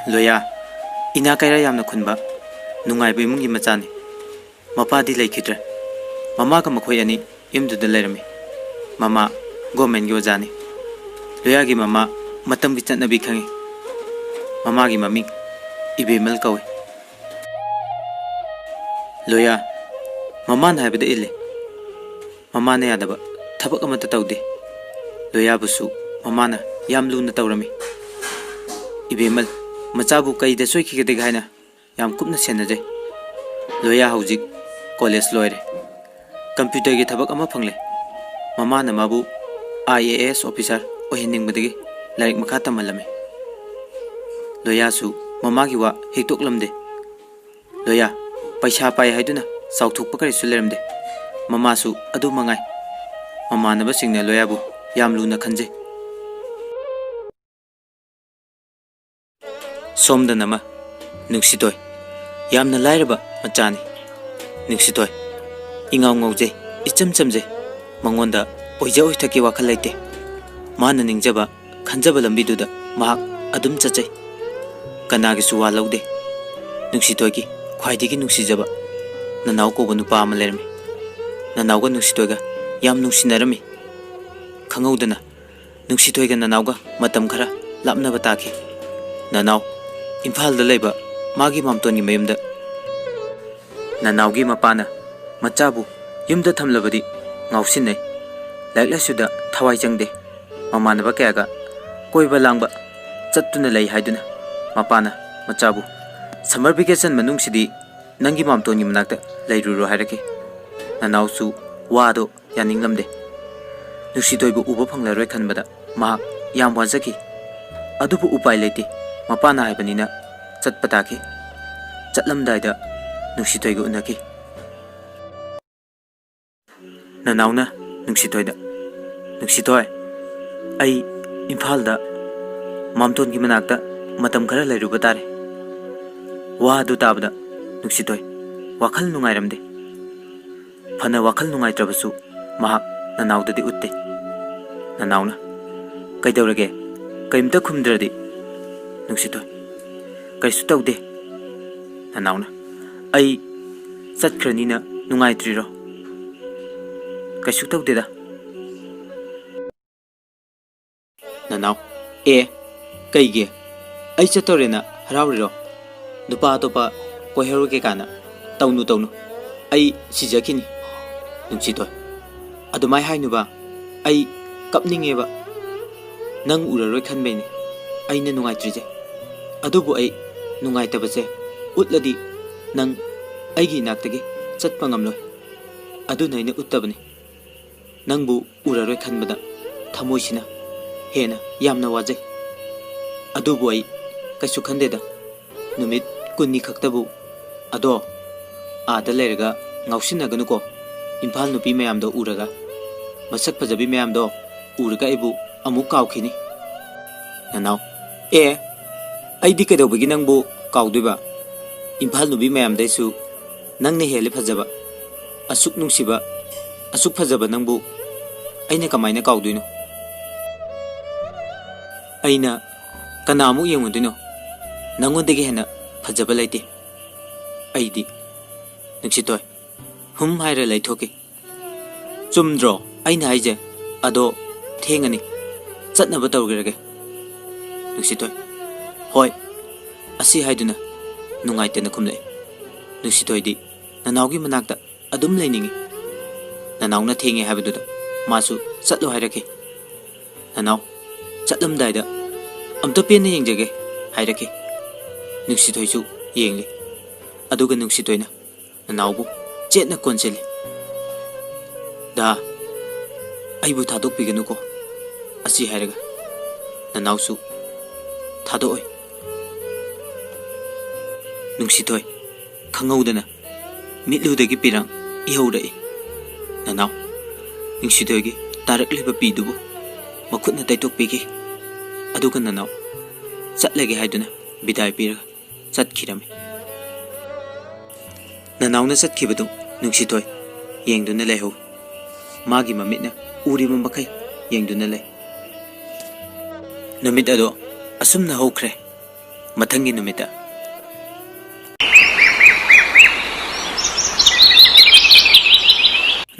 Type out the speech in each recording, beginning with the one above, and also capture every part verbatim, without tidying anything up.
ꯂꯣꯌꯥ, ꯏꯅꯥ ꯀꯩꯔꯥ ꯌꯥꯝꯅ ꯈꯨꯟꯕ, ꯅꯨꯡꯉꯥꯏꯕ ꯏꯃꯨꯡꯒꯤ ꯃꯆꯥꯅꯤ꯫ ꯃꯄꯥꯗꯤ ꯂꯩꯈꯤꯗ꯭ꯔꯦ꯫ ꯃꯃꯥꯒ ꯃꯈꯣꯏ ꯑꯅꯤ ꯌꯨꯝꯗꯨꯗ ꯂꯩꯔꯝꯃꯤ꯫ ꯃꯃꯥ ꯒꯣꯔꯃꯦꯟꯒꯤ ꯑꯣꯖꯥꯅꯤ꯫ ꯂꯣꯌꯥꯒꯤ ꯃꯃꯥ ꯃꯇꯝꯒꯤ ꯆꯠꯅꯕꯤ ꯈꯪꯉꯤ꯫ ꯃꯃꯥꯒꯤ ꯃꯃꯤꯡ ꯏꯕꯦꯃꯜ ꯀꯧꯏ꯫ ꯂꯣꯌꯥ, ꯃꯃꯥꯅ ꯍꯥꯏꯕꯗ ꯏꯜꯂꯤ꯫ ꯃꯃꯥꯅ ꯌꯥꯗꯕ ꯊꯕꯛ ꯑꯃꯠꯇ ꯇꯧꯗꯦ꯫ ꯂꯣꯌꯥꯕꯨꯁꯨ ꯃꯃꯥꯅ ꯌꯥꯝ ꯂꯨꯅ ꯇꯧꯔꯝꯃꯤ꯫ ꯏꯕꯦꯃꯜ, ꯃꯆꯥꯕꯨ ꯀꯩꯗ ꯁꯣꯏꯈꯤꯒꯗꯒꯦ ꯍꯥꯏꯅ ꯌꯥꯝ ꯀꯨꯞꯅ ꯁꯦꯟꯅꯖꯩ꯫ ꯂꯣꯌꯥ ꯍꯧꯖꯤꯛ ꯀꯣꯂꯦꯖ ꯂꯣꯏꯔꯦ꯫ ꯀꯝꯄ꯭ꯌꯨꯇꯔꯒꯤ ꯊꯕꯛ ꯑꯃ ꯐꯪꯂꯦ꯫ ꯃꯃꯥꯅ ꯃꯥꯕꯨ ꯑꯥꯏ ꯑꯦ ꯑꯦꯁ ꯑꯣꯐꯤꯁꯥꯔ ꯑꯣꯏꯍꯟꯅꯤꯡꯕꯗꯒꯤ ꯂꯥꯏꯔꯤꯛ ꯃꯈꯥ ꯇꯝꯍꯜꯂꯝꯃꯤ꯫ ꯂꯣꯌꯥꯁꯨ ꯃꯃꯥꯒꯤ ꯋꯥ ꯍꯤꯛꯇꯣꯛꯂꯝꯗꯦ꯫ ꯂꯣꯌꯥ, ꯄꯩꯁꯥ ꯄꯥꯏ ꯍꯥꯏꯗꯨꯅ ꯆꯥꯎꯊꯣꯛꯄ ꯀꯔꯤꯁꯨ ꯂꯩꯔꯝꯗꯦ꯫ ꯃꯃꯥꯁꯨ ꯑꯗꯨ ꯃꯉꯥꯏ꯫ ꯃꯃꯥꯟꯅꯕꯁꯤꯡꯅ ꯂꯣꯌꯥꯕꯨ ꯌꯥꯝ ꯂꯨꯅ ꯈꯟꯖꯩ꯫ ꯁꯣꯝꯗꯅ ꯑꯃ, ꯅꯨꯡꯁꯤꯇꯣꯏ꯫ ꯌꯥꯝꯅ ꯂꯥꯏꯔꯕ ꯃꯆꯥꯅꯤ꯫ ꯅꯨꯡꯁꯤꯇꯣꯏ ꯏꯉꯥꯎ ꯉꯥꯎꯖꯩ, ꯏꯆꯝ ꯆꯝꯖꯩ꯫ ꯃꯉꯣꯟꯗ ꯑꯣꯏꯖ ꯑꯣꯏꯊꯛꯀꯤ ꯋꯥꯈꯜ ꯂꯩꯇꯦ꯫ ꯃꯥꯅ ꯅꯤꯡꯖꯕ, ꯈꯟꯖꯕ ꯂꯝꯕꯤꯗꯨꯗ ꯃꯍꯥꯛ ꯑꯗꯨꯝ ꯆꯠꯆꯩ꯫ ꯀꯅꯥꯒꯤꯁꯨ ꯋꯥ ꯂꯧꯗꯦ꯫ ꯅꯨꯡꯁꯤꯇꯣꯏꯒꯤ ꯈ꯭ꯋꯥꯏꯗꯒꯤ ꯅꯨꯡꯁꯤꯖꯕ ꯅꯅꯥꯎ ꯀꯧꯕ ꯅꯨꯄꯥ ꯑꯃ ꯂꯩꯔꯝꯃꯤ꯫ ꯅꯅꯥꯎꯒ ꯅꯨꯡꯁꯤꯇꯣꯏꯒ ꯌꯥꯝ ꯅꯨꯡꯁꯤꯅꯔꯝꯃꯤ꯫ ꯈꯪꯍꯧꯗꯅ ꯅꯨꯡꯁꯤꯊꯣꯏꯒ ꯅꯅꯥꯎꯒ ꯃꯇꯝ ꯈꯔ ꯂꯥꯞꯅꯕ ꯇꯥꯈꯤ꯫ ꯅꯅꯥꯎ ꯏꯝꯐꯥꯜꯗ ꯂꯩꯕ ꯃꯥꯒꯤ ꯃꯥꯝꯇꯣꯟꯒꯤ ꯃꯌꯨꯝꯗ꯫ ꯅꯅꯥꯎꯒꯤ ꯃꯄꯥꯅ ꯃꯆꯥꯕꯨ ꯌꯨꯝꯗ ꯊꯝꯂꯕꯗꯤ ꯉꯥꯎꯁꯤꯟꯅꯩ, ꯂꯥꯏꯔꯤꯛ ꯂꯥꯏꯁꯨꯗ ꯊꯋꯥꯏ ꯆꯪꯗꯦ, ꯃꯃꯥꯟꯅꯕ ꯀꯌꯥꯒ ꯀꯣꯏꯕ ꯂꯥꯡꯕ ꯆꯠꯇꯨꯅ ꯂꯩ ꯍꯥꯏꯗꯨꯅ ꯃꯄꯥꯅ ꯃꯆꯥꯕꯨ "ꯁꯝꯃꯔ ꯚꯦꯀꯦꯁꯟ ꯃꯅꯨꯡꯁꯤꯗꯤ ꯅꯪꯒꯤ ꯃꯥꯝꯇꯣꯟꯒꯤ ꯃꯅꯥꯛꯇ ꯂꯩꯔꯨꯔꯣ" ꯍꯥꯏꯔꯛꯈꯤ꯫ ꯅꯅꯥꯎꯁꯨ ꯋꯥꯗꯣ ꯌꯥꯅꯤꯡꯂꯝꯗꯦ꯫ ꯅꯨꯡꯁꯤꯊꯣꯏꯕꯨ ꯎꯕ ꯐꯪꯂꯔꯣꯏ ꯈꯟꯕꯗ ꯃꯍꯥꯛ ꯌꯥꯝ ꯋꯥꯖꯈꯤ꯫ ꯑꯗꯨꯕꯨ ꯎꯄꯥꯏ ꯂꯩꯇꯦ, ꯃꯄꯥꯅ ꯍꯥꯏꯕꯅꯤꯅ ꯆꯠꯄ ꯇꯥꯈꯤ꯫ ꯆꯠꯂꯝꯗꯥꯏꯗ ꯅꯨꯡꯁꯤꯊꯣꯏꯒ ꯎꯅꯈꯤ꯫ ꯅꯅꯥꯎꯅ ꯅꯨꯡꯁꯤꯊꯣꯏꯗ, "ꯅꯨꯡꯁꯤꯊꯣꯏ, ꯑꯩ ꯏꯝꯐꯥꯜꯗ ꯃꯥꯝꯇꯣꯟꯒꯤ ꯃꯅꯥꯛꯇ ꯃꯇꯝ ꯈꯔ ꯂꯩꯔꯨꯕ ꯇꯥꯔꯦ"꯫ ꯋꯥ ꯑꯗꯨ ꯇꯥꯕꯗ ꯅꯨꯡꯁꯤꯊꯣꯏ ꯋꯥꯈꯜ ꯅꯨꯡꯉꯥꯏꯔꯝꯗꯦ꯫ ꯐꯅ ꯋꯥꯈꯜ ꯅꯨꯡꯉꯥꯏꯇ꯭ꯔꯕꯁꯨ ꯃꯍꯥꯛ ꯅꯅꯥꯎꯗꯗꯤ ꯎꯠꯇꯦ꯫ ꯅꯅꯥꯎꯅ, "ꯀꯩꯗꯧꯔꯒꯦ? ꯀꯩꯝꯇ ꯈꯨꯝꯗ꯭ꯔꯗꯤ?" ꯅꯨꯡꯁꯤꯊꯣꯏ, "ꯀꯩꯁꯨ ꯇꯧꯗꯦ, ꯅꯅꯥꯎꯅ꯫ ꯑꯩ ꯆꯠꯈ꯭ꯔꯅꯤꯅ ꯅꯨꯡꯉꯥꯏꯇ꯭ꯔꯤꯔꯣ?" "ꯀꯩꯁꯨ ꯇꯧꯗꯦꯗ, ꯅꯅꯥꯎ꯫" "ꯑꯦ, ꯀꯩꯒꯤ? ꯑꯩ ꯆꯠꯇꯧꯔꯦꯅ ꯍꯔꯥꯎꯔꯤꯔꯣ? ꯅꯨꯄꯥ ꯑꯇꯣꯞꯄ ꯀꯣꯏꯍꯧꯔꯒꯦ ꯀꯥꯏꯅ꯫ ꯇꯧꯅꯨ, ꯇꯧꯅꯨ꯫ ꯑꯩ ꯁꯤꯖꯈꯤꯅꯤ, ꯅꯨꯡꯁꯤꯊꯣꯏ꯫ ꯑꯗꯨꯃꯥꯏ ꯍꯥꯏꯅꯨꯕ꯫ ꯑꯩ ꯀꯞꯅꯤꯡꯉꯦꯕ꯫ ꯅꯪ ꯎꯔꯔꯣꯏ ꯈꯟꯕꯩꯅꯦ ꯑꯩꯅ ꯅꯨꯡꯉꯥꯏꯇ꯭ꯔꯤꯁꯦ꯫ ꯑꯗꯨꯕꯨ ꯑꯩ ꯅꯨꯡꯉꯥꯏꯇꯕꯁꯦ ꯎꯠꯂꯗꯤ ꯅꯪ ꯑꯩꯒꯤ ꯏꯅꯥꯛꯇꯒꯤ ꯆꯠꯄ ꯉꯝꯂꯣꯏ꯫ ꯑꯗꯨꯅ ꯑꯩꯅ ꯎꯠꯇꯕꯅꯤ꯫ ꯅꯪꯕꯨ ꯎꯔꯔꯣꯏ ꯈꯟꯕꯗ ꯊꯃꯣꯏꯁꯤꯅ ꯍꯦꯟꯅ ꯌꯥꯝꯅ ꯋꯥꯖꯩ꯫ ꯑꯗꯨꯕꯨ ꯑꯩ ꯀꯩꯁꯨ ꯈꯟꯗꯦꯗ꯫ ꯅꯨꯃꯤꯠ ꯀꯨꯟꯅꯤ ꯈꯛꯇꯕꯨ꯫ ꯑꯗꯣ ꯑꯥꯗ ꯂꯩꯔꯒ ꯉꯥꯎꯁꯤꯟꯅꯒꯅꯨꯀꯣ꯫ ꯏꯝꯐꯥꯜ ꯅꯨꯄꯤ ꯃꯌꯥꯝꯗꯣ ꯎꯔꯒ, ꯃꯁꯛ ꯐꯖꯕꯤ ꯃꯌꯥꯝꯗꯣ ꯎꯔꯒ ꯑꯩꯕꯨ ꯑꯃꯨꯛ ꯀꯥꯎꯈꯤꯅꯤ, ꯅꯅꯥꯎ꯫" "ꯑꯦ, ꯑꯩꯗꯤ ꯀꯩꯗꯧꯕꯒꯤ ꯅꯪꯕꯨ ꯀꯥꯎꯗꯣꯏꯕ? ꯏꯝꯐꯥꯜ ꯅꯨꯄꯤ ꯃꯌꯥꯝꯗꯩꯁꯨ ꯅꯪꯅ ꯍꯦꯜꯂꯦ ꯐꯖꯕ꯫ ꯑꯁꯨꯛ ꯅꯨꯡꯁꯤꯕ, ꯑꯁꯨꯛ ꯐꯖꯕ ꯅꯪꯕꯨ ꯑꯩꯅ ꯀꯃꯥꯏꯅ ꯀꯥꯎꯗꯣꯏꯅꯣ?" "ꯑꯩꯅ ꯀꯅꯥꯃꯨꯛ ꯌꯦꯡꯉꯨꯗꯣꯏꯅꯣ? ꯅꯪꯉꯣꯟꯗꯒꯤ ꯍꯦꯟꯅ ꯐꯖꯕ ꯂꯩꯇꯦ ꯑꯩꯗꯤ, ꯅꯨꯡꯁꯤꯊꯣꯏ꯫" ꯍꯨꯝ ꯍꯥꯏꯔ ꯂꯩꯊꯣꯛꯈꯤ꯫ "ꯆꯨꯝꯗ꯭ꯔꯣ ꯑꯩꯅ ꯍꯥꯏꯁꯦ? ꯑꯗꯣ ꯊꯦꯡꯉꯅꯤ, ꯆꯠꯅꯕ ꯇꯧꯔꯒꯦ, ꯅꯨꯡꯁꯤꯊꯣꯏ꯫" "ꯍꯣꯏ꯫" ꯑꯁꯤ ꯍꯥꯏꯗꯨꯅ ꯅꯨꯡꯉꯥꯏꯇꯅ ꯈꯨꯝꯂꯛꯏ꯫ ꯅꯨꯡꯁꯤꯊꯣꯏꯗꯤ ꯅꯅꯥꯎꯒꯤ ꯃꯅꯥꯛꯇ ꯑꯗꯨꯝ ꯂꯩꯅꯤꯡꯉꯤ꯫ ꯅꯅꯥꯎꯅ ꯊꯦꯡꯉꯦ ꯍꯥꯏꯕꯗꯨꯗ ꯃꯥꯁꯨ ꯆꯠꯂꯣ ꯍꯥꯏꯔꯛꯈꯤ꯫ "ꯅꯅꯥꯎ, ꯆꯠꯂꯝꯗꯥꯏꯗ ꯑꯝꯇ ꯄꯦꯟꯅ ꯌꯦꯡꯖꯒꯦ" ꯍꯥꯏꯔꯛꯈꯤ꯫ ꯅꯨꯡꯁꯤꯊꯣꯏꯁꯨ ꯌꯦꯡꯂꯤ꯫ ꯑꯗꯨꯒ ꯅꯨꯡꯁꯤꯊꯣꯏꯅ ꯅꯅꯥꯎꯕꯨ ꯆꯦꯠꯅ ꯀꯣꯟꯁꯤꯜꯂꯤ꯫ "ꯗꯥ, ꯑꯩꯕꯨ ꯊꯥꯗꯣꯛꯄꯤꯒꯅꯨꯀꯣ" ꯑꯁꯤ ꯍꯥꯏꯔꯒ ꯅꯅꯥꯎꯁꯨ ꯊꯥꯗꯣꯛꯑꯣꯏ꯫ ꯅꯨꯡꯁꯤꯊꯣꯏ ꯈꯪꯍꯧꯗꯅ ꯃꯤꯠꯂꯨꯗꯒꯤ ꯄꯤꯔꯥꯡ ꯏꯍꯧꯔꯛꯏ꯫ ꯅꯅꯥꯎ, ꯅꯨꯡꯁꯤꯊꯣꯏꯒꯤ ꯇꯥꯔꯛꯂꯤꯕ ꯄꯤꯗꯨꯕꯨ ꯃꯈꯨꯠꯅ ꯇꯩꯊꯣꯛꯄꯤꯈꯤ꯫ ꯑꯗꯨꯒ ꯅꯅꯥꯎ ꯆꯠꯂꯒꯦ ꯍꯥꯏꯗꯨꯅ ꯕꯤꯗꯥꯏ ꯄꯤꯔꯒ ꯆꯠꯈꯤꯔꯝꯃꯤ꯫ ꯅꯅꯥꯎꯅ ꯆꯠꯈꯤꯕꯗꯨ ꯅꯨꯡꯁꯤꯊꯣꯏ ꯌꯦꯡꯗꯨꯅ ꯂꯩꯍꯧꯏ꯫ ꯃꯥꯒꯤ ꯃꯃꯤꯠꯅ ꯎꯔꯤꯕ ꯃꯈꯩ ꯌꯦꯡꯗꯨꯅ ꯂꯩ꯫ ꯅꯨꯃꯤꯠ ꯑꯗꯣ ꯑꯁꯨꯝꯅ ꯍꯧꯈ꯭ꯔꯦ꯫ ꯃꯊꯪꯒꯤ ꯅꯨꯃꯤꯠꯇ꯫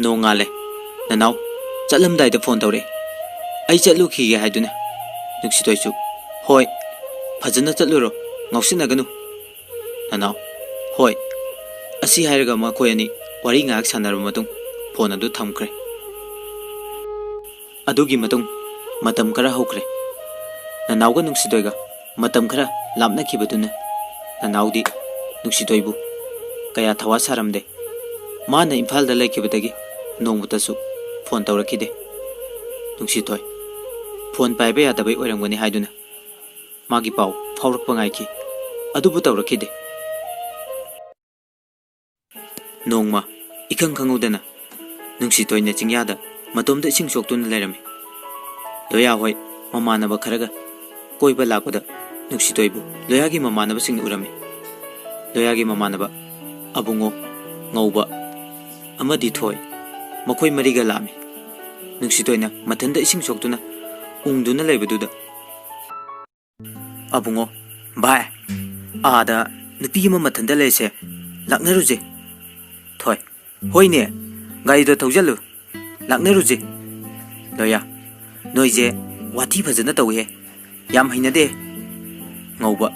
ꯅꯣꯡꯉꯥꯜꯂꯦ꯫ ꯅꯅꯥꯎ ꯆꯠꯂꯝꯗꯥꯏꯗ ꯐꯣꯟ ꯇꯧꯔꯛꯑꯦ꯫ ꯑꯩ ꯆꯠꯂꯨꯈꯤꯒꯦ ꯍꯥꯏꯗꯨꯅ꯫ ꯅꯨꯡꯁꯤꯇꯣꯏꯁꯨ, "ꯍꯣꯏ, ꯐꯖꯅ ꯆꯠꯂꯨꯔꯣ, ꯉꯥꯎꯁꯤꯟꯅꯒꯅꯨ"꯫ ꯅꯅꯥꯎ, "ꯍꯣꯏ"꯫ ꯑꯁꯤ ꯍꯥꯏꯔꯒ ꯃꯈꯣꯏ ꯑꯅꯤ ꯋꯥꯔꯤ ꯉꯥꯏꯍꯥꯛ ꯁꯥꯟꯅꯔꯕ ꯃꯇꯨꯡ ꯐꯣꯟ ꯑꯗꯨ ꯊꯝꯈ꯭ꯔꯦ꯫ ꯑꯗꯨꯒꯤ ꯃꯇꯨꯡ ꯃꯇꯝ ꯈꯔ ꯍꯧꯈ꯭ꯔꯦ꯫ ꯅꯅꯥꯎꯒ ꯅꯨꯡꯁꯤꯇꯣꯏꯒ ꯃꯇꯝ ꯈꯔ ꯂꯥꯞꯅꯈꯤꯕꯗꯨꯅ ꯅꯅꯥꯎꯗꯤ ꯅꯨꯡꯁꯤꯇꯣꯏꯕꯨ ꯀꯌꯥ ꯊꯋꯥ ꯁꯥꯔꯝꯗꯦ꯫ ꯃꯥꯅ ꯏꯝꯐꯥꯜꯗ ꯂꯩꯈꯤꯕꯗꯒꯤ ꯅꯣꯡꯃꯇꯁꯨ ꯐꯣꯟ ꯇꯧꯔꯛꯈꯤꯗꯦ꯫ ꯅꯨꯡꯁꯤꯇꯣꯏ ꯐꯣꯟ ꯄꯥꯏꯕ ꯌꯥꯗꯕꯩ ꯑꯣꯏꯔꯝꯒꯅꯤ ꯍꯥꯏꯗꯨꯅ ꯃꯥꯒꯤ ꯄꯥꯎ ꯐꯥꯎꯔꯛꯄ ꯉꯥꯏꯈꯤ, ꯑꯗꯨꯕꯨ ꯇꯧꯔꯛꯈꯤꯗꯦ꯫ ꯅꯣꯡꯃ ꯏꯈꯪ ꯈꯪꯍꯧꯗꯅ ꯅꯨꯡꯁꯤꯇꯣꯏꯅ ꯆꯤꯡꯌꯥꯗ ꯃꯇꯣꯝꯇ ꯏꯁꯤꯡ ꯁꯣꯛꯇꯨꯅ ꯂꯩꯔꯝꯃꯤ꯫ ꯂꯣꯌꯥ ꯍꯣꯏ ꯃꯃꯥꯟꯅꯕ ꯈꯔꯒ ꯀꯣꯏꯕ ꯂꯥꯛꯄꯗ ꯅꯨꯡꯁꯤꯇꯣꯏꯕꯨ ꯂꯣꯌꯥꯒꯤ ꯃꯃꯥꯟꯅꯕꯁꯤꯡꯅ ꯎꯔꯝꯃꯤ꯫ ꯂꯣꯌꯥꯒꯤ ꯃꯃꯥꯟꯅꯕ ꯑꯕꯨꯡꯉꯣ, ꯉꯧꯕ ꯑꯃꯗꯤ ꯊꯣꯏ, ꯃꯈꯣꯏ ꯃꯔꯤꯒ ꯂꯥꯛꯑꯝꯃꯤ꯫ ꯅꯨꯡꯁꯤꯇꯣꯏꯅ ꯃꯊꯟꯇ ꯏꯁꯤꯡ ꯁꯣꯛꯇꯨꯅ ꯎꯪꯗꯨꯅ ꯂꯩꯕꯗꯨꯗ, "ꯑꯕꯨꯡꯉꯣ, ꯚꯥꯏ, ꯑꯥꯗ ꯅꯨꯄꯤ ꯑꯃ ꯃꯊꯟꯇ ꯂꯩꯁꯦ, ꯂꯥꯛꯅꯔꯨꯁꯦ"꯫ ꯊꯣꯏ, "ꯍꯣꯏꯅꯦ, ꯒꯥꯔꯤꯗꯣ ꯊꯧꯖꯜꯂꯨ, ꯂꯥꯛꯅꯔꯨꯁꯦ"꯫ ꯂꯣꯌꯥ, "ꯅꯣꯏꯁꯦ ꯋꯥꯊꯤ ꯐꯖꯅ ꯇꯧꯏꯍꯦ, ꯌꯥꯝ ꯍꯩꯅꯗꯦ"꯫ ꯉꯧꯕ,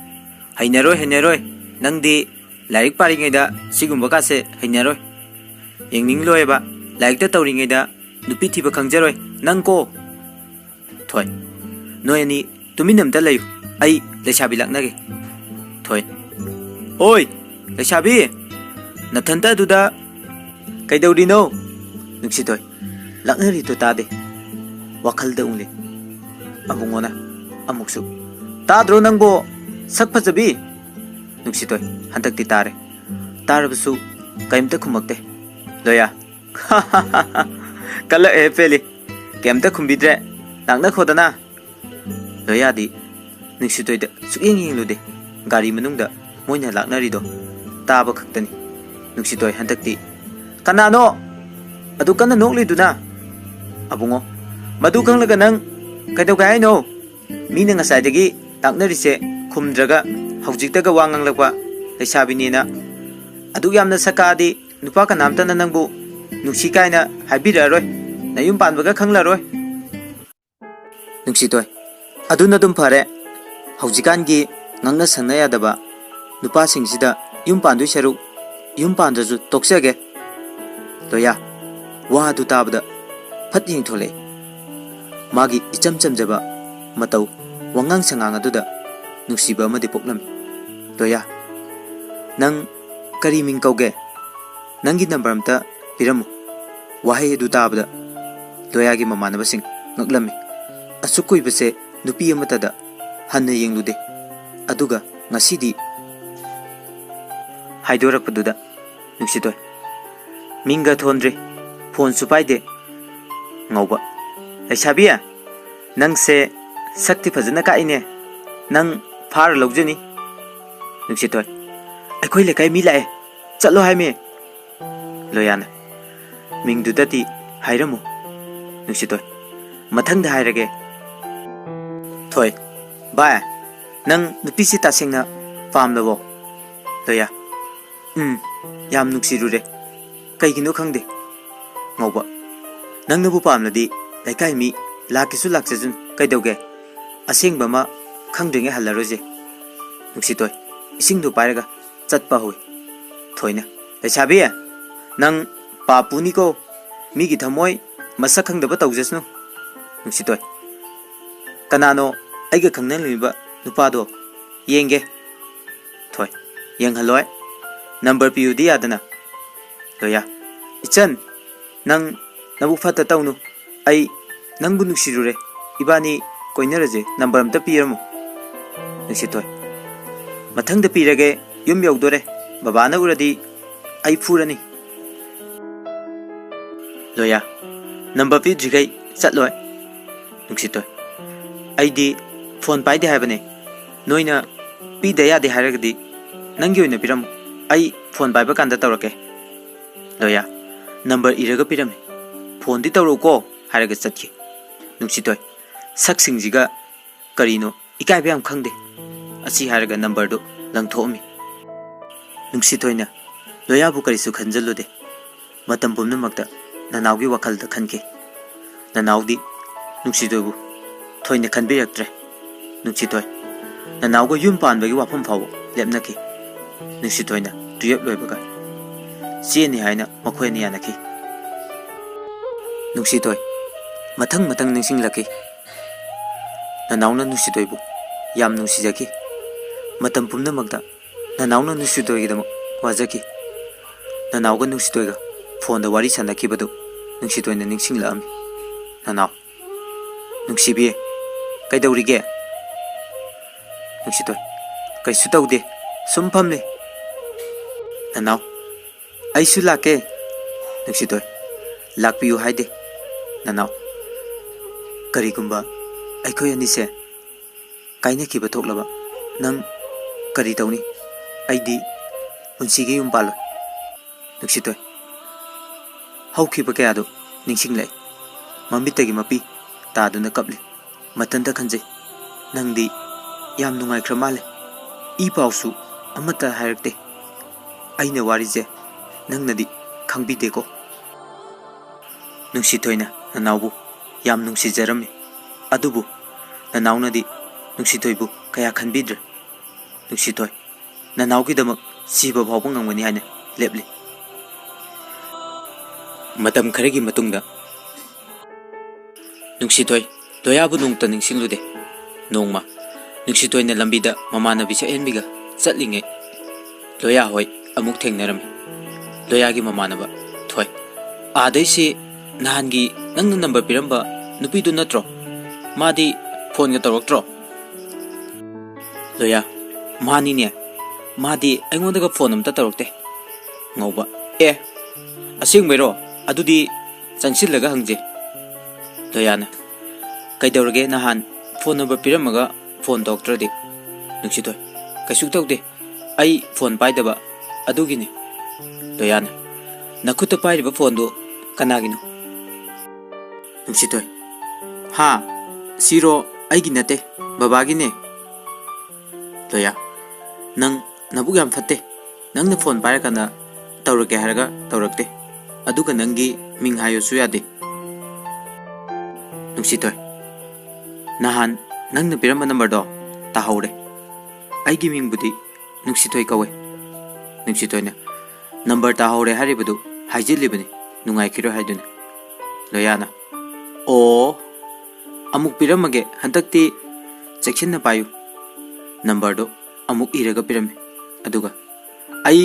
"ꯍꯩꯅꯔꯣꯏ, ꯍꯩꯅꯔꯣꯏ, ꯅꯪꯗꯤ ꯂꯥꯏꯔꯤꯛ ꯄꯥꯔꯤꯉꯩꯗ ꯁꯤꯒꯨꯝꯕ ꯀꯥꯁꯦ ꯍꯩꯅꯔꯣꯏ, ꯌꯦꯡꯅꯤꯡꯂꯣꯏꯕ, ꯂꯥꯏꯔꯤꯛꯇ ꯇꯧꯔꯤꯉꯩꯗ ꯅꯨꯄꯤ ꯊꯤꯕ ꯈꯪꯖꯔꯣꯏ ꯅꯪ ꯀꯣ"꯫ ꯊꯣꯏ, "ꯅꯣꯏ ꯑꯅꯤ ꯇꯨꯃꯤꯟ ꯑꯝꯇ ꯂꯩꯌꯨ, ꯑꯩ ꯂꯩꯁꯥꯕꯤ ꯂꯥꯛꯅꯒꯦ"꯫ ꯊꯣꯏ, "ꯑꯣꯏ, ꯂꯩꯁꯥꯕꯤ, ꯅꯊꯟꯇ ꯑꯗꯨꯗ ꯀꯩꯗꯧꯔꯤꯅꯣ?" ꯅꯨꯡꯁꯤꯊꯣꯏ, "ꯂꯥꯛꯅꯔꯤꯗꯣ ꯇꯥꯗꯦ"꯫ ꯋꯥꯈꯜꯗ ꯎꯡꯂꯦ꯫ ꯑꯕꯨꯡꯉꯣꯅ ꯑꯃꯨꯛꯁꯨ, "ꯇꯥꯗ꯭ꯔꯣ ꯅꯪꯕꯣ? ꯁꯛ ꯐꯖꯕꯤ"꯫ ꯅꯨꯡꯁꯤꯊꯣꯏ, ꯍꯟꯗꯛꯇꯤ ꯇꯥꯔꯦ꯫ ꯇꯥꯔꯕꯁꯨ ꯀꯔꯤꯝꯇ ꯈꯨꯝꯃꯛꯇꯦ꯫ ꯂꯣꯌꯥ, "ꯀꯜꯂꯛꯑꯦ ꯄꯦꯂꯤ, ꯀꯩꯝꯇ ꯈꯨꯝꯕꯤꯗ꯭ꯔꯦ, ꯂꯥꯛꯅꯈꯣꯗꯅ"꯫ ꯂꯣꯌꯥꯗꯤ ꯅꯨꯡꯁꯤꯇꯣꯏꯗ ꯁꯨꯛꯌꯦꯡ ꯌꯦꯡꯂꯨꯗꯦ꯫ ꯒꯥꯔꯤ ꯃꯅꯨꯡꯗ ꯃꯣꯏꯅ ꯂꯥꯛꯅꯔꯤꯗꯣ ꯇꯥꯕ ꯈꯛꯇꯅꯤ꯫ ꯅꯨꯡꯁꯤꯇꯣꯏ ꯍꯟꯗꯛꯇꯤ, "ꯀꯅꯥꯅꯣ ꯑꯗꯨ ꯀꯟꯅ ꯅꯣꯛꯂꯤꯗꯨꯅ?" ꯑꯕꯨꯡꯉꯣ, "ꯃꯗꯨ ꯈꯪꯂꯒ ꯅꯪ ꯀꯩꯗꯧꯒꯦ ꯍꯥꯏꯅꯣ? ꯃꯤꯅ ꯉꯁꯥꯏꯗꯒꯤ ꯂꯥꯛꯅꯔꯤꯁꯦ ꯈꯨꯝꯗ꯭ꯔꯒ ꯍꯧꯖꯤꯛꯇꯒ ꯋꯥ ꯉꯥꯡꯂꯛꯄ ꯂꯩꯁꯥꯕꯤꯅꯦꯅ꯫ ꯑꯗꯨꯛ ꯌꯥꯝꯅ ꯁꯛ ꯀꯥꯛꯑꯗꯤ ꯅꯨꯄꯥ ꯀꯅꯥꯝꯇꯅ ꯅꯪꯕꯨ ꯅꯨꯡꯁꯤ ꯀꯥꯏꯅ ꯍꯥꯏꯕꯤꯔꯛꯑꯔꯣꯏ, ꯅꯌꯨꯝ ꯄꯥꯟꯕꯒ ꯈꯪꯂꯔꯣꯏ꯫ ꯅꯨꯡꯁꯤꯊꯣꯏ, ꯑꯗꯨꯅ ꯑꯗꯨꯝ ꯐꯔꯦ꯫ ꯍꯧꯖꯤꯛꯀꯥꯟꯒꯤ ꯉꯥꯡꯅ ꯁꯪꯅ ꯌꯥꯗꯕ ꯅꯨꯄꯥꯁꯤꯡꯁꯤꯗ ꯌꯨꯝ ꯄꯥꯟꯗꯣꯏ ꯁꯔꯨꯛ ꯌꯨꯝ ꯄꯥꯟꯗ꯭ꯔꯁꯨ ꯇꯣꯛꯆꯒꯦ꯫ ꯂꯣꯌꯥ, ꯋꯥ ꯑꯗꯨ ꯇꯥꯕꯗ ꯐꯠ ꯌꯦꯡꯊꯣꯛꯂꯛꯏ꯫ ꯃꯥꯒꯤ ꯏꯆꯝ ꯆꯝꯖꯕ ꯃꯇꯧ, ꯋꯥꯉꯥꯡ ꯁꯉꯥꯡ ꯑꯗꯨꯗ ꯅꯨꯡꯁꯤꯕ ꯑꯃꯗꯤ ꯄꯣꯛꯂꯝꯃꯤ꯫ ꯂꯣꯌꯥ, ꯅꯪ ꯀꯔꯤ ꯃꯤꯡ ꯀꯧꯒꯦ? ꯅꯪꯒꯤ ꯅꯝꯕꯔ ꯑꯝꯇ ꯄꯤꯔꯝꯃꯨ꯫ ꯋꯥꯍꯩ ꯑꯗꯨ ꯇꯥꯕꯗ ꯂꯣꯌꯥꯒꯤ ꯃꯃꯥꯟꯅꯕꯁꯤꯡ ꯉꯛꯂꯝꯃꯤ꯫ ꯑꯁꯨꯛ ꯀꯨꯏꯕꯁꯦ ꯅꯨꯄꯤ ꯑꯃꯠꯇꯗ ꯍꯟꯅ ꯌꯦꯡꯂꯨꯗꯦ꯫ ꯑꯗꯨꯒ ꯉꯁꯤꯗꯤ ꯍꯥꯏꯗꯣꯔꯛꯄꯗꯨꯗ ꯅꯨꯡꯁꯤꯊꯣꯏ, ꯃꯤꯡꯒ ꯊꯣꯟꯗ꯭ꯔꯤ, ꯐꯣꯟꯁꯨ ꯄꯥꯏꯗꯦ꯫ ꯉꯧꯕ, ꯂꯩꯁꯥꯕꯤ, ꯅꯪꯁꯦ ꯁꯛꯇꯤ ꯐꯖꯅ ꯀꯥꯛꯏꯅꯦ꯫ ꯅꯪ ꯐꯥꯔ ꯂꯧꯖꯅꯤ꯫ ꯅꯨꯡꯁꯤꯊꯣꯏ, ꯑꯩꯈꯣꯏ ꯂꯩꯀꯥꯏ ꯃꯤ ꯂꯥꯛꯑꯦ, ꯆꯠꯂꯣ ꯍꯥꯏꯃꯤ꯫ ꯂꯣꯌꯥꯅ, ꯃꯤꯡꯗꯨꯗꯗꯤ ꯍꯥꯏꯔꯝꯃꯨ꯫ ꯅꯨꯡꯁꯤꯊꯣꯏ, ꯃꯊꯪꯗ ꯍꯥꯏꯔꯒꯦ꯫ ꯊꯣꯏ, ꯚꯥꯏ, ꯅꯪ ꯅꯨꯄꯤꯁꯤ ꯇꯁꯦꯡꯅ ꯄꯥꯝꯂꯕꯣ? ꯂꯣꯌꯥ, ꯎꯝ, ꯌꯥꯝ ꯅꯨꯡꯁꯤꯔꯨꯔꯦ꯫ ꯀꯩꯒꯤꯅꯣ ꯈꯪꯗꯦ꯫ ꯉꯧꯕ, ꯅꯪꯅꯕꯨ ꯄꯥꯝꯂꯗꯤ ꯂꯩꯀꯥꯏ ꯃꯤ ꯂꯥꯛꯀꯦꯁꯨ ꯂꯥꯛꯆꯁꯅꯨ, ꯀꯩꯗꯧꯒꯦ? ꯑꯁꯦꯡꯕ ꯑꯃ ꯈꯪꯗ꯭ꯔꯤꯉꯩ ꯍꯜꯂꯔꯣꯏꯁꯦ꯫ ꯅꯨꯡꯁꯤꯊꯣꯏ, ꯏꯁꯤꯡꯗꯨ ꯄꯥꯏꯔꯒ ꯆꯠꯄ ꯍꯧꯏ꯫ ꯊꯣꯏꯅ, ꯂꯩꯁꯥꯕꯤ, ꯅꯪ ꯄꯥꯞ ꯄꯨꯅꯤꯀꯣ, ꯃꯤꯒꯤ ꯊꯃꯣꯏ ꯃꯁꯛ ꯈꯪꯗꯕ ꯇꯧꯖꯁꯅꯨ꯫ ꯅꯨꯡꯁꯤꯊꯣꯏ, ꯀꯅꯥꯅꯣ ꯑꯩꯒ ꯈꯪꯅꯔꯝꯃꯤꯕ ꯅꯨꯄꯥꯗꯣ? ꯌꯦꯡꯒꯦ꯫ ꯊꯣꯏ, ꯌꯦꯡꯍꯜꯂꯣꯏ꯫ ꯅꯝꯕꯔ ꯄꯤꯌꯨꯗꯤ ꯌꯥꯗꯅ꯫ ꯂꯣꯌꯥ, ꯏꯆꯟ, ꯅꯪ ꯅꯕꯨꯛ ꯐꯠꯇ ꯇꯧꯅꯨ꯫ ꯑꯩ ꯅꯪꯕꯨ ꯅꯨꯡꯁꯤꯔꯨꯔꯦ꯫ ꯏꯕꯥꯅꯤ ꯀꯣꯏꯅꯔꯁꯦ꯫ ꯅꯝꯕꯔ ꯑꯝꯇ ꯄꯤꯔꯝꯃꯨ꯫ ꯅꯨꯡꯁꯤꯊꯣꯏ, ꯃꯊꯪꯗ ꯄꯤꯔꯒꯦ꯫ ꯌꯨꯝ ꯌꯧꯗꯣꯔꯦ꯫ ꯕꯕꯥꯅ ꯎꯔꯗꯤ ꯑꯩ ꯐꯨꯔꯅꯤ꯫ ꯂꯣꯌꯥ, ꯅꯝꯕꯔ ꯄꯤꯗ꯭ꯔꯤꯈꯩ ꯆꯠꯂꯣꯏ꯫ ꯅꯨꯡꯁꯤꯊꯣꯏ, ꯑꯩꯗꯤ ꯐꯣꯟ ꯄꯥꯏꯗꯦ ꯍꯥꯏꯕꯅꯦ꯫ ꯅꯣꯏꯅ ꯄꯤꯗ ꯌꯥꯗꯦ ꯍꯥꯏꯔꯒꯗꯤ ꯅꯪꯒꯤ ꯑꯣꯏꯅ ꯄꯤꯔꯝꯃꯨ꯫ ꯑꯩ ꯐꯣꯟ ꯄꯥꯏꯕ ꯀꯥꯟꯗ ꯇꯧꯔꯛꯀꯦ꯫ ꯂꯣꯌꯥ, ꯅꯝꯕꯔ ꯏꯔꯒ ꯄꯤꯔꯝꯃꯤ꯫ ꯐꯣꯟꯗꯤ ꯇꯧꯔꯛꯎꯀꯣ ꯍꯥꯏꯔꯒ ꯆꯠꯈꯤ꯫ ꯅꯨꯡꯁꯤꯊꯣꯏ, ꯁꯛꯁꯤꯡꯁꯤꯒ ꯀꯔꯤꯅꯣ ꯏꯀꯥꯏꯕ ꯌꯥꯝ ꯈꯪꯗꯦ꯫ ꯑꯁꯤ ꯍꯥꯏꯔꯒ ꯅꯝꯕꯔꯗꯨ ꯂꯪꯊꯣꯛꯑꯝꯃꯤ꯫ ꯅꯨꯡꯁꯤꯊꯣꯏꯅ ꯂꯣꯌꯥꯕꯨ ꯀꯔꯤꯁꯨ ꯈꯟꯖꯜꯂꯨꯗꯦ꯫ ꯃꯇꯝ ꯄꯨꯝꯅꯃꯛꯇ ꯅꯅꯥꯎꯒꯤ ꯋꯥꯈꯜꯗ ꯈꯟꯈꯤ꯫ ꯅꯅꯥꯎꯗꯤ ꯅꯨꯡꯁꯤꯊꯣꯏꯕꯨ ꯊꯣꯏꯅ ꯈꯟꯕꯤꯔꯛꯇ꯭ꯔꯦ꯫ ꯅꯨꯡꯁꯤꯊꯣꯏ ꯅꯅꯥꯎꯒ ꯌꯨꯝ ꯄꯥꯟꯕꯒꯤ ꯋꯥꯐꯝ ꯐꯥꯎꯕ ꯂꯦꯞꯅꯈꯤ꯫ ꯅꯨꯡꯁꯤꯊꯣꯏꯅ ꯇꯨꯌꯦꯜꯞ ꯂꯣꯏꯕꯒ ꯆꯦꯅꯤ ꯍꯥꯏꯅ ꯃꯈꯣꯏ ꯑꯅꯤ ꯌꯥꯅꯈꯤ꯫ ꯅꯨꯡꯁꯤꯊꯣꯏ ꯃꯊꯪ ꯃꯊꯪ ꯅꯤꯡꯁꯤꯡꯂꯛꯈꯤ꯫ ꯅꯅꯥꯎꯅ ꯅꯨꯡꯁꯤꯊꯣꯏꯕꯨ ꯌꯥꯝ ꯅꯨꯡꯁꯤꯖꯈꯤ꯫ ꯃꯇꯝ ꯄꯨꯝꯅꯃꯛꯇ ꯅꯅꯥꯎꯅ ꯅꯨꯡꯁꯤꯊꯣꯏꯒꯤꯗꯃꯛ ꯋꯥꯖꯈꯤ꯫ ꯅꯅꯥꯎꯒ ꯅꯨꯡꯁꯤꯊꯣꯏꯒ ꯐꯣꯟꯗ ꯋꯥꯔꯤ ꯁꯥꯟꯅꯈꯤꯕꯗꯨ ꯅꯨꯡꯁꯤꯊꯣꯏꯅ ꯅꯤꯡꯁꯤꯡꯂꯛꯑꯝꯃꯤ꯫ ꯅꯅꯥꯎ, ꯅꯨꯡꯁꯤꯕꯤ, ꯀꯩꯗꯧꯔꯤꯒꯦ? ꯅꯨꯡꯁꯤꯊꯣꯏ, ꯀꯩꯁꯨ ꯇꯧꯗꯦ, ꯁꯨꯝ ꯐꯝꯂꯤ꯫ ꯅꯅꯥꯎ, ꯑꯩꯁꯨ ꯂꯥꯛꯀꯦ꯫ ꯅꯨꯡꯁꯤꯊꯣꯏ, ꯂꯥꯛꯄꯤꯌꯨ ꯍꯥꯏꯗꯦ꯫ ꯅꯅꯥꯎ, ꯀꯔꯤꯒꯨꯝꯕ ꯑꯩꯈꯣꯏ ꯑꯅꯤꯁꯦ ꯀꯥꯏꯅꯈꯤꯕ ꯊꯣꯛꯂꯕ ꯅꯪ ꯀꯔꯤ ꯇꯧꯅꯤ? ꯑꯩꯗꯤ ꯄꯨꯟꯁꯤꯒꯤ ꯌꯨꯝ ꯄꯥꯜꯂꯣꯏ꯫ ꯅꯨꯡꯁꯤꯊꯣꯏ, ꯍꯧꯈꯤꯕ ꯀꯌꯥꯗꯨ ꯅꯤꯡꯁꯤꯡꯂꯛꯏ꯫ ꯃꯃꯤꯠꯇꯒꯤ ꯃꯄꯤ ꯇꯥꯗꯨꯅ ꯀꯞꯂꯤ꯫ ꯃꯊꯟꯇ ꯈꯟꯖꯩ, "ꯅꯪꯗꯤ ꯌꯥꯝ ꯅꯨꯡꯉꯥꯏꯈ꯭ꯔ ꯃꯥꯜꯂꯦ꯫ ꯏ ꯄꯥꯎꯁꯨ ꯑꯃꯠꯇ ꯍꯥꯏꯔꯛꯇꯦ꯫ ꯑꯩꯅ ꯋꯥꯔꯤꯁꯦ ꯅꯪꯅꯗꯤ ꯈꯪꯕꯤꯗꯦꯀꯣ?" ꯅꯨꯡꯁꯤꯊꯣꯏꯅ ꯅꯅꯥꯎꯕꯨ ꯌꯥꯝ ꯅꯨꯡꯁꯤꯖꯔꯝꯃꯤ꯫ ꯑꯗꯨꯕꯨ ꯅꯅꯥꯎꯅꯗꯤ ꯅꯨꯡꯁꯤꯊꯣꯏꯕꯨ ꯀꯌꯥ ꯈꯟꯕꯤꯗ꯭ꯔꯦ꯫ ꯅꯨꯡꯁꯤꯊꯣꯏ ꯅꯅꯥꯎꯒꯤꯗꯃꯛ ꯁꯤꯕ ꯐꯥꯎꯕ ꯉꯝꯒꯅꯤ ꯍꯥꯏꯅ ꯂꯦꯞꯂꯤ꯫ ꯃꯇꯝ ꯈꯔꯒꯤ ꯃꯇꯨꯡꯗ ꯅꯨꯡꯁꯤꯊꯣꯏ ꯂꯣꯌꯥꯕꯨ ꯅꯣꯡꯃꯇ ꯅꯤꯡꯁꯤꯡꯂꯨꯗꯦ꯫ ꯅꯣꯡꯃ ꯅꯨꯡꯁꯤꯊꯣꯏꯅ ꯂꯝꯕꯤꯗ ꯃꯃꯥꯟꯅꯕꯤ ꯁꯛꯍꯦꯟꯕꯤꯒ ꯆꯠꯂꯤꯉꯩ ꯂꯣꯌꯥ ꯍꯣꯏ ꯑꯃꯨꯛ ꯊꯦꯡꯅꯔꯝꯃꯤ꯫ ꯂꯣꯌꯥꯒꯤ ꯃꯃꯥꯟꯅꯕ ꯊꯣꯏ, "ꯑꯥꯗꯩꯁꯤ ꯅꯍꯥꯟꯒꯤ ꯅꯪꯅ ꯅꯝꯕꯔ ꯄꯤꯔꯝꯕ ꯅꯨꯄꯤꯗꯨ ꯅꯠꯇ꯭ꯔꯣ? ꯃꯥꯗꯤ ꯐꯣꯟꯒ ꯇꯧꯔꯛꯇ꯭ꯔꯣ?" ꯂꯣꯌꯥ, "ꯃꯥꯅꯤꯅꯦ, ꯃꯥꯗꯤ ꯑꯩꯉꯣꯟꯗꯒ ꯐꯣꯟ ꯑꯝꯇ ꯇꯧꯔꯛꯇꯦ꯫" ꯉꯧꯕ, "ꯑꯦ, ꯑꯁꯦꯡꯕꯩꯔꯣ? ꯑꯗꯨꯗꯤ ꯆꯪꯁꯤꯜꯂꯒ ꯍꯪꯖꯦ꯫" ꯂꯣꯌꯥꯅ, "ꯀꯩꯗꯧꯔꯒꯦ, ꯅꯍꯥꯟ ꯐꯣꯟ ꯅꯝꯕꯔ ꯄꯤꯔꯝꯃꯒ ꯐꯣꯟ ꯇꯧꯔꯛꯇ꯭ꯔꯗꯤ?" ꯅꯨꯡꯁꯤꯊꯣꯏ, "ꯀꯩꯁꯨ ꯇꯧꯗꯦ, ꯑꯩ ꯐꯣꯟ ꯄꯥꯏꯗꯕ ꯑꯗꯨꯒꯤꯅꯤ꯫" ꯂꯣꯌꯥꯅ, "ꯅꯈꯨꯠꯇ ꯄꯥꯏꯔꯤꯕ ꯐꯣꯟꯗꯨ ꯀꯅꯥꯒꯤꯅꯣ?" ꯅꯨꯡꯁꯤꯊꯣꯏ, "ꯍꯥ? ꯁꯤꯔꯣ? ꯑꯩꯒꯤ ꯅꯠꯇꯦ, ꯕꯕꯥꯒꯤꯅꯦ꯫" ꯂꯣꯌꯥ, ꯅꯪ ꯅꯕꯨꯛ ꯌꯥꯝ ꯐꯠꯇꯦ꯫ ꯅꯪꯅ ꯐꯣꯟ ꯄꯥꯏꯔꯀꯥꯟꯗ ꯇꯧꯔꯛꯀꯦ ꯍꯥꯏꯔꯒ ꯇꯧꯔꯛꯇꯦ, ꯑꯗꯨꯒ ꯅꯪꯒꯤ ꯃꯤꯡ ꯍꯥꯏꯌꯣꯁꯨ ꯌꯥꯗꯦ꯫ ꯅꯨꯡꯁꯤꯊꯣꯏ, ꯅꯍꯥꯟ ꯅꯪꯅ ꯄꯤꯔꯝꯕ ꯅꯝꯕꯔꯗꯣ ꯇꯥꯍꯧꯔꯦ꯫ ꯑꯩꯒꯤ ꯃꯤꯡꯕꯨꯗꯤ ꯅꯨꯡꯁꯤꯊꯣꯏ ꯀꯧꯋꯦ꯫ ꯅꯨꯡꯁꯤꯊꯣꯏꯅ, ꯅꯝꯕꯔ ꯇꯥꯍꯧꯔꯦ ꯍꯥꯏꯔꯤꯕꯗꯨ ꯍꯥꯏꯖꯤꯜꯂꯤꯕꯅꯤ, ꯅꯨꯡꯉꯥꯏꯈꯤꯔꯣꯏ ꯍꯥꯏꯗꯨꯅ꯫ ꯂꯣꯌꯥꯅ, ꯑꯣ, ꯑꯃꯨꯛ ꯄꯤꯔꯝꯃꯒꯦ, ꯍꯟꯗꯛꯇꯤ ꯆꯦꯛꯁꯤꯟꯅ ꯄꯥꯏꯌꯨ꯫ ꯅꯝꯕꯔꯗꯨ ꯑꯃꯨꯛ ꯏꯔꯒ ꯄꯤꯔꯝꯃꯤ꯫ ꯑꯗꯨꯒ, ꯑꯩ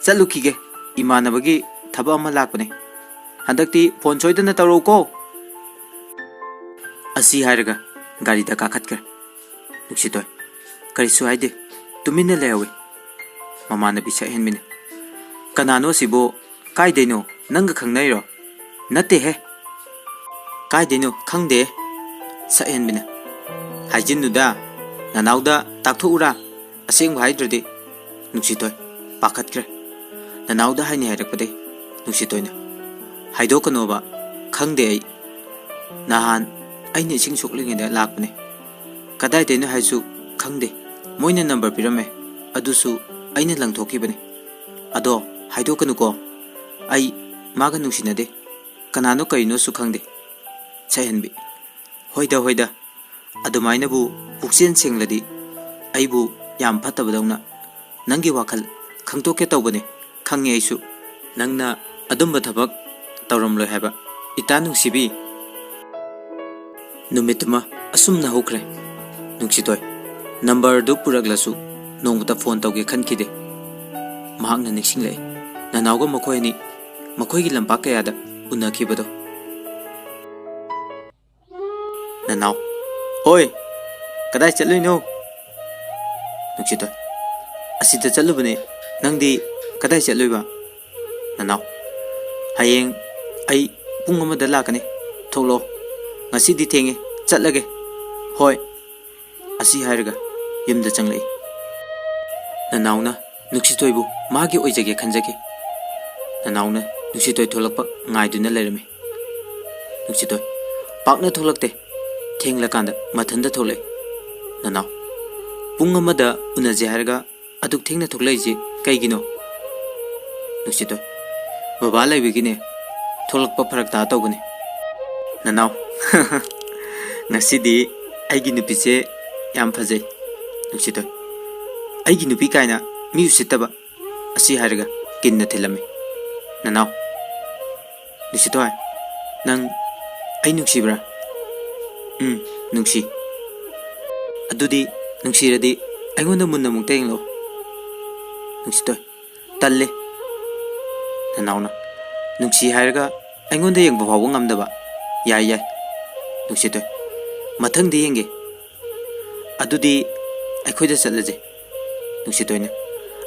ꯆꯠꯂꯨꯈꯤꯒꯦ, ꯏꯃꯥꯟꯅꯕꯒꯤ ꯊꯕꯛ ꯑꯃ ꯂꯥꯛꯄꯅꯦ꯫ ꯍꯟꯗꯛꯇꯤ ꯐꯣꯟ ꯁꯣꯏꯗꯅ ꯇꯧꯔꯛꯎꯀꯣ꯫ ꯑꯁꯤ ꯍꯥꯏꯔꯒ ꯒꯥꯔꯤꯗ ꯀꯥꯈꯠꯈ꯭ꯔꯦ꯫ ꯅꯨꯡꯁꯤꯊꯣꯏ ꯀꯔꯤꯁꯨ ꯍꯥꯏꯗꯦ, ꯇꯨꯃꯤꯟꯅ ꯂꯩꯍꯧꯏ꯫ ꯃꯃꯥꯟꯅꯕꯤ ꯁꯛꯍꯦꯟꯕꯤꯅ, ꯀꯅꯥꯅꯣ ꯑꯁꯤꯕꯨ? ꯀꯥꯏꯗꯩꯅꯣ? ꯅꯪꯒ ꯈꯪꯅꯩꯔꯣ? ꯅꯠꯇꯦꯍꯦ꯫ ꯀꯥꯏꯗꯩꯅꯣ? ꯈꯪꯗꯦ꯫ ꯁꯛꯍꯦꯟꯕꯤꯅ, ꯍꯥꯏꯖꯤꯟꯅꯨꯗ, ꯅꯅꯥꯎꯗ ꯇꯥꯛꯊꯣꯛꯎꯔꯥ? ꯑꯁꯦꯡꯕ ꯍꯥꯏꯗ꯭ꯔꯗꯤ꯫ ꯅꯨꯡꯁꯤꯊꯣꯏ ꯄꯥꯈꯠꯈ꯭ꯔꯦ꯫ ꯅꯅꯥꯎꯗ ꯍꯥꯏꯅꯤ ꯍꯥꯏꯔꯛꯄꯗꯩ ꯅꯨꯡꯁꯤꯊꯣꯏꯅ, ꯍꯥꯏꯗꯣꯛꯀꯅꯣꯕ, ꯈꯪꯗꯦ ꯑꯩ꯫ ꯅꯍꯥꯟ ꯑꯩꯅ ꯏꯁꯤꯡ ꯁꯣꯛꯂꯤꯉꯩꯗ ꯂꯥꯛꯄꯅꯦ꯫ ꯀꯗꯥꯏꯗꯩꯅꯣ ꯍꯥꯏꯁꯨ ꯈꯪꯗꯦ꯫ ꯃꯣꯏꯅ ꯅꯝꯕꯔ ꯄꯤꯔꯝꯃꯦ, ꯑꯗꯨꯁꯨ ꯑꯩꯅ ꯂꯪꯊꯣꯛꯈꯤꯕꯅꯦ꯫ ꯑꯗꯣ ꯍꯥꯏꯗꯣꯛꯀꯅꯨꯀꯣ, ꯑꯩ ꯃꯥꯒ ꯅꯨꯡꯁꯤꯅꯗꯦ꯫ ꯀꯅꯥꯅꯣ ꯀꯔꯤꯅꯣꯁꯨ ꯈꯪꯗꯦ꯫ ꯁꯛꯍꯦꯟꯕꯤ, ꯍꯣꯏꯗ ꯍꯣꯏꯗ, ꯑꯗꯨꯃꯥꯏꯅꯕꯨ ꯄꯨꯛꯆꯦꯟ ꯁꯦꯡꯂꯗꯤ ꯑꯩꯕꯨ ꯌꯥꯝ ꯐꯠꯇꯕꯗꯧꯅ꯫ ꯅꯪꯒꯤ ꯋꯥꯈꯜ ꯈꯪꯗꯣꯛꯀꯦ ꯇꯧꯕꯅꯦ, ꯈꯪꯉꯦ ꯑꯩꯁꯨ꯫ ꯅꯪꯅ ꯑꯗꯨꯝꯕ ꯊꯕꯛ ꯇꯧꯔꯝꯂꯣꯏ ꯍꯥꯏꯕ, ꯏꯇꯥ ꯅꯨꯡꯁꯤꯕꯤ꯫ ꯅꯨꯃꯤꯠꯇꯨꯃ ꯑꯁꯨꯝꯅ ꯍꯧꯈ꯭ꯔꯦ꯫ ꯅꯨꯡꯁꯤꯊꯣꯏ ꯅꯝꯕꯔꯗꯨ ꯄꯨꯔꯛꯂꯁꯨ ꯅꯣꯡꯃꯇ ꯐꯣꯟ ꯇꯧꯒꯦ ꯈꯟꯈꯤꯗꯦ꯫ ꯃꯍꯥꯛꯅ ꯅꯤꯡꯁꯤꯡꯂꯛꯏ, ꯅꯅꯥꯎꯒ ꯃꯈꯣꯏ ꯑꯅꯤ ꯃꯈꯣꯏꯒꯤ ꯂꯝꯄꯥꯛ ꯀꯌꯥꯗ ꯎꯅꯈꯤꯕꯗꯣ꯫ ꯅꯅꯥꯎ, ꯍꯣꯏ, ꯀꯗꯥꯏ ꯆꯠꯂꯨꯏꯅꯣ? ꯅꯨꯡꯁꯤꯊꯣꯏ, ꯑꯁꯤꯗ ꯆꯠꯂꯨꯕꯅꯦ꯫ ꯅꯪꯗꯤ ꯀꯗꯥꯏ ꯆꯠꯂꯨꯏꯕ? ꯅꯅꯥꯎ, ꯍꯌꯦꯡ ꯑꯩ ꯄꯨꯡ ꯑꯃꯗ ꯂꯥꯛꯀꯅꯤ, ꯊꯣꯛꯂꯛꯑꯣ꯫ ꯉꯁꯤꯗꯤ ꯊꯦꯡꯉꯦ, ꯆꯠꯂꯒꯦ꯫ ꯍꯣꯏ꯫ ꯑꯁꯤ ꯍꯥꯏꯔꯒ ꯌꯨꯝꯗ ꯆꯪꯂꯛꯏ꯫ ꯅꯅꯥꯎꯅ ꯅꯨꯡꯁꯤꯊꯣꯏꯕꯨ ꯃꯥꯒꯤ ꯑꯣꯏꯖꯒꯦ ꯈꯟꯖꯈꯤ꯫ ꯅꯅꯥꯎꯅ ꯅꯨꯡꯁꯤꯊꯣꯏ ꯊꯣꯛꯂꯛꯄ ꯉꯥꯏꯗꯨꯅ ꯂꯩꯔꯝꯃꯤ꯫ ꯅꯨꯡꯁꯤꯊꯣꯏ ꯄꯥꯛꯅ ꯊꯣꯛꯂꯛꯇꯦ꯫ ꯊꯦꯡꯂꯀꯥꯟꯗ ꯃꯊꯟꯇ ꯊꯣꯛꯂꯛꯏ꯫ ꯅꯅꯥꯎ, ꯄꯨꯡ ꯑꯃꯗ ꯎꯅꯁꯦ ꯍꯥꯏꯔꯒ ꯑꯗꯨꯛ ꯊꯦꯡꯅ ꯊꯣꯛꯂꯛꯏꯁꯦ ꯀꯩꯒꯤꯅꯣ? ꯅꯨꯡꯁꯤꯇꯣꯏ, ꯕꯕꯥ ꯂꯩꯕꯒꯤꯅꯦ, ꯊꯣꯛꯂꯛꯄ ꯐꯔꯛ ꯇꯥ ꯇꯧꯕꯅꯦ꯫ ꯅꯅꯥꯎ, ꯉꯁꯤꯗꯤ ꯑꯩꯒꯤ ꯅꯨꯄꯤꯁꯦ ꯌꯥꯝ ꯐꯖꯩ꯫ ꯅꯨꯡꯁꯤꯇꯣꯏ, ꯑꯩꯒꯤ ꯅꯨꯄꯤ ꯀꯥꯏꯅ ꯃꯤ ꯎꯁꯤꯠꯇꯕ꯫ ꯑꯁꯤ ꯍꯥꯏꯔꯒ ꯀꯤꯟꯅ ꯊꯤꯜꯂꯝꯃꯤ꯫ ꯅꯅꯥꯎ, ꯅꯨꯡꯁꯤꯇꯣꯏ, ꯅꯪ ꯑꯩ ꯅꯨꯡꯁꯤꯕ꯭ꯔꯥ? ꯎꯝ, ꯅꯨꯡꯁꯤ꯫ ꯑꯗꯨꯗꯤ ꯅꯨꯡꯁꯤꯔꯗꯤ ꯑꯩꯉꯣꯟꯗ ꯃꯨꯟꯅ ꯑꯃꯨꯛꯇ ꯌꯦꯡꯂꯛꯑꯣ꯫ ꯅꯨꯡꯁꯤꯇꯣꯏ, ꯇꯜꯂꯦ꯫ ꯅꯅꯥꯎꯅ, ꯅꯨꯡꯁꯤ ꯍꯥꯏꯔꯒ ꯑꯩꯉꯣꯟꯗ ꯌꯦꯡꯕ ꯐꯥꯎꯕ ꯉꯝꯗꯕ? ꯌꯥꯏ, ꯌꯥꯏ꯫ ꯅꯨꯡꯁꯤꯇꯣꯏ, ꯃꯊꯪꯗꯤ ꯌꯦꯡꯒꯦ꯫ ꯑꯗꯨꯗꯤ ꯑꯩꯈꯣꯏꯗ ꯆꯠꯂꯁꯦ꯫ ꯅꯨꯡꯁꯤꯇꯣꯏꯅ,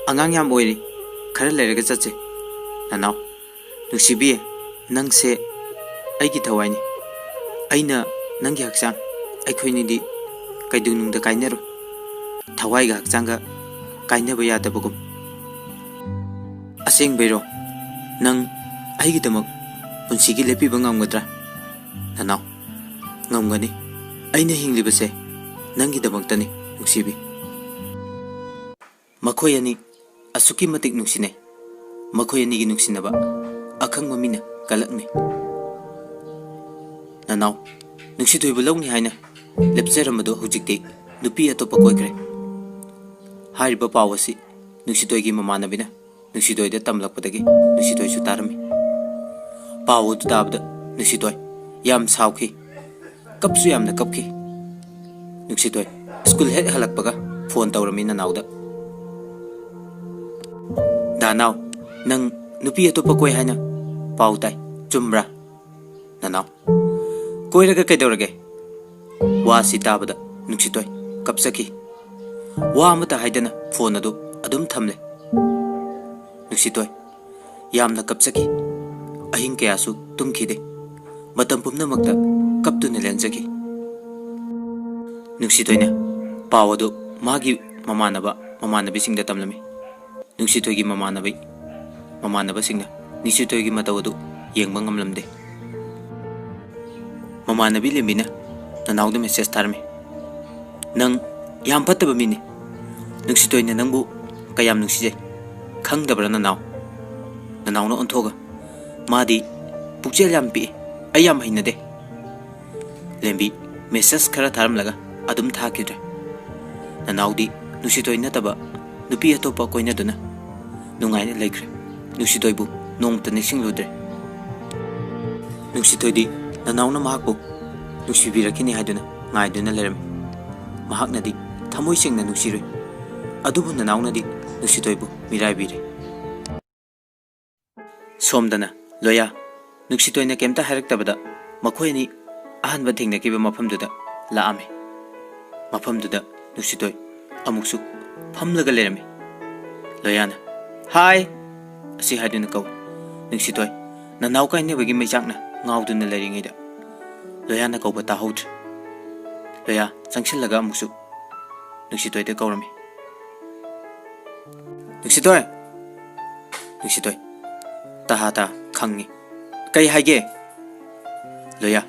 ꯑꯉꯥꯡ ꯌꯥꯝ ꯑꯣꯏꯔꯤ, ꯈꯔ ꯂꯩꯔꯒ ꯆꯠꯁꯦ꯫ ꯅꯅꯥꯎ, ꯅꯨꯡꯁꯤꯕꯤ, ꯅꯪꯁꯦ ꯑꯩꯒꯤ ꯊꯋꯥꯏꯅꯤ꯫ ꯑꯩꯅ ꯅꯪꯒꯤ ꯍꯛꯆꯥꯡ, ꯑꯩꯈꯣꯏꯅꯤꯗꯤ ꯀꯩꯗꯧꯅꯨꯡꯗ ꯀꯥꯏꯅꯔꯣꯏ꯫ ꯊꯋꯥꯏꯒ ꯍꯛꯆꯥꯡꯒ ꯀꯥꯏꯅꯕ ꯌꯥꯗꯕꯒꯨꯝ꯫ ꯑꯁꯦꯡꯕꯩꯔꯣ? ꯅꯪ ꯑꯩꯒꯤꯗꯃꯛ ꯄꯨꯟꯁꯤꯒꯤ ꯂꯦꯞꯄꯤꯕ ꯉꯝꯒꯗ꯭ꯔꯥ? ꯅꯅꯥꯎ, ꯉꯝꯒꯅꯤ꯫ ꯑꯩꯅ ꯍꯤꯡꯂꯤꯕꯁꯦ ꯅꯪꯒꯤꯗꯃꯛꯇꯅꯤ, ꯅꯨꯡꯁꯤꯕꯤ꯫ ꯃꯈꯣꯏ ꯑꯅꯤ ꯑꯁꯨꯛꯀꯤ ꯃꯇꯤꯛ ꯅꯨꯡꯁꯤꯅꯩ꯫ ꯃꯈꯣꯏ ꯑꯅꯤꯒꯤ ꯅꯨꯡꯁꯤꯅꯕ ꯑꯈꯪꯕ ꯃꯤꯅ ꯀꯜꯂꯛꯅꯩ꯫ ꯅꯅꯥꯎ, ꯅꯨꯡꯁꯤꯊꯣꯏꯕ ꯂꯧꯅꯤ ꯍꯥꯏꯅ ꯂꯦꯞꯆꯔꯝꯕꯗꯨ ꯍꯧꯖꯤꯛꯇꯤ ꯅꯨꯄꯤ ꯑꯇꯣꯞꯄ ꯀꯣꯏꯈ꯭ꯔꯦ꯫ ꯍꯥꯏꯔꯤꯕ ꯄꯥꯎ ꯑꯁꯤ ꯅꯨꯡꯁꯤꯊꯣꯏꯒꯤ ꯃꯃꯥꯟꯅꯕꯤꯅ ꯅꯨꯡꯁꯤꯊꯣꯏꯗ ꯇꯝꯂꯛꯄꯗꯒꯤ ꯅꯨꯡꯁꯤꯊꯣꯏꯁꯨ ꯇꯥꯔꯝꯃꯤ꯫ ꯄꯥꯎ ꯑꯗꯨ ꯇꯥꯕꯗ ꯅꯨꯡꯁꯤꯊꯣꯏ ꯌꯥꯝ ꯁꯥꯎꯈꯤ, ꯀꯞꯁꯨ ꯌꯥꯝꯅ ꯀꯞꯈꯤ꯫ ꯅꯨꯡꯁꯤꯊꯣꯏ ꯁ꯭ꯀꯨꯜ ꯍꯦꯛ ꯍꯜꯂꯛꯄꯒ ꯐꯣꯟ ꯇꯧꯔꯝꯃꯤ ꯅꯅꯥꯎꯗ꯫ "ꯗꯥ ꯅꯥꯎ, ꯅꯪ ꯅꯨꯄꯤ ꯑꯇꯣꯞꯄ ꯀꯣꯏ ꯍꯥꯏꯅ ꯄꯥꯎ ꯇꯥꯏ, ꯆꯨꯝꯕ꯭ꯔꯥ?" ꯅꯅꯥꯎ, "ꯀꯣꯏꯔꯒ ꯀꯩꯗꯧꯔꯒꯦ?" ꯋꯥꯁꯤ ꯇꯥꯕꯗ ꯅꯨꯡꯁꯤꯊꯣꯏ ꯀꯞꯆꯈꯤ꯫ ꯋꯥ ꯑꯃꯠꯇ ꯍꯥꯏꯗꯅ ꯐꯣꯟ ꯑꯗꯨ ꯑꯗꯨꯝ ꯊꯝꯂꯦ꯫ ꯅꯨꯡꯁꯤꯊꯣꯏ ꯌꯥꯝꯅ ꯀꯞꯆꯈꯤ꯫ ꯑꯍꯤꯡ ꯀꯌꯥꯁꯨ ꯇꯨꯝꯈꯤꯗꯦ꯫ ꯃꯇꯝ ꯄꯨꯝꯅꯃꯛꯇ ꯀꯞꯇꯨꯅ ꯂꯦꯟꯖꯈꯤ꯫ ꯅꯨꯡꯁꯤꯊꯣꯏꯅ ꯄꯥꯎ ꯑꯗꯨ ꯃꯥꯒꯤ ꯃꯃꯥꯟꯅꯕ ꯃꯃꯥꯟꯅꯕꯤꯁꯤꯡꯗ ꯇꯝꯂꯝꯃꯤ꯫ ꯅꯨꯡꯁꯤꯊꯣꯏꯒꯤ ꯃꯃꯥꯟꯅꯕꯤ ꯃꯃꯥꯟꯅꯕꯁꯤꯡꯅ ꯅꯨꯡꯁꯤꯊꯣꯏꯒꯤ ꯃꯇꯧ ꯑꯗꯨ ꯌꯦꯡꯕ ꯉꯝꯂꯝꯗꯦ꯫ ꯃꯃꯥꯟꯅꯕꯤ ꯂꯦꯝꯕꯤꯅ ꯅꯅꯥꯎꯗ ꯃꯦꯁꯦꯖ ꯊꯥꯔꯝꯃꯤ, "ꯅꯪ ꯌꯥꯝ ꯐꯠꯇꯕ ꯃꯤꯅꯤ꯫ ꯅꯨꯡꯁꯤꯇꯣꯏꯅ ꯅꯪꯕꯨ ꯀꯌꯥꯝ ꯅꯨꯡꯁꯤꯖꯩ ꯈꯪꯗꯕ꯭ꯔꯥ ꯅꯅꯥꯎ? ꯅꯅꯥꯎꯅ ꯑꯣꯟꯊꯣꯛꯑꯒ, "ꯃꯥꯗꯤ ꯄꯨꯛꯆꯦꯜ ꯌꯥꯝ ꯄꯤꯛꯏ, ꯑꯩ ꯌꯥꯝ ꯍꯩꯅꯗꯦ"꯫ ꯂꯦꯝꯕꯤ ꯃꯦꯁꯦꯖ ꯈꯔ ꯊꯥꯔꯝꯂꯒ ꯑꯗꯨꯝ ꯊꯥꯈꯤꯗ꯭ꯔꯦ꯫ ꯅꯅꯥꯎꯗꯤ ꯅꯨꯡꯁꯤꯇꯣꯏ ꯅꯠꯇꯕ ꯅꯨꯄꯤ ꯑꯇꯣꯞꯄ ꯀꯣꯏꯅꯗꯨꯅ ꯅꯨꯡꯉꯥꯏꯅ ꯂꯩꯈ꯭ꯔꯦ꯫ ꯅꯨꯡꯁꯤꯇꯣꯏꯕꯨ ꯅꯣꯡꯃꯇ ꯅꯤꯡꯁꯤꯡꯂꯨꯗ꯭ꯔꯦ꯫ ꯅꯨꯡꯁꯤꯇꯣꯏꯗꯤ ꯅꯅꯥꯎꯅ ꯃꯍꯥꯛꯄꯨ ꯅꯨꯡꯁꯤꯕꯤꯔꯛꯈꯤꯅꯤ ꯍꯥꯏꯗꯨꯅ ꯉꯥꯏꯗꯨꯅ ꯂꯩꯔꯝꯃꯤ꯫ ꯃꯍꯥꯛꯅꯗꯤ ꯊꯃꯣꯏ ꯁꯦꯡꯅ ꯅꯨꯡꯁꯤꯔꯨꯏ꯫ ꯑꯗꯨꯕꯨ ꯅꯅꯥꯎꯅꯗꯤ ꯅꯨꯡꯁꯤꯇꯣꯏꯕꯨ ꯃꯤꯔꯥꯏꯕꯤꯔꯦ꯫ ꯁꯣꯝꯗꯅ ꯂꯣꯌꯥ ꯅꯨꯡꯁꯤꯇꯣꯏꯅ ꯀꯩꯝꯇ ꯍꯥꯏꯔꯛꯇꯕꯗ ꯃꯈꯣꯏ ꯑꯅꯤ ꯑꯍꯥꯟꯕ ꯊꯦꯡꯅꯈꯤꯕ ꯃꯐꯝꯗꯨꯗ ꯂꯥꯛꯑꯝꯃꯤ꯫ ꯃꯐꯝꯗꯨꯗ ꯅꯨꯡꯁꯤꯇꯣꯏ ꯑꯃꯨꯛꯁꯨ ꯐꯝꯂꯒ ꯂꯩꯔꯝꯃꯤ꯫ ꯂꯣꯌꯥꯅ, "ꯍꯥꯏ!" ꯑꯁꯤ ꯍꯥꯏꯗꯨꯅ ꯀꯧꯏ꯫ ꯅꯨꯡꯁꯤꯇꯣꯏ ꯅꯅꯥꯎ ꯀꯥꯏꯅꯕꯒꯤ ꯃꯩꯆꯥꯛꯅ ꯉꯥꯎꯗꯨꯅ ꯂꯩꯔꯤꯉꯩꯗ ꯂꯣꯌꯥꯅ ꯀꯧꯕ ꯇꯥꯍꯧꯗ꯭ꯔꯦ꯫ ꯂꯣꯌꯥ ꯆꯪꯁꯤꯜꯂꯒ ꯑꯃꯨꯛꯁꯨ ꯅꯨꯡꯁꯤꯇꯣꯏꯗ ꯀꯧꯔꯝꯃꯤ꯫ "ꯅꯨꯡꯁꯤꯇꯣꯏ!" ꯅꯨꯡꯁꯤꯇꯣꯏ ꯇꯍꯥ ꯇꯥ ꯈꯪꯉꯤ꯫ "ꯀꯩ ꯍꯥꯏꯒꯦ?" ꯂꯣꯌꯥ,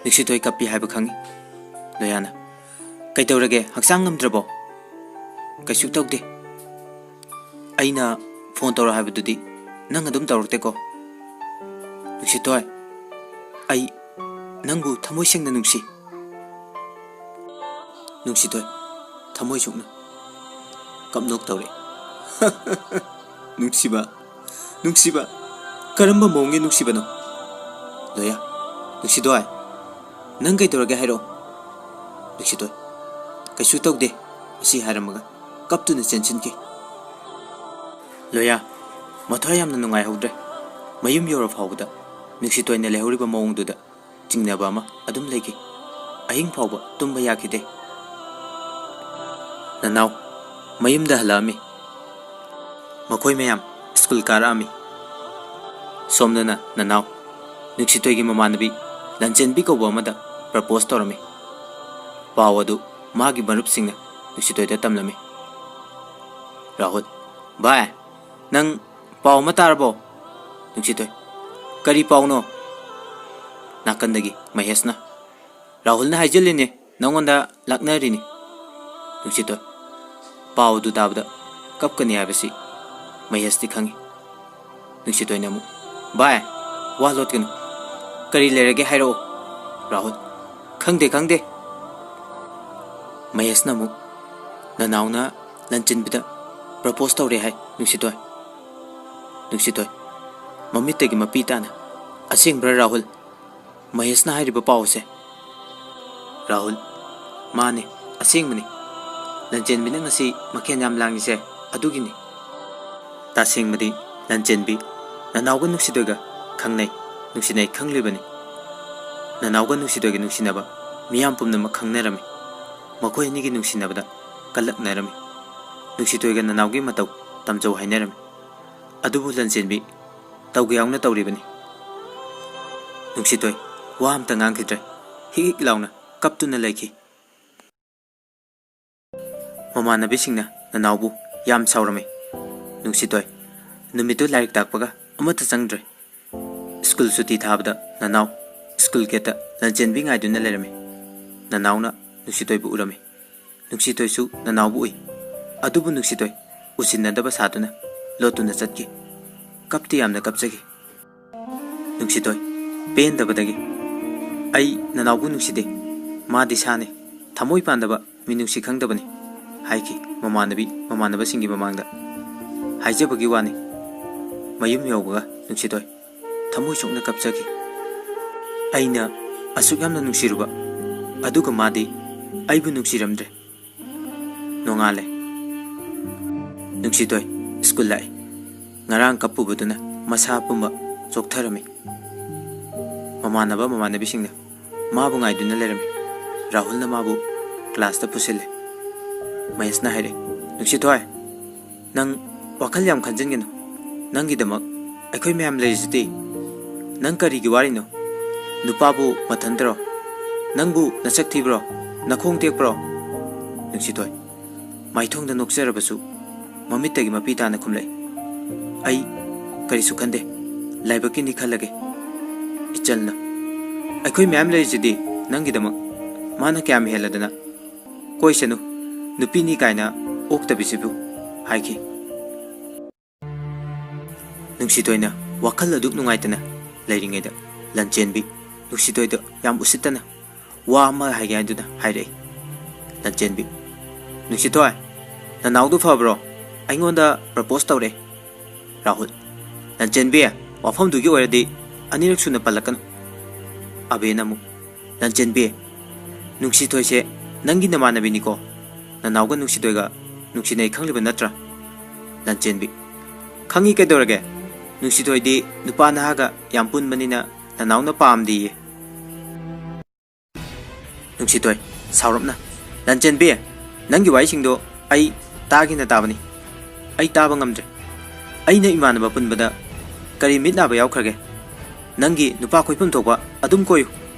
ꯅꯨꯡꯁꯤꯇꯣꯏ ꯀꯞꯄꯤ ꯍꯥꯏꯕ ꯈꯪꯉꯤ꯫ ꯂꯣꯌꯥꯅ, "ꯀꯩꯗꯧꯔꯒꯦ? ꯍꯛꯆꯥꯡ ꯉꯝꯗ꯭ꯔꯕꯣ?" "ꯀꯩꯁꯨ ꯇꯧꯗꯦ꯫ ꯑꯩꯅ ꯐꯣꯟ ꯇꯧꯔꯣ ꯍꯥꯏꯕꯗꯨꯗꯤ ꯅꯪ ꯑꯗꯨꯝ ꯇꯧꯔꯛꯇꯦꯀꯣ?" ꯅꯨꯡꯁꯤꯇꯣꯏ, "ꯑꯩ ꯅꯪꯕꯨ ꯊꯃꯣꯏ ꯁꯦꯡꯅ ꯅꯨꯡꯁꯤ꯫" ꯅꯨꯡꯁꯤꯇꯣꯏ ꯊꯃꯣꯏ ꯁꯣꯛꯅ ꯀꯞꯅꯣꯛ ꯇꯧꯔꯛꯏ꯫ "ꯅꯨꯡꯁꯤꯕ, ꯅꯨꯡꯁꯤꯕ, ꯀꯔꯝꯕ ꯃꯑꯣꯡꯒꯤ ꯅꯨꯡꯁꯤꯕꯅꯣ?" ꯂꯣꯌꯥ, "ꯅꯨꯡꯁꯤꯇꯣꯏ, ꯅꯪ ꯀꯩꯗꯧꯔꯒꯦ ꯍꯥꯏꯔꯛꯑꯣ?" ꯅꯨꯡꯁꯤꯇꯣꯏ, "ꯀꯩꯁꯨ ꯇꯧꯗꯦ" ꯑꯁꯤ ꯍꯥꯏꯔꯝꯃꯒ ꯀꯞꯇꯨꯅ ꯆꯦꯟꯁꯤꯟꯈꯤ꯫ ꯂꯣꯌꯥ ꯃꯊ꯭ꯋꯥꯏ ꯌꯥꯝꯅ ꯅꯨꯡꯉꯥꯏꯍꯧꯗ꯭ꯔꯦ꯫ ꯃꯌꯨꯝ ꯌꯧꯔ ꯐꯥꯎꯕꯗ ꯅꯨꯡꯁꯤꯇꯣꯏꯅ ꯂꯩꯍꯧꯔꯤꯕ ꯃꯑꯣꯡꯗꯨꯗ ꯆꯤꯡꯅꯕ ꯑꯃ ꯑꯗꯨꯝ ꯂꯩꯈꯤ꯫ ꯑꯍꯤꯡ ꯐꯥꯎꯕ ꯇꯨꯝꯕ ꯌꯥꯈꯤꯗꯦ꯫ ꯅꯅꯥꯎ ꯃꯌꯨꯝꯗ ꯍꯜꯂꯛꯑꯝꯃꯤ꯫ ꯃꯈꯣꯏ ꯃꯌꯥꯝ ꯁ꯭ꯀꯨꯜ ꯀꯥꯔꯛꯑꯝꯃꯤ꯫ ꯁꯣꯝꯗꯅ ꯅꯅꯥꯎ ꯅꯨꯡꯁꯤꯇꯣꯏꯒꯤ ꯃꯃꯥꯟꯅꯕꯤ ꯂꯟꯆꯦꯟꯕꯤ ꯀꯧꯕ ꯑꯃꯗ ꯄ꯭ꯔꯄꯣꯁ ꯇꯧꯔꯝꯃꯤ꯫ ꯄꯥꯎ ꯑꯗꯨ ꯃꯥꯒꯤ ꯃꯔꯨꯞꯁꯤꯡꯅ ꯅꯨꯡꯁꯤꯇꯣꯏꯗ ꯇꯝꯂꯝꯃꯤ꯫ ꯔꯥꯍꯨꯜ, "ꯚꯥꯏ, ꯅꯪ ꯄꯥꯎ ꯑꯃ ꯇꯥꯔꯕꯣ?" ꯅꯨꯡꯁꯤꯇꯣꯏ, "ꯀꯔꯤ ꯄꯥꯎꯅꯣ?" ꯅꯥꯀꯟꯗꯒꯤ ꯃꯍꯦꯁꯅ, "ꯔꯥꯍꯨꯜꯅ ꯍꯥꯏꯖꯤꯜꯂꯤꯅꯦ, ꯅꯪꯉꯣꯟꯗ ꯂꯥꯛꯅꯔꯤꯅꯤ꯫" ꯅꯨꯡꯁꯤꯇꯣꯏ, ꯄꯥꯎ ꯑꯗꯨ ꯇꯥꯕꯗ ꯀꯞꯀꯅꯤ ꯍꯥꯏꯕꯁꯤ ꯃꯍꯦꯁꯇꯤ ꯈꯪꯏ꯫ ꯅꯨꯡꯁꯤꯇꯣꯏꯅ ꯑꯃꯨꯛ, "ꯚꯥꯏ, ꯋꯥ ꯂꯣꯠꯀꯅꯨ꯫ ꯀꯔꯤ ꯂꯩꯔꯒꯦ ꯍꯥꯏꯔꯛꯑꯣ꯫" ꯔꯥꯍꯨꯜ, "ꯈꯪꯗꯦ, ꯈꯪꯗꯦ꯫" ꯃꯍꯦꯁꯅ ꯑꯃꯨꯛ, "ꯅꯅꯥꯎꯅ ꯂꯟꯆꯦꯟꯕꯤꯗ propose ꯇꯧꯔꯦ ꯍꯥꯏ, ꯅꯨꯡꯁꯤꯇꯣꯏ꯫ ꯅꯨꯡꯁꯤꯇꯣꯏ, ꯃꯃꯤꯠꯇꯒꯤ ꯃꯄꯤ ꯇꯥꯅ, ꯑꯁꯦꯡꯕ꯭ꯔꯥ ꯔꯥꯍꯨꯜ? ꯃꯍꯦꯁꯅ ꯍꯥꯏꯔꯤꯕ ꯄꯥꯎ ꯑꯁꯦ?" ꯔꯥꯍꯨꯜ, "ꯃꯥꯅꯦ, ꯑꯁꯦꯡꯕꯅꯤ꯫ ꯂꯟꯆꯦꯟꯕꯤꯅ ꯉꯁꯤ ꯃꯈꯦꯟ ꯌꯥꯝ ꯂꯥꯡꯉꯤꯁꯦ ꯑꯗꯨꯒꯤꯅꯤ꯫" ꯇꯁꯦꯡꯕꯗꯤ ꯂꯟꯆꯦꯟꯕꯤ ꯅꯅꯥꯎꯒ ꯅꯨꯡꯁꯤꯇꯣꯏꯒ ꯈꯪꯅꯩ, ꯅꯨꯡꯁꯤꯅꯩ ꯈꯪꯂꯤꯕꯅꯤ꯫ ꯅꯅꯥꯎꯒ ꯅꯨꯡꯁꯤꯇꯣꯏꯒ ꯅꯨꯡꯁꯤꯅꯕ ꯃꯤꯌꯥꯝ ꯄꯨꯝꯅꯃꯛ ꯈꯪꯅꯔꯝꯃꯤ꯫ ꯃꯈꯣꯏ ꯑꯅꯤꯒꯤ ꯅꯨꯡꯁꯤꯅꯕꯗ ꯀꯜꯂꯛꯅꯔꯝꯃꯤ꯫ ꯅꯨꯡꯁꯤꯇꯣꯏꯒ ꯅꯅꯥꯎꯒꯤ ꯃꯇꯧ ꯇꯝꯖꯧ ꯍꯥꯏꯅꯔꯝꯃꯤ꯫ ꯑꯗꯨꯕꯨ ꯂꯟꯆꯦꯟꯕꯤ ꯇꯧꯒꯦ ꯌꯥꯎꯅ ꯇꯧꯔꯤꯕꯅꯤ꯫ ꯅꯨꯡꯁꯤꯇꯣꯏ ꯋꯥ ꯑꯝꯇ ꯉꯥꯡꯈꯤꯗ꯭ꯔꯦ꯫ ꯍꯤꯛ ꯍꯤꯛ ꯂꯥꯎꯅ ꯀꯞꯇꯨꯅ ꯂꯩꯈꯤ꯫ ꯃꯃꯥꯟꯅꯕꯤꯁꯤꯡꯅ ꯅꯅꯥꯎꯕꯨ ꯌꯥꯝ ꯁꯥꯎꯔꯝꯃꯤ꯫ ꯅꯨꯡꯁꯤꯇꯣꯏ ꯅꯨꯃꯤꯠꯇꯨ ꯂꯥꯏꯔꯤꯛ ꯇꯥꯛꯄꯒ ꯑꯃꯠꯇ ꯆꯪꯗ꯭ꯔꯦ꯫ ꯁ꯭ꯀꯨꯜ ꯁꯨꯇꯤ ꯊꯥꯕꯗ ꯅꯅꯥꯎ ꯁ꯭ꯀꯨꯜ ꯒꯦꯠꯇ ꯂꯟꯆꯦꯟꯕꯤ ꯉꯥꯏꯗꯨꯅ ꯂꯩꯔꯝꯃꯤ꯫ ꯅꯅꯥꯎꯅ ꯅꯨꯡꯁꯤꯇꯣꯏꯕꯨ ꯎꯔꯝꯃꯤ꯫ ꯅꯨꯡꯁꯤꯇꯣꯏꯁꯨ ꯅꯅꯥꯎꯕꯨ ꯎꯏ꯫ ꯑꯗꯨꯕꯨ ꯅꯨꯡꯁꯤꯇꯣꯏ ꯎꯁꯤꯟꯅꯗꯕ ꯁꯥꯗꯨꯅ ꯂꯣꯠꯇꯨꯅ ꯆꯠꯈꯤ꯫ ꯀꯞꯇꯤ ꯌꯥꯝꯅ ꯀꯞꯆꯈꯤ꯫ ꯅꯨꯡꯁꯤꯇꯣꯏ ꯄꯦꯟꯗꯕꯗꯒꯤ, "ꯑꯩ ꯅꯅꯥꯎꯕꯨ ꯅꯨꯡꯁꯤꯗꯦ꯫ ꯃꯥꯗꯤ ꯁꯥꯅꯤ꯫ ꯊꯃꯣꯏ ꯄꯥꯟꯗꯕ, ꯃꯤꯅꯨꯡꯁꯤ ꯈꯪꯗꯕꯅꯤ" ꯍꯥꯏꯈꯤ ꯃꯃꯥꯟꯅꯕꯤ ꯃꯃꯥꯟꯅꯕꯁꯤꯡꯒꯤ ꯃꯃꯥꯡꯗ꯫ ꯍꯥꯏꯖꯕꯒꯤ ꯋꯥꯅꯤ, ꯃꯌꯨꯝ ꯌꯧꯕꯒ ꯅꯨꯡꯁꯤꯇꯣꯏ ꯊꯃꯣꯏ ꯁꯣꯛꯅ ꯀꯞꯆꯈꯤ꯫ "ꯑꯩꯅ ꯑꯁꯨꯛ ꯌꯥꯝꯅ ꯅꯨꯡꯁꯤꯔꯨꯕ, ꯑꯗꯨꯒ ꯃꯥꯗꯤ ꯑꯩꯕꯨ ꯅꯨꯡꯁꯤꯔꯝꯗ꯭ꯔꯦ"꯫ ꯅꯣꯡꯉꯥꯜꯂꯦ꯫ ꯅꯨꯡꯁꯤꯇꯣꯏ ꯁ꯭ꯀꯨꯜ ꯂꯥꯛꯏ꯫ ꯉꯔꯥꯡ ꯀꯞꯄꯨꯕꯗꯨꯅ ꯃꯁꯥ ꯄꯨꯝꯕ ꯆꯣꯛꯊꯔꯝꯃꯤ꯫ ꯃꯃꯥꯟꯅꯕ ꯃꯃꯥꯟꯅꯕꯤꯁꯤꯡꯅ ꯃꯥꯕꯨ ꯉꯥꯏꯗꯨꯅ ꯂꯩꯔꯝꯃꯤ꯫ ꯔꯥꯍꯨꯜꯅ ꯃꯥꯕꯨ ꯀ꯭ꯂꯥꯁꯇ ꯄꯨꯁꯤꯜꯂꯦ꯫ ꯃꯍꯦꯁꯅ ꯍꯥꯏꯔꯛꯏ, "ꯅꯨꯡꯁꯤꯊꯣꯏ, ꯅꯪ ꯋꯥꯈꯜ ꯌꯥꯝ ꯈꯟꯖꯤꯟꯒꯅꯨ꯫ ꯅꯪꯒꯤꯗꯃꯛ ꯑꯩꯈꯣꯏ ꯃꯌꯥꯝ ꯂꯩꯔꯤꯁꯤꯗꯤ꯫ ꯅꯪ ꯀꯔꯤꯒꯤ ꯋꯥꯔꯤꯅꯣ? ꯅꯨꯄꯥꯕꯨ ꯃꯊꯟꯇꯔꯣ? ꯅꯪꯕꯨ ꯅꯁꯛ ꯊꯤꯕ꯭ꯔꯣ? ꯅꯈꯣꯡ ꯇꯦꯛꯄ꯭ꯔꯣ?" ꯅꯨꯡꯁꯤꯊꯣꯏ ꯃꯥꯏꯊꯣꯡꯗ ꯅꯣꯛꯆꯔꯕꯁꯨ ꯃꯃꯤꯠꯇꯒꯤ ꯃꯄꯤ ꯇꯥꯅ ꯈꯨꯝꯂꯛꯏ, "ꯑꯩ ꯀꯔꯤꯁꯨ ꯈꯟꯗꯦ꯫ ꯂꯥꯏꯕꯛꯀꯤꯅꯤ ꯈꯜꯂꯒꯦ꯫ ꯏꯆꯜꯅ, ꯑꯩꯈꯣꯏ ꯃꯌꯥꯝ ꯂꯩꯔꯤꯁꯤꯗꯤ ꯅꯪꯒꯤꯗꯃꯛ꯫ ꯃꯥꯅ ꯀꯌꯥꯝ ꯍꯦꯜꯂꯗꯅ? ꯀꯣꯏꯁꯅꯨ꯫ ꯅꯨꯄꯤꯅꯤ ꯀꯥꯏꯅ ꯑꯣꯛꯇꯕꯤꯁꯤꯕꯨ ꯍꯥꯏꯈꯤ꯫ ꯅꯨꯡꯁꯤꯊꯣꯏꯅ ꯋꯥꯈꯜ ꯑꯗꯨꯛ ꯅꯨꯡꯉꯥꯏꯇꯅ ꯂꯩꯔꯤꯉꯩꯗ ꯂꯟꯆꯦꯟꯕꯤ ꯅꯨꯡꯁꯤꯊꯣꯏꯗ ꯌꯥꯝ ꯎꯁꯤꯠꯇꯅ ꯋꯥ ꯑꯃ ꯍꯥꯏꯒꯦ ꯍꯥꯏꯗꯨꯅ ꯍꯥꯏꯔꯛꯏ꯫ ꯂꯟꯆꯦꯟꯕꯤ, "ꯅꯨꯡꯁꯤꯊꯣꯏ, ꯅꯅꯥꯎꯗꯨ ꯐꯕ꯭ꯔꯣ? ꯑꯩꯉꯣꯟꯗ ꯄ꯭ꯔꯄꯣꯁ ꯇꯧꯔꯛꯑꯦ꯫" ꯔꯥꯍꯨꯜ, "ꯂꯟꯆꯦꯟꯕꯤ, ꯋꯥꯐꯝꯗꯨꯒꯤ ꯑꯣꯏꯔꯗꯤ ꯑꯅꯤꯔꯛ ꯁꯨꯅ ꯄꯜꯂꯛꯀꯅꯨ꯫" ꯑꯕꯦꯅ ꯑꯃꯨꯛ, "ꯂꯟꯆꯦꯟꯕꯤ, ꯅꯨꯡꯁꯤꯊꯣꯏꯁꯦ ꯅꯪꯒꯤ ꯅꯃꯥꯟꯅꯕꯤꯅꯤꯀꯣ, ꯅꯅꯥꯎꯒ ꯅꯨꯡꯁꯤꯊꯣꯏꯒ ꯅꯨꯡꯁꯤꯅꯩ ꯈꯪꯂꯤꯕ ꯅꯠꯇ꯭ꯔꯥ?" ꯂꯟꯆꯦꯟꯕꯤ, "ꯈꯪꯉꯤ ꯀꯩꯗꯧꯔꯒꯦ? ꯅꯨꯡꯁꯤꯊꯣꯏꯗꯤ ꯅꯨꯄꯥ ꯅꯍꯥꯒ ꯌꯥꯝ ꯄꯨꯟꯕꯅꯤꯅ ꯅꯅꯥꯎꯅ ꯄꯥꯝꯗꯦꯌꯦ꯫" ꯅꯨꯡꯁꯤꯊꯣꯏ, ꯁꯥꯎꯔꯞꯅ, "ꯂꯟꯆꯦꯟꯕꯤ, ꯅꯪꯒꯤ ꯋꯥꯍꯩꯁꯤꯡꯗꯣ ꯑꯩ ꯇꯥꯒꯦꯅ ꯇꯥꯕꯅꯤ꯫ ꯑꯩ ꯇꯥꯕ ꯉꯝꯗ꯭ꯔꯦ꯫ ꯑꯩꯅ ꯏꯃꯥꯟꯅꯕ ꯄꯨꯟꯕꯗ ꯀꯔꯤ ꯃꯤꯠ ꯅꯥꯕ ꯌꯥꯎꯈ꯭ꯔꯒꯦ? ꯅꯪꯒꯤ ꯅꯨꯄꯥ ꯀꯣꯏꯐꯝ ꯊꯣꯛꯄ ꯑꯗꯨꯝ ꯀꯣꯏꯌꯨ꯫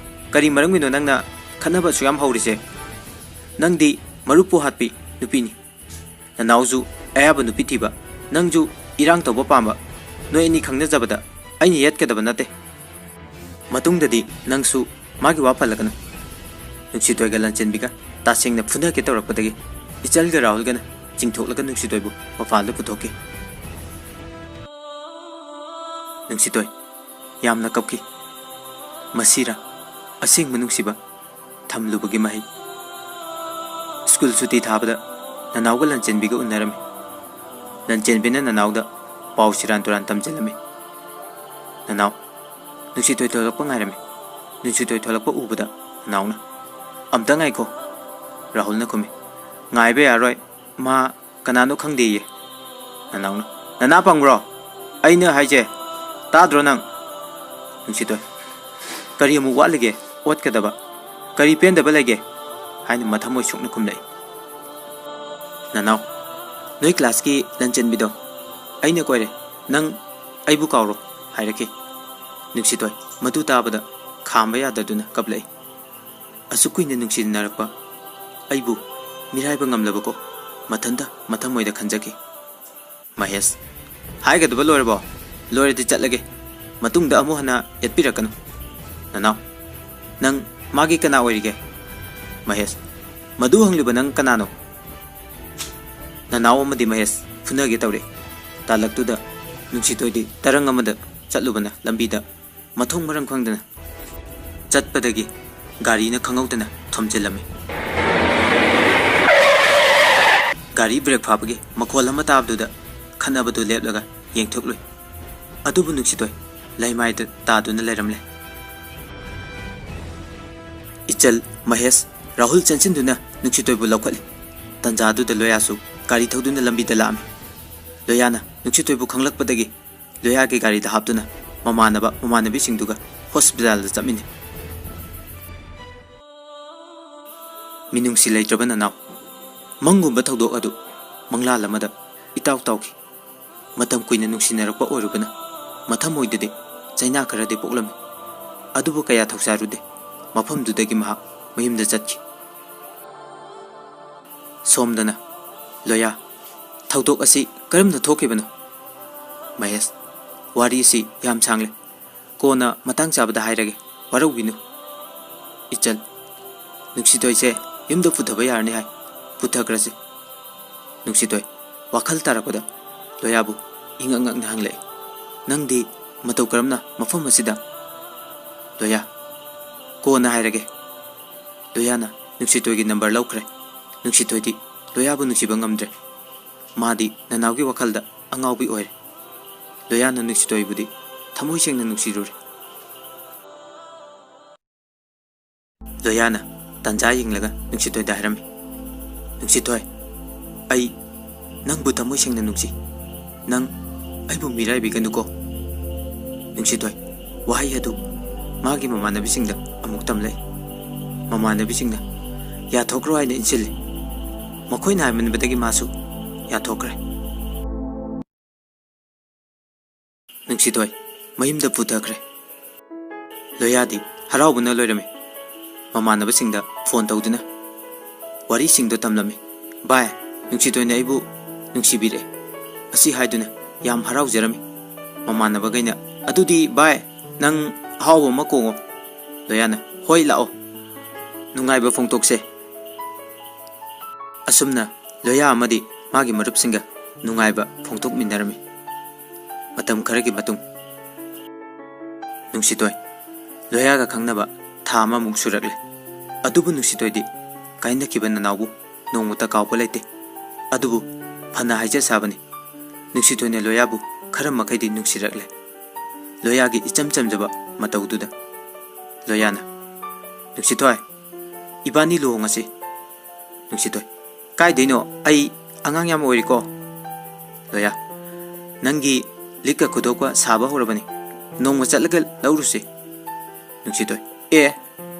ꯀꯔꯤ ꯃꯔꯝꯒꯤꯅꯣ ꯅꯪꯅ ꯈꯠꯅꯕ ꯑꯁꯨꯛ ꯌꯥꯝ ꯍꯧꯔꯤꯁꯦ? ꯅꯪꯗꯤ ꯃꯔꯨꯞꯄꯨ ꯍꯥꯠꯄꯤ ꯅꯨꯄꯤꯅꯤ꯫ ꯅꯅꯥꯎꯁꯨ ꯑꯌꯥꯕ ꯅꯨꯄꯤ ꯊꯤꯕ, ꯅꯪꯁꯨ ꯏꯔꯥꯡ ꯇꯧꯕ ꯄꯥꯝꯕ, ꯅꯣꯏ ꯑꯅꯤ ꯈꯪꯅꯖꯕꯗ ꯑꯩꯅ ꯌꯦꯠꯀꯗꯕ ꯅꯠꯇꯦ꯫ ꯃꯇꯨꯡꯗꯗꯤ ꯅꯪꯁꯨ ꯃꯥꯒꯤ ꯋꯥ ꯄꯜꯂꯛꯀꯅꯨ꯫" ꯅꯨꯡꯁꯤꯊꯣꯏꯒ ꯂꯟꯆꯦꯟꯕꯤꯒ ꯇꯁꯦꯡꯅ ꯐꯨꯅꯒꯦ ꯇꯧꯔꯛꯄꯗꯒꯤ ꯏꯆꯜꯒ ꯔꯥꯍꯨꯜꯒꯅ ꯆꯤꯡꯊꯣꯛꯂꯒ ꯅꯨꯡꯁꯤꯊꯣꯏꯕꯨ ꯃꯄꯥꯟꯗ ꯄꯨꯊꯣꯛꯈꯤ꯫ ꯅꯨꯡꯁꯤꯊꯣꯏ ꯌꯥꯝꯅ ꯀꯞꯈꯤ꯫ ꯃꯁꯤꯔꯥ ꯑꯁꯦꯡꯕ ꯅꯨꯡꯁꯤꯕ ꯊꯝꯂꯨꯕꯒꯤ ꯃꯍꯩ? ꯁ꯭ꯀꯨꯜ ꯁꯨꯇꯤ ꯊꯥꯕꯗ ꯅꯅꯥꯎꯒ ꯂꯟꯆꯦꯟꯕꯤꯒ ꯎꯅꯔꯝꯃꯤ꯫ ꯂꯟꯆꯦꯟꯕꯤꯅ ꯅꯅꯥꯎꯗ ꯄꯥꯎ ꯁꯤꯔꯥꯟ ꯇꯨꯔꯥꯟ ꯇꯝꯖꯜꯂꯝꯃꯤ꯫ ꯅꯅꯥꯎ, ꯅꯨꯡꯁꯤꯊꯣꯏ ꯊꯣꯛꯂꯛꯄ ꯉꯥꯏꯔꯝꯃꯤ꯫ ꯅꯨꯡꯁꯤꯊꯣꯏ ꯊꯣꯛꯂꯛꯄ ꯎꯕꯗ ꯅꯅꯥꯎꯅ, "ꯑꯝꯇ ꯉꯥꯏꯈꯣ꯫" ꯔꯥꯍꯨꯜꯅ ꯈꯨꯝꯃꯤ, "ꯉꯥꯏꯕ ꯌꯥꯔꯣꯏ꯫ ꯃꯥ ꯀꯅꯥꯅꯣ ꯈꯪꯗꯦꯌꯦ꯫" ꯅꯅꯥꯎꯅ, "ꯅꯅꯥ ꯄꯪꯕ꯭ꯔꯣ? ꯑꯩꯅ ꯍꯥꯏꯁꯦ ꯇꯥꯗ꯭ꯔꯣ ꯅꯪ?" ꯅꯨꯡꯁꯤꯊꯣꯏ, "ꯀꯔꯤ ꯑꯃꯨꯛ ꯋꯥꯠꯂꯤꯒꯦ ꯑꯣꯠꯀꯗꯕ? ꯀꯔꯤ ꯄꯦꯟꯗꯕ ꯂꯩꯒꯦ?" ꯍꯥꯏꯅ ꯃꯊꯃꯣꯏ ꯁꯣꯛꯅ ꯈꯨꯝꯂꯛꯏ꯫ ꯅꯅꯥꯎ, "ꯅꯣꯏ ꯀ꯭ꯂꯥꯁꯀꯤ ꯂꯟꯆꯦꯟꯕꯤꯗꯣ ꯑꯩꯅ ꯀꯣꯏꯔꯦ, ꯅꯪ ꯑꯩꯕꯨ ꯀꯥꯎꯔꯣ" ꯍꯥꯏꯔꯛꯈꯤ꯫ ꯅꯨꯡꯁꯤꯊꯣꯏ ꯃꯗꯨ ꯇꯥꯕꯗ ꯈꯥꯝꯕ ꯌꯥꯗꯗꯨꯅ ꯀꯞꯂꯛꯏ꯫ ꯑꯁꯨꯛ ꯀꯨꯏꯅ ꯅꯨꯡꯁꯤꯅꯔꯛꯄ ꯑꯩꯕꯨ ꯃꯤꯔꯥꯏꯕ ꯉꯝꯂꯕꯀꯣ, ꯃꯊꯟꯇ ꯃꯊꯃꯣꯏꯗ ꯈꯟꯖꯈꯤ꯫ ꯃꯍꯦꯁ, "ꯍꯥꯏꯒꯗꯕ ꯂꯣꯏꯔꯕꯣ? ꯂꯣꯏꯔꯗꯤ ꯆꯠꯂꯒꯦ꯫ ꯃꯇꯨꯡꯗ ꯑꯃꯨꯛ ꯍꯟꯅ ꯌꯦꯠꯄꯤꯔꯛꯀꯅꯨ꯫" ꯅꯅꯥꯎ, "ꯅꯪ ꯃꯥꯒꯤ ꯀꯅꯥ ꯑꯣꯏꯔꯤꯒꯦ?" ꯃꯍꯦꯁ, "ꯃꯗꯨ ꯍꯪꯂꯤꯕ ꯅꯪ ꯀꯅꯥꯅꯣ? ꯅꯅꯥꯎ ꯑꯃꯗꯤ ꯃꯍꯦꯁ ꯐꯨꯅꯒꯦ ꯇꯧꯔꯛꯏ꯫ ꯇꯥꯂꯛꯇꯨꯗ ꯅꯨꯡꯁꯤꯊꯣꯏꯗꯤ ꯇꯔꯪ ꯑꯃꯗ ꯆꯠꯂꯨꯕꯅ ꯂꯝꯕꯤꯗ ꯃꯊꯣꯡ ꯃꯔꯝ ꯈꯪꯗꯅ ꯆꯠꯄꯗꯒꯤ ꯒꯥꯔꯤꯅ ꯈꯪꯍꯧꯗꯅ ꯊꯣꯝꯖꯤꯜꯂꯝꯃꯤ꯫ ꯒꯥꯔꯤ ꯕ꯭ꯔꯦꯛ ꯐꯥꯕꯒꯤ ꯃꯈꯣꯜ ꯑꯃ ꯇꯥꯕꯗꯨꯗ ꯈꯠꯅꯕꯗꯨ ꯂꯦꯞꯂꯒ ꯌꯦꯡꯊꯣꯛꯂꯨꯏ꯫ ꯑꯗꯨꯕꯨ ꯅꯨꯡꯁꯤꯊꯣꯏ ꯂꯩꯃꯥꯏꯗ ꯇꯥꯗꯨꯅ ꯂꯩꯔꯝꯂꯦ꯫ ꯏꯆꯜ, ꯃꯍꯦꯁ, ꯔꯥꯍꯨꯜ ꯆꯦꯟꯁꯤꯟꯗꯨꯅ ꯅꯨꯡꯁꯤꯊꯣꯏꯕꯨ ꯂꯧꯈꯠꯂꯤ꯫ ꯇꯟꯖꯥꯗꯨꯗ ꯂꯣꯌꯥꯁꯨ ꯒꯥꯔꯤ ꯊꯧꯗꯨꯅ ꯂꯝꯕꯤꯗ ꯂꯥꯛꯑꯝꯃꯤ꯫ ꯂꯣꯌꯥꯅ ꯅꯨꯡꯁꯤꯊꯣꯏꯕꯨ ꯈꯪꯂꯛꯄꯗꯒꯤ ꯂꯣꯌꯥꯒꯤ ꯒꯥꯔꯤꯗ ꯍꯥꯞꯇꯨꯅ ꯃꯃꯥꯟꯅꯕ ꯃꯃꯥꯟꯅꯕꯤꯁꯤꯡꯗꯨꯒ ꯍꯣꯁꯄꯤꯇꯥꯜꯗ ꯆꯠꯃꯤꯟꯅꯩ꯫ ꯃꯤꯅꯨꯡꯁꯤ ꯂꯩꯇ꯭ꯔꯕ ꯅꯅꯥꯎ꯫ ꯃꯪꯒꯨꯝꯕ ꯊꯧꯗꯣꯛ ꯑꯗꯨ ꯃꯪꯂꯥꯜ ꯑꯃꯗ ꯏꯇꯥꯎ ꯇꯥꯎꯈꯤ꯫ ꯃꯇꯝ ꯀꯨꯏꯅ ꯅꯨꯡꯁꯤꯅꯔꯛꯄ ꯑꯣꯏꯔꯨꯕꯅ ꯃꯊꯃꯣꯏꯗꯗꯤ ꯆꯩꯅꯥ ꯈꯔꯗꯤ ꯄꯣꯛꯂꯝꯃꯤ꯫ ꯑꯗꯨꯕꯨ ꯀꯌꯥ ꯊꯧꯁꯥꯔꯨꯗꯦ꯫ ꯃꯐꯝꯗꯨꯗꯒꯤ ꯃꯍꯥꯛ ꯃꯌꯨꯝꯗ ꯆꯠꯈꯤ꯫ ꯁꯣꯝꯗꯅ, ꯂꯣꯌꯥ, ꯊꯧꯗꯣꯛ ꯑꯁꯤ ꯀꯔꯝꯅ ꯊꯣꯛꯈꯤꯕꯅꯣ? ꯃꯍꯦꯁ, ꯋꯥꯔꯤ ꯑꯁꯤ ꯌꯥꯝ ꯁꯥꯡꯂꯦ꯫ ꯀꯣꯟꯅ ꯃꯇꯥꯡ ꯆꯥꯕꯗ ꯍꯥꯏꯔꯒꯦ꯫ ꯋꯥꯔꯧꯕꯤꯅꯨ꯫ ꯏꯆꯜ, ꯅꯨꯡꯁꯤꯊꯣꯏꯁꯦ ꯌꯨꯝꯗ ꯄꯨꯊꯕ ꯌꯥꯔꯅꯤ ꯍꯥꯏ꯫ ꯄꯨꯊꯈ꯭ꯔꯁꯤ꯫ ꯅꯨꯡꯁꯤꯊꯣꯏ ꯋꯥꯈꯜ ꯇꯥꯔꯛꯄꯗ ꯂꯣꯌꯥꯕꯨ ꯏꯉꯛ ꯉꯛꯅ ꯍꯪꯂꯛꯏ, "ꯅꯪꯗꯤ ꯃꯇꯧ ꯀꯔꯝꯅ ꯃꯐꯝ ꯑꯁꯤꯗ?" ꯂꯣꯌꯥ, ꯀꯣꯟꯅ ꯍꯥꯏꯔꯒꯦ꯫ ꯂꯣꯌꯥꯅ ꯅꯨꯡꯁꯤꯊꯣꯏꯒꯤ ꯅꯝꯕꯔ ꯂꯧꯈ꯭ꯔꯦ꯫ ꯅꯨꯡꯁꯤꯊꯣꯏꯗꯤ ꯂꯣꯌꯥꯕꯨ ꯅꯨꯡꯁꯤꯕ ꯉꯝꯗ꯭ꯔꯦ꯫ ꯃꯥꯗꯤ ꯅꯅꯥꯎꯒꯤ ꯋꯥꯈꯜꯗ ꯑꯉꯥꯎꯕꯤ ꯑꯣꯏꯔꯦ꯫ ꯂꯣꯌꯥꯅ ꯅꯨꯡꯁꯤꯊꯣꯏꯕꯨꯗꯤ ꯊꯃꯣꯏ ꯁꯦꯡꯅ ꯅꯨꯡꯁꯤꯔꯨꯔꯦ꯫ ꯂꯣꯌꯥꯅ ꯇꯟꯖꯥ ꯌꯦꯡꯂꯒ ꯅꯨꯡꯁꯤꯊꯣꯏꯗ ꯍꯥꯏꯔꯝꯃꯤ, "ꯅꯨꯡꯁꯤꯊꯣꯏ, ꯑꯩ ꯅꯪꯕꯨ ꯊꯃꯣꯏ ꯁꯦꯡꯅ ꯅꯨꯡꯁꯤ꯫ ꯅꯪ ꯑꯩꯕꯨ ꯃꯤꯔꯥꯏꯕꯤꯒꯅꯨꯀꯣ꯫" ꯅꯨꯡꯁꯤꯊꯣꯏ ꯋꯥꯍꯩ ꯑꯗꯨ ꯃꯥꯒꯤ ꯃꯃꯥꯟꯅꯕꯤꯁꯤꯡꯗ ꯑꯃꯨꯛ ꯇꯝꯂꯛꯏ꯫ ꯃꯃꯥꯟꯅꯕꯤꯁꯤꯡꯅ ꯌꯥꯊꯣꯛꯈ꯭ꯔꯣ ꯍꯥꯏꯅ ꯏꯟꯁꯤꯜꯂꯤ꯫ ꯃꯈꯣꯏꯅ ꯍꯥꯏꯃꯟꯕꯗꯒꯤ ꯃꯥꯁꯨ ꯌꯥꯊꯣꯛꯈ꯭ꯔꯦ꯫ ꯅꯨꯡꯁꯤꯊꯣꯏ ꯃꯌꯨꯝꯗ ꯄꯨꯊꯈ꯭ꯔꯦ꯫ ꯂꯣꯌꯥꯗꯤ ꯍꯔꯥꯎꯕꯅ ꯂꯣꯏꯔꯝꯃꯤ꯫ ꯃꯃꯥꯟꯅꯕꯁꯤꯡꯗ ꯐꯣꯟ ꯇꯧꯗꯨꯅ ꯋꯥꯔꯤꯁꯤꯡꯗꯣ ꯇꯝꯂꯝꯃꯤ꯫ "ꯚꯥꯏ, ꯅꯨꯡꯁꯤꯊꯣꯏꯅ ꯑꯩꯕꯨ ꯅꯨꯡꯁꯤꯕꯤꯔꯛꯑꯦ" ꯑꯁꯤ ꯍꯥꯏꯗꯨꯅ ꯌꯥꯝ ꯍꯔꯥꯎꯖꯔꯝꯃꯤ꯫ ꯃꯃꯥꯟꯅꯕꯈꯩꯅ, "ꯑꯗꯨꯗꯤ ꯚꯥꯏ, ꯅꯪ ꯑꯍꯥꯎꯕ ꯑꯃ ꯀꯣꯡꯉꯣ꯫" ꯂꯣꯌꯥꯅ, "ꯍꯣꯏ, ꯂꯥꯛꯑꯣ, ꯅꯨꯡꯉꯥꯏꯕ ꯐꯣꯡꯗꯣꯛꯁꯦ꯫" ꯑꯁꯨꯝꯅ ꯂꯣꯌꯥ ꯑꯃꯗꯤ ꯃꯥꯒꯤ ꯃꯔꯨꯞꯁꯤꯡꯒ ꯅꯨꯡꯉꯥꯏꯕ ꯐꯣꯡꯗꯣꯛꯃꯤꯟꯅꯔꯝꯃꯤ꯫ ꯃꯇꯝ ꯈꯔꯒꯤ ꯃꯇꯨꯡ, ꯅꯨꯡꯁꯤꯇꯣꯏ ꯂꯣꯌꯥꯒ ꯈꯪꯅꯕ ꯊꯥ ꯑꯃꯃꯨꯛ ꯁꯨꯔꯛꯂꯦ꯫ ꯑꯗꯨꯕꯨ ꯅꯨꯡꯁꯤꯇꯣꯏꯗꯤ ꯀꯥꯏꯅꯈꯤꯕ ꯅꯅꯥꯎꯕꯨ ꯅꯣꯡꯃꯇ ꯀꯥꯎꯕ ꯂꯩꯇꯦ꯫ ꯑꯗꯨꯕꯨ ꯐꯅ ꯍꯥꯏꯖ ꯁꯥꯕꯅꯤ, ꯅꯨꯡꯁꯤꯇꯣꯏꯅ ꯂꯣꯌꯥꯕꯨ ꯈꯔ ꯃꯈꯩꯗꯤ ꯅꯨꯡꯁꯤꯔꯛꯂꯦ꯫ ꯂꯣꯌꯥꯒꯤ ꯏꯆꯝ ꯆꯝꯖꯕ ꯃꯇꯧꯗꯨꯗ ꯂꯣꯌꯥꯅ, "ꯅꯨꯡꯁꯤꯊꯣꯏ, ꯏꯕꯥꯅꯤ ꯂꯨꯍꯣꯡꯉꯁꯤ꯫" ꯅꯨꯡꯁꯤꯊꯣꯏ, "ꯀꯥꯏꯗꯩꯅꯣ? ꯑꯩ ꯑꯉꯥꯡ ꯌꯥꯝ ꯑꯣꯏꯔꯤꯀꯣ꯫" ꯂꯣꯌꯥ, "ꯅꯪꯒꯤ ꯂꯤꯛꯀ ꯈꯨꯗꯣꯞꯀ ꯁꯥꯕ ꯍꯧꯔꯕꯅꯤ, ꯅꯣꯡꯃ ꯆꯠꯂꯒ ꯂꯧꯔꯨꯁꯤ꯫" ꯅꯨꯡꯁꯤꯊꯣꯏ, "ꯑꯦ,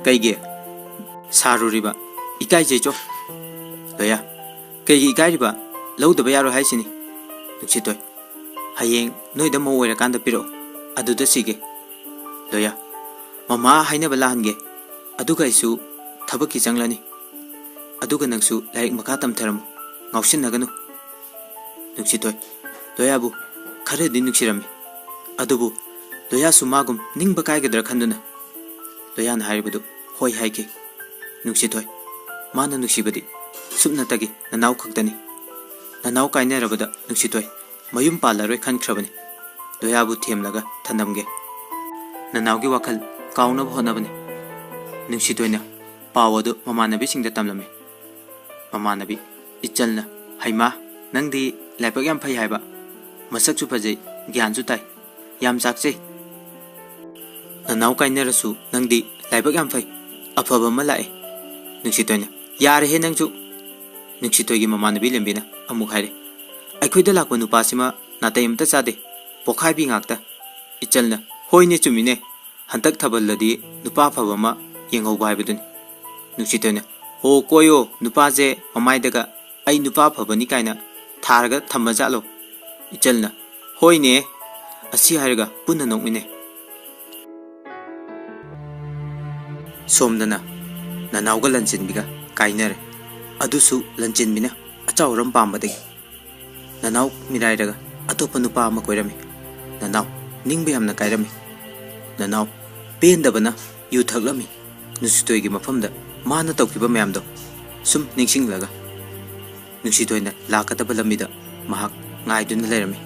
ꯀꯩꯒꯤ? ꯁꯥꯔꯨꯔꯤꯕ? ꯏꯀꯥꯏꯖꯩꯆꯣ꯫" ꯂꯣꯌꯥ, "ꯀꯩꯒꯤ ꯏꯀꯥꯏꯔꯤꯕ? ꯂꯧꯗꯕ ꯌꯥꯔꯣꯏ ꯍꯥꯏꯁꯤꯅꯤ꯫" ꯅꯨꯡꯁꯤꯊꯣꯏ, "ꯍꯌꯦꯡ ꯅꯣꯏꯗ ꯃꯧ ꯑꯣꯏꯔꯀꯥꯟꯗ ꯄꯤꯔꯛꯑꯣ, ꯑꯗꯨꯗ ꯁꯤꯒꯦ꯫" ꯂꯣꯌꯥ, "ꯃꯃꯥ ꯍꯥꯏꯅꯕ ꯂꯥꯛꯍꯟꯒꯦ, ꯑꯗꯨꯒ ꯑꯩꯁꯨ ꯊꯕꯛꯀꯤ ꯆꯪꯂꯅꯤ꯫ ꯑꯗꯨꯒ ꯅꯪꯁꯨ ꯂꯥꯏꯔꯤꯛ ꯃꯈꯥ ꯇꯝꯊꯔꯝꯃꯨ, ꯉꯥꯎꯁꯤꯟꯅꯒꯅꯨ꯫" ꯅꯨꯡꯁꯤꯊꯣꯏ ꯂꯣꯌꯥꯕꯨ ꯈꯔꯗꯤ ꯅꯨꯡꯁꯤꯔꯝꯃꯤ꯫ ꯑꯗꯨꯕꯨ ꯂꯣꯌꯥꯁꯨ ꯃꯥꯒꯨꯝ ꯅꯤꯡꯕ ꯀꯥꯏꯒꯗ꯭ꯔꯥ ꯈꯟꯗꯨꯅ ꯂꯣꯌꯥꯅ ꯍꯥꯏꯔꯤꯕꯗꯨ ꯍꯣꯏ ꯍꯥꯏꯈꯤ꯫ ꯅꯨꯡꯁꯤꯊꯣꯏ, ꯃꯥꯅ ꯅꯨꯡꯁꯤꯕꯗꯤ ꯁꯨꯞꯅꯇꯒꯤ ꯅꯅꯥꯎ ꯈꯛꯇꯅꯤ꯫ ꯅꯅꯥꯎ ꯀꯥꯏꯅꯔꯕꯗ ꯅꯨꯡꯁꯤꯊꯣꯏ ꯃꯌꯨꯝ ꯄꯥꯜꯂꯔꯣꯏ ꯈꯟꯈ꯭ꯔꯕꯅꯤ꯫ ꯂꯣꯌꯥꯕꯨ ꯊꯦꯝꯂꯒ ꯊꯅꯝꯒꯦ꯫ ꯅꯅꯥꯎꯒꯤ ꯋꯥꯈꯜ ꯀꯥꯎꯅꯕ ꯍꯣꯠꯅꯕꯅꯤ꯫ ꯅꯨꯡꯁꯤꯊꯣꯏꯅ ꯄꯥꯎ ꯑꯗꯨ ꯃꯃꯥꯟꯅꯕꯤꯁꯤꯡꯗ ꯇꯝꯂꯝꯃꯤ꯫ ꯃꯃꯥꯟꯅꯕꯤ ꯏꯆꯜꯅ, "ꯍꯩꯃꯥ, ꯅꯪꯗꯤ ꯂꯥꯏꯕꯛ ꯌꯥꯝ ꯐꯩ ꯍꯥꯏꯕ, ꯃꯁꯛꯁꯨ ꯐꯖꯩ, ꯒ꯭ꯌꯥꯟꯁꯨ ꯇꯥꯏ, ꯌꯥꯝ ꯆꯥꯛꯆꯩ꯫ ꯅꯅꯥꯎ ꯀꯥꯏꯅꯔꯁꯨ ꯅꯪꯗꯤ ꯂꯥꯏꯕꯛ ꯌꯥꯝ ꯐꯩ, ꯑꯐꯕ ꯑꯃ ꯂꯥꯛꯑꯦ꯫" ꯅꯨꯡꯁꯤꯊꯣꯏꯅ, "ꯌꯥꯔꯦꯍꯦ ꯅꯪꯁꯨ꯫" ꯅꯨꯡꯁꯤꯊꯣꯏꯒꯤ ꯃꯃꯥꯟꯅꯕꯤ ꯂꯦꯝꯕꯤꯅ ꯑꯃꯨꯛ ꯍꯥꯏꯔꯦ, "ꯑꯩꯈꯣꯏꯗ ꯂꯥꯛꯄ ꯅꯨꯄꯥꯁꯤꯃ ꯅꯥꯇꯩ ꯑꯝꯇ ꯆꯥꯗꯦ, ꯄꯣꯛꯈꯥꯏꯕꯤ ꯉꯥꯛꯇ꯫" ꯏꯆꯜꯅ, "ꯍꯣꯏꯅꯦ, ꯆꯨꯝꯃꯤꯅꯦ, ꯍꯟꯗꯛ ꯊꯥꯕꯜꯗꯗꯤ ꯅꯨꯄꯥ ꯑꯐꯕ ꯑꯃ ꯌꯦꯡꯍꯧꯕ ꯍꯥꯏꯕꯗꯨꯅꯤ꯫" ꯅꯨꯡꯁꯤꯊꯣꯏꯅ, "ꯍꯣ, ꯀꯣꯏꯌꯣ, ꯅꯨꯄꯥꯁꯦ ꯃꯃꯥꯏꯗꯒ 'ꯑꯩ ꯅꯨꯄꯥ ꯑꯐꯕꯅꯤ' ꯀꯥꯏꯅ ꯊꯥꯔꯒ ꯊꯝꯃꯖꯥꯠꯂꯣ?" ꯏꯆꯜꯅ, "ꯍꯣꯏꯅꯦ꯫" ꯑꯁꯤ ꯍꯥꯏꯔꯒ ꯄꯨꯟꯅ ꯅꯣꯛꯃꯤꯟꯅꯩ꯫ ꯁꯣꯝꯗꯅ ꯅꯅꯥꯎꯒ ꯂꯟꯆꯦꯟꯕꯤꯒ ꯀꯥꯏꯅꯔꯦ꯫ ꯑꯗꯨꯁꯨ ꯂꯟꯆꯦꯟꯕꯤꯅ ꯑꯆꯥꯎ ꯑꯔꯝ ꯄꯥꯝꯕꯗꯒꯤ꯫ ꯅꯅꯥꯎ ꯃꯤꯔꯥꯏꯔꯒ ꯑꯇꯣꯞꯄ ꯅꯨꯄꯥ ꯑꯃ ꯀꯣꯏꯔꯝꯃꯤ꯫ ꯅꯅꯥꯎ ꯅꯤꯡꯕ ꯌꯥꯝꯅ ꯀꯥꯏꯔꯝꯃꯤ꯫ ꯅꯅꯥꯎ ꯄꯦꯟꯗꯕꯅ ꯌꯨ ꯊꯛꯂꯝꯃꯤ꯫ ꯅꯨꯡꯁꯤꯇꯣꯏꯒꯤ ꯃꯐꯝꯗ ꯃꯥꯅ ꯇꯧꯈꯤꯕ ꯃꯌꯥꯝꯗꯣ ꯁꯨꯝ ꯅꯤꯡꯁꯤꯡꯂꯒ꯫ ꯅꯨꯡꯁꯤꯊꯣꯏꯅ ꯂꯥꯛꯀꯗꯕ ꯂꯝꯕꯤꯗ ꯃꯍꯥꯛ ꯉꯥꯏꯗꯨꯅ ꯂꯩꯔꯝꯃꯤ꯫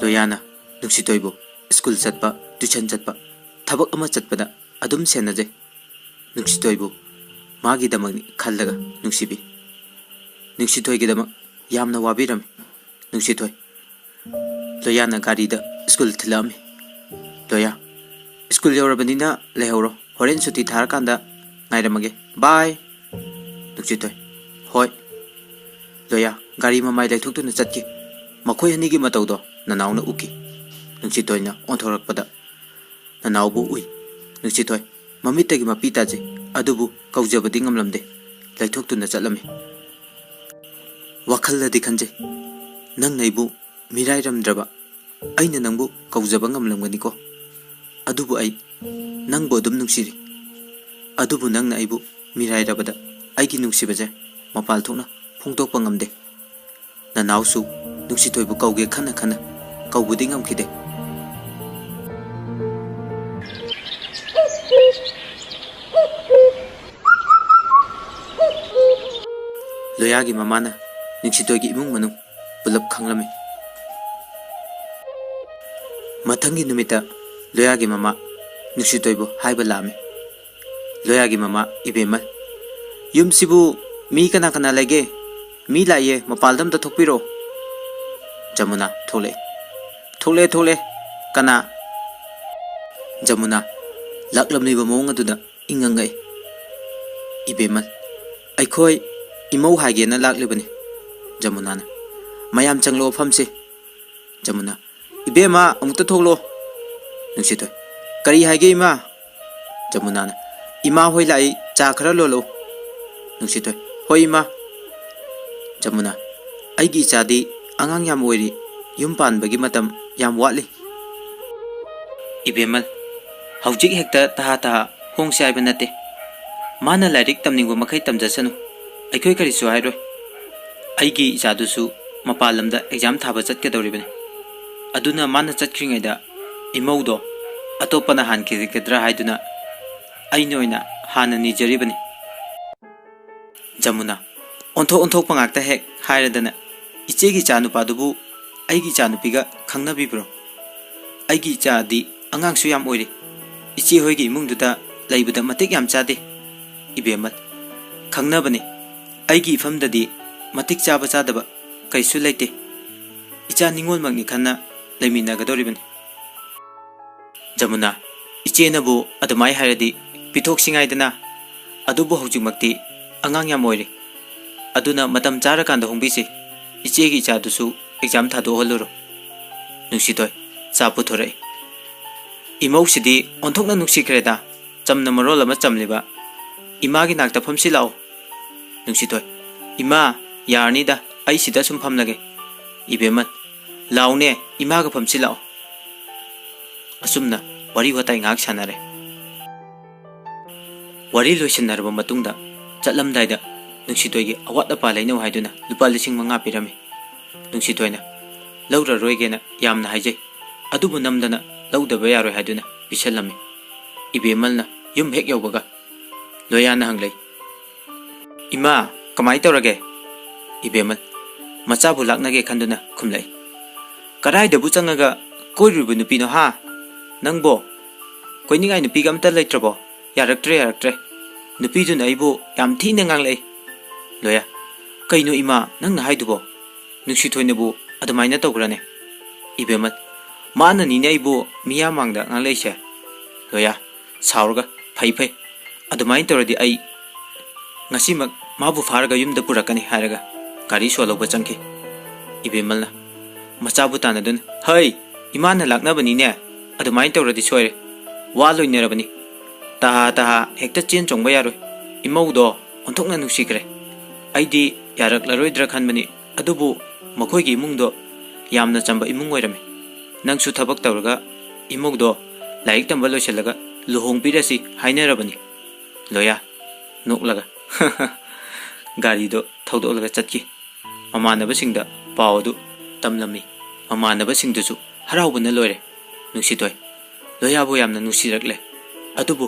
ꯂꯣꯌꯥꯅ ꯅꯨꯡꯁꯤꯊꯣꯏꯕꯨ ꯁ꯭ꯀꯨꯜ ꯆꯠꯄ, ꯇ꯭ꯌꯨꯁꯟ ꯆꯠꯄ, ꯊꯕꯛ ꯑꯃ ꯆꯠꯄꯗ ꯑꯗꯨꯝ ꯁꯦꯟꯅꯖꯩ꯫ ꯅꯨꯡꯁꯤꯊꯣꯏꯕꯨ ꯃꯥꯒꯤꯗꯃꯛꯅꯤ ꯈꯜꯂꯒ ꯅꯨꯡꯁꯤꯕꯤ꯫ ꯅꯨꯡꯁꯤꯊꯣꯏꯒꯤꯗꯃꯛ ꯌꯥꯝꯅ ꯋꯥꯕꯤꯔꯝꯃꯤ꯫ ꯅꯨꯡꯁꯤꯊꯣꯏ꯫ ꯂꯣꯌꯥꯅ ꯒꯥꯔꯤꯗ ꯁ꯭ꯀꯨꯜ ꯊꯤꯜꯂꯛꯑꯝꯃꯤ꯫ ꯂꯣꯌꯥ, "ꯁ꯭ꯀꯨꯜ ꯌꯧꯔꯕꯅꯤꯅ ꯂꯩꯍꯧꯔꯣ, ꯍꯣꯔꯦꯟ ꯁꯨꯇꯤ ꯊꯥꯔꯀꯥꯟꯗ ꯉꯥꯏꯔꯝꯃꯒꯦ, ꯕꯥꯏ"꯫ ꯅꯨꯡꯁꯤꯊꯣꯏ꯫ "ꯍꯣꯏ"꯫ ꯂꯣꯌꯥ ꯒꯥꯔꯤ ꯃꯃꯥꯏ ꯂꯩꯊꯣꯛꯇꯨꯅ ꯆꯠꯈꯤ꯫ ꯃꯈꯣꯏ ꯑꯅꯤꯒꯤ ꯃꯇꯧꯗꯣ ꯅꯅꯥꯎꯅ ꯎꯈꯤ꯫ ꯅꯨꯡꯁꯤꯊꯣꯏꯅ ꯑꯣꯟꯊꯣꯔꯛꯄꯗ ꯅꯅꯥꯎꯕꯨ ꯎꯏ꯫ ꯅꯨꯡꯁꯤꯊꯣꯏ ꯃꯃꯤꯠꯇꯒꯤ ꯃꯄꯤ ꯇꯥꯖꯩ, ꯑꯗꯨꯕꯨ ꯀꯧꯖꯕꯗꯤ ꯉꯝꯂꯝꯗꯦ꯫ ꯂꯩꯊꯣꯛꯇꯨꯅ ꯆꯠꯂꯝꯃꯤ꯫ ꯋꯥꯈꯜꯗꯗꯤ ꯈꯟꯖꯩ, "ꯅꯪꯅ ꯑꯩꯕꯨ ꯃꯤꯔꯥꯏꯔꯝꯗ꯭ꯔꯕ ꯑꯩꯅ ꯅꯪꯕꯨ ꯀꯧꯖꯕ ꯉꯝꯂꯝꯒꯅꯤꯀꯣ꯫ ꯑꯗꯨꯕꯨ ꯑꯩ ꯅꯪꯕꯨ ꯑꯗꯨꯝ ꯅꯨꯡꯁꯤꯔꯤ꯫ ꯑꯗꯨꯕꯨ ꯅꯪꯅ ꯑꯩꯕꯨ ꯃꯤꯔꯥꯏꯔꯕꯗ ꯑꯩꯒꯤ ꯅꯨꯡꯁꯤꯕꯁꯦ ꯃꯄꯥꯜ ꯊꯣꯛꯅ ꯐꯣꯡꯗꯣꯛꯄ ꯉꯝꯗꯦ"꯫ ꯅꯅꯥꯎꯁꯨ ꯅꯨꯡꯁꯤꯊꯣꯏꯕꯨ ꯀꯧꯒꯦ ꯈꯟꯅ ꯈꯟꯅ ꯀꯧꯕꯗꯤ ꯉꯝꯈꯤꯗꯦ꯫ ꯂꯣꯌꯥꯒꯤ ꯃꯃꯥꯅ ꯅꯨꯡꯁꯤꯊꯣꯏꯒꯤ ꯏꯃꯨꯡ ꯃꯅꯨꯡ ꯄꯨꯂꯞ ꯈꯪꯂꯝꯃꯤ꯫ ꯃꯊꯪꯒꯤ ꯅꯨꯃꯤꯠꯇ ꯂꯣꯌꯥꯒꯤ ꯃꯃꯥ ꯅꯨꯡꯁꯤꯊꯣꯏꯕꯨ ꯍꯥꯏꯕ ꯂꯥꯛꯑꯝꯃꯤ꯫ ꯂꯣꯌꯥꯒꯤ ꯃꯃꯥ ꯏꯕꯦꯝꯃ, "ꯌꯨꯝꯁꯤꯕꯨ ꯃꯤ ꯀꯅꯥ ꯀꯅꯥ ꯂꯩꯒꯦ? ꯃꯤ ꯂꯥꯛꯏꯌꯦ, ꯃꯄꯥꯜꯗ ꯑꯝꯇ ꯊꯣꯛꯄꯤꯔꯣ"꯫ ꯖꯃꯨꯅꯥ ꯊꯣꯛꯂꯛꯑꯦ꯫ "ꯊꯣꯛꯂꯛꯑꯦ, ꯊꯣꯛꯂꯛꯑꯦ꯫ ꯀꯅꯥ?" ꯖꯃꯨꯅꯥ ꯂꯥꯛꯂꯝꯂꯤꯕ ꯃꯑꯣꯡ ꯑꯗꯨꯗ ꯏꯪꯉꯪꯉꯛꯏ꯫ "ꯏꯕꯦꯝꯃ, ꯑꯩꯈꯣꯏ ꯏꯃꯧ ꯍꯥꯏꯒꯦꯅ ꯂꯥꯛꯂꯤꯕꯅꯤ"꯫ ꯖꯃꯨꯅꯥꯅ, "ꯃꯌꯥꯝ ꯆꯪꯂꯛꯑꯣ, ꯐꯝꯁꯤ"꯫ ꯖꯃꯨꯅꯥ, "ꯏꯕꯦꯝꯃ, ꯑꯃꯨꯛꯇ ꯊꯣꯛꯂꯛꯑꯣ"꯫ ꯅꯨꯡꯁꯤꯊꯣꯏ, "ꯀꯔꯤ ꯍꯥꯏꯒꯦ, ꯏꯃꯥ?" ꯖꯃꯨꯅꯥꯅ, "ꯏꯃꯥ ꯍꯣꯏ ꯂꯥꯛꯏ, ꯆꯥ ꯈꯔ ꯂꯣꯜꯂꯛꯎ"꯫ ꯅꯨꯡꯁꯤꯊꯣꯏ, "ꯍꯣꯏ, ꯏꯃꯥ"꯫ ꯖꯃꯨꯅꯥ, "ꯑꯩꯒꯤ ꯏꯆꯥꯗꯤ ꯑꯉꯥꯡ ꯌꯥꯝ ꯑꯣꯏꯔꯤ, ꯌꯨꯝ ꯄꯥꯟꯕꯒꯤ ꯃꯇꯝ ꯌꯥꯝ ꯋꯥꯠꯂꯤ"꯫ ꯏꯕꯦꯝꯃ, "ꯍꯧꯖꯤꯛ ꯍꯦꯛꯇ ꯇꯍꯥ ꯇꯍꯥ ꯍꯣꯡꯁꯦ ꯍꯥꯏꯕ ꯅꯠꯇꯦ꯫ ꯃꯥꯅ ꯂꯥꯏꯔꯤꯛ ꯇꯝꯅꯤꯡꯕ ꯃꯈꯩ ꯇꯝꯖꯁꯅꯨ, ꯑꯩꯈꯣꯏ ꯀꯔꯤꯁꯨ ꯍꯥꯏꯔꯣꯏ꯫ ꯑꯩꯒꯤ ꯏꯆꯥꯗꯨꯁꯨ ꯃꯄꯥꯟ ꯂꯝꯗ ꯑꯦꯛꯖꯥꯝ ꯊꯥꯕ ꯆꯠꯀꯗꯧꯔꯤꯕꯅꯤ꯫ ꯑꯗꯨꯅ ꯃꯥꯅ ꯆꯠꯈ꯭ꯔꯤꯉꯩꯗ ꯏꯃꯧꯗꯣ ꯑꯇꯣꯞꯄꯅ ꯍꯥꯟꯈꯤꯒꯗ꯭ꯔꯥ ꯍꯥꯏꯗꯨꯅ ꯑꯩꯅ ꯑꯣꯏꯅ ꯍꯥꯟꯅ ꯅꯤꯖꯔꯤꯕꯅꯤ"꯫ ꯖꯃꯨꯅꯥ, ꯑꯣꯟꯊꯣꯛ ꯑꯣꯟꯊꯣꯛꯄ ꯉꯥꯛꯇ ꯍꯦꯛ ꯍꯥꯏꯔꯗꯅ, ꯏꯆꯦꯒꯤ ꯏꯆꯥ ꯅꯨꯄꯥꯗꯨꯕꯨ ꯑꯩꯒꯤ ꯏꯆꯥ ꯅꯨꯄꯤꯒ ꯈꯪꯅꯕꯤꯕ꯭ꯔꯣ? ꯑꯩꯒꯤ ꯏꯆꯥꯗꯤ ꯑꯉꯥꯡꯁꯨ ꯌꯥꯝ ꯑꯣꯏꯔꯤ꯫ ꯏꯆꯦ ꯍꯣꯏꯒꯤ ꯏꯃꯨꯡꯗꯨꯗ ꯂꯩꯕꯗ ꯃꯇꯤꯛ ꯌꯥꯝ ꯆꯥꯗꯦ꯫ ꯏꯕꯦꯝꯃ, ꯈꯪꯅꯕꯅꯤ꯫ ꯑꯩꯒꯤ ꯏꯐꯝꯗꯗꯤ ꯃꯇꯤꯛ ꯆꯥꯕ ꯆꯥꯗꯕ ꯀꯩꯁꯨ ꯂꯩꯇꯦ꯫ ꯏꯆꯥ ꯅꯤꯉꯣꯜꯃꯛꯅꯤ ꯈꯟꯅ ꯂꯩꯃꯤꯟꯅꯒꯗꯧꯔꯤꯕꯅꯤ꯫ ꯖꯃꯨꯅꯥ, ꯏꯆꯦꯅꯕꯨ ꯑꯗꯨꯃꯥꯏ ꯍꯥꯏꯔꯗꯤ ꯄꯤꯊꯣꯛꯁꯤꯉꯥꯏꯗꯅ, ꯑꯗꯨꯕꯨ ꯍꯧꯖꯤꯛꯃꯛꯇꯤ ꯑꯉꯥꯡ ꯌꯥꯝ ꯑꯣꯏꯔꯤ꯫ ꯑꯗꯨꯅ ꯃꯇꯝ ꯆꯥꯔꯀꯥꯟꯗ ꯍꯣꯡꯕꯤꯁꯤ꯫ ꯏꯆꯦꯒꯤ ꯏꯆꯥꯗꯨꯁꯨ exam ꯊꯥꯗꯣꯛꯍꯜꯂꯨꯔꯣ꯫ ꯅꯨꯡꯁꯤꯊꯣꯏ, ꯆꯥ ꯄꯨꯊꯣꯔꯛꯏ꯫ ꯏꯃꯧꯁꯤꯗꯤ ꯑꯣꯟꯊꯣꯛꯅ ꯅꯨꯡꯁꯤꯈ꯭ꯔꯦꯗ, ꯆꯝꯅ ꯃꯔꯣꯜ ꯑꯃ ꯆꯝꯂꯤꯕ꯫ ꯏꯃꯥꯒꯤ ꯅꯥꯛꯇ ꯐꯝꯁꯤ ꯂꯥꯛꯑꯣ꯫ ꯅꯨꯡꯁꯤꯊꯣꯏ, ꯏꯃꯥ, ꯌꯥꯔꯅꯤꯗ, ꯑꯩ ꯁꯤꯗ ꯁꯨꯝ ꯐꯝꯂꯒꯦ꯫ ꯏꯕꯦꯝꯃ, ꯂꯥꯎꯅꯦ, ꯏꯃꯥꯒ ꯐꯝꯁꯤ ꯂꯥꯛꯑꯣ꯫ ꯑꯁꯨꯝꯅ ꯋꯥꯔꯤ ꯋꯥꯇꯥꯏ ꯉꯥꯏꯍꯥꯛ ꯁꯥꯟꯅꯔꯦ꯫ ꯋꯥꯔꯤ ꯂꯣꯏꯁꯤꯟꯅꯔꯕ ꯃꯇꯨꯡꯗ ꯆꯠꯂꯝꯗꯥꯏꯗ ꯅꯨꯡꯁꯤꯊꯣꯏꯒꯤ ꯑꯋꯥꯠ ꯑꯄꯥ ꯂꯩꯅꯧ ꯍꯥꯏꯗꯨꯅ ꯂꯨꯄꯥ ꯂꯤꯁꯤꯡ ꯃꯉꯥ ꯄꯤꯔꯝꯃꯤ꯫ ꯅꯨꯡꯁꯤꯊꯣꯏꯅ ꯂꯧꯔꯔꯣꯏꯒꯦꯅ ꯌꯥꯝꯅ ꯍꯥꯏꯖꯩ, ꯑꯗꯨꯕꯨ ꯅꯝꯗꯅ ꯂꯧꯗꯕ ꯌꯥꯔꯣꯏ ꯍꯥꯏꯗꯨꯅ ꯄꯤꯁꯜꯂꯝꯃꯤ꯫ ꯏꯕꯦꯝꯃꯜꯅ ꯌꯨꯝ ꯍꯦꯛ ꯌꯧꯕꯒ ꯂꯣꯌꯥꯅ ꯍꯪꯂꯛꯏ, "ꯏꯃꯥ, ꯀꯃꯥꯏ ꯇꯧꯔꯒꯦ?" ꯏꯕꯦꯝꯃꯜ ꯃꯆꯥꯕꯨ ꯂꯥꯛꯅꯒꯦ ꯈꯟꯗꯨꯅ ꯈꯨꯝꯂꯛꯏ, "ꯀꯗꯥꯏꯗꯕꯨ ꯆꯪꯉꯒ ꯀꯣꯏꯔꯨꯔꯤꯕ ꯅꯨꯄꯤꯅꯣ ꯍꯥ? ꯅꯪꯕꯣ ꯀꯣꯏꯅꯤꯡꯉꯥꯏ ꯅꯨꯄꯤꯒ ꯑꯝꯇ ꯂꯩꯇ꯭ꯔꯕꯣ? ꯌꯥꯔꯛꯇ꯭ꯔꯦ, ꯌꯥꯔꯛꯇ꯭ꯔꯦ꯫ ꯅꯨꯄꯤꯗꯨꯅ ꯑꯩꯕꯨ ꯌꯥꯝ ꯊꯤꯅ ꯉꯥꯡꯂꯛꯏ꯫" ꯂꯣꯌꯥ, "ꯀꯩꯅꯣ ꯏꯃꯥ ꯅꯪꯅ ꯍꯥꯏꯗꯨꯕꯣ? ꯅꯨꯡꯁꯤꯊꯣꯏꯅꯕꯨ ꯑꯗꯨꯃꯥꯏꯅ ꯇꯧꯕ꯭ꯔꯥꯅꯦ?" ꯏꯕꯦꯝꯃ, "ꯃꯥꯅꯅꯤꯅꯦ ꯑꯩꯕꯨ ꯃꯤꯌꯥꯝ ꯃꯥꯡꯗ ꯉꯥꯡꯂꯛꯏꯁꯦ꯫" ꯂꯣꯌꯥ, ꯁꯥꯎꯔꯒ, "ꯐꯩ, ꯐꯩ꯫ ꯑꯗꯨꯃꯥꯏꯅ ꯇꯧꯔꯗꯤ ꯑꯩ ꯉꯁꯤꯃꯛ ꯃꯥꯕꯨ ꯐꯥꯔꯒ ꯌꯨꯝꯗ ꯄꯨꯔꯛꯀꯅꯤ," ꯍꯥꯏꯔꯒ ꯒꯥꯔꯤ ꯁꯣ ꯂꯧꯕ ꯆꯪꯈꯤ꯫ ꯏꯕꯦꯝꯃꯜꯅ ꯃꯆꯥꯕꯨ ꯇꯥꯟꯅꯗꯨꯅ, "ꯍꯩ, ꯏꯃꯥꯅ ꯂꯥꯛꯅꯕꯅꯤꯅꯦ꯫ ꯑꯗꯨꯃꯥꯏꯅ ꯇꯧꯔꯗꯤ ꯁꯣꯏꯔꯦ꯫ ꯋꯥ ꯂꯣꯏꯅꯔꯕꯅꯤ꯫ ꯇꯍꯥ ꯇꯍꯥ ꯍꯦꯛꯇ ꯆꯦꯟ ꯆꯣꯡꯕ ꯌꯥꯔꯣꯏ꯫ ꯏꯃꯧꯗꯣ ꯑꯣꯟꯊꯣꯛꯅ ꯅꯨꯡꯁꯤꯈ꯭ꯔꯦ꯫ ꯑꯩꯗꯤ ꯌꯥꯔꯛꯂꯔꯣꯏꯗ꯭ꯔꯥ ꯈꯟꯕꯅꯤ꯫ ꯑꯗꯨꯕꯨ ꯃꯈꯣꯏꯒꯤ ꯏꯃꯨꯡꯗꯣ ꯌꯥꯝꯅ ꯆꯝꯕ ꯏꯃꯨꯡ ꯑꯣꯏꯔꯝꯃꯤ꯫ ꯅꯪꯁꯨ ꯊꯕꯛ ꯇꯧꯔꯒ ꯏꯃꯧꯗꯣ ꯂꯥꯏꯔꯤꯛ ꯇꯝꯕ ꯂꯣꯏꯁꯤꯜꯂꯒ ꯂꯨꯍꯣꯡꯕꯤꯔꯁꯤ ꯍꯥꯏꯅꯔꯕꯅꯤ꯫" ꯂꯣꯌꯥ, ꯅꯣꯛꯂꯒ, ꯒꯥꯔꯤꯗꯣ ꯊꯧꯗꯣꯛꯂꯒ ꯆꯠꯈꯤ꯫ ꯃꯃꯥꯟꯅꯕꯁꯤꯡꯗ ꯄꯥꯎ ꯑꯗꯨ ꯇꯝꯂꯝꯃꯤ꯫ ꯃꯃꯥꯟꯅꯕꯁꯤꯡꯗꯨꯁꯨ ꯍꯔꯥꯎꯕꯅ ꯂꯣꯏꯔꯦ꯫ ꯅꯨꯡꯁꯤꯊꯣꯏ ꯂꯣꯌꯥꯕꯨ ꯌꯥꯝꯅ ꯅꯨꯡꯁꯤꯔꯛꯂꯦ꯫ ꯑꯗꯨꯕꯨ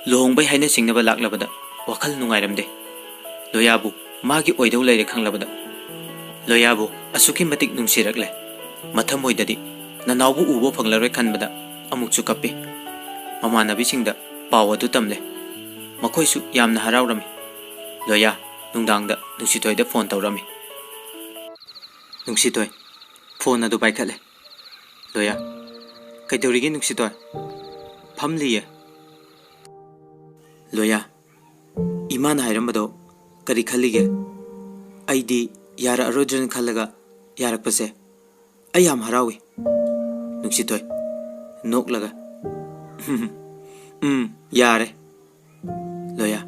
ꯂꯨꯍꯣꯡꯕꯩ ꯍꯥꯏꯅ ꯁꯤꯡꯅꯕ ꯂꯥꯛꯂꯕꯗ ꯋꯥꯈꯜ ꯅꯨꯡꯉꯥꯏꯔꯝꯗꯦ꯫ ꯂꯣꯌꯥꯕꯨ ꯃꯥꯒꯤ ꯑꯣꯏꯗꯧ ꯂꯩꯔꯦ ꯈꯪꯂꯕꯗ ꯂꯣꯌꯥꯕꯨ ꯑꯁꯨꯛꯀꯤ ꯃꯇꯤꯛ ꯅꯨꯡꯁꯤꯔꯛꯂꯦ꯫ ꯃꯊꯃꯣꯏꯗꯗꯤ ꯅꯅꯥꯎꯕꯨ ꯎꯕ ꯐꯪꯂꯔꯣꯏ ꯈꯟꯕꯗ ꯑꯃꯨꯛꯁꯨ ꯀꯞꯄꯤ꯫ ꯃꯃꯥꯟꯅꯕꯤꯁꯤꯡꯗ ꯄꯥꯎ ꯑꯗꯨ ꯇꯝꯂꯦ꯫ ꯃꯈꯣꯏꯁꯨ ꯌꯥꯝꯅ ꯍꯔꯥꯎꯔꯝꯃꯤ꯫ ꯂꯣꯌꯥ ꯅꯨꯡꯗꯥꯡꯗ ꯅꯨꯡꯁꯤꯊꯣꯏꯗ ꯐꯣꯟ ꯇꯧꯔꯝꯃꯤ꯫ "ꯅꯨꯡꯁꯤꯊꯣꯏ, ꯐꯣꯟ ꯑꯗꯨ ꯄꯥꯏꯈꯠꯂꯦ꯫" ꯂꯣꯌꯥ, "ꯀꯩꯗꯧꯔꯤꯒꯦ ꯅꯨꯡꯁꯤꯊꯣꯏ?" "ꯐꯝꯂꯤꯌꯦ꯫" ꯂꯣꯌꯥ, "ꯏꯃꯥꯅ ꯍꯥꯏꯔꯝꯕꯗꯣ ꯀꯔꯤ ꯈꯜꯂꯤꯒꯦ? ꯑꯩꯗꯤ ꯌꯥꯔꯛꯑꯔꯣꯏꯗ꯭ꯔꯅ ꯈꯜꯂꯒ ꯌꯥꯔꯛꯄꯁꯦ ꯑꯩ ꯌꯥꯝ ꯍꯔꯥꯎꯏ꯫" ꯅꯨꯡꯁꯤꯊꯣꯏ, ꯅꯣꯛꯂꯒ, "ꯎꯝ, ꯌꯥꯔꯦ꯫" ꯂꯣꯌꯥ,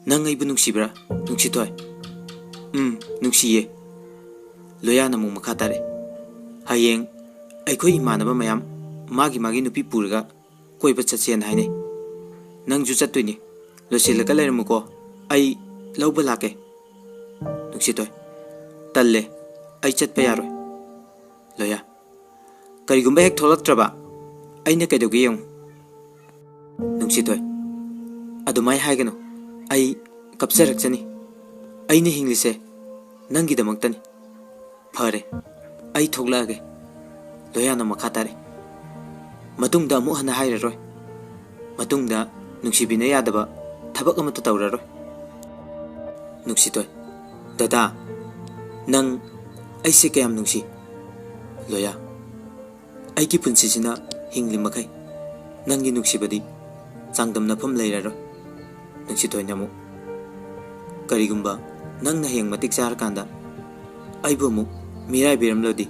"ꯅꯪ ꯑꯩꯕꯨ ꯅꯨꯡꯁꯤꯕ꯭ꯔꯥ ꯅꯨꯡꯁꯤꯊꯣꯏ?" "ꯎꯝ, ꯅꯨꯡꯁꯤꯌꯦ꯫" ꯂꯣꯌꯥꯅ ꯑꯃꯨꯛ ꯃꯈꯥ ꯇꯥꯔꯛꯏ, "ꯍꯌꯦꯡ ꯑꯩꯈꯣꯏ ꯏꯃꯥꯟꯅꯕ ꯃꯌꯥꯝ ꯃꯥꯒꯤ ꯃꯥꯒꯤ ꯅꯨꯄꯤ ꯄꯨꯔꯒ ꯀꯣꯏꯕ ꯆꯠꯁꯦꯅ ꯍꯥꯏꯅꯩ꯫ ꯅꯪꯁꯨ ꯆꯠꯇꯣꯏꯅꯤ꯫ ꯂꯣꯏꯁꯤꯜꯂꯒ ꯂꯩꯔꯝꯃꯨꯀꯣ, ꯑꯩ ꯂꯧꯕ ꯂꯥꯛꯀꯦ꯫" ꯅꯨꯡꯁꯤꯊꯣꯏ, "ꯇꯜꯂꯦ, ꯑꯩ ꯆꯠꯄ ꯌꯥꯔꯣꯏ꯫" ꯂꯣꯌꯥ, "ꯀꯔꯤꯒꯨꯝꯕ ꯍꯦꯛ ꯊꯣꯛꯂꯛꯇ꯭ꯔꯕ ꯑꯩꯅ ꯀꯩꯗꯧꯒꯦ ꯌꯦꯡꯉꯨ꯫" ꯅꯨꯡꯁꯤꯊꯣꯏ, "ꯑꯗꯨꯃꯥꯏ ꯍꯥꯏꯒꯅꯨ, ꯑꯩ ꯀꯞꯆꯔꯛꯆꯅꯤ꯫ ꯑꯩꯅ ꯍꯤꯡꯂꯤꯁꯦ ꯅꯪꯒꯤꯗꯃꯛꯇꯅꯤ꯫" "ꯐꯔꯦ, ꯑꯩ ꯊꯣꯛꯂꯛꯑꯒꯦ꯫" ꯂꯣꯌꯥꯅ ꯃꯈꯥ ꯇꯥꯔꯛꯏ, "ꯃꯇꯨꯡꯗ ꯑꯃꯨꯛ ꯍꯟꯅ ꯍꯥꯏꯔꯔꯣꯏ꯫ ꯃꯇꯨꯡꯗ ꯅꯨꯡꯁꯤꯕꯤꯅ ꯌꯥꯗꯕ ꯊꯕꯛ ꯑꯃꯠꯇ ꯇꯧꯔꯔꯣꯏ꯫" ꯅꯨꯡꯁꯤꯊꯣꯏ, "ꯗꯗꯥ, ꯅꯪ ꯑꯩꯁꯦ ꯀꯌꯥꯝ ꯅꯨꯡꯁꯤ?" ꯂꯣꯌꯥ, "ꯑꯩꯒꯤ ꯄꯨꯟꯁꯤꯁꯤꯅ ꯍꯤꯡꯂꯤ ꯃꯈꯩ ꯅꯪꯒꯤ ꯅꯨꯡꯁꯤꯕꯗꯤ ꯆꯥꯡꯗꯝꯅꯐꯝ ꯂꯩꯔꯔꯣꯏ꯫" ꯅꯨꯡꯁꯤꯊꯣꯏꯅ ꯑꯃꯨꯛ, "ꯀꯔꯤꯒꯨꯝꯕ ꯅꯪꯅ ꯍꯌꯦꯡ ꯃꯇꯤꯛ ꯆꯥꯔꯀꯥꯟꯗ ꯑꯩꯕꯨ ꯑꯃꯨꯛ ꯃꯤꯔꯥꯏꯕꯤꯔꯝꯂꯗꯤ?"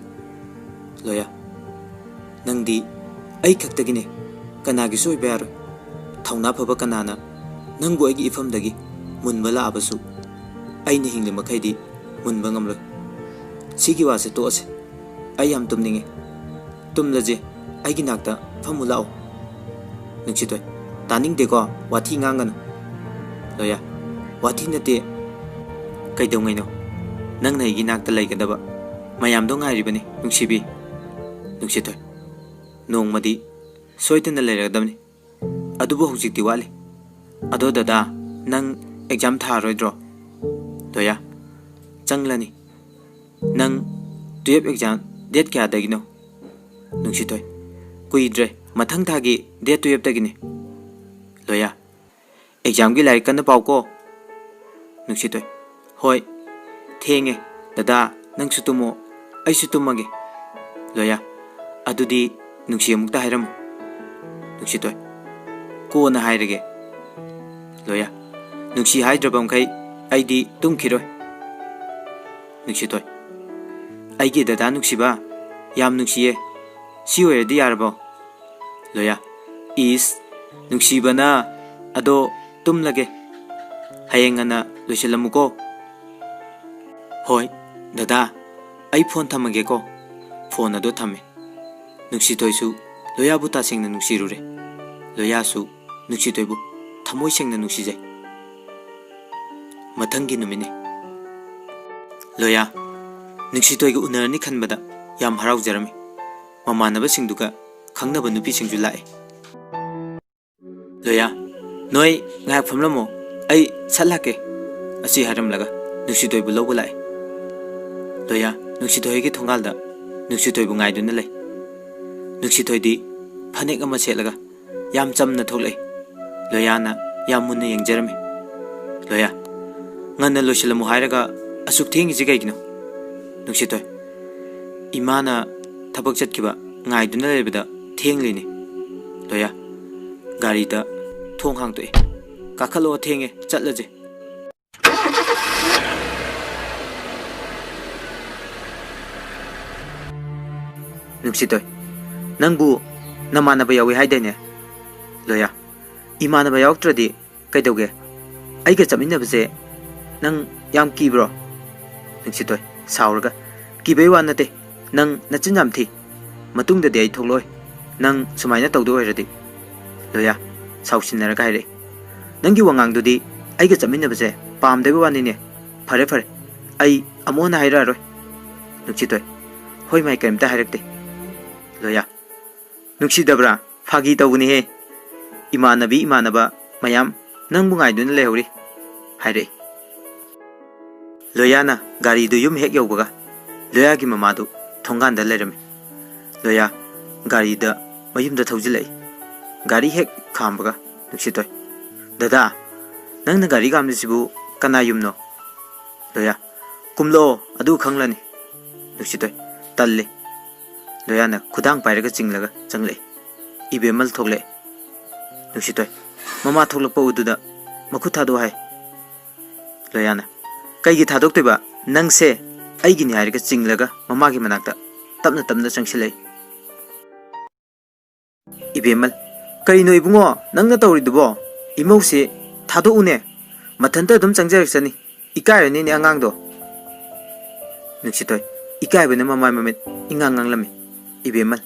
ꯂꯣꯌꯥ, "ꯅꯪꯗꯤ ꯑꯩ ꯈꯛꯇꯒꯤꯅꯦ, ꯀꯅꯥꯒꯤꯁꯨ ꯑꯣꯏꯕ ꯌꯥꯔꯣꯏ꯫ ꯊꯧꯅꯥ ꯐꯕ ꯀꯅꯥꯅ ꯅꯪꯕꯨ ꯑꯩꯒꯤ ꯏꯐꯝꯗꯒꯤ ꯃꯨꯟꯕ ꯂꯥꯛꯑꯕꯁꯨ ꯑꯩꯅ ꯍꯤꯡꯂꯤ ꯃꯈꯩꯗꯤ ꯃꯨꯟꯕ ꯉꯝꯂꯣꯏ꯫ ꯁꯤꯒꯤ ꯋꯥꯁꯦ ꯇꯣꯛꯑꯁꯦ꯫ ꯑꯩ ꯌꯥꯝ ꯇꯨꯝꯅꯤꯡꯉꯦ꯫ ꯇꯨꯝꯂꯁꯦ, ꯑꯩꯒꯤ ꯅꯥꯛꯇ ꯐꯝꯃꯨ ꯂꯥꯛꯑꯣ꯫" ꯅꯨꯡꯁꯤꯊꯣꯏ, "ꯇꯥꯅꯤꯡꯗꯦꯀꯣ, ꯋꯥꯊꯤ ꯉꯥꯡꯒꯅꯨ꯫" ꯂꯣꯌꯥ, "ꯋꯥꯊꯤ ꯅꯠꯇꯦ꯫ ꯀꯩꯗꯧꯉꯩꯅꯣ ꯅꯪꯅ ꯑꯩꯒꯤ ꯅꯥꯛꯇ ꯂꯩꯒꯗꯕ? ꯃꯌꯥꯝꯗꯣ ꯉꯥꯏꯔꯤꯕꯅꯤ ꯅꯨꯡꯁꯤꯕꯤ꯫" ꯅꯨꯡꯁꯤꯊꯣꯏ, "ꯅꯣꯡꯃꯗꯤ ꯁꯣꯏꯗꯅ ꯂꯩꯔꯒꯗꯕꯅꯤ꯫ ꯑꯗꯨꯕꯨ ꯍꯧꯖꯤꯛꯇꯤ ꯋꯥꯠꯂꯤ꯫ ꯑꯗꯣ ꯗꯗꯥ, ꯅꯪ ꯑꯦꯛꯖꯥꯝ ꯊꯥꯔꯣꯏꯗ꯭ꯔꯣ?" ꯂꯣꯌꯥ, ꯆꯪꯂꯅꯤ꯫ ꯅꯪ ꯇꯨꯌꯦꯜꯞ ꯑꯦꯛꯖꯥꯝ ꯗꯦꯠ ꯀꯌꯥꯗꯒꯤꯅꯣ? ꯅꯨꯡꯁꯤꯊꯣꯏ, ꯀꯨꯏꯗ꯭ꯔꯦ, ꯃꯊꯪ ꯊꯥꯒꯤ ꯗꯦꯠ ꯇꯨꯌꯦꯜꯞꯇꯒꯤꯅꯤ꯫ ꯂꯣꯌꯥ, ꯑꯦꯛꯖꯥꯝꯒꯤ ꯂꯥꯏꯔꯤꯛ ꯀꯟꯅ ꯄꯥꯎꯀꯣ꯫ ꯅꯨꯡꯁꯤꯊꯣꯏ, ꯍꯣꯏ, ꯊꯦꯡꯉꯦ꯫ ꯗꯗꯥ, ꯅꯪꯁꯨ ꯇꯨꯝꯃꯣ, ꯑꯩꯁꯨ ꯇꯨꯝꯃꯒꯦ꯫ ꯂꯣꯌꯥ, ꯑꯗꯨꯗꯤ ꯅꯨꯡꯁꯤ ꯑꯃꯨꯛꯇ ꯍꯥꯏꯔꯝꯃꯨ꯫ ꯅꯨꯡꯁꯤꯊꯣꯏ, ꯀꯣꯟꯅ ꯍꯥꯏꯔꯒꯦ꯫ ꯂꯣꯌꯥ, ꯅꯨꯡꯁꯤ ꯍꯥꯏꯗ꯭ꯔꯕ ꯃꯈꯩ ꯑꯩꯗꯤ ꯇꯨꯝꯈꯤꯔꯣꯏ꯫ ꯅꯨꯡꯁꯤꯊꯣꯏ, ꯑꯩꯒꯤ ꯗꯗꯥ ꯅꯨꯡꯁꯤꯕ, ꯌꯥꯝ ꯅꯨꯡꯁꯤꯌꯦ꯫ ꯁꯤ ꯑꯣꯏꯔꯗꯤ ꯌꯥꯔꯕꯣ? ꯂꯣꯌꯥ, ꯏꯁ, ꯅꯨꯡꯁꯤꯕꯅ, ꯑꯗꯣ ꯇꯨꯝꯂꯒꯦ꯫ ꯍꯌꯦꯡ ꯉꯟꯅ ꯂꯣꯏꯁꯤꯜꯂꯝꯃꯨꯀꯣ꯫ ꯍꯣꯏ, ꯗꯗꯥ, ꯑꯩ ꯐꯣꯟ ꯊꯝꯃꯒꯦꯀꯣ꯫ ꯐꯣꯟ ꯑꯗꯣ ꯊꯝꯃꯦ꯫ ꯅꯨꯡꯁꯤꯊꯣꯏꯁꯨ ꯂꯣꯌꯥꯕꯨ ꯇꯁꯦꯡꯅ ꯅꯨꯡꯁꯤꯔꯨꯔꯦ꯫ ꯂꯣꯌꯥꯁꯨ ꯅꯨꯡꯁꯤꯊꯣꯏꯕꯨ ꯊꯃꯣꯏ ꯁꯦꯡꯅ ꯅꯨꯡꯁꯤꯖꯩ꯫ ꯃꯊꯪꯒꯤ ꯅꯨꯃꯤꯠꯅꯤ꯫ ꯂꯣꯌꯥ, ꯅꯨꯡꯁꯤꯊꯣꯏꯒ ꯎꯅꯔꯅꯤ ꯈꯟꯕꯗ ꯌꯥꯝ ꯍꯔꯥꯎꯖꯔꯝꯃꯤ꯫ ꯃꯃꯥꯟꯅꯕꯁꯤꯡꯗꯨꯒ ꯈꯪꯅꯕ ꯅꯨꯄꯤꯁꯤꯡꯁꯨ ꯂꯥꯛꯑꯦ꯫ ꯂꯣꯌꯥ, ꯅꯣꯏ ꯉꯥꯏꯍꯥꯛ ꯐꯝꯂꯝꯃꯣ, ꯑꯩ ꯁꯠ ꯂꯥꯛꯀꯦ꯫ ꯑꯁꯤ ꯍꯥꯏꯔꯝꯂꯒ ꯅꯨꯡꯁꯤꯊꯣꯏꯕꯨ ꯂꯧꯕ ꯂꯥꯛꯑꯦ꯫ ꯂꯣꯌꯥ, ꯅꯨꯡꯁꯤꯊꯣꯏꯒꯤ ꯊꯣꯡꯒꯥꯜꯗ ꯅꯨꯡꯁꯤꯊꯣꯏꯕꯨ ꯉꯥꯏꯗꯨꯅ ꯂꯩ꯫ ꯅꯨꯡꯁꯤꯊꯣꯏꯗꯤ ꯐꯅꯦꯛ ꯑꯃ ꯁꯦꯠꯂꯒ ꯌꯥꯝ ꯆꯝꯅ ꯊꯣꯛꯂꯛꯏ꯫ ꯂꯣꯌꯥꯅ ꯌꯥꯝ ꯃꯨꯟꯅ ꯌꯦꯡꯖꯔꯝꯃꯤ꯫ ꯂꯣꯌꯥ, ꯉꯟꯅ ꯂꯣꯏꯁꯤꯜꯂꯝꯃꯨ ꯍꯥꯏꯔꯒ ꯑꯁꯨꯛ ꯊꯦꯡꯉꯤꯁꯤ ꯀꯩꯒꯤꯅꯣ? ꯅꯨꯡꯁꯤꯊꯣꯏ, ꯏꯃꯥꯅ ꯊꯕꯛ ꯆꯠꯈꯤꯕ ꯉꯥꯏꯗꯨꯅ ꯂꯩꯕꯗ ꯊꯦꯡꯂꯤꯅꯤ꯫ ꯂꯣꯌꯥ, ꯒꯥꯔꯤꯗ ꯊꯣꯡ ꯍꯥꯡꯗꯣꯛꯏ꯫ ꯀꯥꯈꯠꯂꯣ, ꯊꯦꯡꯉꯦ, ꯆꯠꯂꯁꯦ꯫ ꯅꯨꯡꯁꯤꯊꯣꯏ, ꯅꯪꯕꯨ ꯅꯃꯥꯟꯅꯕ ꯌꯥꯎꯏ ꯍꯥꯏꯗꯥꯏꯅꯦ? ꯂꯣꯌꯥ, ꯏꯃꯥꯟꯅꯕ ꯌꯥꯎꯔꯛꯇ꯭ꯔꯗꯤ ꯀꯩꯗꯧꯒꯦ? ꯑꯩꯒ ꯆꯠꯃꯤꯟꯅꯕꯁꯦ ꯅꯪ ꯌꯥꯝ ꯀꯤꯕ꯭ꯔꯣ? ꯅꯨꯡꯁꯤꯊꯣꯏ, ꯁꯥꯎꯔꯒ, ꯀꯤꯕꯩ ꯋꯥ ꯅꯠꯇꯦ, ꯅꯪ ꯅꯆꯤꯟ ꯌꯥꯝ ꯊꯤ꯫ ꯃꯇꯨꯡꯗꯗꯤ ꯑꯩ ꯊꯣꯛꯂꯛꯑꯣꯏ, ꯅꯪ ꯁꯨꯃꯥꯏꯅ ꯇꯧꯗꯣꯏ ꯑꯣꯏꯔꯗꯤ꯫ ꯂꯣꯌꯥ, ꯁꯥꯎꯁꯤꯟꯅꯔꯒ ꯍꯥꯏꯔꯛꯏ, ꯅꯪꯒꯤ ꯋꯥꯉꯥꯡꯗꯨꯗꯤ ꯑꯩꯒ ꯆꯠꯃꯤꯟꯅꯕꯁꯦ ꯄꯥꯝꯗꯕꯩ ꯋꯥꯅꯤꯅꯦ꯫ ꯐꯔꯦ ꯐꯔꯦ, ꯑꯩ ꯑꯃꯨꯛ ꯍꯟꯅ ꯍꯥꯏꯔꯛꯑꯔꯣꯏ꯫ ꯅꯨꯡꯁꯤꯊꯣꯏ, ꯍꯣꯏ ꯃꯥꯏ ꯀꯔꯤꯝꯇ ꯍꯥꯏꯔꯛꯇꯦ꯫ ꯂꯣꯌꯥ, ꯅꯨꯡꯁꯤꯗꯕ꯭ꯔꯥ? ꯐꯥꯒꯤ ꯇꯧꯕꯅꯤꯍꯦ꯫ ꯏꯃꯥꯟꯅꯕꯤ ꯏꯃꯥꯟꯅꯕ ꯃꯌꯥꯝ ꯅꯪꯕꯨ ꯉꯥꯏꯗꯨꯅ ꯂꯩꯍꯧꯔꯤ, ꯍꯥꯏꯔꯛꯏ꯫ ꯂꯣꯌꯥꯅ ꯒꯥꯔꯤꯗꯨ ꯌꯨꯝ ꯍꯦꯛ ꯌꯧꯕꯒ ꯂꯣꯌꯥꯒꯤ ꯃꯃꯥꯗꯨ ꯊꯣꯡꯒꯥꯟꯗ ꯂꯩꯔꯝꯃꯤ꯫ ꯂꯣꯌꯥ ꯒꯥꯔꯤꯗ ꯃꯌꯨꯝꯗ ꯊꯧꯖꯤꯜꯂꯛꯏ꯫ ꯒꯥꯔꯤ ꯍꯦꯛ ꯈꯥꯝꯕꯒ ꯅꯨꯡꯁꯤꯇꯣꯏ, "ꯗꯗꯥ, ꯅꯪꯅ ꯒꯥꯔꯤ ꯈꯥꯝꯂꯤꯁꯤꯕꯨ ꯀꯅꯥ ꯌꯨꯝꯅꯣ?" ꯂꯣꯌꯥ, "ꯀꯨꯝꯂꯛꯑꯣ, ꯑꯗꯨ ꯈꯪꯂꯅꯤ꯫" ꯅꯨꯡꯁꯤꯇꯣꯏ, "ꯇꯜꯂꯤ꯫" ꯂꯣꯌꯥꯅ ꯈꯨꯗꯥꯡ ꯄꯥꯏꯔꯒ ꯆꯤꯡꯂꯒ ꯆꯪꯂꯛꯏ꯫ ꯏꯕꯦꯝꯃꯜ ꯊꯣꯛꯂꯛꯑꯦ꯫ ꯅꯨꯡꯁꯤꯇꯣꯏ, ꯃꯃꯥ ꯊꯣꯛꯂꯛꯄ ꯎꯗꯨꯗ ꯃꯈꯨꯠ ꯊꯥꯗꯣꯛꯑꯣ ꯍꯥꯏ꯫ ꯂꯣꯌꯥꯅ, "ꯀꯩꯒꯤ ꯊꯥꯗꯣꯛꯇꯣꯏꯕ? ꯅꯪꯁꯦ ꯑꯩꯒꯤꯅꯤ" ꯍꯥꯏꯔꯒ ꯆꯤꯡꯂꯒ ꯃꯃꯥꯒꯤ ꯃꯅꯥꯛꯇ ꯇꯞꯅ ꯇꯞꯅ ꯆꯪꯁꯤꯜꯂꯛꯏ꯫ ꯏꯕꯦꯝꯃꯜ, "ꯀꯔꯤꯅꯣ ꯏꯕꯨꯡꯉꯣ ꯅꯪꯅ ꯇꯧꯔꯤꯗꯨꯕꯣ? ꯏꯃꯧꯁꯦ ꯊꯥꯗꯣꯛꯎꯅꯦ, ꯃꯊꯟꯇ ꯑꯗꯨꯝ ꯆꯪꯖꯔꯛꯆꯅꯤ꯫ ꯏꯀꯥꯏꯔꯅꯤꯅꯦ ꯑꯉꯥꯡꯗꯣ꯫" ꯅꯨꯡꯁꯤꯇꯣꯏ, ꯏꯀꯥꯏꯕꯅ ꯃꯃꯥꯏ ꯃꯃꯤꯠ ꯏꯉꯥꯡ ꯉꯥꯡꯂꯝꯃꯤ꯫ ꯏꯕꯦꯝꯃꯜ,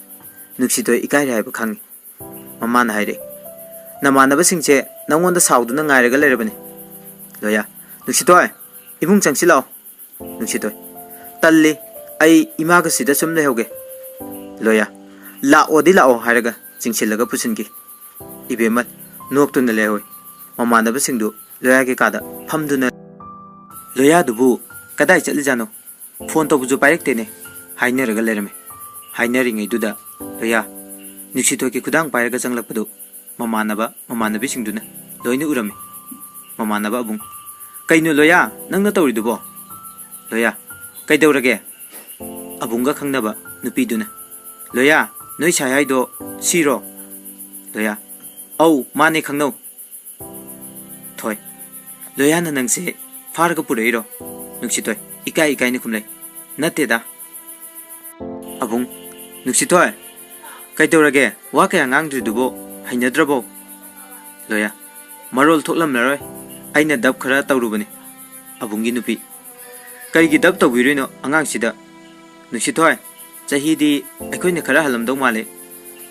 ꯅꯨꯡꯁꯤꯇꯣꯏ ꯏꯀꯥꯏꯔꯦ ꯍꯥꯏꯕ ꯈꯪꯉꯤ꯫ ꯃꯃꯥꯅ ꯍꯥꯏꯔꯛꯏ, "ꯅꯃꯥꯟꯅꯕꯁꯤꯡꯁꯦ ꯅꯪꯉꯣꯟꯗ ꯁꯥꯎꯗꯨꯅ ꯉꯥꯏꯔꯒ ꯂꯩꯔꯕꯅꯤ꯫" ꯂꯣꯌꯥ, "ꯅꯨꯡꯁꯤꯇꯣꯏ, ꯏꯃꯨꯡ ꯆꯪꯁꯤꯜꯂꯛꯑꯣ꯫" ꯅꯨꯡꯁꯤꯇꯣꯏ, "ꯇꯜꯂꯤ, ꯑꯩ ꯏꯃꯥꯒ ꯁꯤꯗ ꯁꯨꯝ ꯂꯩꯍꯧꯒꯦ꯫" ꯂꯣꯌꯥ, "ꯂꯥꯛꯑꯣꯗꯤ ꯂꯥꯛꯑꯣ" ꯍꯥꯏꯔꯒ ꯆꯤꯡꯁꯤꯜꯂꯒ ꯄꯨꯁꯤꯟꯈꯤ꯫ ꯏꯕꯦꯝꯃ ꯅꯣꯛꯇꯨꯅ ꯂꯩꯍꯧꯏ꯫ ꯃꯃꯥꯟꯅꯕꯁꯤꯡꯗꯨ ꯂꯣꯌꯥꯒꯤ ꯀꯥꯗ ꯐꯝꯗꯨꯅ, "ꯂꯣꯌꯥꯗꯨꯕꯨ ꯀꯗꯥꯏ ꯆꯠꯂꯤꯖꯥꯠꯅꯣ? ꯐꯣꯟ ꯇꯧꯕꯁꯨ ꯄꯥꯏꯔꯛꯇꯦꯅꯦ" ꯍꯥꯏꯅꯔꯒ ꯂꯩꯔꯝꯃꯤ꯫ ꯍꯥꯏꯅꯔꯤꯉꯩꯗꯨꯗ ꯂꯣꯌꯥ ꯅꯨꯡꯁꯤꯇꯣꯏꯒꯤ ꯈꯨꯗꯥꯡ ꯄꯥꯏꯔꯒ ꯆꯪꯂꯛꯄꯗꯨ ꯃꯃꯥꯟꯅꯕ ꯃꯃꯥꯟꯅꯕꯤꯁꯤꯡꯗꯨꯅ ꯂꯣꯏꯅ ꯎꯔꯝꯃꯤ꯫ ꯃꯃꯥꯟꯅꯕ ꯑꯕꯨꯡ, "ꯀꯩꯅꯣ ꯂꯣꯌꯥ, ꯅꯪꯅ ꯇꯧꯔꯤꯗꯨꯕꯣ?" ꯂꯣꯌꯥ, "ꯀꯩꯗꯧꯔꯒꯦ?" ꯑꯕꯨꯡꯒ ꯈꯪꯅꯕ ꯅꯨꯄꯤꯗꯨꯅ, "ꯂꯣꯌꯥ, ꯅꯣꯏ ꯁꯥꯏ ꯍꯥꯏꯗꯣ ꯁꯤꯔꯣ?" ꯂꯣꯌꯥ, "ꯑꯧ, ꯃꯥꯅꯦ, ꯈꯪꯅꯧ꯫" ꯊꯣꯏ, "ꯂꯣꯌꯥꯅ ꯅꯪꯁꯦ ꯐꯥꯔꯒ ꯄꯨꯔꯛꯏꯔꯣ?" ꯅꯨꯡꯁꯤꯇꯣꯏ ꯏꯀꯥꯏ ꯏꯀꯥꯏꯅ ꯈꯨꯝꯂꯩ, "ꯅꯠꯇꯦꯗ꯫" ꯑꯕꯨꯡ, "ꯅꯨꯡꯁꯤꯊꯣꯏ, ꯀꯩꯗꯧꯔꯒꯦ? ꯋꯥ ꯀꯌꯥ ꯉꯥꯡꯗ꯭ꯔꯤꯗꯨꯕꯣ? ꯍꯩꯅꯗ꯭ꯔꯕꯣ?" ꯂꯣꯌꯥ, "ꯃꯔꯣꯜ ꯊꯣꯛꯂꯝꯂꯔꯣꯏ, ꯑꯩꯅ ꯗꯞ ꯈꯔ ꯇꯧꯔꯨꯕꯅꯤ꯫" ꯑꯕꯨꯡꯒꯤ ꯅꯨꯄꯤ, "ꯀꯔꯤꯒꯤ ꯗꯞ ꯇꯧꯕꯤꯔꯨꯏꯅꯣ ꯑꯉꯥꯡꯁꯤꯗ?" ꯅꯨꯡꯁꯤꯊꯣꯏ, "ꯆꯍꯤꯗꯤ ꯑꯩꯈꯣꯏꯅ ꯈꯔ ꯍꯜꯂꯝꯗꯧ ꯃꯥꯜꯂꯤ꯫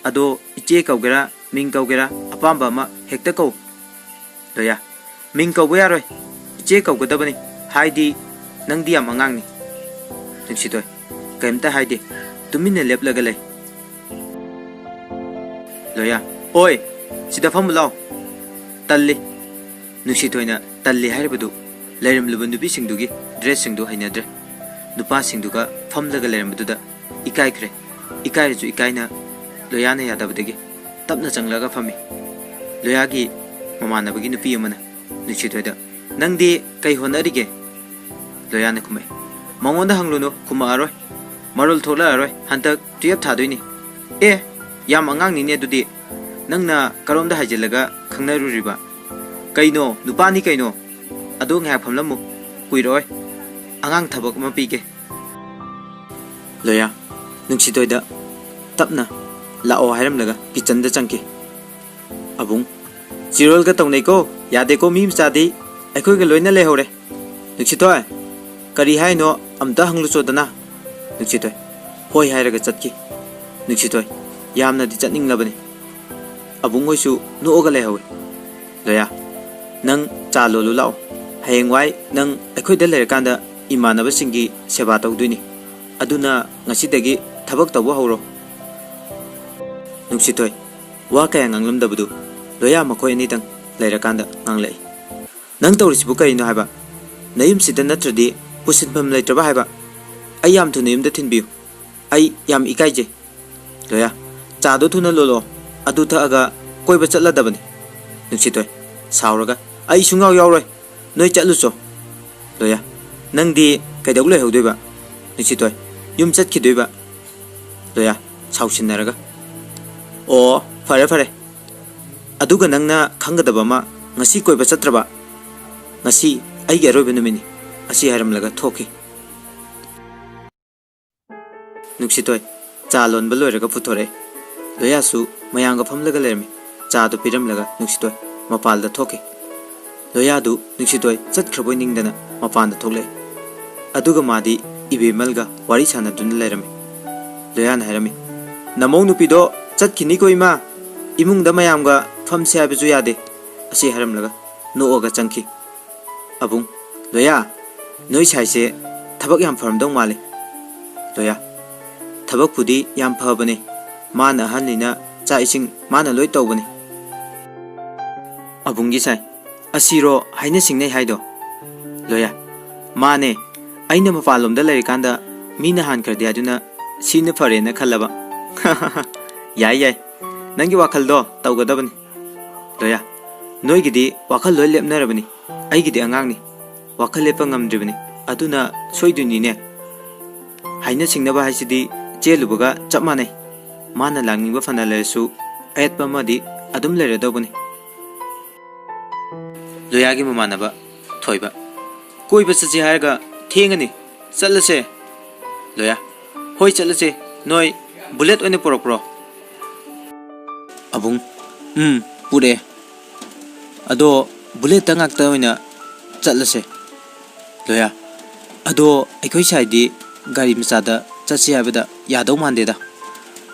ꯑꯗꯣ ꯏꯆꯦ ꯀꯧꯒꯦꯔꯥ, ꯃꯤꯡ ꯀꯧꯒꯦꯔꯥ, ꯑꯄꯥꯝꯕ ꯑꯃ ꯍꯦꯛꯇ ꯀꯧ꯫" ꯂꯣꯌꯥ, "ꯃꯤꯡ ꯀꯧꯕ ꯌꯥꯔꯣꯏ, ꯏꯆꯦ ꯀꯧꯒꯗꯕꯅꯤ, ꯍꯥꯏꯗꯤ ꯅꯪꯗꯤ ꯌꯥꯝ ꯑꯉꯥꯡꯅꯤ꯫" ꯅꯨꯡꯁꯤꯊꯣꯏ ꯀꯔꯤꯝꯇ ꯍꯥꯏꯗꯦ, ꯇꯨꯃꯤꯟꯅ ꯂꯦꯞꯂꯒ ꯂꯩ꯫ ꯂꯣꯌꯥ, "ꯑꯣꯏ, ꯁꯤꯗ ꯐꯝꯃꯨ ꯂꯥꯎ꯫" "ꯇꯜꯂꯤ꯫" ꯅꯨꯡꯁꯤꯊꯣꯏꯅ "ꯇꯜꯂꯤ" ꯍꯥꯏꯔꯤꯕꯗꯨ ꯂꯩꯔꯝꯂꯤꯕ ꯅꯨꯄꯤꯁꯤꯡꯗꯨꯒꯤ ꯗ꯭ꯔꯦꯁꯁꯤꯡꯗꯨ ꯍꯩꯅꯗ꯭ꯔꯦ꯫ ꯅꯨꯄꯥꯁꯤꯡꯗꯨꯒ ꯐꯝꯂꯒ ꯂꯩꯔꯝꯕꯗꯨꯗ ꯏꯀꯥꯏꯈ꯭ꯔꯦ꯫ ꯏꯀꯥꯏꯔꯁꯨ ꯏꯀꯥꯏꯅ ꯂꯣꯌꯥꯅ ꯌꯥꯗꯕꯗꯒꯤ ꯇꯞꯅ ꯆꯪꯂꯒ ꯐꯝꯃꯤ꯫ ꯂꯣꯌꯥꯒꯤ ꯃꯃꯥꯟꯅꯕꯒꯤ ꯅꯨꯄꯤ ꯑꯃꯅ ꯅꯨꯡꯁꯤꯊꯣꯏꯗ, "ꯅꯪꯗꯤ ꯀꯩ ꯍꯣꯠꯅꯔꯤꯒꯦ?" ꯂꯣꯌꯥꯅ ꯈꯨꯝꯃꯛꯏ꯫ "ꯃꯉꯣꯟꯗ ꯍꯪꯂꯨꯅꯨ, ꯈꯨꯝꯃꯛꯑꯔꯣꯏ꯫ ꯃꯔꯣꯜ ꯊꯣꯛꯂꯛꯑꯔꯣꯏ꯫ ꯍꯟꯗꯛ ꯇꯨꯌꯦꯞ ꯊꯥꯗꯣꯏꯅꯤ꯫" "ꯑꯦ, ꯌꯥꯝ ꯑꯉꯥꯡꯅꯤꯅꯦ ꯑꯗꯨꯗꯤ꯫ ꯅꯪꯅ ꯀꯔꯣꯝꯗ ꯍꯥꯏꯖꯤꯜꯂꯒ ꯈꯪꯅꯔꯨꯔꯤꯕ?" "ꯀꯩꯅꯣ, ꯅꯨꯄꯥꯅꯤ ꯀꯩꯅꯣ꯫ ꯑꯗꯣ ꯉꯥꯏꯍꯥꯛ ꯐꯝꯂꯝꯃꯨ, ꯀꯨꯏꯔꯣꯏ꯫ ꯑꯉꯥꯡ ꯊꯕꯛ ꯑꯃ ꯄꯤꯒꯦ꯫" ꯂꯣꯌꯥ ꯅꯨꯡꯁꯤꯊꯣꯏꯗ ꯇꯞꯅ "ꯂꯥꯛꯑꯣ" ꯍꯥꯏꯔꯝꯂꯒ ꯀꯤꯆꯟꯗ ꯆꯪꯈꯤ꯫ ꯑꯕꯨꯡ, "ꯆꯤꯔꯣꯜꯒ ꯇꯧꯅꯩꯀꯣ, ꯌꯥꯗꯦꯀꯣ ꯃꯤ ꯃꯆꯥꯗꯤ, ꯑꯩꯈꯣꯏꯒ ꯂꯣꯏꯅ ꯂꯩꯍꯧꯔꯦ꯫" "ꯅꯨꯡꯁꯤꯊꯣꯏ, ꯀꯔꯤ ꯍꯥꯏꯅꯣ ꯑꯝꯇ ꯍꯪꯂꯨꯆꯣꯗꯅ꯫" ꯅꯨꯡꯁꯤꯊꯣꯏ ꯍꯣꯏ ꯍꯥꯏꯔꯒ ꯆꯠꯈꯤ꯫ ꯅꯨꯡꯁꯤꯊꯣꯏ ꯌꯥꯝꯅꯗꯤ ꯆꯠꯅꯤꯡꯂꯕꯅꯤ꯫ ꯑꯕꯨꯡ ꯍꯣꯏꯁꯨ ꯅꯣꯛꯑꯒ ꯂꯩꯍꯧꯋꯤ꯫ "ꯂꯣꯌꯥ, ꯅꯪ ꯆꯥ ꯂꯣꯜꯂꯨ ꯂꯥꯛꯑꯣ꯫ ꯍꯌꯦꯡꯋꯥꯏ ꯅꯪ ꯑꯩꯈꯣꯏꯗ ꯂꯩꯔꯀꯥꯟꯗ ꯏꯃꯥꯟꯅꯕꯁꯤꯡꯒꯤ ꯁꯦꯕꯥ ꯇꯧꯗꯣꯏꯅꯤ꯫ ꯑꯗꯨꯅ ꯉꯁꯤꯗꯒꯤ ꯊꯕꯛ ꯇꯧꯕ ꯍꯧꯔꯣ꯫" ꯅꯨꯡꯁꯤꯊꯣꯏ ꯋꯥ ꯀꯌꯥ ꯉꯥꯡꯂꯝꯗꯕꯗꯨ ꯂꯣꯌꯥ ꯃꯈꯣꯏ ꯑꯅꯤꯗꯪ ꯂꯩꯔꯀꯥꯟꯗ ꯉꯥꯡꯂꯛꯏ꯫ "ꯅꯪ ꯇꯧꯔꯤꯁꯤꯕꯨ ꯀꯔꯤꯅꯣ ꯍꯥꯏꯕ? ꯅꯌꯨꯝꯁꯤꯗ ꯅꯠꯇ꯭ꯔꯗꯤ ꯄꯨꯁꯤꯟꯐꯝ ꯂꯩꯇ꯭ꯔꯕ ꯍꯥꯏꯕ? ꯑꯩ ꯌꯥꯝ ꯊꯨꯅ ꯌꯨꯝꯗ ꯊꯤꯟꯕꯤꯌꯨ꯫ ꯑꯩ ꯌꯥꯝ ꯏꯀꯥꯏꯖꯩ꯫" ꯂꯣꯌꯥ, "ꯆꯥꯗꯣ ꯊꯨꯅ ꯂꯣꯜꯂꯣ꯫ ꯑꯗꯨ ꯊꯛꯑꯒ ꯀꯣꯏꯕ ꯆꯠꯂꯗꯕꯅꯤ꯫" ꯅꯨꯡꯁꯤꯊꯣꯏ ꯁꯥꯎꯔꯒ, "ꯑꯩ ꯁꯨꯡꯌꯥꯎ ꯌꯥꯎꯔꯣꯏ꯫ ꯅꯣꯏ ꯆꯠꯂꯨꯆꯣ꯫" ꯂꯣꯌꯥ, "ꯅꯪꯗꯤ ꯀꯩꯗꯧ ꯂꯩꯍꯧꯗꯣꯏꯕ?" ꯅꯨꯡꯁꯤꯊꯣꯏ, "ꯌꯨꯝ ꯆꯠꯈꯤꯗꯣꯏꯕ꯫" ꯂꯣꯌꯥ ꯁꯥꯎꯁꯤꯟꯅꯔꯒ, "ꯑꯣ, ꯐꯔꯦ ꯐꯔꯦ꯫ ꯑꯗꯨꯒ ꯅꯪꯅ ꯈꯪꯒꯗꯕ ꯑꯃ, ꯉꯁꯤ ꯀꯣꯏꯕ ꯆꯠꯇ꯭ꯔꯕ? ꯉꯁꯤ ꯑꯩꯒꯤ ꯑꯔꯣꯏꯕ ꯅꯨꯃꯤꯠꯅꯤ꯫" ꯑꯁꯤ ꯍꯥꯏꯔꯝꯂꯒ ꯊꯣꯛꯈꯤ꯫ ꯅꯨꯡꯁꯤꯊꯣꯏ ꯆꯥ ꯂꯣꯟꯕ ꯂꯣꯏꯔꯒ ꯄꯨꯊꯣꯔꯛꯑꯦ꯫ ꯂꯣꯌꯥꯁꯨ ꯃꯌꯥꯝꯒ ꯐꯝꯂꯒ ꯂꯩꯔꯝꯃꯤ꯫ ꯆꯥꯗꯨ ꯄꯤꯔꯝꯂꯒ ꯅꯨꯡꯁꯤꯊꯣꯏ ꯃꯄꯥꯜꯗ ꯊꯣꯛꯈꯤ꯫ ꯂꯣꯌꯥꯗꯨ ꯅꯨꯡꯁꯤꯊꯣꯏ ꯆꯠꯈ꯭ꯔꯕꯣꯏ ꯅꯤꯡꯗꯅ ꯃꯄꯥꯟꯗ ꯊꯣꯛꯂꯛꯑꯦ꯫ ꯑꯗꯨꯒ ꯃꯥꯗꯤ ꯏꯕꯦꯝꯃꯜꯒ ꯋꯥꯔꯤ ꯁꯥꯟꯅꯗꯨꯅ ꯂꯩꯔꯝꯃꯤ꯫ ꯂꯣꯌꯥꯅ ꯍꯥꯏꯔꯝꯃꯤ, "ꯅꯃꯧ ꯅꯨꯄꯤꯗꯣ ꯆꯠꯈꯤꯅꯤꯀꯣ ꯏꯃꯥ, ꯏꯃꯨꯡꯗ ꯃꯌꯥꯝꯒ ꯐꯝꯁꯦ ꯍꯥꯏꯕꯁꯨ ꯌꯥꯗꯦ꯫" ꯑꯁꯤ ꯍꯥꯏꯔꯝꯂꯒ ꯅꯣꯛꯑꯒ ꯆꯪꯈꯤ꯫ ꯑꯕꯨꯡ, "ꯂꯣꯌꯥ, ꯅꯣꯏ ꯁꯥꯏꯁꯦ ꯊꯕꯛ ꯌꯥꯝ ꯐꯔꯝꯗꯧ ꯃꯥꯜꯂꯤ꯫" ꯂꯣꯌꯥ, "ꯊꯕꯛꯄꯨꯗꯤ ꯌꯥꯝ ꯐꯕꯅꯦ꯫ ꯃꯥꯅ ꯑꯍꯜꯅꯤꯅ ꯆꯥꯛ ꯏꯁꯤꯡ ꯃꯥꯅ ꯂꯣꯏ ꯇꯧꯕꯅꯦ꯫" ꯑꯕꯨꯡꯒꯤ ꯁꯥꯏ, "ꯑꯁꯤꯔꯣ ꯍꯥꯏꯅ ꯁꯤꯡꯅꯩ ꯍꯥꯏꯗꯣ?" ꯂꯣꯌꯥ, ꯃꯥꯅꯦ, ꯑꯩꯅ ꯃꯄꯥꯟꯂꯣꯝꯗ ꯂꯩꯔꯤꯀꯥꯟꯗ ꯃꯤꯅ ꯍꯥꯟꯈ꯭ꯔꯗꯤ ꯍꯥꯏꯗꯨꯅ ꯁꯤꯅ ꯐꯔꯦꯅ ꯈꯜꯂꯕ꯫ ꯌꯥꯏ ꯌꯥꯏ, ꯅꯪꯒꯤ ꯋꯥꯈꯜꯗꯣ ꯇꯧꯒꯗꯕꯅꯤ꯫ ꯂꯣꯌꯥ, ꯅꯣꯏꯒꯤꯗꯤ ꯋꯥꯈꯜ ꯂꯣꯏ ꯂꯦꯞꯅꯔꯕꯅꯤ, ꯑꯩꯒꯤꯗꯤ ꯑꯉꯥꯡꯅꯤ, ꯋꯥꯈꯜ ꯂꯦꯞꯄ ꯉꯝꯗ꯭ꯔꯤꯕꯅꯤ, ꯑꯗꯨꯅ ꯁꯣꯏꯗꯣꯏꯅꯤꯅꯦ꯫ ꯍꯥꯏꯅ ꯁꯤꯡꯅꯕ ꯍꯥꯏꯁꯤꯗꯤ ꯆꯦꯜꯂꯨꯕꯒ ꯆꯞ ꯃꯥꯟꯅꯩ꯫ ꯃꯥꯅ ꯂꯥꯛꯅꯤꯡꯕ ꯐꯅ ꯂꯩꯔꯁꯨ ꯑꯌꯦꯠꯄ ꯑꯃꯗꯤ ꯑꯗꯨꯝ ꯂꯩꯔꯗꯧꯕꯅꯤ꯫ ꯂꯣꯌꯥꯒꯤ ꯃꯃꯥꯟꯅꯕ ꯊꯣꯏꯕ, "ꯀꯣꯏꯕ ꯆꯠꯁꯤ ꯍꯥꯏꯔꯒ ꯊꯦꯡꯉꯅꯤ, ꯆꯠꯂꯁꯦ꯫" ꯂꯣꯌꯥ, "ꯍꯣꯏ ꯆꯠꯂꯁꯦ, ꯅꯣꯏ ꯕꯨꯂꯦꯠ ꯑꯣꯏꯅ ꯄꯨꯔꯛꯄ꯭ꯔꯣ?" ꯑꯕꯨꯡ, "ꯎꯝ, ꯄꯨꯔꯛꯑꯦ꯫ ꯑꯗꯣ ꯕꯨꯂꯦꯠꯇ ꯉꯥꯛꯇ ꯑꯣꯏꯅ ꯆꯠꯂꯁꯦ꯫" ꯂꯣꯌꯥ, "ꯑꯗꯣ ꯑꯩꯈꯣꯏ ꯁꯥꯏꯗꯤ ꯒꯥꯔꯤ ꯃꯆꯥꯗ ꯆꯠꯁꯤ ꯍꯥꯏꯕꯗ ꯌꯥꯗꯧ ꯃꯥꯟꯗꯦꯗ꯫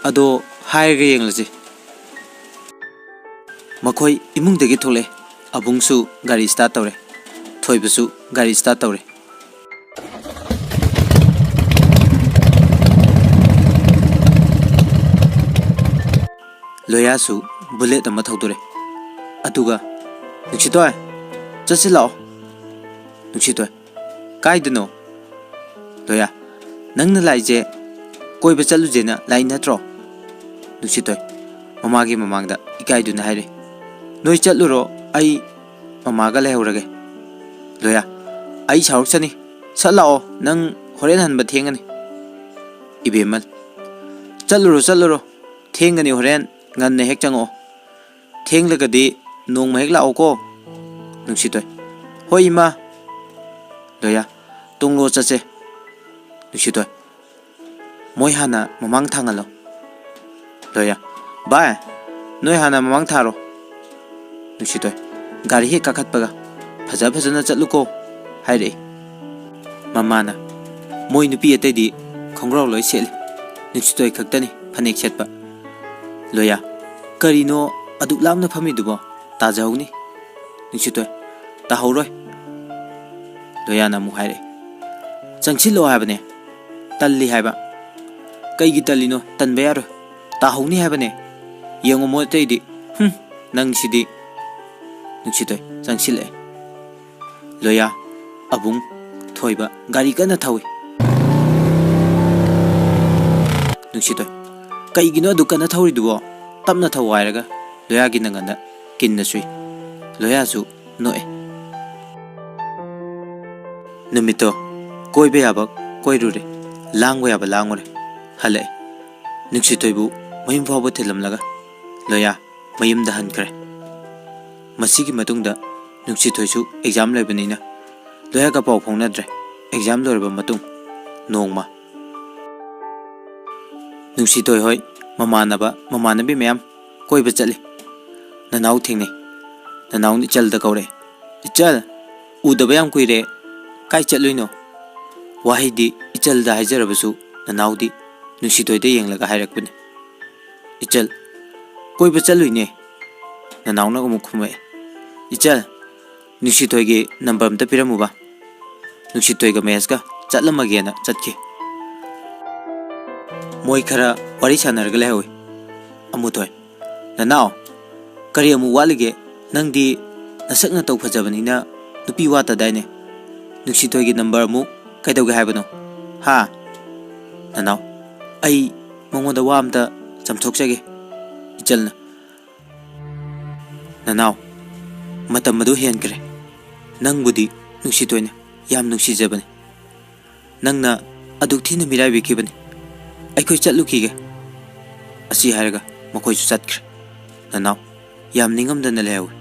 ꯑꯗꯣ ꯍꯥꯏꯔꯒ ꯌꯦꯡꯂꯁꯤ꯫" ꯃꯈꯣꯏ ꯏꯃꯨꯡꯗꯒꯤ ꯊꯣꯛꯂꯛꯑꯦ꯫ ꯑꯕꯨꯡꯁꯨ ꯒꯥꯔꯤ ꯁ꯭ꯇꯥꯔꯠ ꯇꯧꯔꯦ, ꯊꯣꯏꯕꯁꯨ ꯒꯥꯔꯤ ꯁ꯭ꯇꯥꯔꯠ ꯇꯧꯔꯦ꯫ ꯂꯣꯌꯥꯁꯨ ꯕꯨꯂꯦꯠ ꯑꯃ ꯊꯧꯗꯣꯔꯦ꯫ ꯑꯗꯨꯒ, "ꯅꯨꯡꯁꯤꯇꯣꯏ, ꯆꯠꯁꯤ ꯂꯥꯛꯑꯣ꯫" ꯅꯨꯡꯁꯤꯇꯣꯏ, "ꯀꯥꯏꯗꯅꯣ?" ꯂꯣꯌꯥ, "ꯅꯪꯅ ꯂꯥꯛꯏꯁꯦ ꯀꯣꯏꯕ ꯆꯠꯂꯨꯁꯦꯅ ꯂꯥꯛꯏ ꯅꯠꯇ꯭ꯔꯣ?" ꯅꯨꯡꯁꯤꯇꯣꯏ ꯃꯃꯥꯒꯤ ꯃꯃꯥꯡꯗ ꯏꯀꯥꯏꯗꯨꯅ ꯍꯥꯏꯔꯦ, "ꯅꯣꯏ ꯆꯠꯂꯨꯔꯣ, ꯑꯩ ꯃꯃꯥꯒ ꯂꯩꯍꯧꯔꯒꯦ꯫" ꯂꯣꯌꯥ, "ꯑꯩ ꯁꯥꯎꯔꯛꯆꯅꯤ, ꯁꯠ ꯂꯥꯛꯑꯣ, ꯅꯪ ꯍꯣꯔꯦꯟ ꯍꯟꯕ ꯊꯦꯡꯒꯅꯤ꯫" ꯏꯕꯦꯝꯃ, "ꯆꯠꯂꯨꯔꯣ, ꯆꯠꯂꯨꯔꯣ, ꯊꯦꯡꯒꯅꯤ, ꯍꯣꯔꯦꯟ ꯉꯟꯅ ꯍꯦꯛ ꯆꯪꯉꯛꯑꯣ꯫ ꯊꯦꯡꯂꯒꯗꯤ ꯅꯣꯡꯃ ꯍꯦꯛ ꯂꯥꯛꯑꯣꯀꯣ꯫" ꯅꯨꯡꯁꯤꯇꯣꯏ, "ꯍꯣꯏ ꯏꯃꯥ꯫" ꯂꯣꯌꯥ, "ꯇꯣꯡꯂꯣ, ꯆꯠꯁꯦ꯫" ꯅꯨꯡꯁꯤꯇꯣꯏ, "ꯃꯣꯏ ꯍꯥꯟꯅ ꯃꯃꯥꯡ ꯊꯥꯡꯍꯜꯂꯣ꯫" ꯂꯣꯌꯥ, "ꯚꯥꯏ, ꯅꯣꯏ ꯍꯥꯟꯅ ꯃꯃꯥꯡ ꯊꯥꯔꯣ꯫" ꯅꯨꯡꯁꯤꯇꯣꯏ, "ꯒꯥꯔꯤ ꯍꯦꯛ ꯀꯥꯈꯠꯄꯒ ꯐꯖ ꯐꯖꯅ ꯆꯠꯂꯨꯀꯣ" ꯍꯥꯏꯔꯛꯏ꯫ ꯃꯃꯥꯅ, "ꯃꯣꯏ ꯅꯨꯄꯤ ꯑꯇꯩꯗꯤ ꯈꯣꯡꯒ꯭ꯔꯥꯎ ꯂꯣꯏ ꯁꯦꯠꯂꯤ, ꯅꯨꯡꯁꯤꯇꯣꯏ ꯈꯛꯇꯅꯤ ꯐꯅꯦꯛ ꯁꯦꯠꯄ꯫" ꯂꯣꯌꯥ, "ꯀꯔꯤꯅꯣ ꯑꯗꯨꯛ ꯂꯥꯞꯅ ꯐꯝꯃꯤꯗꯨꯕꯣ? ꯇꯥꯖꯍꯧꯅꯤ꯫" ꯅꯨꯡꯁꯤꯇꯣꯏ, "ꯇꯥꯍꯧꯔꯣꯏ꯫" ꯂꯣꯌꯥꯅ ꯑꯃꯨꯛ ꯍꯥꯏꯔꯛꯑꯦ, "ꯆꯪꯁꯤꯜꯂꯛꯑꯣ ꯍꯥꯏꯕꯅꯦ, ꯇꯜꯂꯤ ꯍꯥꯏꯕ꯫" "ꯀꯩꯒꯤ ꯇꯜꯂꯤꯅꯣ? ꯇꯟꯕ ꯌꯥꯔꯣꯏ, ꯇꯥꯍꯧꯅꯤ ꯍꯥꯏꯕꯅꯦ꯫ ꯌꯦꯡꯉꯣ ꯃꯣꯏ ꯑꯇꯩꯗꯤ꯫ ꯍꯨꯝ, ꯅꯪꯁꯤꯗꯤ꯫" ꯅꯨꯡꯁꯤꯇꯣꯏ ꯆꯪꯁꯤꯜꯂꯛꯑꯦ꯫ ꯂꯣꯌꯥ, ꯑꯕꯨꯡ, ꯊꯣꯏꯕ ꯒꯥꯔꯤ ꯀꯟꯅ ꯊꯧꯏ꯫ ꯅꯨꯡꯁꯤꯊꯣꯏ, "ꯀꯩꯒꯤꯅꯣ ꯑꯗꯨ ꯀꯟꯅ ꯊꯧꯔꯤꯗꯨꯕꯣ? ꯇꯞꯅ ꯊꯧ" ꯍꯥꯏꯔꯒ ꯂꯣꯌꯥꯒꯤ ꯅꯪꯒꯟꯗ ꯀꯤꯟꯅ ꯁꯨꯏ꯫ ꯂꯣꯌꯥꯁꯨ ꯅꯣꯛꯑꯦ꯫ ꯅꯨꯃꯤꯠꯇꯣ ꯀꯣꯏꯕ ꯌꯥꯕ ꯀꯣꯏꯔꯨꯔꯦ, ꯂꯥꯡꯕ ꯌꯥꯕ ꯂꯥꯡꯉꯨꯔꯦ, ꯍꯜꯂꯛꯑꯦ꯫ ꯅꯨꯡꯁꯤꯊꯣꯏꯕꯨ ꯃꯌꯨꯝ ꯐꯥꯎꯕ ꯊꯤꯜꯂꯝꯂꯒ ꯂꯣꯌꯥ ꯃꯌꯨꯝꯗ ꯍꯟꯈ꯭ꯔꯦ꯫ ꯃꯁꯤꯒꯤ ꯃꯇꯨꯡꯗ ꯅꯨꯡꯁꯤꯊꯣꯏꯁꯨ ꯑꯦꯛꯖꯥꯝ ꯂꯩꯕꯅꯤꯅ ꯂꯣꯌꯥꯒ ꯄꯥꯎ ꯐꯥꯎꯅꯗ꯭ꯔꯦ꯫ ꯑꯦꯛꯖꯥꯝ ꯂꯣꯏꯔꯕ ꯃꯇꯨꯡ ꯅꯣꯡꯃ ꯅꯨꯡꯁꯤꯊꯣꯏ ꯍꯣꯏ ꯃꯃꯥꯟꯅꯕ ꯃꯃꯥꯟꯅꯕꯤ ꯃꯌꯥꯝ ꯀꯣꯏꯕ ꯆꯠꯂꯤ꯫ ꯅꯅꯥꯎ ꯊꯦꯡꯅꯩ꯫ ꯅꯅꯥꯎꯅ ꯏꯆꯜꯗ ꯀꯧꯔꯛꯑꯦ, "ꯏꯆꯜ, ꯎꯗꯕ ꯌꯥꯝ ꯀꯨꯏꯔꯦ, ꯀꯥꯏ ꯆꯠꯂꯨꯏꯅꯣ?" ꯋꯥꯍꯩꯗꯤ ꯏꯆꯜꯗ ꯍꯥꯏꯖꯔꯕꯁꯨ ꯅꯅꯥꯎꯗꯤ ꯅꯨꯡꯁꯤꯊꯣꯏꯗ ꯌꯦꯡꯂꯒ ꯍꯥꯏꯔꯛꯄꯅꯤ, "ꯏꯆꯜ, ꯀꯣꯏꯕ ꯆꯠꯂꯨꯏꯅꯦ꯫" ꯅꯅꯥꯎꯅ ꯑꯃꯨꯛ ꯈꯨꯝꯃꯛꯑꯦ, "ꯏꯆꯜ, ꯅꯨꯡꯁꯤꯊꯣꯏꯒꯤ ꯅꯝꯕꯔ ꯑꯝꯇ ꯄꯤꯔꯝꯃꯨꯕ꯫" ꯅꯨꯡꯁꯤꯊꯣꯏꯒ ꯃꯍꯦꯁꯀ ꯆꯠꯂꯝꯃꯒꯦꯅ ꯆꯠꯈꯤ꯫ ꯃꯣꯏ ꯈꯔ ꯋꯥꯔꯤ ꯁꯥꯟꯅꯔꯒ ꯂꯩꯍꯧꯏ꯫ ꯑꯃꯨꯊꯣꯏ, "ꯅꯅꯥꯎ, ꯀꯔꯤ ꯑꯃꯨꯛ ꯋꯥꯠꯂꯤꯒꯦ? ꯅꯪꯗꯤ ꯅꯁꯛ ꯅꯇꯧ ꯐꯖꯕꯅꯤꯅ ꯅꯨꯄꯤ ꯋꯥꯠꯇꯗꯥꯏꯅꯦ? ꯅꯨꯡꯁꯤꯊꯣꯏꯒꯤ ꯅꯝꯕꯔ ꯑꯃꯨꯛ ꯀꯩꯗꯧꯒꯦ ꯍꯥꯏꯕꯅꯣ? ꯍꯥ?" ꯅꯅꯥꯎ, "ꯑꯩ ꯃꯉꯣꯟꯗ ꯋꯥ ꯑꯝꯇ ꯆꯝꯊꯣꯛꯆꯒꯦ꯫" ꯏꯆꯜꯅ, "ꯅꯅꯥꯎ, ꯃꯇꯝ ꯑꯗꯨ ꯍꯦꯟꯈ꯭ꯔꯦ꯫ ꯅꯪꯕꯨꯗꯤ ꯅꯨꯡꯁꯤꯊꯣꯏꯅ ꯌꯥꯝ ꯅꯨꯡꯁꯤꯖꯕꯅꯤ꯫ ꯅꯪꯅ ꯑꯗꯨꯛ ꯊꯤꯅ ꯃꯤꯔꯥꯏꯕꯤꯈꯤꯕꯅꯤ꯫ ꯑꯩꯈꯣꯏ ꯆꯠꯂꯨꯈꯤꯒꯦ꯫" ꯑꯁꯤ ꯍꯥꯏꯔꯒ ꯃꯈꯣꯏꯁꯨ ꯆꯠꯈ꯭ꯔꯦ꯫ ꯅꯅꯥꯎ, ꯌꯥꯝ ꯅꯤꯡꯉꯝꯗꯅ ꯂꯩꯍꯧꯏ꯫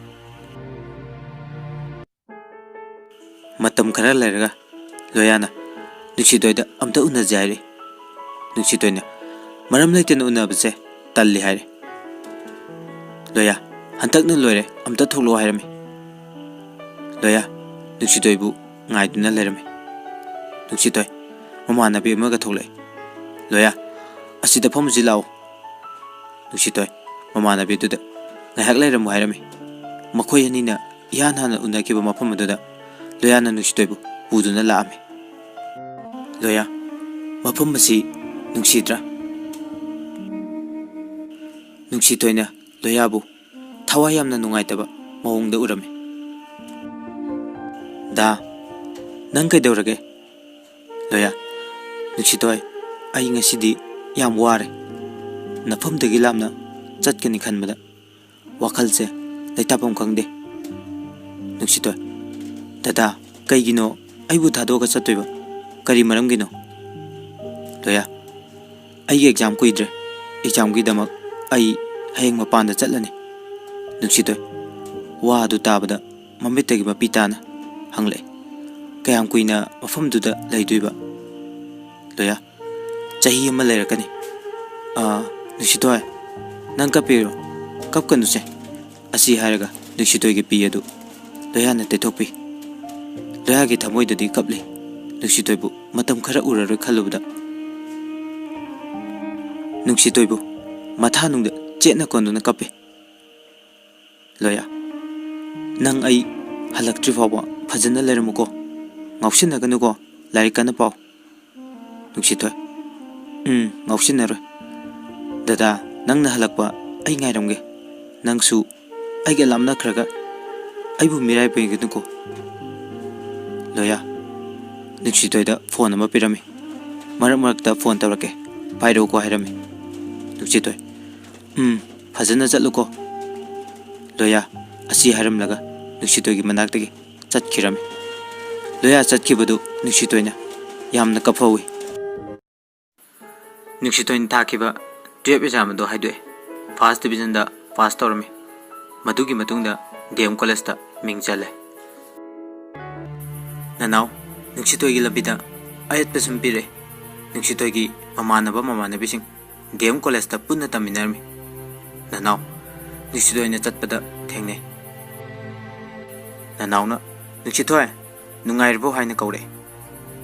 ꯃꯇꯝ ꯈꯔ ꯂꯩꯔꯒ ꯂꯣꯌꯥꯅ ꯅꯨꯡꯁꯤꯊꯣꯏꯗ ꯑꯝꯇ ꯎꯅꯁꯦ ꯍꯥꯏꯔꯛꯏ꯫ ꯅꯨꯡꯁꯤꯊꯣꯏꯅ ꯃꯔꯝ ꯂꯩꯇꯅ ꯎꯅꯕꯁꯦ ꯇꯜꯂꯤ ꯍꯥꯏꯔꯦ꯫ ꯂꯣꯌꯥ, "ꯍꯟꯗꯛꯅ ꯂꯣꯏꯔꯦ, ꯑꯝꯇ ꯊꯣꯛꯂꯛꯑꯣ" ꯍꯥꯏꯔꯝꯃꯤ꯫ ꯂꯣꯌꯥ ꯅꯨꯡꯁꯤꯊꯣꯏꯕꯨ ꯉꯥꯏꯗꯨꯅ ꯂꯩꯔꯝꯃꯤ꯫ ꯅꯨꯡꯁꯤꯊꯣꯏ ꯃꯃꯥꯟꯅꯕꯤ ꯑꯃꯒ ꯊꯣꯛꯂꯛꯏ꯫ "ꯂꯣꯌꯥ, ꯑꯁꯤꯗ ꯐꯝꯃꯨꯁꯤ ꯂꯥꯛꯑꯣ꯫" ꯅꯨꯡꯁꯤꯊꯣꯏ ꯃꯃꯥꯟꯅꯕꯤꯗꯨꯗ ꯉꯥꯏꯍꯥꯛ ꯂꯩꯔꯝꯃꯨ ꯍꯥꯏꯔꯝꯃꯤ꯫ ꯃꯈꯣꯏ ꯑꯅꯤꯅ ꯏꯍꯥꯟ ꯍꯥꯟꯅ ꯎꯅꯈꯤꯕ ꯃꯐꯝ ꯑꯗꯨꯗ ꯂꯣꯌꯥꯅ ꯅꯨꯡꯁꯤꯊꯣꯏꯕꯨ ꯄꯨꯗꯨꯅ ꯂꯥꯛꯑꯝꯃꯤ꯫ "ꯂꯣꯌꯥ, ꯃꯐꯝ ꯑꯁꯤ ꯅꯨꯡꯁꯤꯗ꯭ꯔꯥ?" ꯅꯨꯡꯁꯤꯊꯣꯏꯅ ꯂꯣꯌꯥꯕꯨ ꯊꯋꯥꯏ ꯌꯥꯝꯅ ꯅꯨꯡꯉꯥꯏꯇꯕ ꯃꯑꯣꯡꯗ ꯎꯔꯝꯃꯤ꯫ "ꯗꯥ, "ꯅꯪ ꯀꯩꯗꯧꯔꯒꯦ?" "ꯂꯣꯌꯥ, ꯅꯨꯡꯁꯤꯊꯣꯏ, ꯑꯩ ꯉꯁꯤꯗꯤ ꯌꯥꯝ ꯋꯥꯔꯦ꯫ ꯅꯐꯝꯗꯒꯤ ꯂꯥꯞꯅ ꯆꯠꯀꯅꯤ ꯈꯟꯕꯗ ꯋꯥꯈꯜꯁꯦ ꯂꯩꯇꯥꯐꯝ ꯈꯪꯗꯦ꯫" ꯅꯨꯡꯁꯤꯊꯣꯏ, "ꯗꯗꯥ, ꯀꯩꯒꯤꯅꯣ ꯑꯩꯕꯨ ꯊꯥꯗꯣꯛꯑꯒ ꯆꯠꯇꯣꯏꯕ? ꯀꯔꯤ ꯃꯔꯝꯒꯤꯅꯣ?" ꯂꯣꯌꯥ, "ꯑꯩꯒꯤ ꯑꯦꯛꯖꯥꯝ ꯀꯨꯏꯗ꯭ꯔꯦ꯫ ꯑꯦꯛꯖꯥꯝꯒꯤꯗꯃꯛ ꯑꯩ ꯍꯌꯦꯡ ꯃꯄꯥꯟꯗ ꯆꯠꯂꯅꯤ꯫" ꯅꯨꯡꯁꯤꯊꯣꯏ, ꯋꯥ ꯑꯗꯨ ꯇꯥꯕꯗ ꯃꯃꯤꯠꯇꯒꯤ ꯃꯄꯤ ꯇꯥꯅ ꯍꯪꯂꯛꯑꯦ, "ꯀꯌꯥꯝ ꯀꯨꯏꯅ ꯃꯐꯝꯗꯨꯗ ꯂꯩꯗꯣꯏꯕ?" ꯂꯣꯌꯥ, "ꯆꯍꯤ ꯑꯃ ꯂꯩꯔꯛꯀꯅꯤ꯫" "ꯑꯥ, ꯅꯨꯡꯁꯤꯊꯣꯏ, ꯅꯪ ꯀꯞꯄꯤꯔꯣ? ꯀꯞꯀꯅꯨꯁꯦ꯫" ꯑꯁꯤ ꯍꯥꯏꯔꯒ ꯅꯨꯡꯁꯤꯊꯣꯏꯒꯤ ꯄꯤ ꯑꯗꯨ ꯂꯣꯌꯥꯅ ꯇꯩꯊꯣꯛꯄꯤ꯫ ꯂꯣꯌꯥꯒꯤ ꯊꯃꯣꯏꯗꯗꯤ ꯀꯞꯂꯤ꯫ ꯅꯨꯡꯁꯤꯊꯣꯏꯕꯨ ꯃꯇꯝ ꯈꯔ ꯎꯔꯔꯣꯏ ꯈꯜꯂꯨꯕꯗ ꯅꯨꯡꯁꯤꯊꯣꯏꯕꯨ ꯃꯊꯥꯅꯨꯡꯗ ꯆꯦꯠꯅ ꯀꯣꯟꯗꯨꯅ ꯀꯞꯄꯤ꯫ "ꯂꯣꯌꯥ, ꯅꯪ ꯑꯩ ꯍꯜꯂꯛꯇ꯭ꯔꯤ ꯐꯥꯎꯕ ꯐꯖꯅ ꯂꯩꯔꯝꯃꯨꯀꯣ꯫ ꯉꯥꯎꯁꯤꯟꯅꯒꯅꯨꯀꯣ꯫ ꯂꯥꯏꯔꯤꯛ ꯀꯟꯅ ꯄꯥꯎ꯫" ꯅꯨꯡꯁꯤꯊꯣꯏ, "ꯎꯝ, ꯉꯥꯎꯁꯤꯟꯅꯔꯣꯏ꯫ ꯗꯗꯥ, ꯅꯪꯅ ꯍꯜꯂꯛꯄ ꯑꯩ ꯉꯥꯏꯔꯝꯒꯦ꯫ ꯅꯪꯁꯨ ꯑꯩꯒ ꯂꯥꯞꯅꯈ꯭ꯔꯒ ꯑꯩꯕꯨ ꯃꯤꯔꯥꯏꯕꯤꯒꯅꯨꯀꯣ꯫" ꯂꯣꯌꯥ ꯅꯨꯡꯁꯤꯊꯣꯏꯗ ꯐꯣꯟ ꯑꯃ ꯄꯤꯔꯝꯃꯤ꯫ "ꯃꯔꯛ ꯃꯔꯛꯇ ꯐꯣꯟ ꯇꯧꯔꯛꯀꯦ, ꯄꯥꯏꯔꯛꯎꯀꯣ" ꯍꯥꯏꯔꯝꯃꯤ꯫ ꯅꯨꯡꯁꯤꯊꯣꯏ, "ꯎꯝ, ꯐꯖꯅ ꯆꯠꯂꯨꯀꯣ ꯂꯣꯌꯥ꯫" ꯑꯁꯤ ꯍꯥꯏꯔꯝꯂꯒ ꯅꯨꯡꯁꯤꯊꯣꯏꯒꯤ ꯃꯅꯥꯛꯇꯒꯤ ꯆꯠꯈꯤꯔꯝꯃꯤ꯫ ꯂꯣꯌꯥ ꯆꯠꯈꯤꯕꯗꯨ ꯅꯨꯡꯁꯤꯊꯣꯏꯅ ꯌꯥꯝꯅ ꯀꯞꯍꯧꯏ꯫ ꯅꯨꯡꯁꯤꯊꯣꯏꯅ ꯊꯥꯈꯤꯕ ꯇꯨꯌꯦꯜꯞ ꯑꯦꯛꯖꯥꯝ ꯑꯗꯨ ꯍꯥꯏꯗꯣꯛꯑꯦ꯫ ꯐꯥꯔꯁ ꯗꯤꯕꯤꯖꯟꯗ ꯄꯥꯁ ꯇꯧꯔꯝꯃꯤ꯫ ꯃꯗꯨꯒꯤ ꯃꯇꯨꯡꯗ ꯗꯤ ꯑꯦꯝ ꯀꯣꯂꯦꯖꯇ ꯃꯤꯡ ꯆꯜꯂꯦ꯫ ꯅꯅꯥꯎ ꯅꯨꯡꯁꯤꯊꯣꯏꯒꯤ ꯂꯝꯕꯤꯗ ꯑꯌꯦꯠꯄ ꯁꯨꯝ ꯄꯤꯔꯛꯑꯦ꯫ ꯅꯨꯡꯁꯤꯊꯣꯏꯒꯤ ꯃꯃꯥꯟꯅꯕ ꯃꯃꯥꯟꯅꯕꯤꯁꯤꯡ ꯗꯤ ꯑꯦꯝ ꯀꯣꯂꯦꯖꯇ ꯄꯨꯟꯅ ꯇꯝꯃꯤꯟꯅꯔꯝꯃꯤ꯫ ꯅꯅꯥꯎ ꯅꯨꯡꯁꯤꯊꯣꯏꯅ ꯆꯠꯄꯗ ꯊꯦꯡꯅꯩ꯫ ꯅꯅꯥꯎꯅ, "ꯅꯨꯡꯁꯤꯊꯣꯏ, ꯅꯨꯡꯉꯥꯏꯔꯤꯕꯣ?" ꯍꯥꯏꯅ ꯀꯧꯔꯛꯑꯦ꯫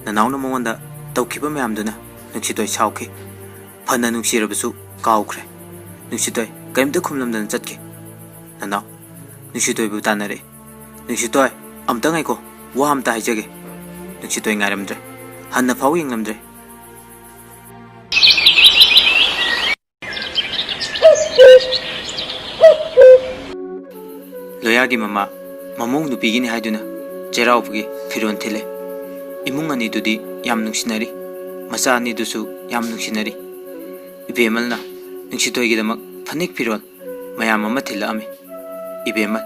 ꯅꯅꯥꯎꯅ ꯃꯉꯣꯟꯗ ꯇꯧꯈꯤꯕ ꯃꯌꯥꯝꯗꯨꯅ ꯅꯨꯡꯁꯤꯊꯣꯏ ꯁꯥꯎꯈꯤ꯫ ꯐꯅ ꯅꯨꯡꯁꯤꯔꯕꯁꯨ ꯀꯥꯎꯈ꯭ꯔꯦ꯫ ꯅꯨꯡꯁꯤꯊꯣꯏ ꯀꯔꯤꯝꯇ ꯈꯨꯝꯂꯝꯗꯅ ꯆꯠꯈꯤ꯫ ꯅꯅꯥꯎ ꯅꯨꯡꯁꯤꯊꯣꯏꯕꯨ ꯇꯥꯟꯅꯔꯛꯏ꯫ "ꯅꯨꯡꯁꯤꯊꯣꯏ, ꯑꯝꯇ ꯉꯥꯏꯈꯣ, ꯋꯥ ꯑꯝꯇ ꯍꯥꯏꯖꯒꯦ꯫" ꯅꯨꯡꯁꯤꯊꯣꯏ ꯉꯥꯏꯔꯝꯗ꯭ꯔꯦ꯫ ꯍꯟꯅ ꯐꯥꯎ ꯌꯦꯡꯂꯝꯗ꯭ꯔꯦ꯫ ꯂꯣꯌꯥꯒꯤ ꯃꯃꯥ ꯃꯃꯧ ꯅꯨꯄꯤꯒꯤꯅꯤ ꯍꯥꯏꯗꯨꯅ ꯆꯩꯔꯥꯎꯕꯒꯤ ꯐꯤꯔꯣꯜ ꯊꯤꯜꯂꯦ꯫ ꯏꯃꯨꯡ ꯑꯅꯤꯗꯨꯗꯤ ꯌꯥꯝ ꯅꯨꯡꯁꯤꯅꯔꯤ꯫ ꯃꯆꯥ ꯑꯅꯤꯗꯨꯁꯨ ꯌꯥꯝ ꯅꯨꯡꯁꯤꯅꯔꯤ꯫ ꯏꯕꯦꯝꯃꯜꯅ ꯅꯨꯡꯁꯤꯊꯣꯏꯒꯤꯗꯃꯛ ꯐꯅꯦꯛ ꯐꯤꯔꯣꯜ ꯃꯌꯥꯝ ꯑꯃ ꯊꯤꯜꯂꯛꯑꯝꯃꯤ꯫ ꯏꯕꯦꯝꯃ,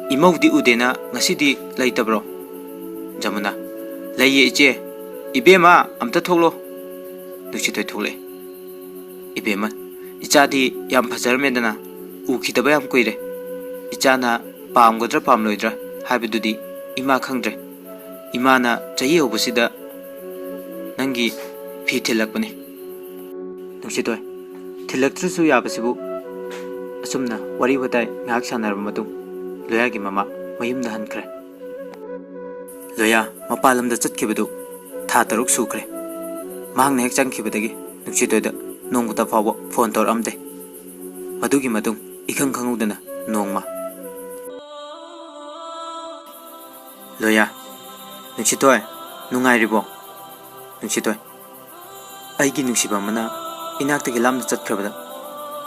"ꯏꯃꯧꯗꯤ ꯎꯗꯦꯅ ꯉꯁꯤꯗꯤ ꯂꯩꯇꯕ꯭ꯔꯣ?" ꯖꯃꯨꯅꯥ, "ꯂꯩꯌꯦ ꯏꯆꯦ꯫ ꯏꯕꯦꯝꯃ, ꯑꯝꯇ ꯊꯣꯛꯂꯣ꯫" ꯅꯨꯡꯁꯤꯊꯣꯏ ꯊꯣꯛꯂꯛꯑꯦ꯫ "ꯏꯕꯦꯝꯃ, ꯏꯆꯥꯗꯤ ꯌꯥꯝ ꯐꯖꯔꯝꯃꯦꯗꯅ, ꯎꯈꯤꯗꯕ ꯌꯥꯝ ꯀꯨꯏꯔꯦ꯫ ꯏꯆꯥꯅ ꯄꯥꯝꯒꯗ꯭ꯔꯥ ꯄꯥꯝꯂꯣꯏꯗ꯭ꯔꯥ ꯍꯥꯏꯕꯗꯨꯗꯤ ꯏꯃꯥ ꯈꯪꯗ꯭ꯔꯦ꯫ ꯏꯃꯥꯅ ꯆꯍꯤ ꯍꯧꯕꯁꯤꯗ ꯅꯪꯒꯤ ꯐꯤ ꯊꯤꯜꯂꯛꯄꯅꯤ꯫" ꯅꯨꯡꯁꯤꯊꯣꯏ, ꯊꯤꯜꯂꯛꯇ꯭ꯔꯁꯨ ꯌꯥꯕꯁꯤꯕꯨ꯫ ꯑꯁꯨꯝꯅ ꯋꯥꯔꯤ ꯋꯥꯇꯥꯏ ꯉꯥꯏꯍꯥꯛ ꯁꯥꯟꯅꯔꯕ ꯃꯇꯨꯡ, ꯂꯣꯌꯥꯒꯤ ꯃꯃꯥ ꯃꯌꯨꯝꯗ ꯍꯟꯈ꯭ꯔꯦ꯫ ꯂꯣꯌꯥ ꯃꯄꯥꯟ ꯂꯝꯗ ꯆꯠꯈꯤꯕꯗꯨ ꯊꯥ ꯇꯔꯨꯛ ꯁꯨꯈ꯭ꯔꯦ꯫ ꯃꯍꯥꯛꯅ ꯍꯦꯛ ꯆꯪꯈꯤꯕꯗꯒꯤ ꯅꯨꯡꯁꯤꯊꯣꯏꯗ ꯅꯣꯡꯃꯇ ꯐꯥꯎꯕ ꯐꯣꯟ ꯇꯧꯔꯛꯑꯝꯗꯦ꯫ ꯃꯗꯨꯒꯤ ꯃꯇꯨꯡ ꯏꯈꯪ ꯈꯪꯍꯧꯗꯅ ꯅꯣꯡꯃ, "ꯂꯣꯌꯥ, ꯅꯨꯡꯁꯤꯊꯣꯏ, ꯅꯨꯡꯉꯥꯏꯔꯤꯕꯣ?" ꯅꯨꯡꯁꯤꯊꯣꯏ, "ꯑꯩꯒꯤ ꯅꯨꯡꯁꯤꯕ ꯑꯃꯅ ꯏꯅꯥꯛꯇꯒꯤ ꯂꯥꯞꯅ ꯆꯠꯈ꯭ꯔꯕꯗ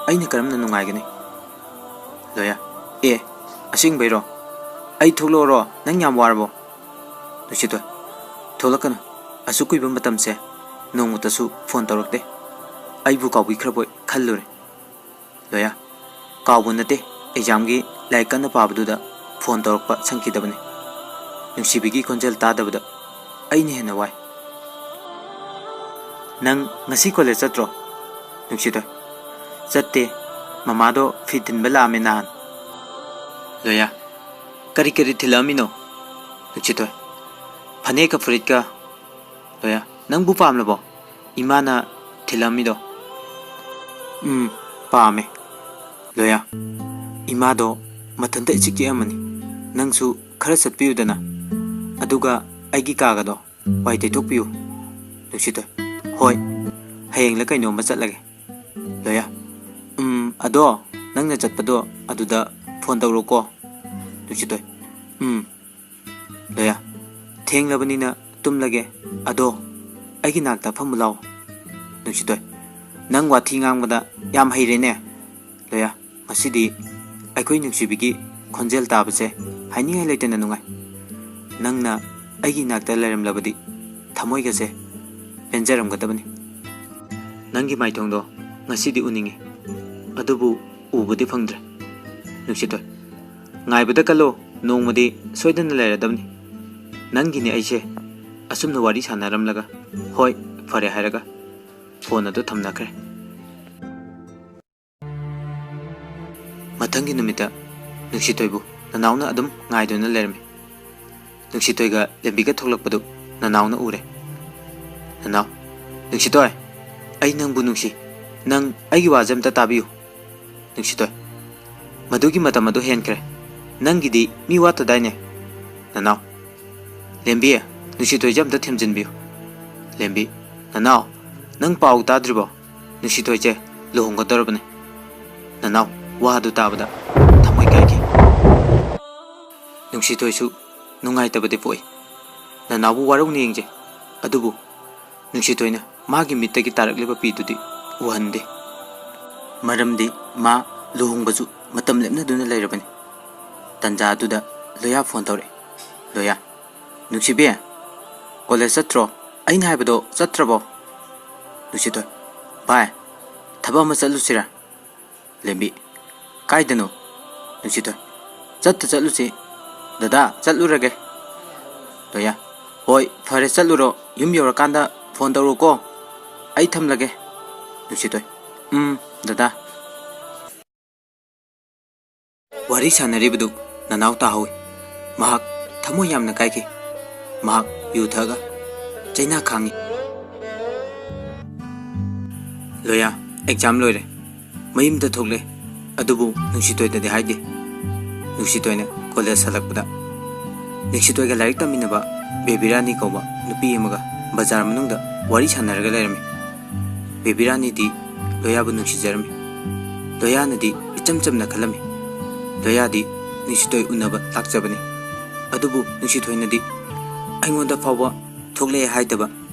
ꯑꯩꯅ ꯀꯔꯝꯅ ꯅꯨꯡꯉꯥꯏꯒꯅꯤ?" ꯂꯣꯌꯥ, "ꯑꯦ, ꯑꯁꯦꯡꯕꯩꯔꯣ? ꯑꯩ ꯊꯣꯛꯂꯛꯑꯣꯔꯣ? ꯅꯪ ꯌꯥꯝ ꯋꯥꯔꯕꯣ?" ꯅꯨꯡꯁꯤꯊꯣꯏ, "ꯊꯣꯛꯂꯛꯀꯅꯨ꯫ ꯑꯁꯨꯛ ꯀꯨꯏꯕ ꯃꯇꯝꯁꯦ ꯅꯣꯡꯃꯇꯁꯨ ꯐꯣꯟ ꯇꯧꯔꯛꯇꯦ꯫ ꯑꯩꯕꯨ ꯀꯥꯎꯕꯤꯈ꯭ꯔꯕꯣꯏ ꯈꯜꯂꯨꯔꯦ꯫" ꯂꯣꯌꯥ, "ꯀꯥꯎꯕ ꯅꯠꯇꯦ, ꯑꯦꯛꯖꯥꯝꯒꯤ ꯂꯥꯏꯔꯤꯛ ꯀꯟꯅ ꯄꯥꯕꯗꯨꯗ ꯐꯣꯟ ꯇꯧꯔꯛꯄ ꯁꯪꯈꯤꯗꯕꯅꯤ꯫ ꯅꯨꯡꯁꯤꯕꯤꯒꯤ ꯈꯣꯟꯖꯦꯜ ꯇꯥꯗꯕꯗ ꯑꯩꯅ ꯍꯦꯟꯅ ꯋꯥꯏ꯫" "ꯅꯪ ꯉꯁꯤ ꯀꯣꯂꯦꯖ ꯆꯠꯇ꯭ꯔꯣ?" ꯅꯨꯡꯁꯤꯊꯣꯏ, "ꯆꯠꯇꯦ, ꯃꯃꯥꯗꯣ ꯐꯤ ꯊꯤꯟꯕ ꯂꯥꯛꯑꯝꯃꯦ ꯅꯍꯥꯟ꯫" ꯂꯣꯌꯥ, "ꯀꯔꯤ ꯀꯔꯤ ꯊꯤꯜꯂꯛꯑꯝꯃꯤꯅꯣ?" ꯅꯨꯡꯁꯤꯊꯣꯏ, "ꯐꯅꯦꯛꯀ ꯐꯨꯔꯤꯠꯀ꯫" ꯂꯣꯌꯥ, "ꯅꯪꯕꯨ ꯄꯥꯝꯂꯕꯣ ꯏꯃꯥꯅ ꯊꯤꯜꯂꯝꯃꯤꯗꯣ?" "ꯎꯝ, ꯄꯥꯝꯃꯦ꯫" ꯂꯣꯌꯥ, "ꯏꯃꯥꯗꯣ ꯃꯊꯟꯇ ꯏꯆꯤꯛ ꯆꯤꯛꯑꯝꯃꯅꯤ꯫ ꯅꯪꯁꯨ ꯈꯔ ꯆꯠꯄꯤꯌꯨꯗꯅ꯫ ꯑꯗꯨꯒ ꯑꯩꯒꯤ ꯀꯥꯒꯗꯣ ꯋꯥꯏ ꯇꯩꯊꯣꯛꯄꯤꯌꯨ꯫" ꯅꯨꯡꯁꯤꯊꯣꯏ, "ꯍꯣꯏ, ꯍꯌꯦꯡꯂ ꯀꯩꯅꯣꯝꯃ ꯆꯠꯂꯒꯦ꯫" ꯂꯣꯌꯥ, "ꯎꯝ, ꯑꯗꯣ ꯅꯪꯅ ꯆꯠꯄꯗꯣ ꯑꯗꯨꯗ ꯐꯣꯟ ꯇꯧꯔꯣꯀꯣ꯫" ꯅꯨꯡꯁꯤꯊꯣꯏ, "ꯎꯝ꯫" ꯂꯣꯌꯥ, "ꯊꯦꯡꯂꯕꯅꯤꯅ ꯇꯨꯝꯂꯒꯦ꯫ ꯑꯗꯣ ꯑꯩꯒꯤ ꯅꯥꯛꯇ ꯐꯝꯃꯨ ꯂꯥꯎ꯫" ꯅꯨꯡꯁꯤꯊꯣꯏ, "ꯅꯪ ꯋꯥꯊꯤ ꯉꯥꯡꯕꯗ ꯌꯥꯝ ꯍꯩꯔꯦꯅꯦ꯫" ꯂꯣꯌꯥ, "ꯉꯁꯤꯗꯤ ꯑꯩꯈꯣꯏ ꯅꯨꯡꯁꯤꯕꯤꯒꯤ ꯈꯣꯟꯖꯦꯜ ꯇꯥꯕꯁꯦ ꯍꯥꯏꯅꯤꯡꯉꯥꯏ ꯂꯩꯇꯅ ꯅꯨꯡꯉꯥꯏ꯫ ꯅꯪꯅ ꯑꯩꯒꯤ ꯏꯅꯥꯛꯇ ꯂꯩꯔꯝꯂꯕꯗꯤ ꯊꯃꯣꯏꯒꯁꯦ ꯄꯦꯟꯖꯔꯝꯒꯗꯕꯅꯤ꯫ ꯅꯪꯒꯤ ꯃꯥꯏꯊꯣꯡꯗꯣ ꯉꯁꯤꯗꯤ ꯎꯅꯤꯡꯉꯤ, ꯑꯗꯨꯕꯨ ꯎꯕꯗꯤ ꯐꯪꯗ꯭ꯔꯦ꯫ ꯅꯨꯡꯁꯤꯇꯣꯏ, ꯉꯥꯏꯕꯗ ꯀꯜꯂꯣ, ꯅꯣꯡꯃꯗꯤ ꯁꯣꯏꯗꯅ ꯂꯩꯔꯗꯕꯅꯤ꯫ ꯅꯪꯒꯤꯅꯤ ꯑꯩꯁꯦ꯫ ꯑꯁꯨꯝꯅ ꯋꯥꯔꯤ ꯁꯥꯟꯅꯔꯝꯂꯒ, "ꯍꯣꯏ, ꯐꯔꯦ" ꯍꯥꯏꯔꯒ ꯐꯣꯟ ꯑꯗꯨ ꯊꯝꯅꯈ꯭ꯔꯦ꯫ ꯃꯊꯪꯒꯤ ꯅꯨꯃꯤꯠꯇ ꯅꯨꯡꯁꯤꯇꯣꯏꯕꯨ ꯅꯅꯥꯎꯅ ꯑꯗꯨꯝ ꯉꯥꯏꯗꯨꯅ ꯂꯩꯔꯝꯃꯤ꯫ ꯅꯨꯡꯁꯤꯇꯣꯏꯒ ꯂꯦꯝꯕꯤꯒ ꯊꯣꯛꯂꯛꯄꯗꯨ ꯅꯅꯥꯎꯅ ꯎꯔꯦ꯫ ꯅꯅꯥꯎ, "ꯅꯨꯡꯁꯤꯇꯣꯏ, ꯑꯩ ꯅꯪꯕꯨ ꯅꯨꯡꯁꯤ꯫ ꯅꯪ ꯑꯩꯒꯤ ꯋꯥꯁꯦ ꯑꯝꯇ ꯇꯥꯕꯤꯌꯨ꯫" ꯅꯨꯡꯁꯤꯇꯣꯏ, "ꯃꯗꯨꯒꯤ ꯃꯇꯝ ꯑꯗꯨ ꯍꯦꯟꯈ꯭ꯔꯦ꯫ ꯅꯪꯒꯤꯗꯤ ꯃꯤ ꯋꯥꯠꯇꯗꯥꯏꯅꯦ?" ꯅꯅꯥꯎ, "ꯂꯦꯝꯕꯤ, ꯅꯨꯡꯁꯤꯇꯣꯏꯁꯦ ꯑꯝꯇ ꯊꯦꯝꯖꯤꯟꯕꯤꯌꯨ꯫" ꯂꯦꯝꯕꯤ, "ꯅꯅꯥꯎ, ꯅꯪ ꯄꯥꯎ ꯇꯥꯗ꯭ꯔꯤꯕꯣ? ꯅꯨꯡꯁꯤꯇꯣꯏꯁꯦ ꯂꯨꯍꯣꯡꯒꯗꯧꯔꯕꯅꯦ꯫" ꯅꯅꯥꯎ, ꯋꯥꯗꯨ ꯇꯥꯕꯗ ꯊꯃꯣꯏ ꯀꯥꯏꯈꯤ꯫ ꯅꯨꯡꯁꯤꯇꯣꯏꯁꯨ ꯅꯨꯡꯉꯥꯏꯇꯕꯗꯤ ꯄꯣꯛꯏ꯫ ꯅꯅꯥꯎꯕꯨ ꯋꯥꯔꯧꯅ ꯌꯦꯡꯖꯩ, ꯑꯗꯨꯕꯨ ꯅꯨꯡꯁꯤꯇꯣꯏꯅ ꯃꯥꯒꯤ ꯃꯤꯠꯇꯒꯤ ꯇꯥꯔꯛꯂꯤꯕ ꯄꯤꯗꯨꯗꯤ ꯎꯍꯟꯗꯦ꯫ ꯃꯔꯝꯗꯤ ꯃꯥ ꯂꯨꯍꯣꯡꯕꯁꯨ ꯃꯇꯝ ꯂꯦꯞꯅꯗꯨꯅ ꯂꯩꯔꯕꯅꯤ꯫ ꯇꯟꯖꯥ ꯑꯗꯨꯗ ꯂꯣꯌꯥ ꯐꯣꯟ ꯇꯧꯔꯛꯏ꯫ ꯂꯣꯌꯥ, "ꯅꯨꯡꯁꯤꯕꯤ, ꯀꯣꯂꯦꯖ ꯆꯠꯇ꯭ꯔꯣ? ꯑꯩꯅ ꯍꯥꯏꯕꯗꯣ ꯆꯠꯇ꯭ꯔꯕꯣ?" ꯅꯨꯡꯁꯤꯇꯣꯏ, "ꯚꯥꯏ, ꯊꯕꯛ ꯑꯃ ꯆꯠꯂꯨꯁꯤꯔꯥ?" ꯂꯦꯝꯕꯤ, "ꯀꯥꯏꯗꯅꯣ?" ꯅꯨꯡꯁꯤꯇꯣꯏ, "ꯆꯠꯇ ꯆꯠꯂꯨꯁꯤ ꯗꯗꯥ, ꯆꯠꯂꯨꯔꯒꯦ꯫" ꯂꯣꯌꯥ, "ꯍꯣꯏ, ꯐꯔꯦ, ꯆꯠꯂꯨꯔꯣ꯫ ꯌꯨꯝ ꯌꯧꯔꯀꯥꯟꯗ ꯐꯣꯟ ꯇꯧꯔꯛꯎꯀꯣ꯫ ꯑꯩ ꯊꯝꯂꯒꯦ꯫" ꯅꯨꯡꯁꯤꯇꯣꯏ, "ꯎꯝ, ꯗꯗꯥ꯫" ꯋꯥꯔꯤ ꯁꯥꯟꯅꯔꯤꯕꯗꯨ ꯅꯅꯥꯎ ꯇꯥꯍꯧꯏ꯫ ꯃꯍꯥꯛ ꯊꯃꯣꯏ ꯌꯥꯝꯅ ꯀꯥꯏꯈꯤ꯫ ꯃꯍꯥꯛ ꯌꯨ ꯊꯛꯑꯒ ꯆꯩꯅꯥ ꯈꯥꯡꯉꯤ꯫ ꯂꯣꯌꯥ ꯑꯦꯛꯖꯥꯝ ꯂꯣꯏꯔꯦ꯫ ꯃꯌꯨꯝꯗ ꯊꯣꯛꯂꯦ꯫ ꯑꯗꯨꯕꯨ ꯅꯨꯡꯁꯤꯇꯣꯏꯗꯗꯤ ꯍꯥꯏꯗꯦ꯫ ꯅꯨꯡꯁꯤꯇꯣꯏꯅ ꯀꯣꯂꯦꯖ ꯍꯜꯂꯛꯄꯗ ꯅꯨꯡꯁꯤꯇꯣꯏꯒ ꯂꯥꯏꯔꯤꯛ ꯇꯝꯃꯤꯟꯅꯕ ꯕꯦꯕꯤ ꯔꯥꯅꯤ ꯀꯧꯕ ꯅꯨꯄꯤ ꯑꯃꯒ ꯕꯖꯥꯔ ꯃꯅꯨꯡꯗ ꯋꯥꯔꯤ ꯁꯥꯟꯅꯔꯒ ꯂꯩꯔꯝꯃꯤ꯫ ꯕꯦꯕꯤ ꯔꯥꯅꯤꯗꯤ ꯂꯣꯌꯥꯕꯨ ꯅꯨꯡꯁꯤꯖꯔꯝꯃꯤ꯫ ꯂꯣꯌꯥꯅꯗꯤ ꯏꯆꯝ ꯆꯝꯅ ꯈꯜꯂꯝꯃꯤ꯫ ꯂꯣꯌꯥꯗꯤ ꯅꯨꯡꯁꯤꯇꯣꯏ ꯎꯅꯕ ꯂꯥꯛꯆꯕꯅꯤ꯫ ꯑꯗꯨꯕꯨ ꯅꯨꯡꯁꯤꯇꯣꯏꯅꯗꯤ ꯑꯩꯉꯣꯟꯗ ꯐꯥꯎꯕ ꯊꯣꯛꯂꯛꯑꯦ ꯍꯥꯏꯗꯕ,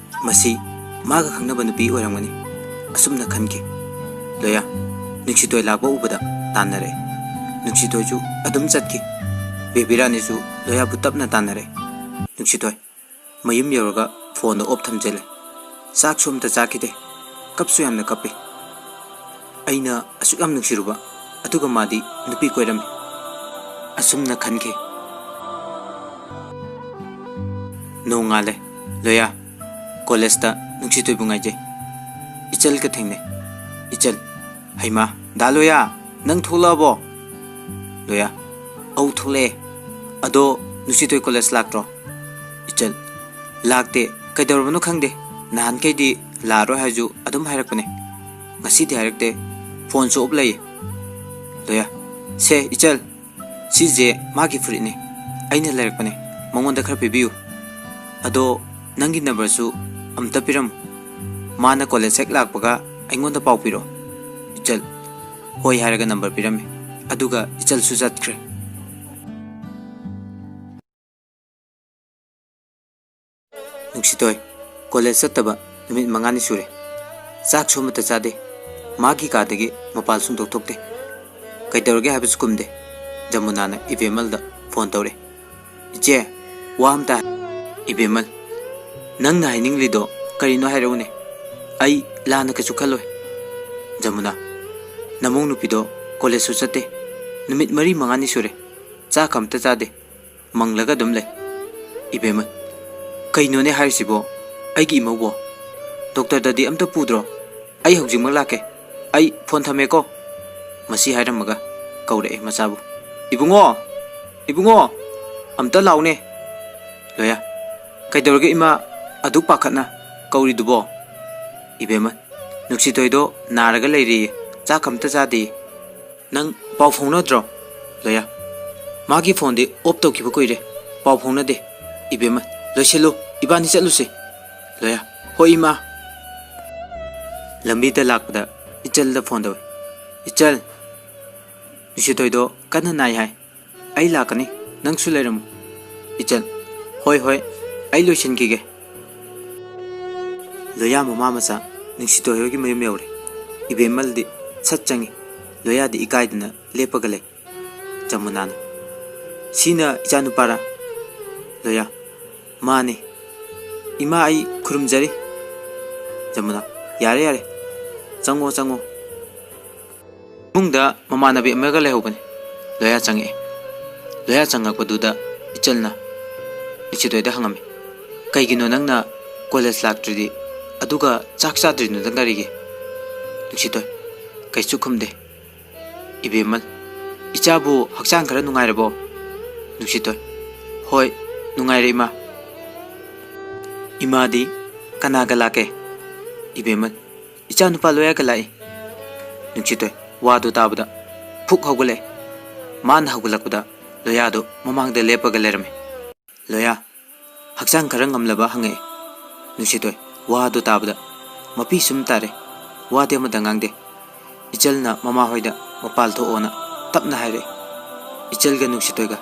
ꯃꯁꯤ ꯃꯥꯒ ꯈꯪꯅꯕ ꯅꯨꯄꯤ ꯑꯣꯏꯔꯝꯒꯅꯤ꯫ ꯑꯁꯨꯝꯅ ꯈꯟꯈꯤ꯫ ꯂꯣꯌꯥ ꯅꯨꯡꯁꯤꯇꯣꯏ ꯂꯥꯛꯄ ꯎꯕꯗ ꯇꯥꯟꯅꯔꯛꯏ꯫ ꯅꯨꯡꯁꯤꯇꯣꯏꯁꯨ ꯑꯗꯨꯝ ꯆꯠꯈꯤ꯫ ꯕꯦꯕꯤ ꯔꯥꯅꯤꯁꯨ ꯂꯣꯌꯥꯕꯨ ꯇꯞꯅ ꯇꯥꯟꯅꯔꯛꯏ꯫ ꯅꯨꯡꯁꯤꯊꯣꯏ ꯃꯌꯨꯝ ꯌꯧꯔꯒ ꯐꯣꯟꯗꯣ ꯑꯣꯐ ꯊꯝꯖꯜꯂꯦ꯫ ꯆꯥꯛꯁꯨ ꯑꯝꯇ ꯆꯥꯈꯤꯗꯦ꯫ ꯀꯞꯁꯨ ꯌꯥꯝꯅ ꯀꯞꯄꯤ꯫ ꯑꯩꯅ ꯑꯁꯨꯛ ꯌꯥꯝ ꯅꯨꯡꯁꯤꯔꯨꯕ, ꯑꯗꯨꯒ ꯃꯥꯗꯤ ꯅꯨꯄꯤ ꯀꯣꯏꯔꯝꯃꯤ꯫ ꯑꯁꯨꯝꯅ ꯈꯟꯈꯤ꯫ ꯅꯣꯡꯉꯥꯜꯂꯦ꯫ ꯂꯣꯌꯥ, ꯀꯣꯂꯦꯖꯇ ꯅꯨꯡꯁꯤꯊꯣꯏꯕꯨ ꯉꯥꯏꯖꯩ꯫ ꯏꯆꯜꯒ ꯊꯦꯡꯅꯩ꯫ ꯏꯆꯜ, "ꯍꯩꯃꯥ, ꯗꯥ ꯂꯣꯌꯥ, ꯅꯪ ꯊꯣꯛꯂꯛꯑꯕꯣ?" ꯂꯣꯌꯥ, "ꯑꯧ, ꯊꯣꯛꯂꯛꯑꯦ꯫ ꯑꯗꯣ ꯅꯨꯡꯁꯤꯊꯣꯏ ꯀꯣꯂꯦꯖ ꯂꯥꯛꯇ꯭ꯔꯣ?" ꯏꯆꯜ, "ꯂꯥꯛꯇꯦ꯫ ꯀꯩꯗꯧꯔꯕꯅꯣ ꯈꯪꯗꯦ꯫ ꯅꯍꯥꯟꯈꯩꯗꯤ ꯂꯥꯛꯑꯔꯣꯏ ꯍꯥꯏꯔꯁꯨ ꯑꯗꯨꯝ ꯍꯥꯏꯔꯛꯄꯅꯦ꯫ ꯉꯁꯤꯗꯤ ꯍꯥꯏꯔꯛꯇꯦ꯫ ꯐꯣꯟꯁꯨ ꯑꯣꯐ ꯂꯩꯌꯦ꯫" ꯂꯣꯌꯥ, "ꯁꯦ ꯏꯆꯜ, ꯁꯤꯁꯦ ꯃꯥꯒꯤ ꯐꯨꯔꯤꯠꯅꯦ꯫ ꯑꯩꯅ ꯂꯩꯔꯛꯄꯅꯦ꯫ ꯃꯉꯣꯟꯗ ꯈꯔ ꯄꯤꯕꯤꯌꯨ꯫ ꯑꯗꯣ ꯅꯪꯒꯤ ꯅꯝꯕꯔꯁꯨ ꯑꯝꯇ ꯄꯤꯔꯝꯃꯨ꯫ ꯃꯥꯅ ꯀꯣꯂꯦꯖ ꯍꯦꯛ ꯂꯥꯛꯄꯒ ꯑꯩꯉꯣꯟꯗ ꯄꯥꯎ ꯄꯤꯔꯛꯑꯣ꯫" ꯏꯆꯜ ꯍꯣꯏ ꯍꯥꯏꯔꯒ ꯅꯝꯕꯔ ꯄꯤꯔꯝꯃꯤ꯫ ꯑꯗꯨꯒ ꯏꯆꯜꯁꯨ ꯆꯠꯈ꯭ꯔꯦ꯫ ꯅꯨꯡꯁꯤꯊꯣꯏ ꯀꯣꯂꯦꯖ ꯆꯠꯇꯕ ꯅꯨꯃꯤꯠ ꯃꯉꯥꯅꯤ ꯁꯨꯔꯦ꯫ ꯆꯥꯛꯁꯨ ꯑꯃꯠꯇ ꯆꯥꯗꯦ꯫ ꯃꯥꯒꯤ ꯀꯥꯗꯒꯤ ꯃꯄꯥꯜ ꯁꯨꯡꯊꯣꯛ ꯊꯣꯛꯇꯦ꯫ ꯀꯩꯗꯧꯔꯒꯦ ꯍꯥꯏꯕꯁꯨ ꯈꯨꯝꯗꯦ꯫ ꯖꯃꯨꯅꯥꯅ ꯏꯕꯦꯝꯃꯜꯗ ꯐꯣꯟ ꯇꯧꯔꯦ꯫ "ꯏꯆꯦ, ꯋꯥ ꯑꯝꯇ ꯍꯥꯏ꯫" ꯏꯕꯦꯝꯃꯜ, "ꯅꯪꯅ ꯍꯥꯏꯅꯤꯡꯂꯤꯗꯣ ꯀꯔꯤꯅꯣ ꯍꯥꯏꯔꯛꯎꯅꯦ꯫ ꯑꯩ ꯂꯥꯟꯅ ꯀꯩꯁꯨ ꯈꯜꯂꯣꯏ꯫" ꯖꯃꯨꯅꯥ, "ꯅꯃꯧ ꯅꯨꯄꯤꯗꯣ ꯀꯣꯂꯦꯖꯁꯨ ꯆꯠꯇꯦ꯫ ꯅꯨꯃꯤꯠ ꯃꯔꯤ ꯃꯉꯥꯅꯤ ꯁꯨꯔꯦ꯫ ꯆꯥꯛ ꯑꯝꯇ ꯆꯥꯗꯦ꯫ ꯃꯪꯂꯒ ꯑꯗꯨꯝ ꯂꯩ꯫" ꯏꯕꯦꯝꯃ, "ꯀꯩꯅꯣꯅꯦ ꯍꯥꯏꯔꯤꯁꯤꯕꯣ? ꯑꯩꯒꯤ ꯏꯃꯧꯕꯣ? ꯗꯣꯛꯇꯔꯗꯗꯤ ꯑꯝꯇ ꯄꯨꯗ꯭ꯔꯣ? ꯑꯩ ꯍꯧꯖꯤꯛꯃꯛ ꯂꯥꯛꯀꯦ꯫ ꯑꯩ ꯐꯣꯟ ꯊꯝꯃꯦꯀꯣ꯫" ꯃꯁꯤ ꯍꯥꯏꯔꯝꯃꯒ ꯀꯧꯔꯛꯑꯦ ꯃꯆꯥꯕꯨ꯫ "ꯏꯕꯨꯡꯉꯣ! ꯏꯕꯨꯡꯉꯣ! ꯑꯝꯇ ꯂꯥꯛꯎꯅꯦ꯫" ꯂꯣꯌꯥ, "ꯀꯩꯗꯧꯔꯒꯦ ꯏꯃꯥ? ꯑꯗꯨꯛ ꯄꯥꯈꯠꯅ ꯀꯧꯔꯤꯗꯨꯕꯣ?" ꯏꯕꯦꯝꯃ, "ꯅꯨꯡꯁꯤꯊꯣꯏꯗꯣ ꯅꯥꯔꯒ ꯂꯩꯔꯤꯌꯦ꯫ ꯆꯥꯛ ꯑꯝꯇ ꯆꯥꯗꯦꯌꯦ꯫" "ꯅꯪ ꯄꯥꯎ ꯐꯥꯎꯅꯗ꯭ꯔꯣ?" ꯂꯣꯌꯥ, "ꯃꯥꯒꯤ ꯐꯣꯟꯗꯤ ꯑꯣꯐ ꯇꯧꯈꯤꯕ ꯀꯨꯏꯔꯦ꯫ ꯄꯥꯎ ꯐꯥꯎꯅꯗꯦ꯫" ꯏꯕꯦꯝꯃ, "ꯂꯣꯏꯁꯤꯜꯂꯨ, ꯏꯕꯥꯅꯤ ꯆꯠꯂꯨꯁꯦ꯫" ꯂꯣꯌꯥ, "ꯍꯣꯏ ꯏꯃꯥ꯫" ꯂꯝꯕꯤꯗ ꯂꯥꯛꯄꯗ ꯏꯆꯜꯗ ꯐꯣꯟ ꯇꯧꯏ꯫ "ꯏꯆꯜ, ꯅꯨꯡꯁꯤꯊꯣꯏꯗꯣ ꯀꯟꯅ ꯅꯥꯏ ꯍꯥꯏ꯫ ꯑꯩ ꯂꯥꯛꯀꯅꯤ, ꯅꯪꯁꯨ ꯂꯩꯔꯝꯃꯨ꯫" ꯏꯆꯜ, "ꯍꯣꯏ, ꯍꯣꯏ, ꯑꯩ ꯂꯣꯏꯁꯤꯟꯈꯤꯒꯦ꯫" ꯂꯣꯌꯥ ꯃꯃꯥ ꯃꯆꯥ ꯅꯨꯡꯁꯤꯊꯣꯏ ꯍꯣꯏꯒꯤ ꯃꯌꯨꯝ ꯌꯧꯔꯦ꯫ ꯏꯕꯦꯝꯃꯜꯗꯤ ꯁꯠ ꯆꯪꯉꯤ꯫ ꯂꯣꯌꯥꯗꯤ ꯏꯀꯥꯏꯗꯅ ꯂꯦꯞꯄꯒ ꯂꯩ꯫ ꯖꯃꯨꯅꯥꯅ, "ꯁꯤꯅ ꯏꯆꯥꯅꯨꯄꯥꯔꯥ?" ꯂꯣꯌꯥ, ꯃꯥꯅꯤ꯫ ꯏꯃꯥ, ꯑꯩ ꯈꯨꯔꯨꯝꯖꯔꯤ꯫ ꯖꯃꯨꯅꯥ, ꯌꯥꯔꯦ, ꯌꯥꯔꯦ꯫ ꯆꯪꯉꯣ, ꯆꯪꯉꯣ꯫ ꯏꯃꯨꯡꯗ ꯃꯃꯥꯟꯅꯕꯤ ꯑꯃꯒ ꯂꯩꯍꯧꯕꯅꯤ꯫ ꯂꯣꯌꯥ ꯆꯪꯉꯛꯑꯦ꯫ ꯂꯣꯌꯥ ꯆꯪꯉꯛꯄꯗꯨꯗ ꯏꯆꯜꯅ ꯅꯨꯡꯁꯤꯇꯣꯏꯗ ꯍꯪꯉꯝꯃꯤ, "ꯀꯩꯒꯤꯅꯣ ꯅꯪꯅ ꯀꯣꯂꯦꯖ ꯂꯥꯛꯇ꯭ꯔꯤꯗꯤ, ꯑꯗꯨꯒ ꯆꯥꯛ ꯆꯥꯗ꯭ꯔꯤꯗꯨꯅ ꯀꯔꯤꯒꯤ?" ꯅꯨꯡꯁꯤꯇꯣꯏ ꯀꯩꯁꯨ ꯈꯨꯝꯗꯦ꯫ ꯏꯕꯦꯝꯃꯜ, "ꯏꯆꯥꯕꯨ ꯍꯛꯆꯥꯡ ꯈꯔ ꯅꯨꯡꯉꯥꯏꯔꯕꯣ?" ꯅꯨꯡꯁꯤꯇꯣꯏ, "ꯍꯣꯏ, ꯅꯨꯡꯉꯥꯏꯔꯦ ꯏꯃꯥ꯫" "ꯏꯃꯥꯗꯤ ꯀꯅꯥꯒ ꯂꯥꯛꯀꯦ?" ꯏꯕꯦꯝꯃꯜ, "ꯏꯆꯥ ꯅꯨꯄꯥ ꯂꯣꯌꯥꯒ ꯂꯥꯛꯏ꯫" ꯅꯨꯡꯁꯤꯇꯣꯏ ꯋꯥꯗꯨ ꯇꯥꯕꯗ ꯐꯨꯛ ꯍꯧꯒꯠꯂꯛꯑꯦ꯫ ꯃꯥꯅ ꯍꯧꯒꯠꯂꯛꯄꯗ ꯂꯣꯌꯥꯗꯨ ꯃꯃꯥꯡꯗ ꯂꯦꯞꯄꯒ ꯂꯩꯔꯝꯃꯤ꯫ "ꯂꯣꯌꯥ, ꯍꯛꯆꯥꯡ ꯈꯔ ꯉꯝꯂꯕ?" ꯍꯪꯉꯛꯑꯦ꯫ ꯅꯨꯡꯁꯤꯇꯣꯏ ꯋꯥꯗꯨ ꯇꯥꯕꯗ ꯃꯄꯤ ꯁꯨꯝ ꯇꯥꯔꯦ꯫ ꯋꯥꯗꯤ ꯑꯃꯠꯇ ꯉꯥꯡꯗꯦ꯫ ꯏꯆꯜꯅ ꯃꯃꯥ ꯍꯣꯏꯗ ꯃꯄꯥꯜ ꯊꯣꯛꯑꯣꯅ ꯇꯞꯅ ꯍꯥꯏꯔꯛꯑꯦ꯫ ꯏꯆꯜꯒ ꯅꯨꯡꯁꯤꯇꯣꯏꯒ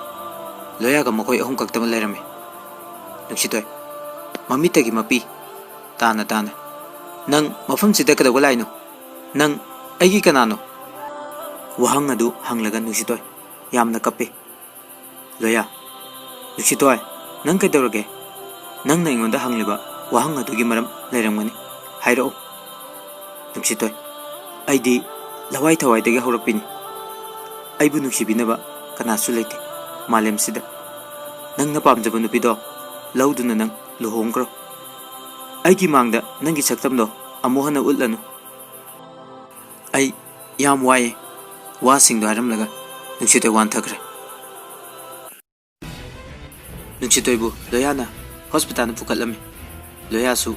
ꯂꯣꯌꯥꯒ ꯃꯈꯣꯏ ꯑꯍꯨꯝ ꯈꯛꯇꯃꯛ ꯂꯩꯔꯝꯃꯤ꯫ ꯅꯨꯡꯁꯤꯇꯣꯏ ꯃꯃꯤꯠꯇꯒꯤ ꯃꯄꯤ ꯇꯥꯅ ꯇꯥꯅ, "ꯅꯪ ꯃꯐꯝꯁꯤꯗ ꯀꯩꯗꯧꯕ ꯂꯥꯛꯏꯅꯣ? ꯅꯪ ꯑꯩꯒꯤ ꯀꯅꯥꯅꯣ?" ꯋꯥꯍꯪ ꯑꯗꯨ ꯍꯪꯂꯒ ꯅꯨꯡꯁꯤꯇꯣꯏ ꯌꯥꯝꯅ ꯀꯞꯄꯤ꯫ ꯂꯣꯌꯥ, "ꯅꯨꯡꯁꯤꯇꯣꯏ, ꯅꯪ ꯀꯩꯗꯧꯔꯒꯦ? ꯅꯪꯅ ꯑꯩꯉꯣꯟꯗ ꯍꯪꯂꯤꯕ ꯋꯥꯍꯪ ꯑꯗꯨꯒꯤ ꯃꯔꯝ ꯂꯩꯔꯝꯒꯅꯤ꯫ ꯍꯥꯏꯔꯛꯎ꯫" ꯅꯨꯡꯁꯤꯇꯣꯏ, "ꯑꯩꯗꯤ ꯂꯋꯥꯏ ꯊꯋꯥꯏꯗꯒꯤ ꯍꯧꯔꯛꯄꯤꯅꯤ꯫ ꯑꯩꯕꯨ ꯅꯨꯡꯁꯤꯕꯤꯅꯕ ꯀꯅꯥꯁꯨ ꯂꯩꯇꯦ ꯃꯥꯂꯦꯝꯁꯤꯗ꯫ ꯅꯪꯅ ꯄꯥꯝꯖꯕ ꯅꯨꯄꯤꯗꯣ ꯂꯧꯗꯨꯅ ꯅꯪ ꯂꯨꯍꯣꯡꯈ꯭ꯔꯣ꯫ ꯑꯩꯒꯤ ꯃꯥꯡꯗ ꯅꯪꯒꯤ ꯁꯛꯇꯝꯗꯣ ꯑꯃꯨꯛ ꯍꯟꯅ ꯎꯠꯂꯅꯨ꯫" "ꯑꯩ ꯌꯥꯝ ꯋꯥꯏꯌꯦ꯫" ꯋꯥꯁꯤꯡꯗꯣ ꯍꯥꯏꯔꯝꯂꯒ ꯅꯨꯡꯁꯤꯇꯣꯏ ꯋꯥꯟꯊꯈ꯭ꯔꯦ꯫ ꯅꯨꯡꯁꯤꯇꯣꯏꯕꯨ ꯂꯣꯌꯥꯅ ꯍꯣꯁꯄꯤꯇꯥꯜꯗ ꯄꯨꯈꯠꯂꯝꯃꯤ꯫ ꯂꯣꯌꯥꯁꯨ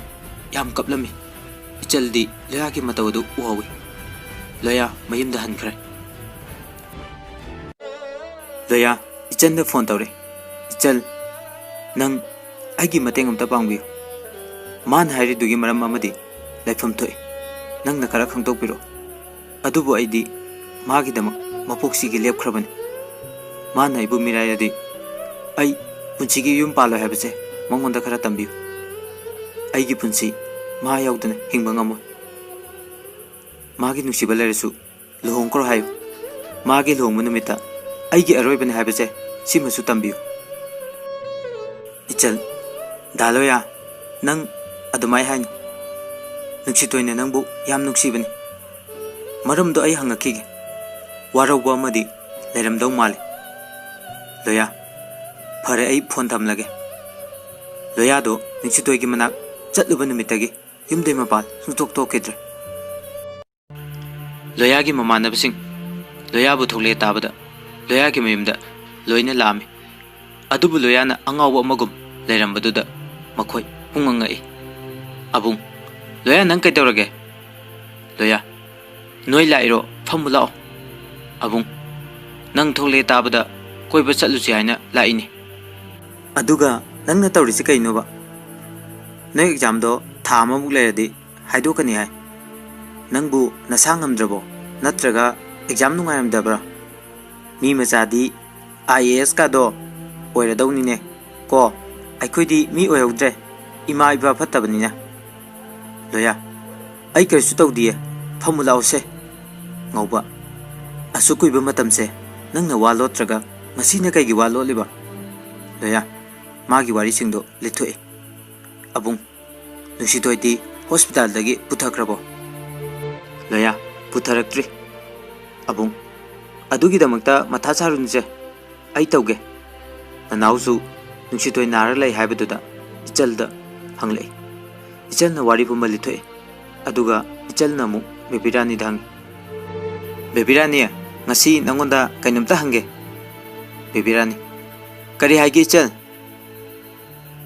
ꯌꯥꯝ ꯀꯞꯂꯝꯃꯤ꯫ ꯏꯆꯜꯗꯤ ꯂꯣꯌꯥꯒꯤ ꯃꯇꯧ ꯑꯗꯨ ꯎꯍꯧꯏ꯫ ꯂꯣꯌꯥ ꯃꯌꯨꯝꯗ ꯍꯟꯈ꯭ꯔꯦ꯫ ꯂꯣꯌꯥ ꯏꯆꯟꯗ ꯐꯣꯟ ꯇꯧꯔꯦ꯫ "ꯏꯆꯜ, ꯅꯪ ꯑꯩꯒꯤ ꯃꯇꯦꯡ ꯑꯝꯇ ꯄꯥꯡꯕꯤꯌꯨ꯫ ꯃꯥꯅ ꯍꯥꯏꯔꯤꯗꯨꯒꯤ ꯃꯔꯝ ꯑꯃꯗꯤ ꯂꯩꯐꯝ ꯊꯣꯛꯏ꯫ ꯅꯪꯅ ꯈꯔ ꯈꯪꯗꯣꯛꯄꯤꯔꯣ꯫ ꯑꯗꯨꯕꯨ ꯑꯩꯗꯤ ꯃꯥꯒꯤꯗꯃꯛ ꯃꯄꯣꯛꯁꯤꯒꯤ ꯂꯦꯞꯈ꯭ꯔꯕꯅꯤ꯫ ꯃꯥꯅ ꯑꯩꯕꯨ ꯃꯤꯔꯥꯏꯔꯗꯤ ꯑꯩ ꯄꯨꯟꯁꯤꯒꯤ ꯌꯨꯝ ꯄꯥꯜꯂꯣꯏ ꯍꯥꯏꯕꯁꯦ ꯃꯉꯣꯟꯗ ꯈꯔ ꯇꯝꯕꯤꯌꯨ꯫ ꯑꯩꯒꯤ ꯄꯨꯟꯁꯤ ꯃꯥ ꯌꯥꯎꯗꯅ ꯍꯤꯡꯕ ꯉꯝꯃꯣꯏ꯫ ꯃꯥꯒꯤ ꯅꯨꯡꯁꯤꯕ ꯂꯩꯔꯁꯨ ꯂꯨꯍꯣꯡꯈ꯭ꯔꯣ ꯍꯥꯏꯌꯨ꯫ ꯃꯥꯒꯤ ꯂꯨꯍꯣꯡꯕ ꯅꯨꯃꯤꯠꯇ ꯑꯩꯒꯤ ꯑꯔꯣꯏꯕꯅꯤ ꯍꯥꯏꯕꯁꯦ ꯁꯤꯃꯁꯨ ꯇꯝꯕꯤꯌꯨ꯫" ꯏꯆꯜ, ꯗꯥ ꯂꯣꯌꯥ, ꯅꯪ ꯑꯗꯨꯃꯥꯏ ꯍꯥꯏꯅꯨ꯫ ꯅꯨꯡꯁꯤꯇꯣꯏꯅ ꯅꯪꯕꯨ ꯌꯥꯝ ꯅꯨꯡꯁꯤꯕꯅꯤ꯫ ꯃꯔꯝꯗꯣ ꯑꯩ ꯍꯪꯉꯛꯈꯤꯒꯦ꯫ ꯋꯥꯔꯧꯕ ꯑꯃꯗꯤ ꯂꯩꯔꯝꯗꯧ ꯃꯥꯜꯂꯤ꯫ ꯂꯣꯌꯥ, ꯐꯔꯦ, ꯑꯩ ꯐꯣꯟ ꯊꯝꯂꯒꯦ꯫ ꯂꯣꯌꯥꯗꯣ ꯅꯨꯡꯁꯤꯇꯣꯏꯒꯤ ꯃꯅꯥꯛ ꯆꯠꯂꯨꯕ ꯅꯨꯃꯤꯠꯇꯒꯤ ꯌꯨꯝꯗꯩ ꯃꯄꯥꯟ ꯁꯨꯡꯊꯣꯛ ꯊꯣꯛꯈꯤꯗ꯭ꯔꯦ꯫ ꯂꯣꯌꯥꯒꯤ ꯃꯃꯥꯟꯅꯕꯁꯤꯡ ꯂꯣꯌꯥꯕꯨ ꯊꯣꯛꯂꯦ ꯇꯥꯕꯗ ꯂꯣꯌꯥꯒꯤ ꯃꯌꯨꯝꯗ ꯂꯣꯏꯅ ꯂꯥꯛꯑꯝꯃꯤ꯫ ꯑꯗꯨꯕꯨ ꯂꯣꯌꯥꯅ ꯑꯉꯥꯎꯕ ꯑꯃꯒꯨꯝ ꯂꯩꯔꯝꯕꯗꯨꯗ ꯃꯈꯣꯏ ꯄꯨꯡꯉꯛ ꯉꯛꯏ꯫ "ꯑꯕꯨꯡ, ꯂꯣꯌꯥ, ꯅꯪ ꯀꯩꯗꯧꯔꯒꯦ?" ꯂꯣꯌꯥ, "ꯅꯣꯏ ꯂꯥꯛꯏꯔꯣ? ꯐꯝꯃꯨ ꯂꯥꯛꯑꯣ꯫" "ꯑꯕꯨꯡ, ꯅꯪ ꯊꯣꯛꯂꯦ ꯇꯥꯕꯗ ꯀꯣꯏꯕ ꯆꯠꯂꯨꯁꯤ ꯍꯥꯏꯅ ꯂꯥꯛꯏꯅꯤ꯫" "ꯑꯗꯨꯒ ꯅꯪꯅ ꯇꯧꯔꯤꯁꯤ ꯀꯩꯅꯣꯕ? ꯅꯣꯏ ꯑꯦꯛꯖꯥꯝꯗꯣ ꯊꯥ ꯑꯃꯃꯨꯛ ꯂꯩꯔꯗꯤ ꯍꯥꯏꯗꯣꯛꯀꯅꯤ ꯍꯥꯏ꯫ ꯅꯪꯕꯨ ꯅꯁꯥ ꯉꯝꯗ꯭ꯔꯕꯣ? ꯅꯠꯇ꯭ꯔꯒ ꯑꯦꯛꯖꯥꯝ ꯅꯨꯡꯉꯥꯏꯔꯝꯗꯕ꯭ꯔꯥ? ꯃꯤ ꯃꯆꯥꯗꯤ ꯑꯥꯏ ꯑꯦ ꯑꯦꯁ ꯀꯥꯗꯣ ꯑꯣꯏꯔꯗꯧꯅꯤꯅꯦ ꯀꯣ꯫ ꯑꯩꯈꯣꯏꯗꯤ ꯃꯤ ꯑꯣꯏꯍꯧꯗ꯭ꯔꯦ, ꯏꯃꯥ ꯏꯄꯥ ꯐꯠꯇꯕꯅꯤꯅ꯫" ꯂꯣꯌꯥ, "ꯑꯩ ꯀꯔꯤꯁꯨ ꯇꯧꯗꯤꯌꯦ, ꯐꯝꯃꯨ ꯂꯥꯛꯑꯣꯁꯦ꯫" ꯉꯧꯕ, "ꯑꯁꯨꯛ ꯀꯨꯏꯕ ꯃꯇꯝꯁꯦ ꯅꯪꯅ ꯋꯥ ꯂꯣꯠꯇ꯭ꯔꯒ ꯉꯁꯤꯅ ꯀꯩꯒꯤ ꯋꯥ ꯂꯣꯠꯂꯤꯕ?" ꯂꯣꯌꯥ, ꯃꯥꯒꯤ ꯋꯥꯔꯤꯁꯤꯡꯗꯣ ꯂꯤꯊꯣꯛꯏ꯫ "ꯑꯕꯨꯡ, ꯅꯨꯡꯁꯤꯊꯣꯏꯗꯤ ꯍꯣꯁꯄꯤꯇꯥꯜꯗꯒꯤ ꯄꯨꯊꯈ꯭ꯔꯕꯣ?" ꯂꯣꯌꯥ, "ꯄꯨꯊꯔꯛꯇ꯭ꯔꯤ꯫" "ꯑꯕꯨꯡ, ꯑꯗꯨꯒꯤꯗꯃꯛꯇ ꯃꯊꯥ ꯁꯥꯔꯨꯅꯨꯁꯦ, ꯑꯩ ꯇꯧꯒꯦ꯫" ꯅꯅꯥꯎꯁꯨ ꯅꯨꯡꯁꯤꯊꯣꯏ ꯅꯥꯔ ꯂꯩ ꯍꯥꯏꯕꯗꯨꯗ ꯏꯆꯜꯗ ꯍꯪꯂꯛꯏ꯫ ꯏꯆꯜꯅ ꯋꯥꯔꯤ ꯄꯨꯝꯕ ꯂꯤꯊꯣꯛꯏ꯫ ꯑꯗꯨꯒ ꯏꯆꯜꯅ ꯑꯃꯨꯛ ꯕꯦꯕꯤ ꯔꯥꯅꯤꯗ ꯍꯪꯉꯤ, "ꯕꯦꯕꯤ ꯔꯥꯅꯤ, ꯉꯁꯤ ꯅꯪꯉꯣꯟꯗ ꯀꯩꯅꯣꯝꯇ ꯍꯪꯒꯦ꯫" ꯕꯦꯕꯤ ꯔꯥꯅꯤ, "ꯀꯔꯤ ꯍꯥꯏꯒꯦ ꯏꯆꯜ?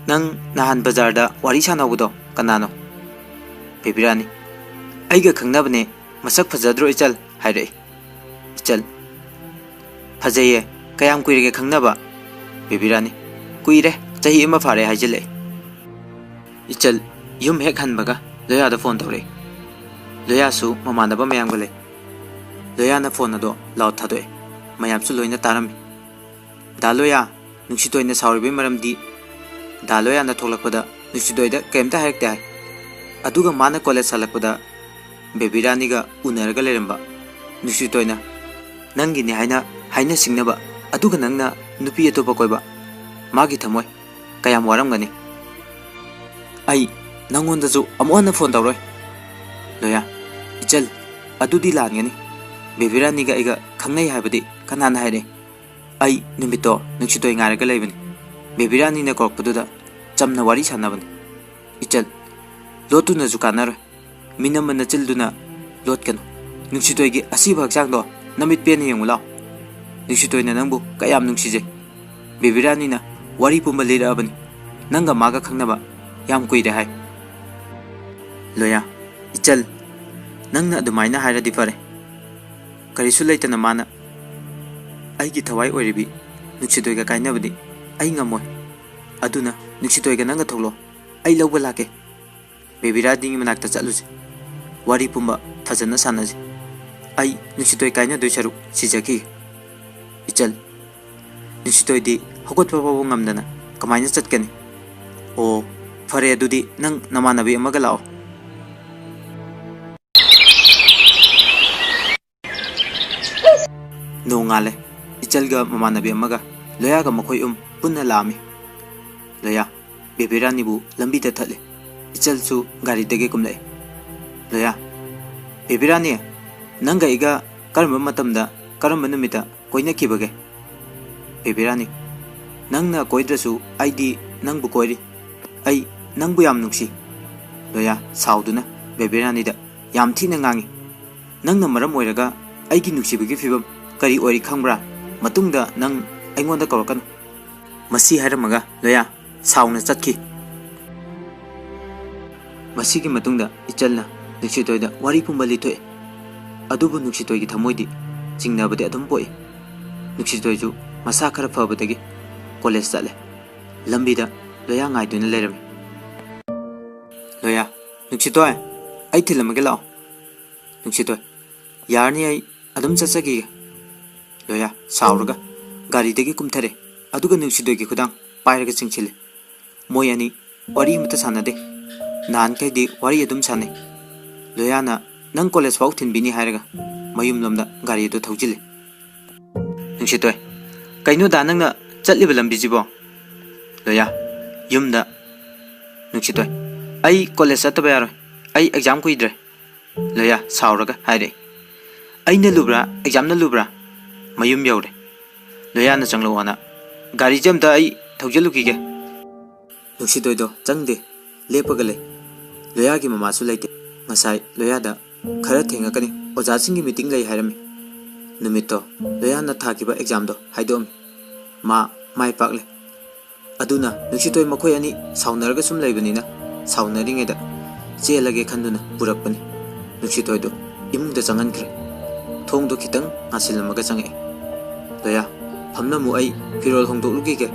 ꯅꯪ ꯅꯍꯥꯟ ꯕꯖꯥꯔꯗ ꯋꯥꯔꯤ ꯁꯥꯟꯅꯍꯧꯕꯗꯣ ꯀꯅꯥꯅꯣ?" ꯕꯦꯕꯤ ꯔꯥꯅꯤ, "ꯑꯩꯒ ꯈꯪꯅꯕꯅꯦ, ꯃꯁꯛ ꯐꯖꯗ꯭ꯔꯣ ꯏꯆꯜ?" ꯍꯥꯏꯔꯛꯏ꯫ ꯏꯆꯜ, "ꯐꯖꯩꯌꯦ, ꯀꯌꯥꯝ ꯀꯨꯏꯔꯒꯦ ꯈꯪꯅꯕ?" ꯕꯦꯕꯤ ꯔꯥꯅꯤ, "ꯀꯨꯏꯔꯦ, ꯆꯍꯤ ꯑꯃ ꯐꯥꯔꯦ" ꯍꯥꯏꯖꯤꯜꯂꯛꯏ꯫ ꯏꯆꯜ ꯌꯨꯝ ꯍꯦꯛ ꯍꯟꯕꯒ ꯂꯣꯌꯥꯗ ꯐꯣꯟ ꯇꯧꯔꯛꯏ꯫ ꯂꯣꯌꯥꯁꯨ ꯃꯃꯥꯟꯅꯕ ꯃꯌꯥꯝꯒ ꯂꯩ꯫ ꯂꯣꯌꯥꯅ ꯐꯣꯟ ꯑꯗꯣ ꯂꯥꯎꯗ ꯊꯥꯗꯣꯛꯑꯦ꯫ ꯃꯌꯥꯝꯁꯨ ꯂꯣꯏꯅ ꯇꯥꯔꯝꯃꯤ꯫ "ꯗꯥ ꯂꯣꯌꯥ, ꯅꯨꯡꯁꯤꯇꯣꯏꯅ ꯁꯥꯎꯔꯤꯕꯒꯤ ꯃꯔꯝꯗꯤ ꯗꯥ ꯂꯣꯌꯥꯅ ꯊꯣꯛꯂꯛꯄꯗ ꯅꯨꯡꯁꯤꯇꯣꯏꯗ ꯀꯔꯤꯝꯇ ꯍꯥꯏꯔꯛꯇꯦ ꯍꯥꯏ꯫ ꯑꯗꯨꯒ ꯃꯥꯅ ꯀꯣꯂꯦꯖ ꯍꯜꯂꯛꯄꯗ ꯕꯦꯕꯤ ꯔꯥꯅꯤꯒ ꯎꯅꯔꯒ ꯂꯩꯔꯝꯕ꯫ ꯅꯨꯡꯁꯤꯇꯣꯏꯅ ꯅꯪꯒꯤꯅꯤ ꯍꯥꯏꯅ ꯍꯥꯏꯅ ꯁꯤꯡꯅꯕ, ꯑꯗꯨꯒ ꯅꯪꯅ ꯅꯨꯄꯤ ꯑꯇꯣꯞꯄ ꯀꯣꯏꯕ꯫ ꯃꯥꯒꯤ ꯊꯃꯣꯏ ꯀꯌꯥꯝ ꯋꯥꯔꯝꯒꯅꯤ?" ꯑꯩ ꯅꯪꯉꯣꯟꯗꯁꯨ ꯑꯃꯨꯛ ꯍꯟꯅ ꯐꯣꯟ ꯇꯧꯔꯣꯏ꯫ ꯂꯣꯌꯥ, ꯏꯆꯜ, ꯑꯗꯨꯗꯤ ꯂꯥꯟꯒꯅꯤ꯫ ꯕꯦꯕꯤꯔꯥꯅꯤꯒ ꯑꯩꯒ ꯈꯪꯅꯩ ꯍꯥꯏꯕꯗꯤ ꯀꯅꯥꯅ ꯍꯥꯏꯔꯦ? ꯑꯩ ꯅꯨꯃꯤꯠꯇꯣ ꯅꯨꯡꯁꯤꯇꯣꯏ ꯉꯥꯏꯔꯒ ꯂꯩꯕꯅꯤ꯫ ꯕꯦꯕꯤꯔꯥꯅꯤꯅ ꯀꯧꯔꯛꯄꯗꯨꯗ ꯆꯝꯅ ꯋꯥꯔꯤ ꯁꯥꯟꯅꯕꯅꯤ꯫ ꯏꯆꯜ, ꯂꯣꯠꯇꯨꯅꯁꯨ ꯀꯥꯟꯅꯔꯣꯏ꯫ ꯃꯤꯅꯝ ꯑꯃ ꯅꯆꯤꯜꯗꯨꯅ ꯂꯣꯠꯀꯅꯨ꯫ ꯅꯨꯡꯁꯤꯇꯣꯏꯒꯤ ꯑꯁꯤꯕ ꯍꯛꯆꯥꯡꯗꯣ ꯅꯃꯤꯠ ꯄꯦꯟꯅ ꯌꯦꯡꯉꯨ ꯂꯥꯎ꯫ ꯅꯨꯡꯁꯤꯇꯣꯏꯅ ꯅꯪꯕꯨ ꯀꯌꯥꯝ ꯅꯨꯡꯁꯤꯖꯩ꯫ ꯕꯦꯕꯤꯔꯥꯅꯤꯅ ꯋꯥꯔꯤ ꯄꯨꯝꯕ ꯂꯤꯔꯛꯑꯕꯅꯤ꯫ ꯅꯪꯒ ꯃꯥꯒ ꯈꯪꯅꯕ ꯌꯥꯝ ꯀꯨꯏꯔꯦ ꯍꯥꯏ꯫ ꯂꯣꯌꯥ, ꯏꯆꯜ, ꯅꯪꯅ ꯑꯗꯨꯃꯥꯏꯅ ꯍꯥꯏꯔꯗꯤ ꯐꯔꯦ꯫ ꯀꯔꯤꯁꯨ ꯂꯩꯇꯅ ꯃꯥꯅ ꯑꯩꯒꯤ ꯊꯋꯥꯏ ꯑꯣꯏꯔꯤꯕꯤ ꯅꯨꯡꯁꯤꯇꯣꯏꯒ ꯀꯥꯏꯅꯕꯗꯤ ꯑꯩ ꯉꯝꯃꯣꯏ꯫ ꯑꯗꯨꯅ ꯅꯨꯡꯁꯤꯇꯣꯏꯒ ꯅꯪꯒ ꯊꯣꯛꯂꯣ, ꯑꯩ ꯂꯧꯕ ꯂꯥꯛꯀꯦ꯫ ꯕꯦꯕꯤꯔꯥꯅꯤꯒꯤ ꯃꯅꯥꯛꯇ ꯆꯠꯂꯨꯁꯤ꯫ ꯋꯥꯔꯤ ꯄꯨꯝꯕ ꯐꯖꯅ ꯁꯥꯟꯅꯁꯤ꯫ ꯑꯩ ꯅꯨꯡꯁꯤꯇꯣꯏ ꯀꯥꯏꯅꯗꯣꯏ ꯁꯔꯨꯛ ꯁꯤꯖꯈꯤꯒꯦ꯫ ꯏꯆꯜ, ꯅꯨꯡꯁꯤꯇꯣꯏꯗꯤ ꯍꯧꯒꯠꯄ ꯐꯥꯎꯕ ꯉꯝꯗꯅ ꯀꯃꯥꯏꯅ ꯆꯠꯀꯅꯤ? ꯑꯣ, ꯐꯔꯦ, ꯑꯗꯨꯗꯤ ꯅꯪ ꯅꯃꯥꯟꯅꯕꯤ ꯑꯃꯒ ꯂꯥꯛꯑꯣ꯫ ꯅꯣꯡꯉꯥꯜꯂꯦ꯫ ꯏꯆꯜꯒ ꯃꯃꯥꯟꯅꯕꯤ ꯑꯃꯒ ꯂꯣꯌꯥꯒ ꯃꯈꯣꯏ ꯑꯍꯨꯝ ꯄꯨꯟꯅ ꯂꯥꯛꯑꯝꯃꯤ꯫ ꯂꯣꯌꯥ, ꯕꯦꯕꯤꯔꯥꯅꯤꯕꯨ ꯂꯝꯕꯤꯗ ꯊꯠꯂꯦ꯫ ꯏꯆꯜꯁꯨ ꯒꯥꯔꯤꯗꯒꯤ ꯀꯨꯝꯂꯛꯑꯦ꯫ ꯂꯣꯌꯥ, ꯕꯦꯕꯤꯔꯥꯅꯤ, ꯅꯪꯒ ꯑꯩꯒ ꯀꯔꯝꯕ ꯃꯇꯝꯗ, ꯀꯔꯝꯕ ꯅꯨꯃꯤꯠꯇ ꯀꯣꯏꯅꯈꯤꯕꯒꯦ? ꯕꯦꯕꯤꯔꯥꯅꯤ, ꯅꯪꯅ ꯀꯣꯏꯗ꯭ꯔꯁꯨ ꯑꯩꯗꯤ ꯅꯪꯕꯨ ꯀꯣꯏꯔꯤ꯫ ꯑꯩ ꯅꯪꯕꯨ ꯌꯥꯝ ꯅꯨꯡꯁꯤ꯫ ꯂꯣꯌꯥ, ꯁꯥꯎꯗꯨꯅ ꯕꯦꯕꯤꯔꯥꯅꯤꯗ ꯌꯥꯝ ꯊꯤꯅ ꯉꯥꯡꯉꯤ꯫ ꯅꯪꯅ ꯃꯔꯝ ꯑꯣꯏꯔꯒ ꯑꯩꯒꯤ ꯅꯨꯡꯁꯤꯕꯒꯤ ꯐꯤꯕꯝ ꯀꯔꯤ ꯑꯣꯏꯔꯤ ꯈꯪꯕ꯭ꯔꯥ? ꯃꯇꯨꯡꯗ ꯅꯪ ꯑꯩꯉꯣꯟꯗ ꯀꯧꯔꯛꯀꯅꯨ꯫ ꯃꯁꯤ ꯍꯥꯏꯔꯝꯃꯒ ꯂꯣꯌꯥ ꯁꯥꯎꯅ ꯆꯠꯈꯤ꯫ ꯃꯁꯤꯒꯤ ꯃꯇꯨꯡꯗ ꯏꯆꯜꯅ ꯅꯨꯡꯁꯤꯇꯣꯏꯗ ꯋꯥꯔꯤ ꯄꯨꯝꯕ ꯂꯤꯊꯣꯛꯏ꯫ ꯑꯗꯨꯕꯨ ꯅꯨꯡꯁꯤꯇꯣꯏꯒꯤ ꯊꯃꯣꯏꯗꯤ ꯆꯤꯡꯅꯕꯗꯤ ꯑꯗꯨꯝ ꯄꯣꯛꯏ꯫ ꯅꯨꯡꯁꯤꯇꯣꯏꯁꯨ ꯃꯁꯥ ꯈꯔ ꯐꯕꯗꯒꯤ ꯀꯣꯂꯦꯖ ꯆꯠꯂꯦ꯫ ꯂꯝꯕꯤꯗ ꯂꯣꯌꯥ ꯉꯥꯏꯗꯨꯅ ꯂꯩꯔꯝꯃꯤ꯫ ꯂꯣꯌꯥ, ꯅꯨꯡꯁꯤꯇꯣꯏ, ꯑꯩ ꯊꯤꯜꯂꯝꯃꯒꯦ ꯂꯥꯛꯑꯣ꯫ ꯅꯨꯡꯁꯤꯇꯣꯏ, ꯌꯥꯔꯅꯤ, ꯑꯩ ꯑꯗꯨꯝ ꯆꯠꯆꯈꯤꯒꯦ꯫ ꯂꯣꯌꯥ ꯁꯥꯎꯔꯒ ꯒꯥꯔꯤꯗꯒꯤ ꯀꯨꯝꯊꯔꯦ, ꯑꯗꯨꯒ ꯅꯨꯡꯁꯤꯇꯣꯏꯒꯤ ꯈꯨꯗꯥꯡ ꯄꯥꯏꯔꯒ ꯆꯤꯡꯁꯤꯜꯂꯦ꯫ ꯃꯣꯏ ꯑꯅꯤ ꯋꯥꯔꯤ ꯑꯃꯠꯇ ꯁꯥꯟꯅꯗꯦ꯫ ꯅꯍꯥꯟꯈꯩꯗꯤ ꯋꯥꯔꯤ ꯑꯗꯨꯝ ꯁꯥꯟꯅꯩ꯫ ꯂꯣꯌꯥꯅ ꯅꯪ ꯀꯣꯂꯦꯖ ꯐꯥꯎ ꯊꯤꯟꯕꯤꯅꯤ ꯍꯥꯏꯔꯒ ꯃꯌꯨꯝꯂꯣꯝꯗ ꯒꯥꯔꯤ ꯑꯗꯨ ꯊꯧꯖꯤꯜꯂꯤ꯫ ꯅꯨꯡꯁꯤꯇꯣꯏ, ꯀꯩꯅꯣꯗ ꯅꯪꯅ ꯆꯠꯂꯤꯕ ꯂꯝꯕꯤꯁꯤꯕꯣ? ꯂꯣꯌꯥ, ꯌꯨꯝꯗ꯫ ꯅꯨꯡꯁꯤꯇꯣꯏ, "ꯑꯩ ꯀꯣꯂꯦꯖ ꯆꯠꯇꯕ ꯌꯥꯔꯣꯏ꯫ ꯑꯩ ꯑꯦꯛꯖꯥꯝ ꯀꯨꯏꯗ꯭ꯔꯦ", ꯂꯣꯌꯥ ꯁꯥꯎꯔꯒ ꯍꯥꯏꯔꯛꯏ꯫ "ꯑꯩꯅ ꯂꯨꯕ꯭ꯔꯥ, ꯑꯦꯛꯖꯥꯝꯅ ꯂꯨꯕ꯭ꯔꯥ? ꯃꯌꯨꯝ ꯌꯧꯔꯦ꯫ ꯂꯣꯌꯥꯅ ꯆꯪꯂꯛꯑꯣꯅ꯫ ꯒꯥꯔꯤꯁꯦ ꯑꯝꯇ ꯑꯩ ꯊꯧꯖꯤꯜꯂꯨꯈꯤꯒꯦ"꯫ ꯅꯨꯡꯁꯤꯊꯣꯏꯗꯣ ꯆꯪꯗꯦ, ꯂꯦꯞꯄꯒ ꯂꯩ꯫ ꯂꯣꯌꯥꯒꯤ ꯃꯃꯥꯁꯨ ꯂꯩꯇꯦ꯫ ꯉꯁꯥꯏ ꯂꯣꯌꯥꯗ "ꯈꯔ ꯊꯦꯡꯉꯛꯀꯅꯤ, ꯑꯣꯖꯥꯁꯤꯡꯒꯤ ꯃꯤꯇꯤꯡ ꯂꯩ" ꯍꯥꯏꯔꯝꯃꯤ꯫ ꯅꯨꯃꯤꯠꯇꯣ ꯂꯣꯌꯥꯅ ꯊꯥꯈꯤꯕ ꯑꯦꯛꯖꯥꯝꯗꯣ ꯍꯥꯏꯗꯣꯛꯑꯝꯃꯤ꯫ ꯃꯥ ꯃꯥꯏ ꯄꯥꯛꯂꯦ꯫ ꯑꯗꯨꯅ ꯅꯨꯡꯁꯤꯊꯣꯏ ꯃꯈꯣꯏ ꯑꯅꯤ ꯁꯥꯎꯅꯔꯒ ꯁꯨꯝ ꯂꯩꯕꯅꯤꯅ ꯁꯥꯎꯅꯔꯤꯉꯩꯗ ꯆꯦꯜꯂꯒꯦ ꯈꯟꯗꯨꯅ ꯄꯨꯔꯛꯄꯅꯤ꯫ ꯅꯨꯡꯁꯤꯊꯣꯏꯗꯨ ꯏꯃꯨꯡꯗ ꯆꯪꯍꯟꯈ꯭ꯔꯦ꯫ ꯊꯣꯡꯗꯣ ꯈꯤꯇꯪ ꯉꯥꯁꯤꯜꯂꯝꯃꯒ ꯆꯪꯉꯛꯑꯦ꯫ "ꯂꯣꯌꯥ, ꯐꯝꯂꯝꯃꯨ, ꯑꯩ ꯐꯤꯔꯣꯜ ꯍꯣꯡꯗꯣꯛꯂꯨꯈꯤꯒꯦ"꯫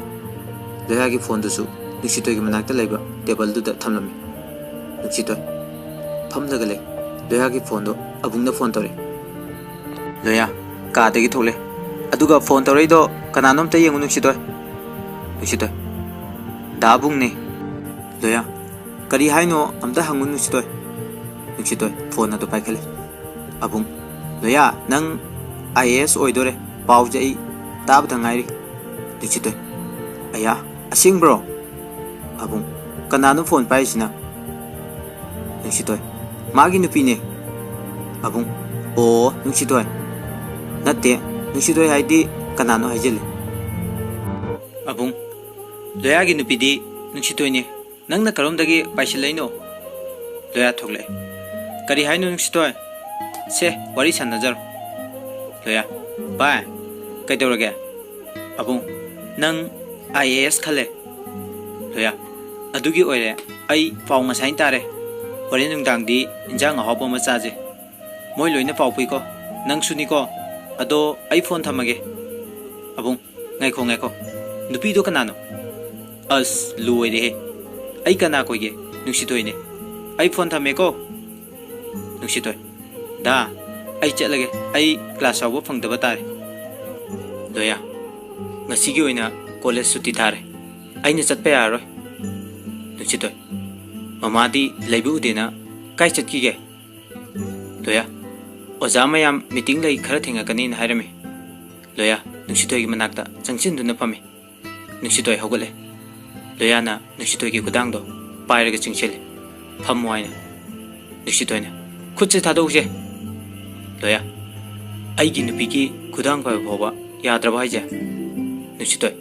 ꯂꯣꯌꯥꯒꯤ ꯐꯣꯟꯗꯨꯁꯨ ꯅꯨꯡꯁꯤꯊꯣꯏꯒꯤ ꯃꯅꯥꯛꯇ ꯂꯩꯕ ꯇꯦꯕꯜꯗꯨꯗ ꯊꯝꯂꯝꯃꯤ꯫ ꯅꯨꯡꯁꯤꯊꯣꯏ ꯐꯝꯂꯒ ꯂꯩ꯫ ꯂꯣꯌꯥꯒꯤ ꯐꯣꯟꯗꯣ ꯑꯕꯨꯡꯅ ꯐꯣꯟ ꯇꯧꯔꯛꯑꯦ꯫ ꯂꯣꯌꯥ ꯀꯥꯗꯒꯤ ꯊꯣꯛꯂꯦ꯫ ꯑꯗꯨꯒ ꯐꯣꯟ ꯇꯧꯔꯛꯏꯗꯣ ꯀꯅꯥꯅꯣ ꯑꯝꯇ ꯌꯦꯡꯉꯨ ꯅꯨꯡꯁꯤꯊꯣꯏ꯫ ꯅꯨꯡꯁꯤꯊꯣꯏ, "ꯗꯥ ꯑꯕꯨꯡꯅꯦ"꯫ ꯂꯣꯌꯥ, "ꯀꯔꯤ ꯍꯥꯏꯅꯣ ꯑꯝꯇ ꯍꯪꯉꯨ ꯅꯨꯡꯁꯤꯊꯣꯏ"꯫ ꯅꯨꯡꯁꯤꯊꯣꯏ ꯐꯣꯟ ꯑꯗꯨ ꯄꯥꯏꯈꯠꯂꯦ꯫ ꯑꯕꯨꯡ, "ꯂꯣꯌꯥ, ꯅꯪ ꯑꯥꯏ ꯑꯦ ꯑꯦꯁ ꯑꯣꯏꯗꯣꯔꯦ꯫ ꯄꯥꯎꯁꯦ ꯑꯩ ꯇꯥꯕꯗ ꯉꯥꯏꯔꯤ"꯫ ꯅꯨꯡꯁꯤꯊꯣꯏ, "ꯑꯌꯥ, ꯑꯁꯦꯡꯕ꯭ꯔꯣ?" ꯑꯕꯨꯡ, "ꯀꯅꯥꯅꯣ ꯐꯣꯟ ꯄꯥꯏꯔꯤꯁꯤꯅ?" ꯅꯨꯡꯁꯤꯊꯣꯏ, "ꯃꯥꯒꯤ ꯅꯨꯄꯤꯅꯦ"꯫ ꯑꯕꯨꯡ, "ꯑꯣ, ꯅꯨꯡꯁꯤꯊꯣꯏ"꯫ "ꯅꯠꯇꯦ, ꯅꯨꯡꯁꯤꯊꯣꯏ ꯍꯥꯏꯗꯤ ꯀꯅꯥꯅꯣ ꯍꯥꯏꯖꯤꯜꯂꯤ"꯫ ꯑꯕꯨꯡ, "ꯂꯣꯌꯥꯒꯤ ꯅꯨꯄꯤꯗꯤ ꯅꯨꯡꯁꯤꯊꯣꯏꯅꯦ꯫ ꯅꯪꯅ ꯀꯔꯣꯝꯗꯒꯤ ꯄꯥꯏꯁꯤꯜꯂꯛꯏꯅꯣ?" ꯂꯣꯌꯥ ꯊꯣꯛꯂꯛꯑꯦ꯫ "ꯀꯔꯤ ꯍꯥꯏꯅꯣ ꯅꯨꯡꯁꯤꯊꯣꯏ? ꯁꯦ, ꯋꯥꯔꯤ ꯁꯥꯟꯅꯖꯔꯣ"꯫ ꯂꯣꯌꯥ, "ꯚꯥꯏ, ꯀꯩꯗꯧꯔꯒꯦ?" ꯑꯕꯨꯡ, "ꯅꯪ ꯑꯥꯏ ꯑꯦ ꯑꯦꯁ ꯈꯜꯂꯦ"꯫ ꯂꯣꯌꯥ, "ꯑꯗꯨꯒꯤ ꯑꯣꯏꯔꯦ꯫ ꯑꯩ ꯄꯥꯎ ꯉꯁꯥꯏꯅ ꯇꯥꯔꯦ꯫ ꯍꯣꯔꯦꯟ ꯅꯨꯡꯗꯥꯡꯗꯤ ꯏꯟꯖꯥꯡ ꯑꯍꯥꯎꯕ ꯑꯃ ꯆꯥꯁꯦ꯫ ꯃꯣꯏ ꯂꯣꯏꯅ ꯄꯥꯎ ꯄꯨꯏꯀꯣ꯫ ꯅꯪꯁꯨꯅꯤꯀꯣ꯫ ꯑꯗꯣ ꯑꯩ ꯐꯣꯟ ꯊꯝꯃꯒꯦ"꯫ ꯑꯕꯨꯡ, "ꯉꯥꯏꯈꯣ, ꯉꯥꯏꯈꯣ꯫ ꯅꯨꯄꯤꯗꯣ ꯀꯅꯥꯅꯣ? ꯑꯁ, ꯂꯣꯏꯔꯦꯍꯦ꯫ ꯑꯩ ꯀꯅꯥ ꯀꯣꯏꯒꯦ? ꯅꯨꯡꯁꯤꯊꯣꯏꯅꯦ꯫ ꯑꯩ ꯐꯣꯟ ꯊꯝꯃꯦꯀꯣ"꯫ ꯅꯨꯡꯁꯤꯊꯣꯏ, "ꯗꯥ, ꯑꯩ ꯆꯠꯂꯒꯦ꯫ ꯑꯩ ꯀ꯭ꯂꯥꯁ ꯌꯥꯎꯕ ꯐꯪꯗꯕ ꯇꯥꯔꯦ"꯫ ꯂꯣꯌꯥ, "ꯉꯁꯤꯒꯤ ꯑꯣꯏꯅ ꯀꯣꯂꯦꯖ ꯁꯨꯇꯤ ꯊꯥꯔꯦ꯫ ꯑꯩꯅ ꯆꯠꯄ ꯌꯥꯔꯔꯣꯏ"꯫ ꯅꯨꯡꯁꯤꯊꯣꯏ, "ꯃꯃꯥꯗꯤ ꯂꯩꯕ ꯎꯗꯦꯅ ꯀꯥꯏ ꯆꯠꯈꯤꯒꯦ?" ꯂꯣꯌꯥ, "ꯑꯣꯖꯥ ꯃꯌꯥꯝ ꯃꯤꯇꯤꯡ ꯂꯩ, ꯈꯔ ꯊꯦꯡꯉꯛꯀꯅꯤꯅ ꯍꯥꯏꯔꯝꯃꯤ"꯫ ꯂꯣꯌꯥ ꯅꯨꯡꯁꯤꯊꯣꯏꯒꯤ ꯃꯅꯥꯛꯇ ꯆꯪꯁꯤꯟꯗꯨꯅ ꯐꯝꯃꯤ꯫ ꯅꯨꯡꯁꯤꯊꯣꯏ ꯍꯧꯒꯠꯂꯦ꯫ ꯂꯣꯌꯥꯅ ꯅꯨꯡꯁꯤꯊꯣꯏꯒꯤ ꯈꯨꯗꯥꯡꯗꯣ ꯄꯥꯏꯔꯒ ꯆꯤꯡꯁꯤꯜꯂꯤ꯫ "ꯐꯝꯃꯣ" ꯍꯥꯏꯅ꯫ ꯅꯨꯡꯁꯤꯊꯣꯏꯅ, "ꯈꯨꯠꯁꯦ ꯊꯥꯗꯣꯛꯎꯁꯦ"꯫ ꯂꯣꯌꯥ, "ꯑꯩꯒꯤ ꯅꯨꯄꯤꯒꯤ ꯈꯨꯗꯥꯡ ꯄꯥꯏꯕ ꯐꯥꯎꯕ ꯌꯥꯗ꯭ꯔꯕ ꯍꯥꯏꯁꯦ?" ꯅꯨꯡꯁꯤꯊꯣꯏ,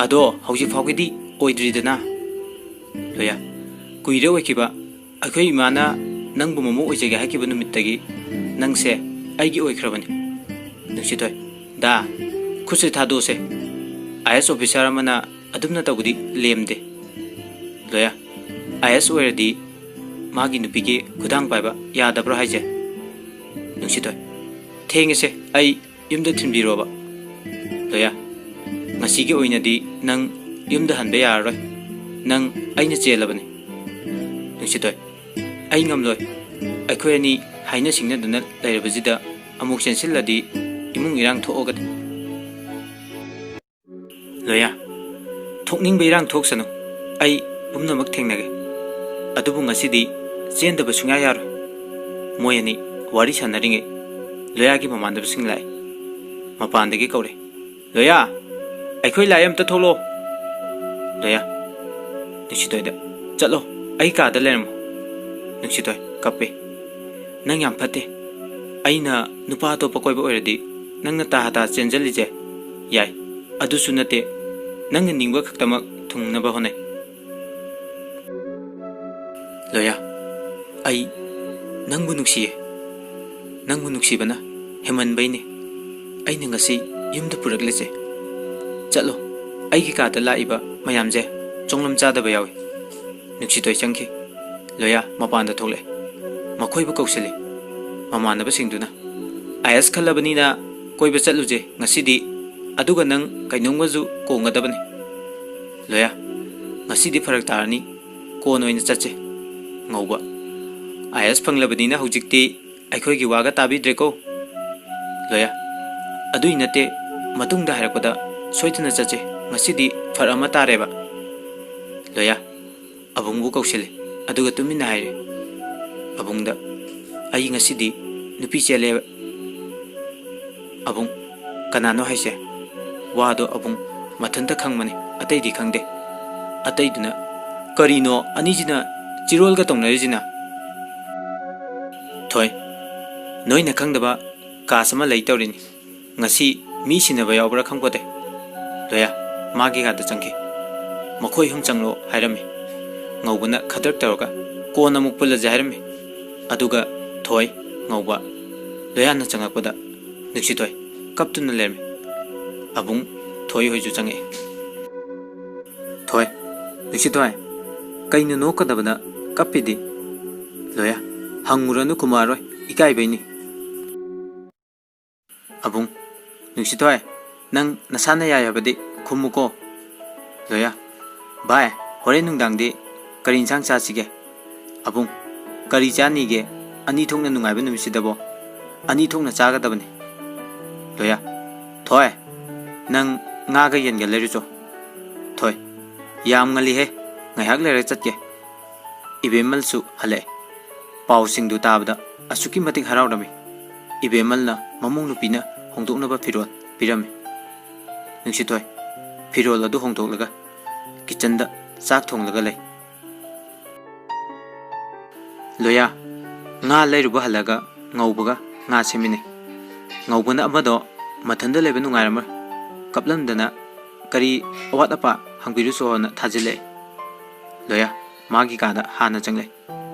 "ꯑꯗꯣ ꯍꯧꯖꯤꯛ ꯐꯥꯎꯒꯤꯗꯤ ꯑꯣꯏꯗ꯭ꯔꯤꯗꯅ"꯫ ꯂꯣꯌꯥ, "ꯀꯨꯏꯔꯦ ꯑꯣꯏꯈꯤꯕ꯫ ꯑꯩꯈꯣꯏ ꯏꯃꯥꯅ ꯅꯪꯕꯨ ꯃꯃꯧ ꯑꯣꯏꯖꯒꯦ ꯍꯥꯏꯈꯤꯕ ꯅꯨꯃꯤꯠꯇꯒꯤ ꯅꯪꯁꯦ ꯑꯩꯒꯤ ꯑꯣꯏꯈ꯭ꯔꯕꯅꯤ"꯫ ꯅꯨꯡꯁꯤꯊꯣꯏ, "ꯗꯥ, ꯈꯨꯠꯁꯦ ꯊꯥꯗꯣꯛꯑꯁꯦ꯫ ꯑꯥꯏ ꯑꯦꯁ ꯑꯣꯐꯤꯁꯥꯔ ꯑꯃꯅ ꯑꯗꯨꯝꯅ ꯇꯧꯕꯗꯤ ꯂꯦꯝꯗꯦ"꯫ ꯂꯣꯌꯥ, "ꯑꯥꯏ ꯑꯦꯁ ꯑꯣꯏꯔꯗꯤ ꯃꯥꯒꯤ ꯅꯨꯄꯤꯒꯤ ꯈꯨꯗꯥꯡ ꯄꯥꯏꯕ ꯌꯥꯗꯕ꯭ꯔꯣ ꯍꯥꯏꯁꯦ?" ꯅꯨꯡꯁꯤꯊꯣꯏ, "ꯊꯦꯡꯉꯦꯁꯦ, ꯑꯩ ꯌꯨꯝꯗ ꯊꯤꯟꯕꯤꯔꯣꯕ"꯫ ꯂꯣꯌꯥ, "ꯉꯁꯤꯒꯤ ꯑꯣꯏꯅꯗꯤ ꯅꯪ ꯌꯨꯝꯗ ꯍꯟꯕ ꯌꯥꯔꯔꯣꯏ꯫ ꯅꯪ ꯑꯩꯅ ꯆꯦꯜꯂꯕꯅꯤ"꯫ ꯅꯨꯡꯁꯤꯊꯣꯏ, "ꯑꯩ ꯉꯝꯂꯣꯏ꯫ ꯑꯩꯈꯣꯏ ꯑꯅꯤ ꯍꯥꯏꯅ ꯁꯤꯡꯅꯗꯨꯅ ꯂꯩꯔꯕꯁꯤꯗ ꯑꯃꯨꯛ ꯆꯦꯟꯁꯤꯜꯂꯗꯤ ꯏꯃꯨꯡ ꯏꯔꯥꯡ ꯊꯣꯛꯑꯒꯗꯤ"꯫ ꯂꯣꯌꯥ, "ꯊꯣꯛꯅꯤꯡꯕ ꯏꯔꯥꯡ ꯊꯣꯛꯁꯅꯨ, ꯑꯩ ꯄꯨꯝꯅꯃꯛ ꯊꯦꯡꯅꯒꯦ꯫ ꯑꯗꯨꯕꯨ ꯉꯁꯤꯗꯤ ꯆꯦꯟꯗꯕ ꯁꯨꯡꯌꯥ ꯌꯥꯔꯣꯏ"꯫ ꯃꯣꯏ ꯑꯅꯤ ꯋꯥꯔꯤ ꯁꯥꯟꯅꯔꯤꯉꯩ ꯂꯣꯌꯥꯒꯤ ꯃꯃꯥꯟꯅꯕꯁꯤꯡ ꯂꯥꯛꯑꯦ꯫ ꯃꯄꯥꯟꯗꯒꯤ ꯀꯧꯔꯦ, "ꯂꯣꯌꯥ, ꯑꯩꯈꯣꯏ ꯂꯥꯛꯑꯦ, ꯑꯝꯇ ꯊꯣꯛꯂꯛꯑꯣ"꯫ ꯂꯣꯌꯥ, ꯅꯨꯡꯁꯤꯊꯣꯏꯗ, "ꯆꯠꯂꯣ, ꯑꯩ ꯀꯥꯗ ꯂꯩꯔꯝꯃꯣ"꯫ ꯅꯨꯡꯁꯤꯊꯣꯏ ꯀꯞꯄꯦ, "ꯅꯪ ꯌꯥꯝ ꯐꯠꯇꯦ꯫ ꯑꯩꯅ ꯅꯨꯄꯥ ꯑꯇꯣꯞꯄ ꯀꯣꯏꯕ ꯑꯣꯏꯔꯗꯤ ꯅꯪꯅ ꯇꯥ ꯇꯥ ꯆꯦꯟꯖꯜꯂꯤꯁꯦ ꯌꯥꯏ꯫ ꯑꯗꯨꯁꯨ ꯅꯠꯇꯦ, ꯅꯪꯅ ꯅꯤꯡꯕ ꯈꯛꯇꯃꯛ ꯊꯨꯡꯅꯕ ꯍꯣꯠꯅꯩ"꯫ ꯂꯣꯌꯥ, "ꯑꯩ ꯅꯪꯕꯨ ꯅꯨꯡꯁꯤꯌꯦ꯫ ꯅꯪꯕꯨ ꯅꯨꯡꯁꯤꯕꯅ ꯍꯦꯃꯟꯕꯩꯅꯦ ꯑꯩꯅ ꯉꯁꯤ ꯌꯨꯝꯗ ꯄꯨꯔꯛꯂꯤꯁꯦ꯫ ꯆꯠꯂꯣ, ꯑꯩꯒꯤ ꯀꯥꯗ ꯂꯥꯛꯏꯕ ꯃꯌꯥꯝꯁꯦ ꯆꯣꯡꯂꯝ ꯆꯥꯗꯕ ꯌꯥꯎꯏ"꯫ ꯅꯨꯡꯁꯤꯊꯣꯏ ꯆꯪꯈꯤ꯫ ꯂꯣꯌꯥ ꯃꯄꯥꯟꯗ ꯊꯣꯛꯂꯛꯑꯦ꯫ ꯃꯈꯣꯏꯕꯨ ꯀꯧꯁꯤꯜꯂꯤ꯫ ꯃꯃꯥꯟꯅꯕꯁꯤꯡꯗꯨꯅ, "ꯑꯥꯏ ꯑꯦꯁ ꯈꯜꯂꯕꯅꯤꯅ ꯀꯣꯏꯕ ꯆꯠꯂꯨꯁꯦ ꯉꯁꯤꯗꯤ, ꯑꯗꯨꯒ ꯅꯪ ꯀꯩꯅꯣꯝꯒꯁꯨ ꯀꯣꯡꯒꯗꯕꯅꯤ"꯫ ꯂꯣꯌꯥ, "ꯉꯁꯤꯗꯤ ꯐꯔꯛ ꯇꯥꯔꯅꯤ, ꯀꯣꯟꯅ ꯑꯣꯏꯅ ꯆꯠꯁꯦ"꯫ ꯉꯧꯕ, "ꯑꯥꯏ ꯑꯦꯁ ꯐꯪꯂꯕꯅꯤꯅ ꯍꯧꯖꯤꯛꯇꯤ ꯑꯩꯈꯣꯏꯒꯤ ꯋꯥꯒ ꯇꯥꯕꯤꯗ꯭ꯔꯦꯀꯣ"꯫ ꯂꯣꯌꯥ, "ꯑꯗꯨꯏ ꯅꯠꯇꯦ, ꯃꯇꯨꯡꯗ ꯍꯥꯏꯔꯛꯄꯗ ꯁꯣꯏꯗꯅ ꯆꯠꯁꯦ, ꯉꯁꯤꯗꯤ ꯐꯔꯛ ꯑꯃ ꯇꯥꯔꯦꯕ"꯫ ꯂꯣꯌꯥ ꯑꯕꯨꯡꯕꯨ ꯀꯧꯁꯤꯜꯂꯤ, ꯑꯗꯨꯒ ꯇꯨꯃꯤꯟꯅ ꯍꯥꯏꯔꯦ꯫ ꯑꯕꯨꯡꯗ, "ꯑꯩ ꯉꯁꯤꯗꯤ ꯅꯨꯄꯤ ꯆꯦꯜꯂꯦꯕ"꯫ ꯑꯕꯨꯡ, "ꯀꯅꯥꯅꯣ ꯍꯥꯏꯁꯦ?" ꯋꯥꯗꯣ ꯑꯕꯨꯡ ꯃꯊꯟꯇ ꯈꯪꯕꯅꯤ, ꯑꯇꯩꯗꯤ ꯈꯪꯗꯦ꯫ ꯑꯇꯩꯗꯨꯅ, "ꯀꯔꯤꯅꯣ ꯑꯅꯤꯁꯤꯅ ꯆꯤꯔꯣꯜꯒ ꯇꯧꯅꯔꯤꯁꯤꯅ? ꯊꯣꯏ, ꯅꯣꯏꯅ ꯈꯪꯗꯕ ꯀꯥꯁ ꯑꯃ ꯂꯩ ꯇꯧꯔꯤꯅꯤ꯫ ꯉꯁꯤ ꯃꯤ ꯁꯤꯟꯅꯕ ꯌꯥꯎꯕ꯭ꯔꯥ ꯈꯪꯄꯣꯠꯇꯦ꯫ ꯂꯣꯌꯥ, ꯃꯥꯒꯤ ꯀꯥꯗ ꯆꯪꯈꯤ꯫ "ꯃꯈꯣꯏ ꯑꯍꯨꯝ ꯆꯪꯂꯣ" ꯍꯥꯏꯔꯝꯃꯤ꯫ ꯉꯧꯕꯅ ꯈꯗ꯭ꯔꯛ ꯇꯧꯔꯒ "ꯀꯣꯟꯅ ꯑꯃꯨꯛ ꯄꯨꯜꯂꯁꯦ" ꯍꯥꯏꯔꯝꯃꯤ꯫ ꯑꯗꯨꯒ ꯊꯣꯏ, ꯉꯧꯕ, ꯂꯣꯌꯥꯅ ꯆꯪꯉꯛꯄꯗ ꯅꯨꯡꯁꯤꯊꯣꯏ ꯀꯞꯇꯨꯅ ꯂꯩꯔꯝꯃꯤ꯫ ꯑꯕꯨꯡ, ꯊꯣꯏ ꯍꯣꯏꯁꯨ ꯆꯪꯉꯛꯑꯦ꯫ ꯊꯣꯏ, ꯅꯨꯡꯁꯤꯊꯣꯏ, ꯀꯩꯅꯣ ꯅꯣꯛꯀꯗꯕꯗ ꯀꯞꯄꯤꯗꯤ? ꯂꯣꯌꯥ, ꯍꯪꯉꯨꯔꯅꯨ, ꯈꯨꯝꯃꯛꯑꯔꯣꯏ, ꯏꯀꯥꯏꯕꯩꯅꯤ꯫ ꯑꯕꯨꯡ, ꯅꯨꯡꯁꯤꯊꯣꯏ, ꯅꯪ ꯅꯁꯥꯅ ꯌꯥꯏ ꯍꯥꯏꯕꯗꯤ ꯈꯨꯝꯃꯨꯀꯣ꯫ ꯂꯣꯌꯥ, ꯚꯥꯏ, ꯍꯣꯔꯦꯟ ꯅꯨꯡꯗꯥꯡꯗꯤ ꯀꯔꯤ ꯏꯟꯁꯥꯡ ꯆꯥꯁꯤꯒꯦ? ꯑꯕꯨꯡ, ꯀꯔꯤ ꯆꯥꯅꯤꯒꯦ? ꯑꯅꯤ ꯊꯣꯛꯅ ꯅꯨꯡꯉꯥꯏꯕ ꯅꯨꯃꯤꯠꯁꯤꯗꯕꯣ? ꯑꯅꯤ ꯊꯣꯛꯅ ꯆꯥꯒꯗꯕꯅꯤ꯫ ꯂꯣꯌꯥ, ꯊꯣꯏ, ꯅꯪ ꯉꯥꯒ ꯌꯦꯟꯒ ꯂꯩꯔꯨꯆꯣ꯫ ꯊꯣꯏ, ꯌꯥꯝ ꯉꯜꯂꯤꯍꯦ, ꯉꯥꯏꯍꯥꯛ ꯂꯩꯔꯒ ꯆꯠꯀꯦ꯫ ꯏꯕꯦꯝꯃꯜꯁꯨ ꯍꯜꯂꯛꯑꯦ꯫ ꯄꯥꯎꯁꯤꯡꯗꯨ ꯇꯥꯕꯗ ꯑꯁꯨꯛꯀꯤ ꯃꯇꯤꯛ ꯍꯔꯥꯎꯔꯝꯃꯤ꯫ ꯏꯕꯦꯝꯃꯜꯅ ꯃꯃꯧ ꯅꯨꯄꯤꯅ ꯍꯣꯡꯗꯣꯛꯅꯕ ꯐꯤꯔꯣꯜ ꯄꯤꯔꯝꯃꯤ꯫ ꯅꯨꯡꯁꯤꯊꯣꯏ ꯐꯤꯔꯣꯜ ꯑꯗꯨ ꯍꯣꯡꯗꯣꯛꯂꯒ ꯀꯤꯆꯟꯗ ꯆꯥꯛ ꯊꯣꯡꯂꯒ ꯂꯩ꯫ ꯂꯣꯌꯥ, ꯉꯥ ꯂꯩꯔꯨꯕ ꯍꯜꯂꯒ ꯉꯧꯕꯒ ꯉꯥ ꯁꯦꯝꯃꯤꯟꯅꯩ꯫ ꯉꯧꯕꯅ ꯑꯃꯗꯣ ꯃꯊꯟꯇ ꯂꯩꯕ ꯅꯨꯡꯉꯥꯏꯔꯝꯃꯣꯏ, ꯀꯞꯂꯝꯗꯅ ꯀꯔꯤ ꯑꯋꯥꯠ ꯑꯄꯥ ꯍꯪꯕꯤꯔꯨꯆꯣꯅ ꯊꯥꯖꯤꯜꯂꯛꯑꯦ꯫ ꯂꯣꯌꯥ ꯃꯥꯒꯤ ꯀꯥꯗ ꯍꯥꯟꯅ ꯆꯪꯂꯛꯑꯦ꯫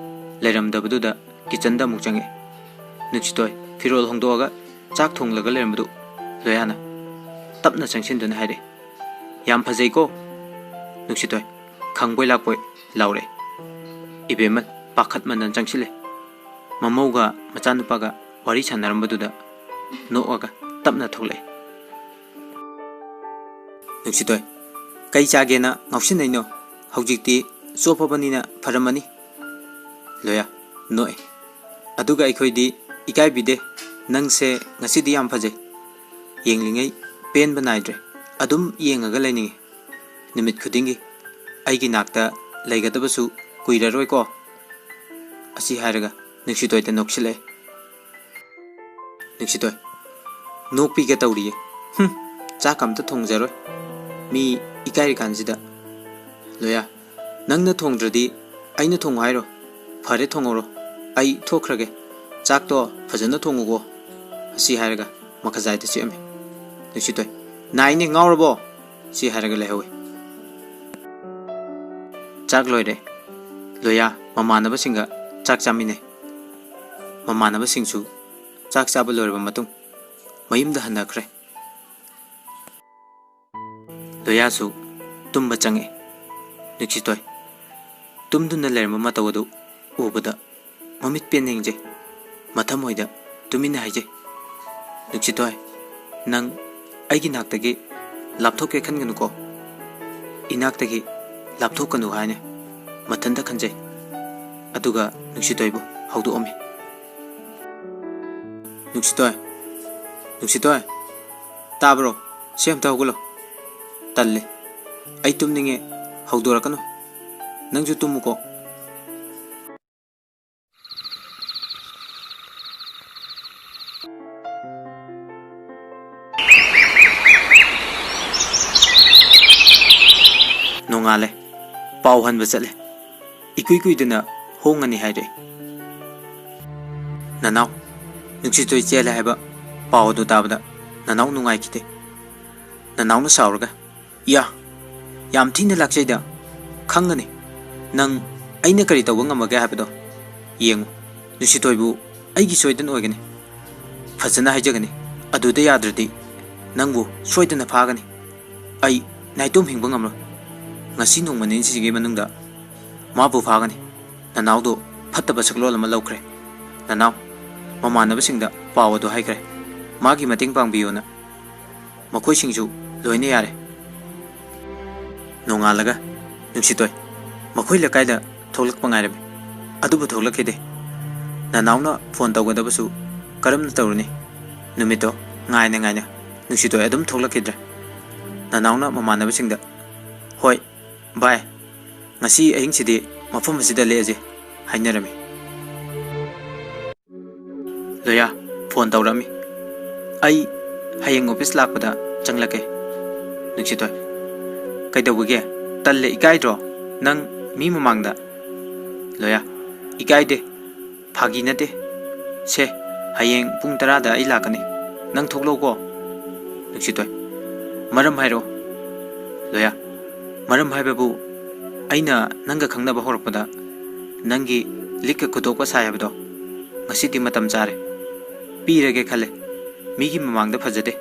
ꯂꯩꯔꯝꯗꯕꯗꯨꯗ ꯀꯤꯆꯟꯗ ꯑꯃꯨꯛ ꯆꯪꯉꯛꯑꯦ꯫ ꯅꯨꯡꯁꯤꯊꯣꯏ ꯐꯤꯔꯣꯜ ꯍꯣꯡꯗꯣꯛꯑꯒ ꯆꯥꯛ ꯊꯣꯡꯂꯒ ꯂꯩꯔꯝꯕꯗꯨ ꯂꯣꯌꯥꯅ ꯇꯞꯅ ꯆꯪꯁꯤꯟꯗꯨꯅ ꯍꯥꯏꯔꯛꯑꯦ, "ꯌꯥꯝ ꯐꯖꯩꯀꯣ?" ꯅꯨꯡꯁꯤꯊꯣꯏ ꯈꯪꯕꯣꯏ ꯂꯥꯛꯄꯣꯏ ꯂꯥꯎꯔꯛꯑꯦ꯫ ꯏꯕꯦꯝꯃ ꯄꯥꯈꯠꯃꯟꯗꯅ ꯆꯪꯁꯤꯜꯂꯦ꯫ ꯃꯃꯧꯒ ꯃꯆꯥꯅꯨꯄꯥꯒ ꯋꯥꯔꯤ ꯁꯥꯟꯅꯔꯝꯕꯗꯨꯗ ꯅꯣꯛꯑꯒ ꯇꯞꯅ ꯊꯣꯛꯂꯛꯑꯦ꯫ ꯅꯨꯡꯁꯤꯊꯣꯏ, "ꯀꯩ ꯆꯥꯒꯦꯅ ꯉꯥꯎꯁꯤꯟꯅꯩꯅꯣ? ꯍꯧꯖꯤꯛꯇꯤ ꯆꯣꯞꯄꯕꯅꯤꯅ ꯐꯔꯝꯃꯅꯤ꯫" ꯂꯣꯌꯥ ꯅꯣꯛꯑꯦ꯫ "ꯑꯗꯨꯒ ꯑꯩꯈꯣꯏꯗꯤ ꯏꯀꯥꯏꯕꯤꯗꯦ꯫ ꯅꯪꯁꯦ ꯉꯁꯤꯗꯤ ꯌꯥꯝ ꯐꯖꯩ꯫ ꯌꯦꯡꯂꯤꯉꯩ ꯄꯦꯟꯕ ꯅꯥꯏꯗ꯭ꯔꯦ꯫ ꯑꯗꯨꯝ ꯌꯦꯡꯉꯒ ꯂꯩꯅꯤꯡꯉꯤ꯫ ꯅꯨꯃꯤꯠ ꯈꯨꯗꯤꯡꯒꯤ ꯑꯩꯒꯤ ꯅꯥꯛꯇ ꯂꯩꯒꯗꯕꯁꯨ ꯀꯨꯏꯔꯔꯣꯏꯀꯣ?" ꯑꯁꯤ ꯍꯥꯏꯔꯒ ꯅꯨꯡꯁꯤꯊꯣꯏꯗ ꯅꯣꯛꯁꯤꯜꯂꯛꯑꯦ꯫ ꯅꯨꯡꯁꯤꯊꯣꯏ, "ꯅꯣꯛꯄꯤꯒ ꯇꯧꯔꯤꯌꯦ꯫ ꯍꯨꯝ, ꯆꯥꯛ ꯑꯝꯇ ꯊꯣꯡꯖꯔꯣꯏ꯫ ꯃꯤ ꯏꯀꯥꯏꯔꯤꯀꯥꯟꯁꯤꯗ꯫" ꯂꯣꯌꯥ, "ꯅꯪꯅ ꯊꯣꯡꯗ꯭ꯔꯗꯤ "ꯑꯩꯅ ꯊꯣꯡꯉꯨ ꯍꯥꯏꯔꯣ? ꯐꯔꯦ, ꯊꯣꯡꯍꯧꯔꯣ꯫ ꯑꯩ ꯊꯣꯛꯈ꯭ꯔꯒꯦ꯫ ꯆꯥꯛꯇꯣ ꯐꯖꯅ ꯊꯣꯡꯉꯨꯀꯣ", ꯑꯁꯤ ꯍꯥꯏꯔꯒ ꯃꯈꯖꯥꯏꯗ ꯆꯤꯛꯑꯝꯃꯤ꯫ ꯅꯨꯡꯁꯤꯇꯣꯏ, "ꯅꯥꯏꯅꯦ, ꯉꯥꯎꯔꯕꯣ?" ꯁꯤ ꯍꯥꯏꯔꯒ ꯂꯩꯍꯧꯋꯤ꯫ ꯆꯥꯛ ꯂꯣꯏꯔꯦ꯫ ꯂꯣꯌꯥ ꯃꯃꯥꯟꯅꯕꯁꯤꯡꯒ ꯆꯥꯛ ꯆꯥꯃꯤꯟꯅꯩ꯫ ꯃꯃꯥꯟꯅꯕꯁꯤꯡꯁꯨ ꯆꯥꯛ ꯆꯥꯕ ꯂꯣꯏꯔꯕ ꯃꯇꯨꯡ ꯃꯌꯨꯝꯗ ꯍꯟꯅꯈ꯭ꯔꯦ꯫ ꯂꯣꯌꯥꯁꯨ ꯇꯨꯝꯕ ꯆꯪꯉꯛꯑꯦ꯫ ꯅꯨꯡꯁꯤꯇꯣꯏ ꯇꯨꯝꯗꯨꯅ ꯂꯩꯔꯝꯕ ꯃꯇꯧ ꯑꯗꯨ ꯎꯕꯗ ꯃꯃꯤꯠ ꯄꯦꯟꯅ ꯌꯦꯡꯖꯩ꯫ ꯃꯊꯃꯣꯏꯗ ꯇꯨꯃꯤꯟꯅ ꯍꯥꯏꯖꯩ, "ꯅꯨꯡꯁꯤꯇꯣꯏ, ꯅꯪ ꯑꯩꯒꯤ ꯅꯥꯛꯇꯒꯤ ꯂꯥꯞꯊꯣꯛꯀꯦ ꯈꯟꯒꯅꯨꯀꯣ꯫ ꯏꯅꯥꯛꯇꯒꯤ ꯂꯥꯞꯊꯣꯛꯀꯅꯨ" ꯍꯥꯏꯅ ꯃꯊꯟꯇ ꯈꯟꯖꯩ꯫ ꯑꯗꯨꯒ ꯅꯨꯡꯁꯤꯇꯣꯏꯕꯨ ꯍꯧꯗꯣꯛꯑꯝꯃꯤ꯫ "ꯅꯨꯡꯁꯤꯇꯣꯏ, ꯅꯨꯡꯁꯤꯇꯣꯏ, ꯇꯥꯕ꯭ꯔꯣ? ꯁꯤ ꯑꯝꯇ ꯍꯧꯒꯠꯂꯣ꯫ ꯇꯜꯂꯦ꯫ ꯑꯩ ꯇꯨꯝꯅꯤꯡꯉꯦ꯫ ꯍꯧꯗꯣꯔꯛꯀꯅꯨ꯫ ꯅꯪꯁꯨ ꯇꯨꯝꯃꯨꯀꯣ꯫" ꯅꯣꯡꯉꯥꯜꯂꯦ꯫ ꯄꯥꯎ ꯍꯟꯕ ꯆꯠꯂꯦ꯫ ꯏꯀꯨꯏ ꯀꯨꯏꯗꯅ ꯍꯣꯡꯉꯅꯤ ꯍꯥꯏꯔꯛꯑꯦ꯫ ꯅꯅꯥꯎ, ꯅꯨꯡꯁꯤꯇꯣꯏ ꯆꯦꯜꯂꯦ ꯍꯥꯏꯕ ꯄꯥꯎ ꯑꯗꯨ ꯇꯥꯕꯗ ꯅꯅꯥꯎ ꯅꯨꯡꯉꯥꯏꯈꯤꯗꯦ꯫ ꯅꯅꯥꯎꯅ ꯁꯥꯎꯔꯒ, "ꯏꯌꯥ, ꯌꯥꯝ ꯊꯤꯅ ꯂꯥꯛꯆꯩꯗ꯫ ꯈꯪꯒꯅꯤ꯫ ꯅꯪ ꯑꯩꯅ ꯀꯔꯤ ꯇꯧꯕ ꯉꯝꯃꯒꯦ ꯍꯥꯏꯕꯗꯣ ꯌꯦꯡꯉꯨ꯫ ꯅꯨꯡꯁꯤꯇꯣꯏꯕꯨ ꯑꯩꯒꯤ ꯁꯣꯏꯗꯅ ꯑꯣꯏꯒꯅꯤ꯫ ꯐꯖꯅ ꯍꯥꯏꯖꯒꯅꯤ꯫ ꯑꯗꯨꯗ ꯌꯥꯗ꯭ꯔꯗꯤ ꯅꯪꯕꯨ ꯁꯣꯏꯗꯅ ꯐꯥꯒꯅꯤ꯫ ꯑꯩ ꯅꯥꯏꯇꯣꯝ ꯍꯤꯡꯕ ꯉꯝꯂꯣꯏ꯫ ꯉꯁꯤ ꯅꯣꯡꯃ ꯅꯤꯅꯤꯁꯤꯒꯤ ꯃꯅꯨꯡꯗ ꯃꯥꯕꯨ ꯐꯥꯒꯅꯤ꯫" ꯅꯅꯥꯎꯗꯣ ꯐꯠꯇꯕ ꯁꯛꯂꯣꯟ ꯑꯃ ꯂꯧꯈ꯭ꯔꯦ꯫ ꯅꯅꯥꯎ, ꯃꯃꯥꯟꯅꯕꯁꯤꯡꯗ ꯄꯥꯎ ꯑꯗꯨ ꯍꯥꯏꯈ꯭ꯔꯦ꯫ ꯃꯥꯒꯤ ꯃꯇꯦꯡ ꯄꯥꯡꯕꯤꯌꯣꯅ꯫ ꯃꯈꯣꯏꯁꯤꯡꯁꯨ ꯂꯣꯏꯅ ꯌꯥꯔꯦ꯫ ꯅꯣꯡꯉꯥꯜꯂꯒ ꯅꯨꯡꯁꯤꯇꯣꯏ ꯃꯈꯣꯏ ꯂꯩꯀꯥꯏꯗ ꯊꯣꯛꯂꯛꯄ ꯉꯥꯏꯔꯝꯃꯤ꯫ ꯑꯗꯨꯕꯨ ꯊꯣꯛꯂꯛꯈꯤꯗꯦ꯫ ꯅꯅꯥꯎꯅ ꯐꯣꯟ ꯇꯧꯒꯗꯕꯁꯨ ꯀꯔꯝꯅ ꯇꯧꯔꯨꯅꯤ? ꯅꯨꯃꯤꯠꯇꯣ ꯉꯥꯏꯅ ꯉꯥꯏꯅ ꯅꯨꯡꯁꯤꯇꯣꯏ ꯑꯗꯨꯝ ꯊꯣꯛꯂꯛꯈꯤꯗ꯭ꯔꯦ꯫ ꯅꯅꯥꯎꯅ ꯃꯃꯥꯟꯅꯕꯁꯤꯡꯗ, "ꯍꯣꯏ, ꯚꯥꯏ, ꯉꯁꯤ ꯑꯍꯤꯡꯁꯤꯗꯤ ꯃꯐꯝ ꯑꯁꯤꯗ ꯂꯦꯛꯑꯁꯦ" ꯍꯥꯏꯅꯔꯝꯃꯤ꯫ ꯂꯣꯌꯥ ꯐꯣꯟ ꯇꯧꯔꯛꯑꯝꯃꯤ꯫ "ꯑꯩ ꯍꯌꯦꯡ ꯑꯣꯐꯤꯁ ꯂꯥꯛꯄꯗ ꯆꯪꯂꯛꯀꯦ꯫" ꯅꯨꯡꯁꯤꯇꯣꯏ, "ꯀꯩꯗꯧꯕꯒꯤ? ꯇꯜꯂꯦ, ꯏꯀꯥꯏꯗ꯭ꯔꯣ ꯅꯪ ꯃꯤ ꯃꯃꯥꯡꯗ?" ꯂꯣꯌꯥ, ꯏꯀꯥꯏꯗꯦ, ꯐꯥꯒꯤ ꯅꯠꯇꯦ꯫ ꯁꯦ, ꯍꯌꯦꯡ ꯄꯨꯡ ꯇꯔꯥꯗ ꯑꯩ ꯂꯥꯛꯀꯅꯤ꯫ ꯅꯪ ꯊꯣꯛꯂꯛꯎꯀꯣ꯫ ꯅꯨꯡꯁꯤꯇꯣꯏ, ꯃꯔꯝ ꯍꯥꯏꯔꯛꯑꯣ꯫ ꯂꯣꯌꯥ, ꯃꯔꯝ ꯍꯥꯏꯕꯕꯨ, ꯑꯩꯅ ꯅꯪꯒ ꯈꯪꯅꯕ ꯍꯧꯔꯛꯄꯗ ꯅꯪꯒꯤ ꯂꯤꯛꯀ ꯈꯨꯗꯣꯞꯀ ꯁꯥꯏ ꯍꯥꯏꯕꯗꯣ, ꯉꯁꯤꯗꯤ ꯃꯇꯝ ꯆꯥꯔꯦ꯫ ꯄꯤꯔꯒꯦ ꯈꯜꯂꯦ꯫ ꯃꯤꯒꯤ ꯃꯃꯥꯡꯗ ꯐꯖꯗꯦ꯫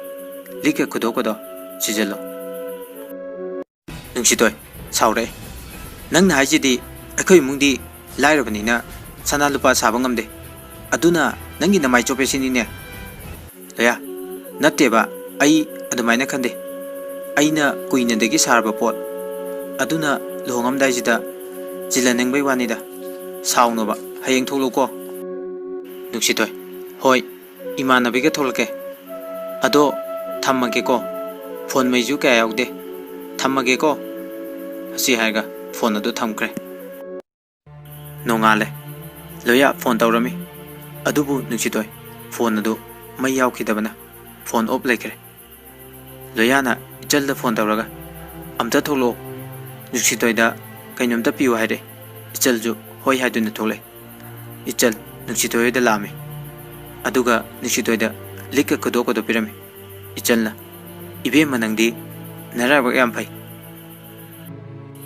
ꯂꯤꯛꯀ ꯈꯨꯗꯣꯞꯀꯗꯣ ꯁꯤꯖꯜꯂꯣ꯫ ꯅꯨꯡꯁꯤꯇꯣꯏ, ꯁꯥꯎꯔꯛꯑꯦ꯫ ꯅꯪꯅ ꯍꯥꯏꯁꯤꯗꯤ ꯑꯩꯈꯣꯏ ꯏꯃꯨꯡꯗꯤ ꯂꯥꯏꯔꯕꯅꯤꯅ ꯁꯅꯥ ꯂꯨꯄꯥ ꯁꯥꯕ ꯉꯝꯗꯦ꯫ ꯑꯗꯨꯅ ꯅꯪꯒꯤ ꯅꯃꯥꯏ ꯆꯣꯞꯄꯦ ꯁꯤꯅꯤꯅꯦ? ꯂꯣꯌꯥ, ꯅꯠꯇꯦꯕ, ꯑꯩ ꯑꯗꯨꯃꯥꯏꯅ ꯈꯟꯗꯦ꯫ ꯑꯩꯅ ꯀꯨꯏꯅꯗꯒꯤ ꯁꯥꯔꯕ ꯄꯣꯠ ꯑꯗꯨꯅ ꯂꯨꯍꯣꯡꯉꯝꯗꯥꯏꯁꯤꯗ ꯆꯤꯜꯍꯟꯅꯤꯡꯕꯩ ꯋꯥꯅꯤꯗ꯫ ꯁꯥꯎꯅꯣꯕ, ꯍꯌꯦꯡ ꯊꯣꯛꯂꯛꯎꯀꯣ꯫ ꯅꯨꯡꯁꯤꯇꯣꯏ, ꯍꯣꯏ, ꯏꯃꯥꯟꯅꯕꯤꯒ ꯊꯣꯛꯂꯛꯀꯦ꯫ ꯑꯗꯣ ꯊꯝꯃꯒꯦꯀꯣ꯫ ꯐꯣꯟ ꯃꯩꯁꯨ ꯀꯌꯥ ꯌꯥꯎꯗꯦ꯫ ꯊꯝꯃꯒꯦꯀꯣ꯫ ꯑꯁꯤ ꯍꯥꯏꯔꯒ ꯐꯣꯟ ꯑꯗꯨ ꯊꯝꯈ꯭ꯔꯦ꯫ ꯅꯣꯡꯉꯥꯜꯂꯦ꯫ ꯂꯣꯌꯥ ꯐꯣꯟ ꯇꯧꯔꯝꯃꯤ꯫ ꯑꯗꯨꯕꯨ ꯅꯨꯡꯁꯤꯇꯣꯏ, ꯐꯣꯟ ꯑꯗꯨ ꯃꯩ ꯌꯥꯎꯈꯤꯗꯕꯅ ꯐꯣꯟ ꯑꯣꯞ ꯂꯩꯈ꯭ꯔꯦ꯫ ꯂꯣꯌꯥꯅ ꯏꯆꯜꯗ ꯐꯣꯟ ꯇꯧꯔꯒ, "ꯑꯝꯇ ꯊꯣꯛꯂꯛꯑꯣ, ꯅꯨꯡꯁꯤꯇꯣꯏꯗ ꯀꯩꯅꯣꯝꯇ ꯄꯤꯌꯨ" ꯍꯥꯏꯔꯛꯑꯦ꯫ ꯏꯆꯜꯁꯨ ꯍꯣꯏ ꯍꯥꯏꯗꯨꯅ ꯊꯣꯛꯂꯛꯑꯦ꯫ ꯏꯆꯜ ꯅꯨꯡꯁꯤꯇꯣꯏ ꯍꯣꯏꯗ ꯂꯥꯛꯑꯝꯃꯤ꯫ ꯑꯗꯨꯒ ꯅꯨꯡꯁꯤꯇꯣꯏꯗ ꯂꯤꯛꯀ ꯈꯨꯗꯣꯞꯀꯗꯣ ꯄꯤꯔꯝꯃꯤ꯫ ꯏꯆꯜꯅ, "ꯏꯕꯦꯝꯃ, ꯅꯪꯗꯤ ꯅꯔꯥꯏꯕꯛ ꯌꯥꯝ ꯐꯩ꯫"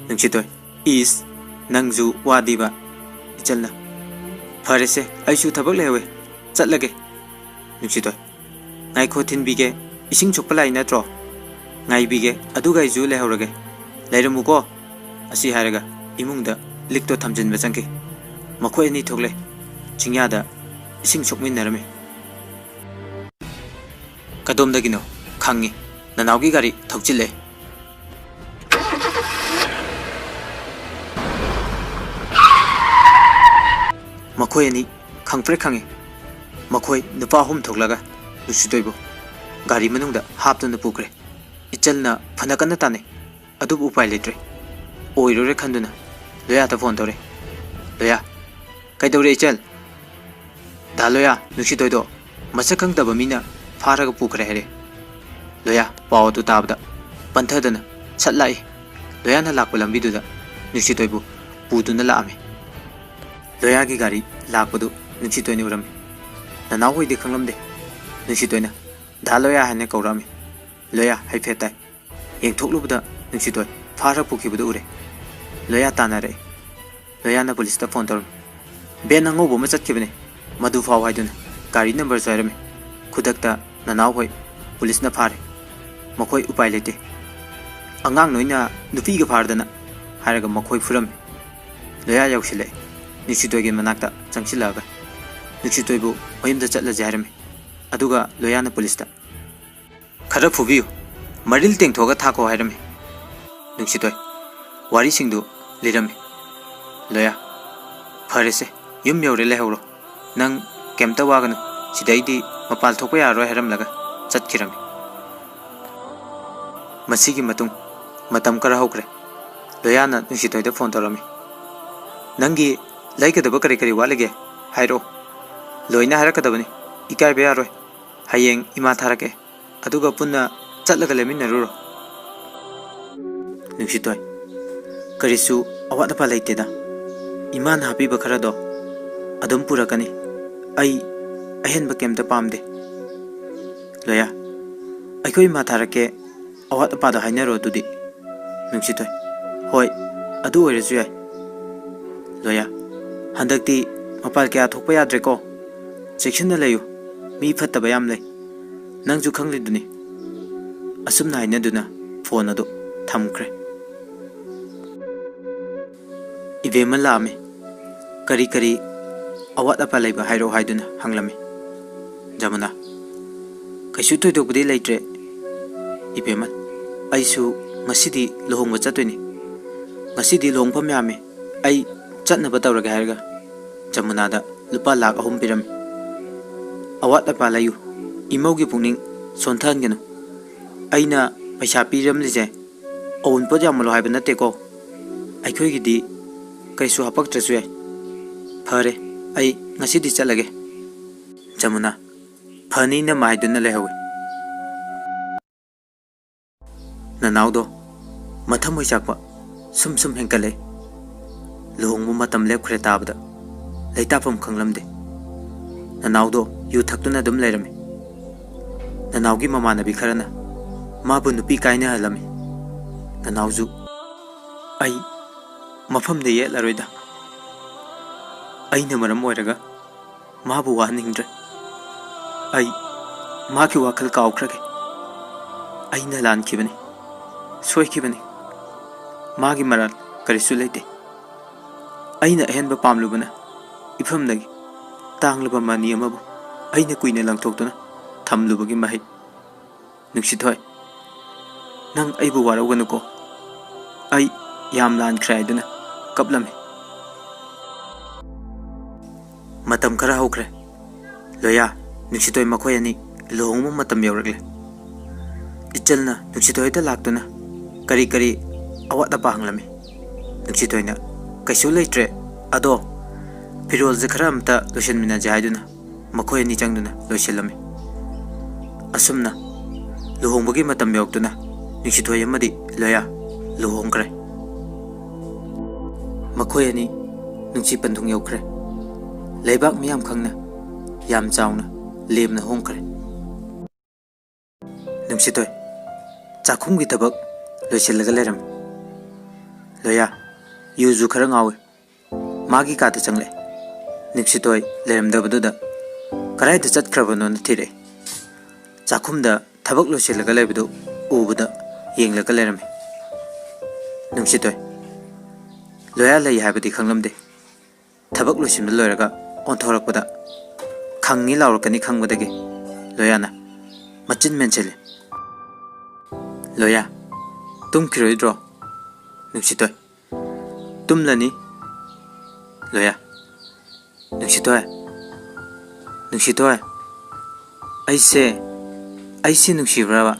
ꯅꯨꯡꯁꯤꯇꯣꯏ, "ꯏꯁ, ꯅꯪꯁꯨ ꯋꯥꯗꯤꯕ꯫" ꯏꯆꯜꯅ, "ꯐꯔꯦꯁꯦ, ꯑꯩꯁꯨ ꯊꯕꯛ ꯂꯩꯍꯧꯋꯦ, ꯆꯠꯂꯒꯦ꯫" ꯅꯨꯡꯁꯤꯇꯣꯏ, "ꯉꯥꯏꯈꯣ, ꯊꯤꯟꯕꯤꯒꯦ, ꯏꯁꯤꯡ ꯁꯣꯛꯄ ꯂꯥꯛꯏ ꯅꯠꯇ꯭ꯔꯣ? ꯉꯥꯏꯕꯤꯒꯦ, ꯑꯗꯨꯒ ꯑꯩꯁꯨ ꯂꯩꯍꯧꯔꯒꯦ, ꯂꯩꯔꯝꯃꯨꯀꯣ꯫" ꯑꯁꯤ ꯍꯥꯏꯔꯒ ꯏꯃꯨꯡꯗ ꯂꯤꯛꯇꯣ ꯊꯝꯖꯤꯟꯕ ꯆꯪꯈꯤ꯫ ꯃꯈꯣꯏ ꯑꯅꯤ ꯊꯣꯛꯂꯦ꯫ ꯆꯤꯡꯌꯥꯗ ꯏꯁꯤꯡ ꯁꯣꯛꯃꯤꯟꯅꯔꯝꯃꯤ꯫ "ꯀꯗꯣꯝꯗꯒꯤꯅꯣ?" "ꯈꯪꯉꯤ, ꯅꯅꯥꯎꯒꯤ ꯒꯥꯔꯤ ꯊꯧꯆꯤꯜꯂꯦ꯫" ꯃꯈꯣꯏ ꯑꯅꯤ ꯈꯪꯄ꯭ꯔꯦꯛ ꯈꯪꯉꯤ꯫ ꯃꯈꯣꯏ ꯅꯨꯄꯥ ꯑꯍꯨꯝ ꯊꯣꯛꯂꯒ ꯅꯨꯡꯁꯤꯇꯣꯏꯕꯨ ꯒꯥꯔꯤ ꯃꯅꯨꯡꯗ ꯍꯥꯞꯇꯨꯅ ꯄꯨꯈ꯭ꯔꯦ꯫ ꯏꯆꯜꯅ ꯐꯅ ꯀꯟꯅ ꯇꯥꯟꯅꯩ, ꯑꯗꯨꯕꯨ ꯎꯄꯥꯏ ꯂꯩꯇ꯭ꯔꯦ꯫ ꯑꯣꯏꯔꯣꯏ ꯈꯟꯗꯨꯅ ꯂꯣꯌꯥꯗ ꯐꯣꯟ ꯇꯧꯔꯦ꯫ "ꯂꯣꯌꯥ꯫" "ꯀꯩꯗꯧꯔꯦ ꯏꯆꯜ?" "ꯗꯥ ꯂꯣꯌꯥ, ꯅꯨꯡꯁꯤꯇꯣꯏꯗꯣ ꯃꯁꯛ ꯈꯪꯗꯕ ꯃꯤꯅ ꯐꯥꯔꯒ ꯄꯨꯈ꯭ꯔꯦ ꯍꯥꯏꯔꯦ꯫" ꯂꯣꯌꯥ ꯄꯥꯎ ꯑꯗꯨ ꯇꯥꯕꯗ ꯄꯟꯊꯗꯅ ꯁꯠ ꯂꯥꯛꯏ꯫ ꯂꯣꯌꯥꯅ ꯂꯥꯛꯄ ꯂꯝꯕꯤꯗꯨꯗ ꯅꯨꯡꯁꯤꯇꯣꯏꯕꯨ ꯄꯨꯗꯨꯅ ꯂꯥꯛꯑꯝꯃꯤ꯫ ꯂꯣꯌꯥꯒꯤ ꯒꯥꯔꯤ ꯂꯥꯛꯄꯗꯨ ꯅꯨꯡꯁꯤꯇꯣꯏꯅ ꯎꯔꯝꯃꯤ꯫ ꯅꯅꯥꯎ ꯍꯣꯏꯗꯤ ꯈꯪꯂꯝꯗꯦ꯫ ꯅꯨꯡꯁꯤꯇꯣꯏꯅ "ꯗꯥ ꯂꯣꯌꯥ" ꯍꯥꯏꯅ ꯀꯧꯔꯛꯑꯝꯃꯤ꯫ ꯂꯣꯌꯥ ꯍꯥꯏꯐꯦꯠ ꯇꯥꯏ꯫ ꯌꯦꯡꯊꯣꯛꯂꯨꯕꯗ ꯅꯨꯡꯁꯤꯇꯣꯏ ꯐꯥꯔ ꯄꯨꯈꯤꯕꯗꯨ ꯎꯔꯦ꯫ ꯂꯣꯌꯥ ꯇꯥꯟꯅꯔꯛꯑꯦ꯫ ꯂꯣꯌꯥꯅ ꯄꯨꯂꯤꯁꯇ ꯐꯣꯟ ꯇꯧꯔꯝꯃꯤ꯫ "ꯚꯦꯟ ꯑꯉꯧꯕ ꯑꯃ ꯆꯠꯈꯤꯕꯅꯦ, ꯃꯗꯨ ꯐꯥꯎ" ꯍꯥꯏꯗꯨꯅ ꯒꯥꯔꯤ ꯅꯝꯕꯔꯁꯨ ꯍꯥꯏꯔꯝꯃꯤ꯫ ꯈꯨꯗꯛꯇ ꯅꯅꯥꯎ ꯍꯣꯏ ꯄꯨꯂꯤꯁꯅ ꯐꯥꯔꯦ꯫ ꯃꯈꯣꯏ ꯎꯄꯥꯏ ꯂꯩꯇꯦ꯫ "ꯑꯉꯥꯡ ꯅꯣꯏꯅ ꯅꯨꯄꯤꯒ ꯐꯥꯔꯗꯅ" ꯍꯥꯏꯔꯒ ꯃꯈꯣꯏ ꯐꯨꯔꯝꯃꯤ꯫ ꯂꯣꯌꯥ ꯌꯧꯁꯤꯜꯂꯛꯑꯦ꯫ ꯅꯨꯡꯁꯤꯇꯣꯏꯒꯤ ꯃꯅꯥꯛꯇ ꯆꯪꯁꯤꯜꯂꯛꯑꯒ ꯅꯨꯡꯁꯤꯇꯣꯏꯕꯨ ꯃꯌꯨꯝꯗ ꯆꯠꯂꯁꯦ ꯍꯥꯏꯔꯝꯃꯤ꯫ ꯑꯗꯨꯒ ꯂꯣꯌꯥꯅ ꯄꯨꯂꯤꯁꯇ "ꯈꯔ ꯐꯨꯕꯤꯌꯨ, ꯃꯔꯤꯜ ꯇꯦꯡꯊꯣꯛꯑꯒ ꯊꯥꯈꯣ" ꯍꯥꯏꯔꯝꯃꯤ꯫ ꯅꯨꯡꯁꯤꯇꯣꯏ ꯋꯥꯔꯤꯁꯤꯡꯗꯨ ꯂꯤꯔꯝꯃꯤ꯫ ꯂꯣꯌꯥ, "ꯐꯔꯦꯁꯦ, ꯌꯨꯝ ꯌꯧꯔꯦ, ꯂꯩꯍꯧꯔꯣ꯫ ꯅꯪ ꯀꯩꯝꯇ ꯋꯥꯒꯅꯨ, ꯁꯤꯗꯩꯗꯤ ꯃꯄꯥꯜ ꯊꯣꯛꯄ ꯌꯥꯔꯔꯣꯏ" ꯍꯥꯏꯔꯝꯂꯒ ꯆꯠꯈꯤꯔꯝꯃꯤ꯫ ꯃꯁꯤꯒꯤ ꯃꯇꯨꯡ ꯃꯇꯝ ꯈꯔ ꯍꯧꯈ꯭ꯔꯦ꯫ ꯂꯣꯌꯥꯅ ꯅꯨꯡꯁꯤꯇꯣꯏꯗ ꯐꯣꯟ ꯇꯧꯔꯝꯃꯤ꯫ "ꯅꯪꯒꯤ ꯂꯩꯒꯗꯕ ꯀꯔꯤ ꯀꯔꯤ ꯋꯥꯠꯂꯤꯒꯦ ꯍꯥꯏꯔꯛꯑꯣ꯫ ꯂꯣꯏꯅ ꯍꯥꯏꯔꯛꯀꯗꯕꯅꯤ, ꯏꯀꯥꯏꯕ ꯌꯥꯔꯣꯏ꯫ ꯍꯌꯦꯡ ꯏꯃꯥ ꯊꯥꯔꯛꯀꯦ, ꯑꯗꯨꯒ ꯄꯨꯟꯅ ꯆꯠꯂꯒ ꯂꯩꯃꯤꯟꯅꯔꯨꯔꯣ"꯫ ꯅꯨꯡꯁꯤꯇꯣꯏ, "ꯀꯔꯤꯁꯨ ꯑꯋꯥꯠ ꯑꯄꯥ ꯂꯩꯇꯦꯗ꯫ ꯏꯃꯥꯅ ꯍꯥꯞꯄꯤꯕ ꯈꯔꯗꯣ ꯑꯗꯨꯝ ꯄꯨꯔꯛꯀꯅꯤ꯫ ꯑꯩ ꯑꯍꯦꯟꯕ ꯀꯩꯝꯇ ꯄꯥꯝꯗꯦ"꯫ ꯂꯣꯌꯥ, "ꯑꯩꯈꯣꯏ ꯏꯃꯥ ꯊꯥꯔꯛꯀꯦ, ꯑꯋꯥꯠ ꯑꯄꯥꯗꯣ ꯍꯥꯏꯅꯔꯣ ꯑꯗꯨꯗꯤ"꯫ ꯅꯨꯡꯁꯤꯇꯣꯏ, "ꯍꯣꯏ, ꯑꯗꯨ ꯑꯣꯏꯔꯁꯨ ꯌꯥꯏ"꯫ ꯂꯣꯌꯥ, "ꯍꯟꯗꯛꯇꯤ ꯃꯄꯥꯜ ꯀꯌꯥ ꯊꯣꯛꯄ ꯌꯥꯗ꯭ꯔꯦꯀꯣ꯫ ꯆꯦꯛꯁꯤꯟꯅ ꯂꯩꯌꯨ, ꯃꯤ ꯐꯠꯇꯕ ꯌꯥꯝ ꯂꯩ꯫ ꯅꯪꯁꯨ ꯈꯪꯂꯤꯗꯨꯅꯤ"꯫ ꯑꯁꯨꯝꯅ ꯍꯥꯏꯅꯗꯨꯅ ꯐꯣꯟ ꯑꯗꯨ ꯊꯝꯈ꯭ꯔꯦ꯫ ꯏꯕꯦꯝꯃ ꯂꯥꯛꯑꯝꯃꯤ꯫ "ꯀꯔꯤ ꯀꯔꯤ ꯑꯋꯥꯠ ꯑꯄꯥ ꯂꯩꯕ ꯍꯥꯏꯔꯛꯑꯣ" ꯍꯥꯏꯗꯨꯅ ꯍꯪꯂꯝꯃꯤ꯫ ꯖꯃꯨꯅꯥ, "ꯀꯩꯁꯨ ꯊꯣꯏꯗꯣꯛꯄꯗꯤ ꯂꯩꯇ꯭ꯔꯦ ꯏꯕꯦꯝꯃ꯫ ꯑꯩꯁꯨ ꯉꯁꯤꯗꯤ ꯂꯨꯍꯣꯡꯕ ꯆꯠꯇꯣꯏꯅꯤ꯫ ꯉꯁꯤꯗꯤ ꯂꯨꯍꯣꯡꯐꯝ ꯌꯥꯝꯃꯤ, ꯑꯩ ꯆꯠꯅꯕ ꯇꯧꯔꯒꯦ" ꯍꯥꯏꯔꯒ ꯖꯃꯨꯅꯥꯗ ꯂꯨꯄꯥ ꯂꯥꯈ ꯑꯍꯨꯝ ꯄꯤꯔꯝꯃꯤ꯫ "ꯑꯋꯥꯠ ꯑꯄꯥ ꯂꯩꯌꯨ, ꯏꯃꯧꯒꯤ ꯄꯨꯛꯅꯤꯡ ꯁꯣꯟꯊꯍꯟꯒꯅꯨ꯫ ꯑꯩꯅ ꯄꯩꯁꯥ ꯄꯤꯔꯝꯂꯤꯁꯦ ꯑꯋꯨꯟꯄꯣꯠ ꯌꯥꯝꯃꯜꯂꯣ ꯍꯥꯏꯕ ꯅꯠꯇꯦꯀꯣ꯫ ꯑꯩꯈꯣꯏꯒꯤꯗꯤ ꯀꯩꯁꯨ ꯍꯥꯄꯛꯇ꯭ꯔꯁꯨ ꯌꯥꯏ꯫ ꯐꯔꯦ, ꯑꯩ ꯉꯁꯤꯗꯤ ꯆꯠꯂꯒꯦ"꯫ ꯖꯃꯨꯅꯥ, "ꯐꯅꯤ ꯏꯅꯝꯃ" ꯍꯥꯏꯗꯨꯅ ꯂꯩꯍꯧꯏ꯫ ꯅꯅꯥꯎꯗꯣ ꯃꯊꯃꯣꯏ ꯆꯥꯛꯄ ꯁꯨꯝ ꯁꯨꯝ ꯍꯦꯟꯀꯠꯂꯛꯏ꯫ ꯂꯨꯍꯣꯡꯕ ꯃꯇꯝ ꯂꯦꯞꯈ꯭ꯔꯦ ꯇꯥꯕꯗ ꯂꯩꯇꯥꯐꯝ ꯈꯪꯂꯝꯗꯦ꯫ ꯅꯅꯥꯎꯗꯣ ꯌꯨ ꯊꯛꯇꯨꯅ ꯑꯗꯨꯝ ꯂꯩꯔꯝꯃꯤ꯫ ꯅꯅꯥꯎꯒꯤ ꯃꯃꯥꯟꯅꯕꯤ ꯈꯔꯅ ꯃꯥꯕꯨ ꯅꯨꯄꯤ ꯀꯥꯏꯅꯍꯜꯂꯝꯃꯤ꯫ ꯅꯅꯥꯎꯁꯨ, "ꯑꯩ ꯃꯐꯝꯗ ꯌꯦꯠꯂꯔꯣꯏꯗ꯫ ꯑꯩꯅ ꯃꯔꯝ ꯑꯣꯏꯔꯒ ꯃꯥꯕꯨ ꯋꯥꯍꯟꯅꯤꯡꯗ꯭ꯔꯦ꯫ ꯑꯩ ꯃꯥꯒꯤ ꯋꯥꯈꯜ ꯀꯥꯎꯈ꯭ꯔꯒꯦ꯫ ꯑꯩꯅ ꯂꯥꯟꯈꯤꯕꯅꯤ, ꯁꯣꯏꯈꯤꯕꯅꯤ꯫ ꯃꯥꯒꯤ ꯃꯔꯥꯜ ꯀꯔꯤꯁꯨ ꯂꯩꯇꯦ꯫ ꯑꯩꯅ ꯑꯍꯦꯟꯕ ꯄꯥꯝꯂꯨꯕꯅ ꯏꯐꯝꯗꯒꯤ ꯇꯥꯡꯂꯕ ꯃꯅꯤ ꯑꯃꯕꯨ ꯑꯩꯅ ꯀꯨꯏꯅ ꯂꯪꯊꯣꯛꯇꯨꯅ ꯊꯝꯂꯨꯕꯒꯤ ꯃꯍꯩ꯫ ꯅꯨꯡꯁꯤꯊꯣꯏ, ꯅꯪ ꯑꯩꯕꯨ ꯋꯥꯔꯧꯒꯅꯨꯀꯣ꯫ ꯑꯩ ꯌꯥꯝ ꯂꯥꯟꯈ꯭ꯔꯦ" ꯍꯥꯏꯗꯨꯅ ꯀꯞꯂꯝꯃꯤ꯫ ꯃꯇꯝ ꯈꯔ ꯍꯧꯈ꯭ꯔꯦ꯫ ꯂꯣꯌꯥ, ꯅꯨꯡꯁꯤꯊꯣꯏ ꯃꯈꯣꯏ ꯑꯅꯤ ꯂꯨꯍꯣꯡꯕ ꯃꯇꯝ ꯌꯧꯔꯛꯂꯦ꯫ ꯏꯆꯜꯅ ꯅꯨꯡꯁꯤꯊꯣꯏꯗ ꯂꯥꯛꯇꯨꯅ ꯀꯔꯤ ꯀꯔꯤ ꯑꯋꯥꯠ ꯑꯄꯥ ꯍꯪꯂꯝꯃꯤ꯫ ꯅꯨꯡꯁꯤꯊꯣꯏꯅ, "ꯀꯩꯁꯨ ꯂꯩꯇ꯭ꯔꯦ, ꯑꯗꯣ ꯐꯤꯔꯣꯜꯁꯦ ꯈꯔ ꯑꯝꯇ ꯂꯣꯏꯁꯤꯟꯃꯤꯟꯅꯁꯦ" ꯍꯥꯏꯗꯨꯅ ꯃꯈꯣꯏ ꯑꯅꯤ ꯆꯪꯗꯨꯅ ꯂꯣꯏꯁꯤꯜꯂꯝꯃꯤ꯫ ꯑꯁꯨꯝꯅ ꯂꯨꯍꯣꯡꯕꯒꯤ ꯃꯇꯝ ꯌꯧꯔꯛꯇꯨꯅ ꯅꯨꯡꯁꯤꯊꯣꯏ ꯑꯃꯗꯤ ꯂꯣꯌꯥ ꯂꯨꯍꯣꯡꯈ꯭ꯔꯦ꯫ ꯃꯈꯣꯏ ꯑꯅꯤ ꯅꯨꯡꯁꯤ ꯄꯟꯊꯨꯡ ꯌꯧꯈ꯭ꯔꯦ꯫ ꯂꯩꯕꯥꯛ ꯃꯤꯌꯥꯝ ꯈꯪꯅ ꯌꯥꯝ ꯆꯥꯎꯅ ꯂꯦꯝꯅ ꯍꯣꯡꯈ꯭ꯔꯦ꯫ ꯅꯨꯡꯁꯤꯊꯣꯏ ꯆꯥꯛꯈꯨꯝꯒꯤ ꯊꯕꯛ ꯂꯣꯏꯁꯤꯜꯂꯒ ꯂꯩꯔꯝꯃꯤ꯫ ꯂꯣꯌꯥ ꯌꯨꯁꯨ ꯈꯔ ꯉꯥꯎꯏ꯫ ꯃꯥꯒꯤ ꯀꯥꯗ ꯆꯪꯂꯛꯑꯦ꯫ ꯅꯨꯡꯁꯤꯊꯣꯏ ꯂꯩꯔꯝꯗꯕꯗꯨꯗ ꯀꯗꯥꯏꯗ ꯆꯠꯈ꯭ꯔꯕꯅꯣꯅ ꯊꯤꯔꯛꯑꯦ꯫ ꯆꯥꯛꯈꯨꯝꯗ ꯊꯕꯛ ꯂꯣꯏꯁꯤꯜꯂꯒ ꯂꯩꯕꯗꯨ ꯎꯕꯗ ꯌꯦꯡꯂꯒ ꯂꯩꯔꯝꯃꯤ꯫ ꯅꯨꯡꯁꯤꯊꯣꯏ ꯂꯣꯌꯥ ꯂꯩ ꯍꯥꯏꯕꯗꯤ ꯈꯪꯂꯝꯗꯦ꯫ ꯊꯕꯛ ꯂꯣꯏꯁꯤꯟꯕ ꯂꯣꯏꯔꯒ ꯑꯣꯟꯊꯣꯔꯛꯄꯗ ꯈꯪꯉꯤ ꯂꯥꯎꯔꯛꯀꯅꯤ ꯈꯪꯕꯗꯒꯤ ꯂꯣꯌꯥꯅ ꯃꯆꯤꯟ ꯃꯦꯟꯁꯤꯜꯂꯤ꯫ "ꯂꯣꯌꯥ, ꯇꯨꯝꯈꯤꯔꯣꯏꯗ꯭ꯔꯣ?" ꯅꯨꯡꯁꯤꯊꯣꯏ, "ꯇꯨꯝꯂꯅꯤ ꯂꯣꯌꯥ꯫" "ꯅꯨꯡꯁꯤꯊꯣꯏ, ꯅꯨꯡꯁꯤꯊꯣꯏ, ꯑꯩꯁꯦ, ꯑꯩꯁꯦ ꯅꯨꯡꯁꯤꯕ꯭ꯔꯕ?"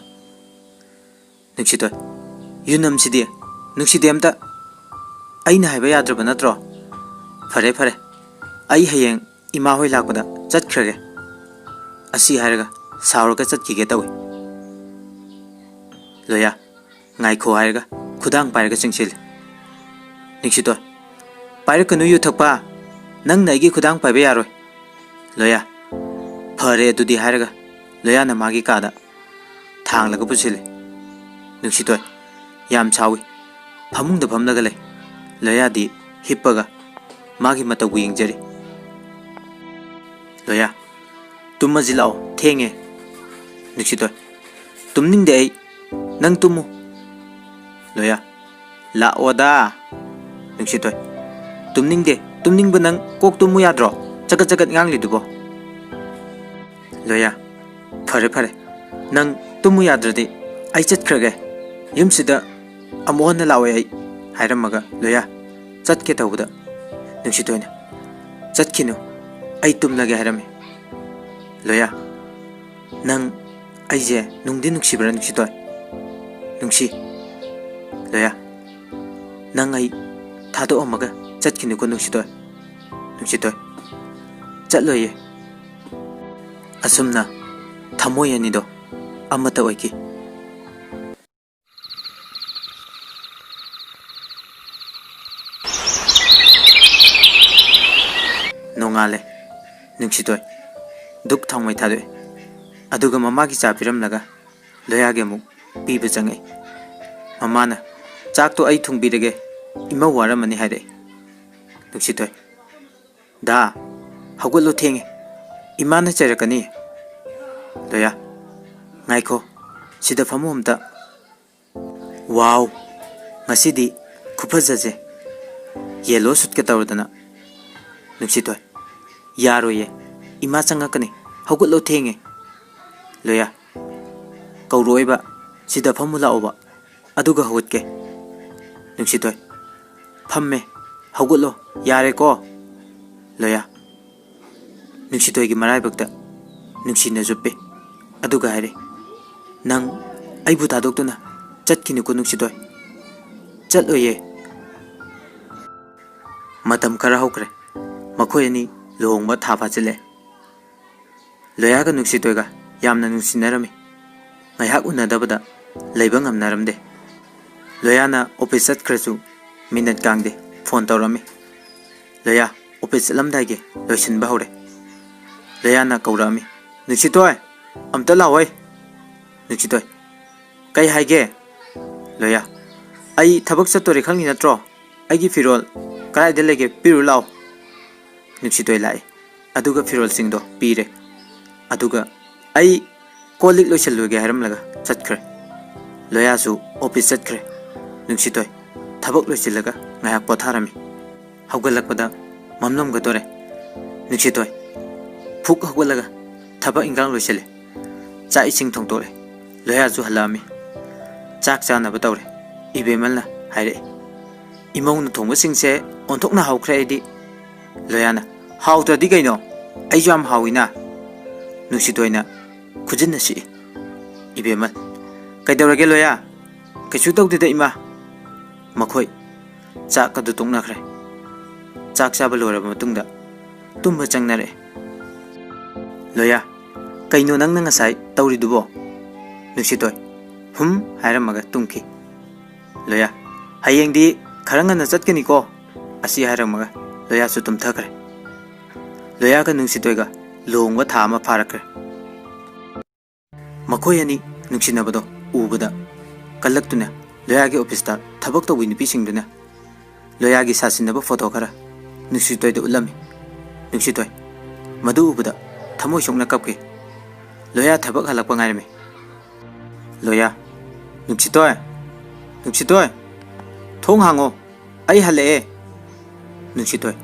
ꯅꯨꯡꯁꯤꯊꯣꯏ, "ꯌꯨꯅꯝꯁꯤꯗꯤ ꯅꯨꯡꯁꯤꯗꯦ ꯑꯝꯇ꯫ ꯑꯩꯅ ꯍꯥꯏꯕ ꯌꯥꯗ꯭ꯔꯕ ꯅꯠꯇ꯭ꯔꯣ? ꯐꯔꯦ, ꯐꯔꯦ, ꯑꯩ ꯍꯌꯦꯡ ꯏꯃꯥ ꯍꯣꯏ ꯂꯥꯛꯄꯗ ꯆꯠꯈ꯭ꯔꯒꯦ꯫" ꯑꯁꯤ ꯍꯥꯏꯔꯒ ꯁꯥꯎꯔꯒ ꯆꯠꯈꯤꯒꯦ ꯇꯧꯏ꯫ ꯂꯣꯌꯥ, "ꯉꯥꯏꯈꯣ" ꯍꯥꯏꯔꯒ ꯈꯨꯗꯥꯡ ꯄꯥꯏꯔꯒ ꯆꯪꯁꯤꯜꯂꯤ꯫ ꯅꯨꯡꯁꯤꯊꯣꯏ, "ꯄꯥꯏꯔꯛꯀꯅꯨ ꯌꯨ ꯊꯛꯄ!" "ꯅꯪꯅ ꯑꯩꯒꯤ ꯈꯨꯗꯥꯡ ꯄꯥꯏꯕ ꯌꯥꯔꯣꯏ, ꯂꯣꯌꯥ꯫ ꯐꯔꯦ ꯑꯗꯨꯗꯤ" ꯍꯥꯏꯔꯒ ꯂꯣꯌꯥꯅ ꯃꯥꯒꯤ ꯀꯥꯗ ꯊꯥꯡꯂꯒ ꯄꯨꯁꯤꯜꯂꯦ꯫ ꯅꯨꯡꯁꯤꯇꯣꯏ ꯌꯥꯝ ꯁꯥꯎꯏ꯫ ꯐꯃꯨꯡꯗ ꯐꯝꯂꯒ ꯂꯩ꯫ ꯂꯣꯌꯥꯗꯤ ꯍꯤꯞꯄꯒ ꯃꯥꯒꯤ ꯃꯇꯧꯕꯨ ꯌꯦꯡꯖꯔꯤ꯫ "ꯂꯣꯌꯥ, ꯇꯨꯝꯃꯁꯤ ꯂꯥꯛꯑꯣ, ꯊꯦꯡꯉꯦ"꯫ ꯅꯨꯡꯁꯤꯇꯣꯏ, "ꯇꯨꯝꯅꯤꯡꯗꯦ ꯑꯩ, ꯅꯪ ꯇꯨꯝꯃꯨ"꯫ ꯂꯣꯌꯥ, "ꯂꯥꯛꯑꯣꯗ"꯫ ꯅꯨꯡꯁꯤꯇꯣꯏ, "ꯇꯨꯝꯅꯤꯡꯗꯦ, ꯇꯨꯝꯅꯤꯡꯕ ꯅꯪ ꯀꯣꯛ ꯇꯨꯝꯃꯨ ꯌꯥꯗ꯭ꯔꯣ? ꯆꯒꯠ ꯆꯒꯠ ꯉꯥꯡꯂꯤꯗꯨꯕꯣ?" ꯂꯣꯌꯥ, "ꯐꯔꯦ ꯐꯔꯦ, ꯅꯪ ꯇꯨꯝꯃꯨ ꯌꯥꯗ꯭ꯔꯗꯤ ꯑꯩ ꯆꯠꯈ꯭ꯔꯒꯦ꯫ ꯌꯨꯝꯁꯤꯗ ꯑꯃꯨꯛ ꯍꯟꯅ ꯂꯥꯛꯑꯣꯏ ꯑꯩ" ꯍꯥꯏꯔꯝꯃꯒ ꯂꯣꯌꯥ ꯆꯠꯀꯦ ꯇꯧꯕꯗ ꯅꯨꯡꯁꯤꯇꯣꯏꯅ, "ꯆꯠꯈꯤꯅꯨ, ꯑꯩ ꯇꯨꯝꯂꯒꯦ" ꯍꯥꯏꯔꯝꯃꯤ꯫ ꯂꯣꯌꯥ, "ꯅꯪ ꯑꯩꯁꯦ ꯅꯨꯡꯗꯤ ꯅꯨꯡꯁꯤꯕ꯭ꯔꯥ ꯅꯨꯡꯁꯤꯇꯣꯏ?" "ꯅꯨꯡꯁꯤ"꯫ ꯂꯣꯌꯥ, "ꯅꯪ ꯑꯩ ꯊꯥꯗꯣꯛꯑꯝꯃꯒ ꯆꯠꯈꯤꯅꯨꯀꯣ ꯅꯨꯡꯁꯤꯇꯣꯏ"꯫ ꯅꯨꯡꯁꯤꯇꯣꯏ, "ꯆꯠꯂꯣꯏꯌꯦ"꯫ ꯑꯁꯨꯝꯅ ꯊꯃꯣꯏ ꯑꯅꯤꯗꯣ ꯑꯃꯠꯇ ꯑꯣꯏꯈꯤ꯫ ꯅꯣꯡꯉꯥꯜꯂꯦ꯫ ꯅꯨꯡꯁꯤꯇꯣꯏ ꯙꯨꯛ ꯊꯥꯎꯃꯩ ꯊꯥꯗꯣꯛꯑꯦ꯫ ꯑꯗꯨꯒ ꯃꯃꯥꯒꯤ ꯆꯥ ꯄꯤꯔꯝꯂꯒ ꯂꯣꯌꯥꯒꯤ ꯑꯃꯨꯛ ꯄꯤꯕ ꯆꯪꯉꯛꯏ꯫ ꯃꯃꯥꯅ, "ꯆꯥꯛꯇꯣ ꯑꯩ ꯊꯣꯡꯕꯤꯔꯒꯦ, ꯏꯃꯧ ꯋꯥꯔꯝꯃꯅꯤ" ꯍꯥꯏꯔꯛꯏ꯫ ꯅꯨꯡꯁꯤꯇꯣꯏ, "ꯗꯥ, ꯍꯧꯒꯠꯂꯣ, ꯊꯦꯡꯉꯦ, ꯏꯃꯥꯅ ꯆꯩꯔꯛꯀꯅꯤ"꯫ ꯂꯣꯌꯥ, "ꯉꯥꯏꯈꯣ, ꯁꯤꯗ ꯐꯝꯃꯨ ꯑꯝꯇ꯫ ꯋꯥꯎ, ꯉꯁꯤꯗꯤ ꯈꯨꯐꯖꯁꯦ, ꯌꯦꯜꯂꯣ ꯁꯨꯠꯀ ꯇꯧꯔꯗꯅ"꯫ ꯅꯨꯡꯁꯤꯇꯣꯏ, "ꯌꯥꯔꯣꯏꯌꯦ, ꯏꯃꯥ ꯆꯪꯉꯛꯀꯅꯤ, ꯍꯧꯒꯠꯂꯣ, ꯊꯦꯡꯉꯦ"꯫ ꯂꯣꯌꯥ, "ꯀꯧꯔꯛꯑꯣꯏꯕ, ꯁꯤꯗ ꯐꯝꯃꯨ ꯂꯥꯛꯑꯣꯕ, ꯑꯗꯨꯒ ꯍꯧꯒꯠꯀꯦ"꯫ ꯅꯨꯡꯁꯤꯇꯣꯏ, "ꯐꯝꯃꯦ, ꯍꯧꯒꯠꯂꯣ, ꯌꯥꯔꯦꯀꯣ"꯫ ꯂꯣꯌꯥ, ꯅꯨꯡꯁꯤꯇꯣꯏꯒꯤ ꯃꯔꯥꯏꯕꯛꯇ ꯅꯨꯡꯁꯤꯅ ꯆꯨꯞꯄꯤ꯫ ꯑꯗꯨꯒ ꯍꯥꯏꯔꯤ, "ꯅꯪ ꯑꯩꯕꯨ ꯊꯥꯗꯣꯛꯇꯨꯅ ꯆꯠꯈꯤꯅꯨꯀꯣ ꯅꯨꯡꯁꯤꯇꯣꯏ꯫ ꯆꯠꯂꯣꯏꯌꯦ"꯫ ꯃꯇꯝ ꯈꯔ ꯍꯧꯈ꯭ꯔꯦ꯫ ꯃꯈꯣꯏ ꯑꯅꯤ ꯂꯨꯍꯣꯡꯕ ꯊꯥ ꯐꯥꯖꯤꯜꯂꯦ꯫ ꯂꯣꯌꯥꯒ ꯅꯨꯡꯁꯤꯇꯣꯏꯒ ꯌꯥꯝꯅ ꯅꯨꯡꯁꯤꯅꯔꯝꯃꯤ꯫ ꯉꯥꯏꯍꯥꯛ ꯎꯅꯗꯕꯗ ꯂꯩꯕ ꯉꯝꯅꯔꯝꯗꯦ꯫ ꯂꯣꯌꯥꯅ ꯑꯣꯐꯤꯁ ꯆꯠꯈ꯭ꯔꯁꯨ ꯃꯤꯅꯠ ꯀꯥꯡꯗꯦ ꯐꯣꯟ ꯇꯧꯔꯝꯃꯤ꯫ "ꯂꯣꯌꯥ, ꯑꯣꯐꯤꯁ ꯆꯠꯂꯝꯗꯥꯏꯒꯤ ꯂꯣꯏꯁꯤꯟꯕ ꯍꯧꯔꯦ꯫ ꯂꯣꯌꯥꯅ ꯀꯧꯔꯛꯑꯝꯃꯤ, "ꯅꯨꯡꯁꯤꯊꯣꯏ, ꯑꯝꯇ ꯂꯥꯛꯑꯣꯏ!" ꯅꯨꯡꯁꯤꯊꯣꯏ, "ꯀꯩ ꯍꯥꯏꯒꯦ?" ꯂꯣꯌꯥ, "ꯑꯩ ꯊꯕꯛ ꯆꯠꯇꯣꯔꯦ, ꯈꯪꯉꯤ ꯅꯠꯇ꯭ꯔꯣ? ꯑꯩꯒꯤ ꯐꯤꯔꯣꯜ ꯀꯗꯥꯏꯗ ꯂꯩꯒꯦ? ꯄꯤꯔꯨ ꯂꯥꯛꯑꯣ!" ꯅꯨꯡꯁꯤꯊꯣꯏ ꯂꯥꯛꯏ, ꯑꯗꯨꯒ ꯐꯤꯔꯣꯜꯁꯤꯡꯗꯣ ꯄꯤꯔꯦ꯫ ꯑꯗꯨꯒ "ꯑꯩ ꯀꯣꯜ ꯂꯤꯛ ꯂꯣꯏꯁꯤꯜꯂꯨꯒꯦ" ꯍꯥꯏꯔꯝꯂꯒ ꯆꯠꯈ꯭ꯔꯦ꯫ ꯂꯣꯌꯥꯁꯨ ꯑꯣꯐꯤꯁ ꯆꯠꯈ꯭ꯔꯦ꯫ ꯅꯨꯡꯁꯤꯊꯣꯏ ꯊꯕꯛ ꯂꯣꯏꯁꯤꯜꯂꯒ ꯉꯥꯏꯍꯥꯛ ꯄꯣꯊꯥꯔꯝꯃꯤ꯫ ꯍꯧꯒꯠꯂꯛꯄꯗ ꯃꯝꯂꯝꯒꯗꯣꯔꯦ꯫ ꯅꯨꯡꯁꯤꯊꯣꯏ ꯐꯨꯛ ꯍꯧꯒꯠꯂꯒ ꯊꯕꯛ ꯏꯟꯈꯥꯡ ꯂꯣꯏꯁꯤꯜꯂꯦ꯫ ꯆꯥꯛ ꯏꯁꯤꯡ ꯊꯣꯡꯗꯣꯛꯂꯦ꯫ ꯂꯣꯌꯥꯁꯨ ꯍꯜꯂꯛꯑꯝꯃꯤ꯫ ꯆꯥꯛ ꯆꯥꯅꯕ ꯇꯧꯔꯦ꯫ ꯏꯕꯦꯝꯃꯜꯅ ꯍꯥꯏꯔꯛꯏ, "ꯏꯃꯧꯅ ꯊꯣꯡꯕꯁꯤꯡꯁꯦ ꯑꯣꯟꯊꯣꯛꯅ ꯍꯥꯎꯈ꯭ꯔꯦ ꯑꯩꯗꯤ꯫" ꯂꯣꯌꯥꯅ, "ꯍꯥꯎꯇ꯭ꯔꯗꯤ ꯀꯩꯅꯣ? ꯑꯩꯁꯨ ꯌꯥꯝ ꯍꯥꯎꯋꯤꯅ꯫" ꯅꯨꯡꯁꯤꯊꯣꯏꯅ ꯈꯨꯖꯤꯟꯅ ꯁꯤꯛꯏ꯫ ꯏꯕꯦꯝꯃ, "ꯀꯩꯗꯧꯔꯒꯦ ꯂꯣꯌꯥ?" "ꯀꯩꯁꯨ ꯇꯧꯗꯦꯗ ꯏꯃꯥ꯫" ꯃꯈꯣꯏ ꯆꯥꯛ ꯑꯗꯨ ꯇꯣꯛꯅꯈ꯭ꯔꯦ꯫ ꯆꯥꯛ ꯆꯥꯕ ꯂꯣꯏꯔꯕ ꯃꯇꯨꯡꯗ ꯇꯨꯝꯕ ꯆꯪꯅꯔꯛꯑꯦ꯫ ꯂꯣꯌꯥ, "ꯀꯩꯅꯣ ꯅꯪꯅ ꯉꯁꯥꯏ ꯇꯧꯔꯤꯗꯨꯕꯣ?" ꯅꯨꯡꯁꯤꯊꯣꯏ ꯍꯨꯝ ꯍꯥꯏꯔꯝꯃꯒ ꯇꯨꯝꯈꯤ꯫ ꯂꯣꯌꯥ, "ꯍꯌꯦꯡꯗꯤ ꯈꯔ ꯉꯟꯅ ꯆꯠꯀꯅꯤꯀꯣ?" ꯑꯁꯤ ꯍꯥꯏꯔꯝꯃꯒ ꯂꯣꯌꯥꯁꯨ ꯇꯨꯝꯊꯈ꯭ꯔꯦ꯫ ꯂꯣꯌꯥꯒ ꯅꯨꯡꯁꯤꯊꯣꯏꯒ ꯂꯨꯍꯣꯡꯕ ꯊꯥ ꯑꯃ ꯐꯥꯔꯛꯈ꯭ꯔꯦ꯫ ꯃꯈꯣꯏ ꯑꯅꯤ ꯅꯨꯡꯁꯤꯅꯕꯗꯣ ꯎꯕꯗ ꯀꯜꯂꯛꯇꯨꯅ ꯂꯣꯌꯥꯒꯤ ꯑꯣꯐꯤꯁꯇ ꯊꯕꯛ ꯇꯧꯕꯤ ꯅꯨꯄꯤꯁꯤꯡꯗꯨꯅ ꯂꯣꯌꯥꯒꯤ ꯁꯥꯁꯤꯟꯅꯕ ꯐꯣꯇꯣ ꯈꯔ ꯅꯨꯡꯁꯤꯊꯣꯏꯗ ꯎꯠꯂꯝꯃꯤ꯫ ꯅꯨꯡꯁꯤꯊꯣꯏ ꯃꯗꯨ ꯎꯕꯗ ꯊꯃꯣꯏ ꯁꯣꯛꯅ ꯀꯞꯈꯤ꯫ ꯂꯣꯌꯥ ꯊꯕꯛ ꯍꯜꯂꯛꯄ ꯉꯥꯏꯔꯝꯃꯤ꯫ ꯂꯣꯌꯥ, "ꯅꯨꯡꯁꯤꯊꯣꯏ! ꯅꯨꯡꯁꯤꯊꯣꯏ! ꯊꯣꯡ ꯍꯥꯡꯉꯣ! ꯑꯩ ꯍꯜꯂꯛꯑꯦ!" ꯅꯨꯡꯁꯤꯊꯣꯏ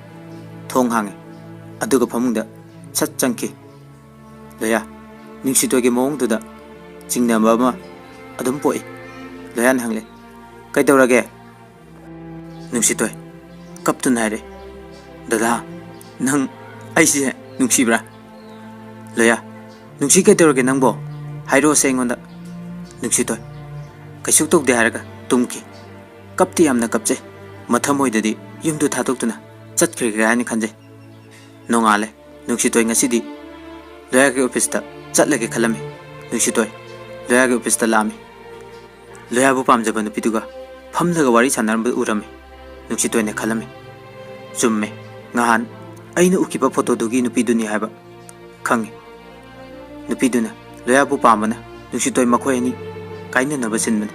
ꯊꯣꯡ ꯍꯥꯡꯉꯤ, ꯑꯗꯨꯒ ꯐꯃꯨꯡꯗ ꯁꯠ ꯆꯪꯈꯤ꯫ ꯂꯣꯌꯥ, ꯅꯨꯡꯁꯤꯊꯣꯏꯒꯤ ꯃꯑꯣꯡꯗꯨꯗ ꯆꯤꯡꯅꯕ ꯑꯃ ꯑꯗꯨꯝ ꯄꯣꯛꯏ꯫ ꯂꯣꯌꯥꯅ ꯍꯪꯂꯦ, "ꯀꯩꯗꯧꯔꯒꯦ?" ꯅꯨꯡꯁꯤꯊꯣꯏ ꯀꯞꯇꯨꯅ ꯍꯥꯏꯔꯦ, "ꯗꯗꯥ, ꯅꯪ ꯑꯩꯁꯦ ꯅꯨꯡꯁꯤꯕ꯭ꯔꯥ?" ꯂꯣꯌꯥ, "ꯅꯨꯡꯁꯤ ꯀꯩꯗꯧꯔꯒꯦ ꯅꯪꯕꯣ? ꯍꯥꯏꯔꯛꯑꯣꯁꯦ ꯑꯩꯉꯣꯟꯗ꯫" ꯅꯨꯡꯁꯤꯊꯣꯏ ꯀꯩꯁꯨ ꯇꯧꯗꯦ ꯍꯥꯏꯔꯒ ꯇꯨꯝꯈꯤ꯫ ꯀꯞꯇꯤ ꯌꯥꯝꯅ ꯀꯞꯆꯩ꯫ ꯃꯊꯃꯣꯏꯗꯗꯤ ꯌꯨꯝꯗꯨ ꯊꯥꯗꯣꯛꯇꯨꯅ ꯆꯠꯈ꯭ꯔꯒꯦ ꯍꯥꯏꯅ ꯈꯟꯖꯩ꯫ ꯅꯣꯡꯉꯥꯜꯂꯦ꯫ ꯅꯨꯡꯁꯤꯊꯣꯏ ꯉꯁꯤꯗꯤ ꯂꯣꯌꯥꯒꯤ ꯑꯣꯐꯤꯁꯇ ꯆꯠꯂꯒꯦ ꯈꯜꯂꯝꯃꯤ꯫ ꯅꯨꯡꯁꯤꯊꯣꯏ ꯂꯣꯌꯥꯒꯤ ꯑꯣꯐꯤꯁꯇ ꯂꯥꯛꯑꯝꯃꯤ꯫ ꯂꯣꯌꯥꯕꯨ ꯄꯥꯝꯖꯕ ꯅꯨꯄꯤꯗꯨꯒ ꯐꯝꯂꯒ ꯋꯥꯔꯤ ꯁꯥꯟꯅꯔꯝꯕ ꯎꯔꯝꯃꯤ꯫ ꯅꯨꯡꯁꯤꯊꯣꯏꯅ ꯈꯜꯂꯝꯃꯤ, "ꯆꯨꯝꯃꯦ, ꯅꯍꯥꯟ ꯑꯩꯅ ꯎꯈꯤꯕ ꯐꯣꯇꯣꯗꯨꯒꯤ ꯅꯨꯄꯤꯗꯨꯅꯤ ꯍꯥꯏꯕ ꯈꯪꯉꯤ꯫ ꯅꯨꯄꯤꯗꯨꯅ ꯂꯣꯌꯥꯕꯨ ꯄꯥꯝꯕꯅ ꯅꯨꯡꯁꯤꯇꯣꯏ ꯃꯈꯣꯏ ꯑꯅꯤ ꯀꯥꯏꯅꯅꯕ ꯁꯤꯟꯕꯅꯤ꯫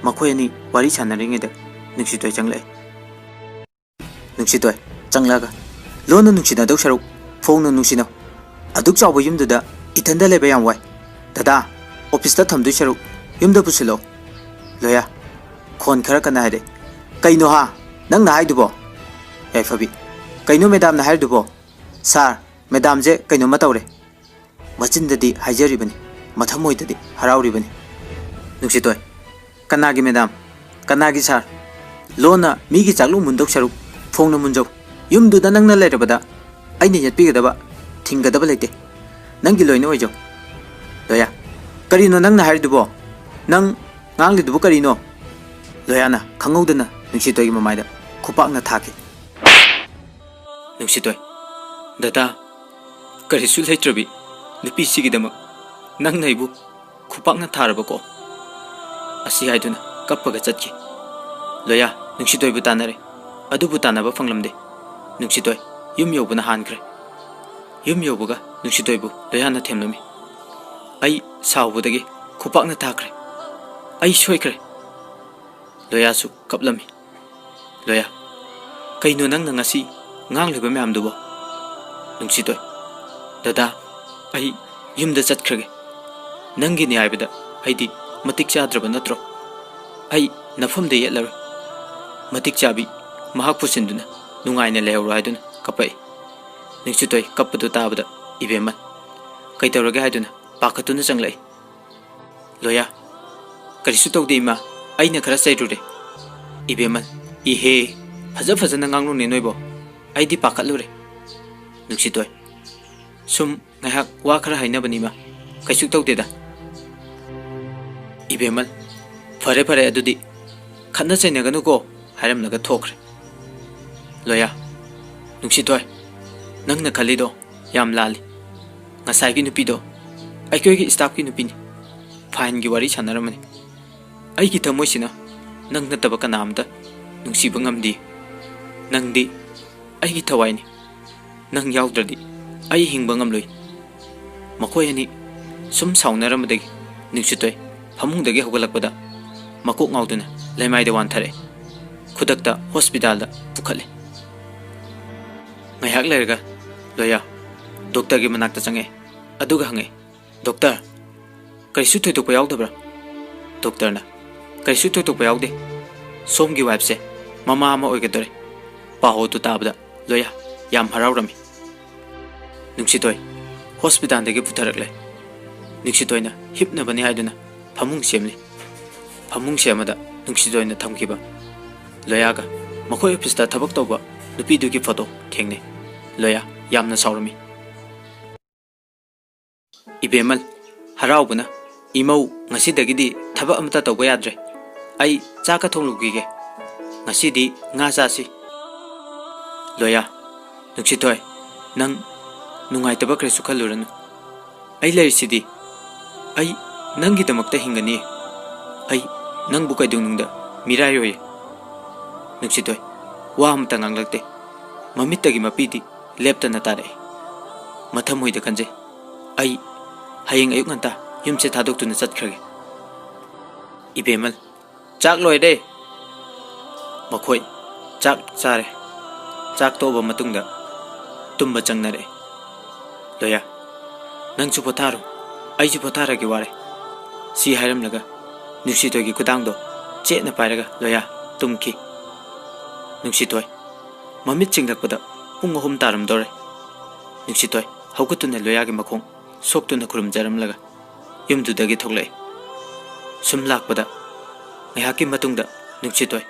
ꯃꯈꯣꯏ ꯑꯅꯤ ꯋꯥꯔꯤ ꯁꯥꯟꯅꯔꯤꯉꯩꯗ ꯅꯨꯡꯁꯤꯇꯣꯏ ꯆꯪꯂꯛꯏ꯫ ꯅꯨꯡꯁꯤꯇꯣꯏ ꯆꯪꯂꯛꯑꯒ, "ꯂꯣꯟꯅ ꯅꯨꯡꯁꯤꯅꯗꯧ ꯁꯔꯨꯛ ꯐꯣꯡꯅ ꯅꯨꯡꯁꯤꯅꯧ꯫ ꯑꯗꯨꯛ ꯆꯥꯎꯕ ꯌꯨꯝꯗꯨꯗ ꯏꯊꯟꯗ ꯂꯩꯕ ꯌꯥꯝ ꯋꯥꯏ꯫ ꯗꯗꯥ, ꯑꯣꯐꯤꯁꯇ ꯊꯝꯗꯣꯏ ꯁꯔꯨꯛ ꯌꯨꯝꯗ ꯄꯨꯁꯤꯜꯂꯛꯑꯣ꯫" ꯂꯣꯌꯥ ꯈꯣꯟ ꯈꯔ ꯀꯟꯅ ꯍꯥꯏꯔꯦ, "ꯀꯩꯅꯣ ꯍꯥ? ꯅꯪꯅ ꯍꯥꯏꯗꯨꯕꯣ?" ꯌꯥꯏꯐꯕꯤ, "ꯀꯩꯅꯣ ꯃꯦꯗꯥꯝꯅ ꯍꯥꯏꯔꯤꯗꯨꯕꯣ? ꯁꯥꯔ, ꯃꯦꯗꯥꯝꯁꯦ ꯀꯩꯅꯣꯝꯃ ꯇꯧꯔꯦ꯫" ꯃꯆꯤꯟꯗꯗꯤ ꯍꯥꯏꯖꯔꯤꯕꯅꯤ, ꯃꯊꯃꯣꯏꯗꯗꯤ ꯍꯔꯥꯎꯔꯤꯕꯅꯤ꯫ ꯅꯨꯡꯁꯤꯇꯣꯏ, "ꯀꯅꯥꯒꯤ ꯃꯦꯗꯥꯝ? ꯀꯅꯥꯒꯤ ꯁꯥꯔ? ꯂꯣꯟꯅ ꯃꯤꯒꯤ ꯆꯥꯛꯂꯨ ꯃꯨꯟꯗꯧ ꯁꯔꯨꯛ ꯐꯣꯡꯅ ꯃꯨꯟꯖꯧ꯫ ꯌꯨꯝꯗꯨꯗ ꯅꯪꯅ ꯂꯩꯔꯕꯗ ꯑꯩꯅ ꯌꯦꯠꯄꯤꯒꯗꯕ, ꯊꯤꯡꯒꯗꯕ ꯂꯩꯇꯦ꯫ ꯅꯪꯒꯤ ꯂꯣꯏꯅ ꯑꯣꯏꯖꯧ꯫" ꯂꯣꯌꯥ, "ꯀꯔꯤꯅꯣ ꯅꯪꯅ ꯍꯥꯏꯔꯤꯗꯨꯕꯣ? ꯅꯪ ꯉꯥꯡꯂꯤꯗꯨꯕꯨ ꯀꯔꯤꯅꯣ?" ꯂꯣꯌꯥꯅ ꯈꯪꯍꯧꯗꯅ ꯅꯨꯡꯁꯤꯇꯣꯏꯒꯤ ꯃꯃꯥꯏꯗ ꯈꯨꯄꯥꯛꯅ ꯊꯥꯈꯤ꯫ ꯅꯨꯡꯁꯤꯇꯣꯏ, "ꯗꯗꯥ, ꯀꯔꯤꯁꯨ ꯂꯩꯇ꯭ꯔꯕꯤ ꯅꯨꯄꯤꯁꯤꯒꯤꯗꯃꯛ ꯅꯪꯅ ꯑꯩꯕꯨ ꯈꯨꯄꯥꯛꯅ ꯊꯥꯔꯕꯀꯣ?" ꯑꯁꯤ ꯍꯥꯏꯗꯨꯅ ꯀꯞꯄꯒ ꯆꯠꯈꯤ꯫ ꯂꯣꯌꯥ ꯅꯨꯡꯁꯤꯇꯣꯏꯕꯨ ꯇꯥꯟꯅꯔꯦ, ꯑꯗꯨꯕꯨ ꯇꯥꯟꯅꯕ ꯐꯪꯂꯝꯗꯦ꯫ ꯅꯨꯡꯁꯤꯇꯣꯏ ꯌꯨꯝ ꯌꯧꯕꯅ ꯍꯥꯟꯈ꯭ꯔꯦ꯫ ꯌꯨꯝ ꯌꯧꯕꯒ ꯅꯨꯡꯁꯤꯇꯣꯏꯕꯨ ꯂꯣꯌꯥꯅ ꯊꯦꯝꯂꯝꯃꯤ꯫ "ꯑꯩ ꯁꯥꯎꯕꯗꯒꯤ ꯈꯨꯄꯥꯛꯅ ꯊꯥꯈ꯭ꯔꯦ꯫ ꯑꯩ ꯁꯣꯏꯈ꯭ꯔꯦ꯫" ꯂꯣꯌꯥꯁꯨ ꯀꯞꯂꯝꯃꯤ꯫ ꯂꯣꯌꯥ, "ꯀꯩꯅꯣ ꯅꯪꯅ ꯉꯁꯤ ꯉꯥꯡꯂꯤꯕ ꯃꯌꯥꯝꯗꯨꯕꯣ?" ꯅꯨꯡꯁꯤꯇꯣꯏ, "ꯗꯗꯥ, ꯑꯩ ꯌꯨꯝꯗ ꯆꯠꯈ꯭ꯔꯒꯦ꯫ ꯅꯪꯒꯤꯅꯤ ꯍꯥꯏꯕꯗ ꯑꯩꯗꯤ ꯃꯇꯤꯛ ꯆꯥꯗ꯭ꯔꯕ ꯅꯠꯇ꯭ꯔꯣ? ꯑꯩ ꯅꯐꯝꯗ ꯌꯦꯠꯂꯔꯣꯏ꯫ ꯃꯇꯤꯛ ꯆꯥꯕꯤ ꯃꯍꯥꯛ ꯄꯨꯁꯤꯟꯗꯨꯅ ꯅꯨꯡꯉꯥꯏꯅ ꯂꯩꯍꯧꯔꯣ" ꯍꯥꯏꯗꯨꯅ ꯀꯞꯄꯛꯏ꯫ ꯅꯨꯡꯁꯤꯇꯣꯏ ꯀꯞꯄꯗꯨ ꯇꯥꯕꯗ ꯏꯕꯦꯝꯃ ꯀꯩꯗꯧꯔꯒꯦ ꯍꯥꯏꯗꯨꯅ ꯄꯥꯈꯠꯇꯨꯅ ꯆꯪꯂꯛꯏ꯫ ꯂꯣꯌꯥ, "ꯀꯔꯤꯁꯨ ꯇꯧꯗꯦ ꯏꯃꯥ, ꯑꯩꯅ ꯈꯔ ꯆꯩꯔꯨꯔꯦ꯫" ꯏꯕꯦꯝꯃ, "ꯏꯍꯦ, ꯐꯖ ꯐꯖꯅ ꯉꯥꯡꯂꯨꯅꯦ ꯅꯣꯏꯕꯣ, ꯑꯩꯗꯤ ꯄꯥꯈꯠꯂꯨꯔꯦ꯫" ꯅꯨꯡꯁꯤꯇꯣꯏ, "ꯁꯨꯝ ꯉꯥꯏꯍꯥꯛ ꯋꯥ ꯈꯔ ꯍꯥꯏꯅꯕꯅꯤ ꯏꯃꯥ, ꯀꯩꯁꯨ ꯇꯧꯗꯦꯗ꯫" ꯏꯕꯦꯝꯃ, "ꯐꯔꯦ ꯐꯔꯦ, ꯑꯗꯨꯗꯤ ꯈꯠꯅ ꯆꯩꯅꯒꯅꯨꯀꯣ" ꯍꯥꯏꯔꯝꯂꯒ ꯊꯣꯛꯈ꯭ꯔꯦ꯫ ꯂꯣꯌꯥ, "ꯅꯨꯡꯁꯤꯇꯣꯏ, ꯅꯪꯅ ꯈꯜꯂꯤꯗꯣ ꯌꯥꯝ ꯂꯥꯜꯂꯤ꯫ ꯉꯁꯥꯏꯒꯤ ꯅꯨꯄꯤꯗꯣ ꯑꯩꯈꯣꯏꯒꯤ ꯁ꯭ꯇꯥꯐꯀꯤ ꯅꯨꯄꯤꯅꯤ꯫ ꯐꯥꯏꯟꯒꯤ ꯋꯥꯔꯤ ꯁꯥꯟꯅꯔꯝꯕꯅꯤ꯫ ꯑꯩꯒꯤ ꯊꯃꯣꯏꯁꯤꯅ ꯅꯪ ꯅꯠꯇꯕ ꯀꯅꯥ ꯑꯝꯇ ꯅꯨꯡꯁꯤꯕ ꯉꯝꯗꯦ꯫ ꯅꯪꯗꯤ "ꯑꯩꯒꯤ ꯊꯋꯥꯏꯅꯤ, ꯅꯪ ꯌꯥꯎꯗ꯭ꯔꯗꯤ ꯑꯩ ꯍꯤꯡꯕ ꯉꯝꯂꯣꯏ꯫" ꯃꯈꯣꯏ ꯑꯅꯤ ꯁꯨꯝ ꯁꯥꯎꯅꯔꯝꯕꯗꯒꯤ ꯅꯨꯡꯁꯤꯇꯣꯏ ꯐꯃꯨꯡꯗꯒꯤ ꯍꯧꯒꯠꯂꯛꯄꯗ ꯃꯀꯣꯛ ꯉꯥꯎꯗꯨꯅ ꯂꯩꯃꯥꯏꯗ ꯋꯥꯟꯊꯔꯛꯑꯦ꯫ ꯈꯨꯗꯛꯇ ꯍꯣꯁꯄꯤꯇꯥꯜꯗ ꯄꯨꯈꯠꯂꯦ꯫ ꯉꯥꯏꯍꯥꯛ ꯂꯩꯔꯒ ꯂꯣꯌꯥ ꯗꯣꯛꯇꯔꯒꯤ ꯃꯅꯥꯛꯇ ꯆꯪꯉꯛꯑꯦ꯫ ꯑꯗꯨꯒ ꯍꯪꯉꯛꯑꯦ, "ꯗꯣꯛꯇꯔ, ꯀꯔꯤꯁꯨ ꯊꯣꯏꯗꯣꯛꯄ ꯌꯥꯎꯗꯕ꯭ꯔꯥ?" ꯗꯣꯛꯇꯔꯅ, "ꯀꯔꯤꯁꯨ ꯊꯣꯏꯗꯣꯛꯄ ꯌꯥꯎꯗꯦ꯫ ꯁꯣꯝꯒꯤ ꯋꯥꯏꯐꯁꯦ ꯃꯃꯥ ꯑꯃ ꯑꯣꯏꯒꯗꯧꯔꯦ꯫" ꯄꯥꯎ ꯑꯗꯨ ꯇꯥꯕꯗ ꯂꯣꯌꯥ ꯌꯥꯝ ꯍꯔꯥꯎꯔꯝꯃꯤ꯫ ꯅꯨꯡꯁꯤꯇꯣꯏ ꯍꯣꯁꯄꯤꯇꯥꯜꯗꯒꯤ ꯄꯨꯊꯔꯛꯂꯦ꯫ ꯅꯨꯡꯁꯤꯇꯣꯏꯅ ꯍꯤꯞꯅꯕꯅꯤ ꯍꯥꯏꯗꯨꯅ ꯐꯃꯨꯡ ꯁꯦꯝꯂꯤ꯫ ꯐꯃꯨꯡ ꯁꯦꯝꯕꯗ ꯅꯨꯡꯁꯤꯇꯣꯏꯅ ꯊꯝꯈꯤꯕ ꯂꯣꯌꯥꯒ ꯃꯈꯣꯏ ꯑꯣꯐꯤꯁꯇ ꯊꯕꯛ ꯇꯧꯕ ꯅꯨꯄꯤꯗꯨꯒꯤ ꯐꯣꯇꯣ ꯊꯦꯡꯅꯩ꯫ ꯂꯣꯌꯥ ꯌꯥꯝꯅ ꯁꯥꯎꯔꯝꯃꯤ꯫ "ꯏꯕꯦꯝꯃꯜ, ꯍꯔꯥꯎꯕꯅ, ꯏꯃꯧ, ꯉꯁꯤꯗꯒꯤꯗꯤ ꯊꯕꯛ ꯑꯃꯠꯇ ꯇꯧꯕ ꯌꯥꯗ꯭ꯔꯦ꯫ ꯑꯩ ꯆꯥꯛꯀ ꯊꯣꯡꯂꯨꯈꯤꯒꯦ꯫ ꯉꯁꯤꯗꯤ ꯉꯥ ꯆꯥꯁꯤ꯫" "ꯂꯣꯌꯥ, ꯅꯨꯡꯁꯤꯊꯣꯏ, ꯅꯪ ꯅꯨꯡꯉꯥꯏꯇꯕ ꯀꯔꯤꯁꯨ ꯈꯜꯂꯨꯔꯅꯨ꯫ ꯑꯩ ꯂꯩꯔꯤꯁꯤꯗꯤ꯫ ꯑꯩ ꯅꯪꯒꯤꯗꯃꯛꯇ ꯍꯤꯡꯒꯅꯤ꯫ ꯑꯩ ꯅꯪꯕꯨ ꯀꯩꯗꯧꯅꯨꯡꯗ ꯃꯤꯔꯥꯏꯔꯣꯏ꯫" ꯅꯨꯡꯁꯤꯊꯣꯏ ꯋꯥ ꯑꯃꯇ ꯉꯥꯡꯂꯛꯇꯦ꯫ ꯃꯃꯤꯠꯇꯒꯤ ꯃꯄꯤꯗꯤ ꯂꯦꯞꯇꯅ ꯇꯥꯔꯛꯏ꯫ ꯃꯊꯃꯣꯏꯗ ꯈꯟꯖꯩ, "ꯑꯩ ꯍꯌꯦꯡ ꯑꯌꯨꯛ ꯉꯟꯇꯥ ꯌꯨꯝꯁꯦ ꯊꯥꯗꯣꯛꯇꯨꯅ ꯆꯠꯈ꯭ꯔꯒꯦ꯫" "ꯏꯕꯦꯝꯃꯜ, ꯆꯥꯛ ꯂꯣꯏꯔꯦ꯫" ꯃꯈꯣꯏ ꯆꯥꯛ ꯆꯥꯔꯦ꯫ ꯆꯥꯛ ꯇꯣꯛꯑꯕ ꯃꯇꯨꯡꯗ ꯇꯨꯝꯕ ꯆꯪꯅꯔꯛꯑꯦ꯫ "ꯂꯣꯌꯥ, ꯅꯪꯁꯨ ꯄꯣꯊꯥꯔꯣ, ꯑꯩꯁꯨ ꯄꯣꯊꯥꯔꯒꯦ, ꯋꯥꯔꯦ꯫" ꯁꯤ ꯍꯥꯏꯔꯝꯂꯒ ꯅꯨꯡꯁꯤꯊꯣꯏꯒꯤ ꯈꯨꯗꯥꯡꯗꯣ ꯆꯦꯠꯅ ꯄꯥꯏꯔꯒ ꯂꯣꯌꯥ ꯇꯨꯝꯈꯤ꯫ ꯅꯨꯡꯁꯤꯊꯣꯏ ꯃꯃꯤꯠ ꯆꯤꯡꯂꯛꯄꯗ ꯄꯨꯡ ꯑꯍꯨꯝ ꯇꯥꯔꯝꯗꯧꯔꯦ꯫ ꯅꯨꯡꯁꯤꯊꯣꯏ ꯍꯧꯒꯠꯇꯨꯅ ꯂꯣꯌꯥꯒꯤ ꯃꯈꯣꯡ ꯁꯣꯛꯇꯨꯅ ꯈꯨꯔꯨꯝꯖꯔꯝꯂꯒ ꯌꯨꯝꯗꯨꯗꯒꯤ ꯊꯣꯛꯂꯛꯏ꯫ ꯁꯨꯝ ꯂꯥꯛꯄꯗ ꯉꯥꯏꯍꯥꯛꯀꯤ ꯃꯇꯨꯡꯗ ꯅꯨꯡꯁꯤꯊꯣꯏ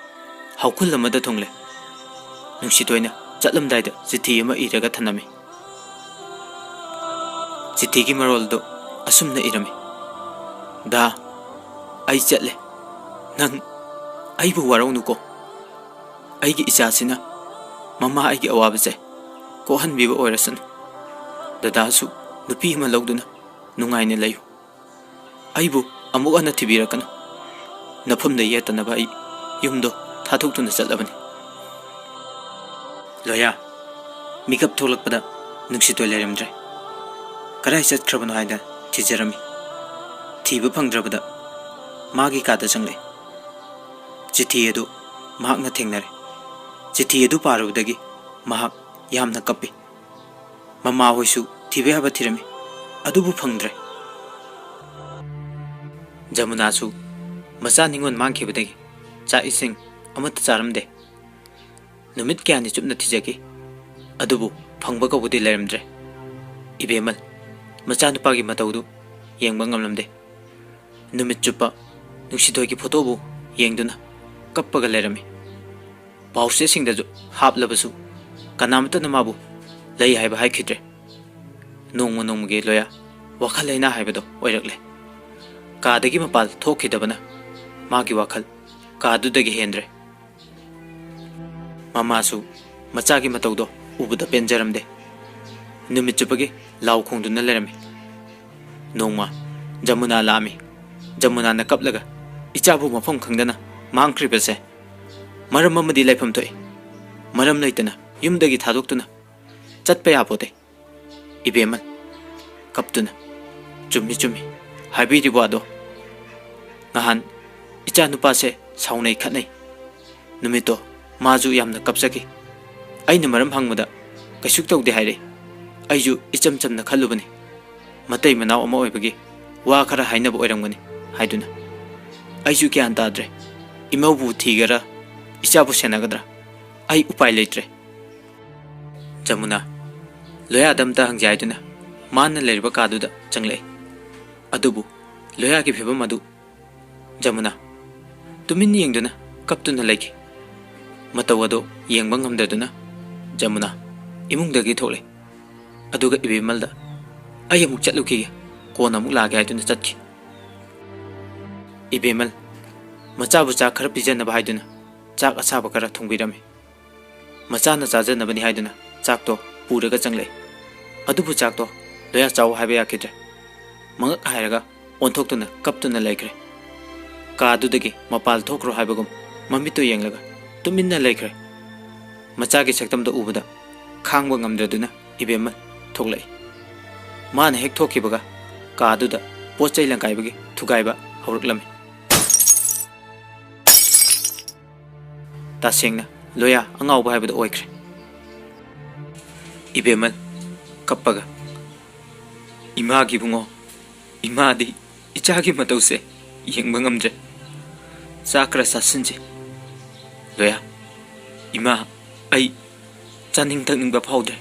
ꯍꯧꯈꯨꯜ ꯑꯃꯗ ꯊꯨꯡꯂꯦ꯫ ꯅꯨꯡꯁꯤꯊꯣꯏꯅ ꯆꯠꯂꯝꯗꯥꯏꯗ ꯆꯤꯊꯤ ꯑꯃ ꯏꯔꯒ ꯊꯅꯝꯃꯤ꯫ ꯆꯤꯊꯤꯒꯤ ꯃꯔꯣꯜꯗꯨ ꯑꯁꯨꯝꯅ ꯏꯔꯝꯃꯤ: "ꯗꯥ, ꯑꯩ ꯆꯠꯂꯦ꯫ ꯅꯪ ꯑꯩꯕꯨ ꯋꯥꯔꯧꯅꯨꯀꯣ꯫ ꯑꯩꯒꯤ ꯏꯆꯥꯁꯤꯅ ꯃꯃꯥ ꯑꯩꯒꯤ ꯑꯋꯥꯕꯁꯦ ꯀꯣꯛꯍꯟꯕꯤꯕ ꯑꯣꯏꯔꯁꯅꯨ꯫ ꯗꯗꯥꯁꯨ ꯅꯨꯄꯤ ꯑꯃ ꯂꯧꯗꯨꯅ ꯅꯨꯡꯉꯥꯏꯅ ꯂꯩꯌꯨ꯫ ꯑꯩꯕꯨ ꯑꯃꯨꯛ ꯍꯟꯅ ꯊꯤꯕꯤꯔꯛꯀꯅꯨ꯫ ꯅꯐꯝꯗ ꯌꯦꯠꯇꯅꯕ ꯑꯩ ꯌꯨꯝꯗꯣ ꯊꯥꯗꯣꯛꯇꯨꯅ ꯆꯠꯂꯕꯅꯤ꯫" ꯂꯣꯌꯥ, ꯃꯤꯀꯞ ꯊꯣꯛꯂꯛꯄꯗ ꯅꯨꯡꯁꯤꯇꯣꯏ ꯂꯩꯔꯝꯗ꯭ꯔꯦ꯫ ꯀꯗꯥꯏ ꯆꯠꯈ꯭ꯔꯕꯅꯣ ꯍꯥꯏꯅ ꯊꯤꯖꯔꯝꯃꯤ꯫ ꯊꯤꯕ ꯐꯪꯗ꯭ꯔꯕꯗ ꯃꯥꯒꯤ ꯀꯥꯗ ꯆꯪꯂꯛꯏ꯫ ꯆꯤꯊꯤ ꯑꯗꯨ ꯃꯍꯥꯛꯅ ꯊꯦꯡꯅꯔꯦ꯫ ꯆꯤꯊꯤ ꯑꯗꯨ ꯄꯥꯔꯨꯕꯗꯒꯤ ꯃꯍꯥꯛ ꯌꯥꯝꯅ ꯀꯞꯄꯤ꯫ ꯃꯃꯥ ꯍꯣꯏꯁꯨ ꯊꯤꯕ ꯌꯥꯕ ꯊꯤꯔꯝꯃꯤ, ꯑꯗꯨꯕꯨ ꯐꯪꯗ꯭ꯔꯦ꯫ ꯖꯃꯨꯅꯥꯁꯨ ꯃꯆꯥ ꯅꯤꯉꯣꯜ ꯃꯥꯡꯈꯤꯕꯗꯒꯤ ꯆꯥꯛ ꯏꯁꯤꯡ ꯑꯃꯠꯇ ꯆꯥꯔꯝꯗꯦ꯫ ꯅꯨꯃꯤꯠ ꯀꯌꯥꯅꯤ ꯆꯨꯞꯅ ꯊꯤꯖꯈꯤ, ꯑꯗꯨꯕꯨ ꯐꯪꯕ ꯀꯧꯕꯗꯤ ꯂꯩꯔꯝꯗ꯭ꯔꯦ꯫ ꯏꯕꯦꯝꯃꯜ ꯃꯆꯥꯅꯨꯄꯥꯒꯤ ꯃꯇꯧꯗꯨ ꯌꯦꯡꯕ ꯉꯝꯂꯝꯗꯦ꯫ ꯅꯨꯃꯤꯠ ꯆꯨꯞꯄ ꯅꯨꯡꯁꯤꯊꯣꯏꯒꯤ ꯐꯣꯇꯣꯕꯨ ꯌꯦꯡꯗꯨꯅ ꯀꯞꯄꯒ ꯂꯩꯔꯝꯃꯤ꯫ ꯄꯥꯎꯆꯦꯁꯤꯡꯗꯁꯨ ꯍꯥꯞꯂꯕꯁꯨ ꯀꯅꯥꯃꯠꯇꯅ ꯃꯥꯕꯨ ꯂꯩ ꯍꯥꯏꯕ ꯍꯥꯏꯈꯤꯗ꯭ꯔꯦ꯫ ꯅꯣꯡꯃ ꯅꯣꯡꯃꯒꯤ ꯂꯣꯌꯥ ꯋꯥꯈꯜ ꯂꯩꯅꯥ ꯍꯥꯏꯕꯗꯣ ꯑꯣꯏꯔꯛꯂꯦ꯫ ꯀꯥꯗꯒꯤ ꯃꯄꯥꯜ ꯊꯣꯛꯈꯤꯗꯕꯅ ꯃꯥꯒꯤ ꯋꯥꯈꯜ ꯀꯥꯗꯨꯗꯒꯤ ꯍꯦꯟꯗ꯭ꯔꯦ꯫ ꯃꯃꯥꯁꯨ ꯃꯆꯥꯒꯤ ꯃꯇꯧꯗꯣ ꯎꯕꯗ ꯄꯦꯟꯖꯔꯝꯗꯦ꯫ ꯅꯨꯃꯤꯠ ꯆꯨꯞꯄꯒꯤ ꯂꯥꯎ ꯈꯣꯡꯗꯨꯅ ꯂꯩꯔꯝꯃꯤ꯫ ꯅꯣꯡꯃ ꯖꯃꯨꯅꯥ ꯂꯥꯛꯑꯝꯃꯤ꯫ ꯖꯃꯨꯅꯥꯅ ꯀꯞꯂꯒ, "ꯏꯆꯥꯕꯨ ꯃꯐꯝ ꯈꯪꯗꯅ ꯃꯥꯡꯈ꯭ꯔꯤꯕꯁꯦ ꯃꯔꯝ ꯑꯃꯗꯤ ꯂꯩꯐꯝ ꯊꯣꯛꯏ꯫ ꯃꯔꯝ ꯂꯩꯇꯅ ꯌꯨꯝꯗꯒꯤ ꯊꯥꯗꯣꯛꯇꯨꯅ ꯆꯠꯄ ꯌꯥꯄꯣꯠꯇꯦ꯫" ꯏꯕꯦꯝꯃ ꯀꯞꯇꯨꯅ, "ꯆꯨꯝꯃꯤ, ꯆꯨꯝꯃꯤ, ꯍꯥꯏꯕꯤꯔꯤꯕ ꯋꯥꯗꯣ꯫ ꯅꯍꯥꯟ ꯏꯆꯥ ꯅꯨꯄꯥꯁꯦ ꯁꯥꯎꯅꯩ ꯈꯠꯅꯩ꯫ ꯅꯨꯃꯤꯠꯇꯣ ꯃꯥꯁꯨ ꯌꯥꯝꯅ ꯀꯞꯆꯈꯤ꯫ ꯑꯩꯅ ꯃꯔꯝ ꯍꯪꯕꯗ ꯀꯩꯁꯨ ꯇꯧꯗꯦ ꯍꯥꯏꯔꯛꯏ꯫ ꯑꯩꯁꯨ ꯏꯆꯝ ꯆꯝꯅ ꯈꯜꯂꯨꯕꯅꯤ, ꯃꯇꯩ ꯃꯅꯥꯎ ꯑꯃ ꯑꯣꯏꯕꯒꯤ ꯋꯥ ꯈꯔ ꯍꯥꯏꯅꯕ ꯑꯣꯏꯔꯝꯒꯅꯤ ꯍꯥꯏꯗꯨꯅ꯫ ꯑꯩꯁꯨ ꯒ꯭ꯌꯥꯟ ꯇꯥꯗ꯭ꯔꯦ꯫ ꯏꯃꯧꯕꯨ ꯊꯤꯒꯗ꯭ꯔꯥ, ꯏꯆꯥꯕꯨ ꯁꯦꯟꯅꯒꯗ꯭ꯔꯥ? ꯑꯩ ꯎꯄꯥꯏ ꯂꯩꯇ꯭ꯔꯦ꯫" ꯖꯃꯨꯅꯥ ꯂꯣꯌꯥꯗ ꯑꯝꯇ ꯍꯪꯖꯦ ꯍꯥꯏꯗꯨꯅ ꯃꯥꯅ ꯂꯩꯔꯤꯕ ꯀꯥꯗꯨꯗ ꯆꯪꯂꯛꯏ꯫ ꯑꯗꯨꯕꯨ ꯂꯣꯌꯥꯒꯤ ꯐꯤꯕꯝ ꯑꯗꯨ ꯖꯃꯨꯅꯥ ꯇꯨꯃꯤꯟ ꯌꯦꯡꯗꯨꯅ ꯀꯞꯇꯨꯅ ꯂꯩꯈꯤ꯫ ꯃꯇꯧ ꯑꯗꯨ ꯌꯦꯡꯕ ꯉꯝꯗꯗꯨꯅ ꯖꯃꯨꯅꯥ ꯏꯃꯨꯡꯗꯒꯤ ꯊꯣꯛꯂꯛꯏ꯫ ꯑꯗꯨꯒ ꯏꯕꯦꯝꯃꯜꯗ, "ꯑꯩ ꯑꯃꯨꯛ ꯆꯠꯂꯨꯈꯤꯒꯦ, ꯀꯣꯟꯅ ꯑꯃꯨꯛ ꯂꯥꯛꯑꯒꯦ" ꯍꯥꯏꯗꯨꯅ ꯆꯠꯈꯤ꯫ ꯏꯕꯦꯝꯃꯜ ꯃꯆꯥꯕꯨ ꯆꯥꯛ ꯈꯔ ꯄꯤꯖꯅꯕ ꯍꯥꯏꯗꯨꯅ ꯆꯥꯛ ꯑꯁꯥꯕ ꯈꯔ ꯊꯣꯡꯕꯤꯔꯝꯃꯤ꯫ ꯃꯆꯥꯅ ꯆꯥꯖꯅꯕꯅꯤ ꯍꯥꯏꯗꯨꯅ ꯆꯥꯛꯇꯣ ꯄꯨꯔꯒ ꯆꯪꯂꯛꯏ꯫ ꯑꯗꯨꯕꯨ ꯆꯥꯛꯇꯣ ꯂꯣꯌꯥ ꯆꯥꯎ ꯍꯥꯏꯕ ꯌꯥꯈꯤꯗ꯭ꯔꯦ꯫ ꯃꯉꯛ ꯍꯥꯏꯔꯒ ꯑꯣꯟꯊꯣꯛꯇꯨꯅ ꯀꯞꯇꯨꯅ ꯂꯩꯈ꯭ꯔꯦ꯫ ꯀꯥꯗꯨꯗꯒꯤ ꯃꯄꯥꯜ ꯊꯣꯛꯈ꯭ꯔꯣ ꯍꯥꯏꯕꯒꯨꯝ ꯃꯃꯤꯠꯇꯨ ꯌꯦꯡꯂꯒ ꯇꯨꯃꯤꯟꯅ ꯂꯩꯈ꯭ꯔꯦ꯫ ꯃꯆꯥꯒꯤ ꯁꯛꯇꯝꯗꯣ ꯎꯕꯗ ꯈꯥꯡꯕ ꯉꯝꯗ꯭ꯔꯗꯨꯅ ꯏꯕꯦꯝꯃ ꯊꯣꯛꯂꯛꯏ꯫ ꯃꯥꯅ ꯍꯦꯛ ꯊꯣꯛꯈꯤꯕꯒ ꯀꯥꯗꯨꯗ ꯄꯣꯠ ꯆꯩ ꯂꯪꯀꯥꯏꯕꯒꯤ ꯊꯨꯒꯥꯏꯕ ꯍꯧꯔꯛꯂꯝꯃꯤ꯫ ꯇꯁꯦꯡꯅ ꯂꯣꯌꯥ ꯑꯉꯥꯎꯕ ꯍꯥꯏꯕꯗꯨ ꯑꯣꯏꯈ꯭ꯔꯦ꯫ ꯏꯕꯦꯝꯃ ꯀꯞꯄꯒ, "ꯏꯃꯥꯒꯤ ꯏꯕꯨꯡꯉꯣ, ꯏꯃꯥꯗꯤ ꯏꯆꯥꯒꯤ ꯃꯇꯧꯁꯦ ꯌꯦꯡꯕ ꯉꯝꯗ꯭ꯔꯦ꯫ ꯆꯥꯛ ꯈꯔ ꯆꯥꯁꯤꯟꯁꯤ꯫ ꯂꯣꯌꯥ, ꯏꯃꯥ, ꯑꯩ ꯆꯥꯅꯤꯡ ꯊꯛꯅꯤꯡꯕ ꯐꯥꯎꯗ꯭ꯔꯦ꯫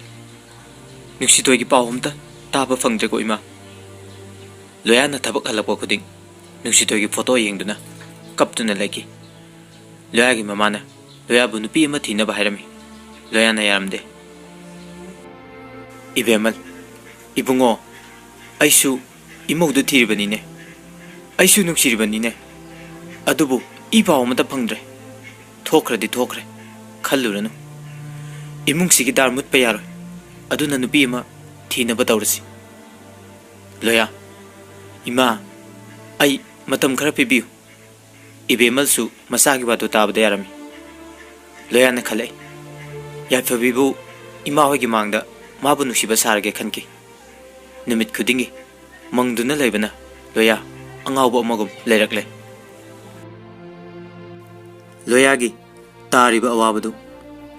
ꯅꯨꯡꯁꯤꯇꯣꯏꯒꯤ ꯄꯥꯎ ꯑꯝꯇ ꯇꯥꯕ ꯐꯪꯗ꯭ꯔꯦꯀꯣ ꯏꯃꯥ꯫" ꯂꯣꯌꯥꯅ ꯊꯕꯛ ꯍꯜꯂꯛꯄ ꯈꯨꯗꯤꯡ ꯅꯨꯡꯁꯤꯇꯣꯏꯒꯤ ꯐꯣꯇꯣ ꯌꯦꯡꯗꯨꯅ ꯀꯞꯇꯨꯅ ꯂꯩꯈꯤ꯫ ꯂꯣꯌꯥꯒꯤ ꯃꯃꯥꯅ ꯂꯣꯌꯥꯕꯨ ꯅꯨꯄꯤ ꯑꯃ ꯊꯤꯅꯕ ꯍꯥꯏꯔꯝꯃꯤ꯫ ꯂꯣꯌꯥꯅ ꯌꯥꯔꯝꯗꯦ꯫ "ꯏꯕꯦꯝꯃ, ꯏꯕꯨꯡꯉꯣ, ꯑꯩꯁꯨ ꯏꯃꯧꯗꯨ ꯊꯤꯔꯤꯕꯅꯤꯅꯦ, ꯑꯩꯁꯨ ꯅꯨꯡꯁꯤꯔꯤꯕꯅꯤꯅꯦ, ꯑꯗꯨꯕꯨ ꯏ ꯄꯥꯎ ꯑꯃꯠꯇ ꯐꯪꯗ꯭ꯔꯦ꯫ ꯊꯣꯛꯈ꯭ꯔꯗꯤ ꯊꯣꯛꯈ꯭ꯔꯦ, ꯈꯜꯂꯨꯔꯅꯨ꯫ ꯏꯃꯨꯡꯁꯤꯒꯤ ꯗꯥꯔ ꯃꯨꯠꯄ ꯌꯥꯔꯣꯏ꯫ ꯑꯗꯨꯅ ꯅꯨꯄꯤ ꯑꯃ ꯊꯤꯅꯕ ꯇꯧꯔꯁꯤ꯫ ꯂꯣꯌꯥ, ꯏꯃꯥ, ꯑꯩ ꯃꯇꯝ ꯈꯔ ꯄꯤꯕꯤꯌꯨ꯫" ꯏꯕꯦꯝꯃꯜꯁꯨ ꯃꯆꯥꯒꯤ ꯋꯥꯗꯨ ꯇꯥꯕꯗ ꯌꯥꯔꯝꯃꯤ꯫ ꯂꯣꯌꯥꯅ ꯈꯜꯂꯛꯏ, "ꯌꯥꯏꯐꯕꯤꯕꯨ ꯏꯃꯥ ꯍꯣꯏꯒꯤ ꯃꯥꯡꯗ ꯃꯥꯕꯨ ꯅꯨꯡꯁꯤꯕ ꯁꯥꯔꯒꯦ" ꯈꯟꯈꯤ꯫ ꯅꯨꯃꯤꯠ ꯈꯨꯗꯤꯡꯒꯤ ꯃꯪꯗꯨꯅ ꯂꯩꯕꯅ ꯂꯣꯌꯥ ꯑꯉꯥꯎꯕ ꯑꯃꯒꯨꯝ ꯂꯩꯔꯛꯂꯦ꯫ ꯂꯣꯌꯥꯒꯤ ꯇꯥꯔꯤꯕ ꯑꯋꯥꯕꯗꯨ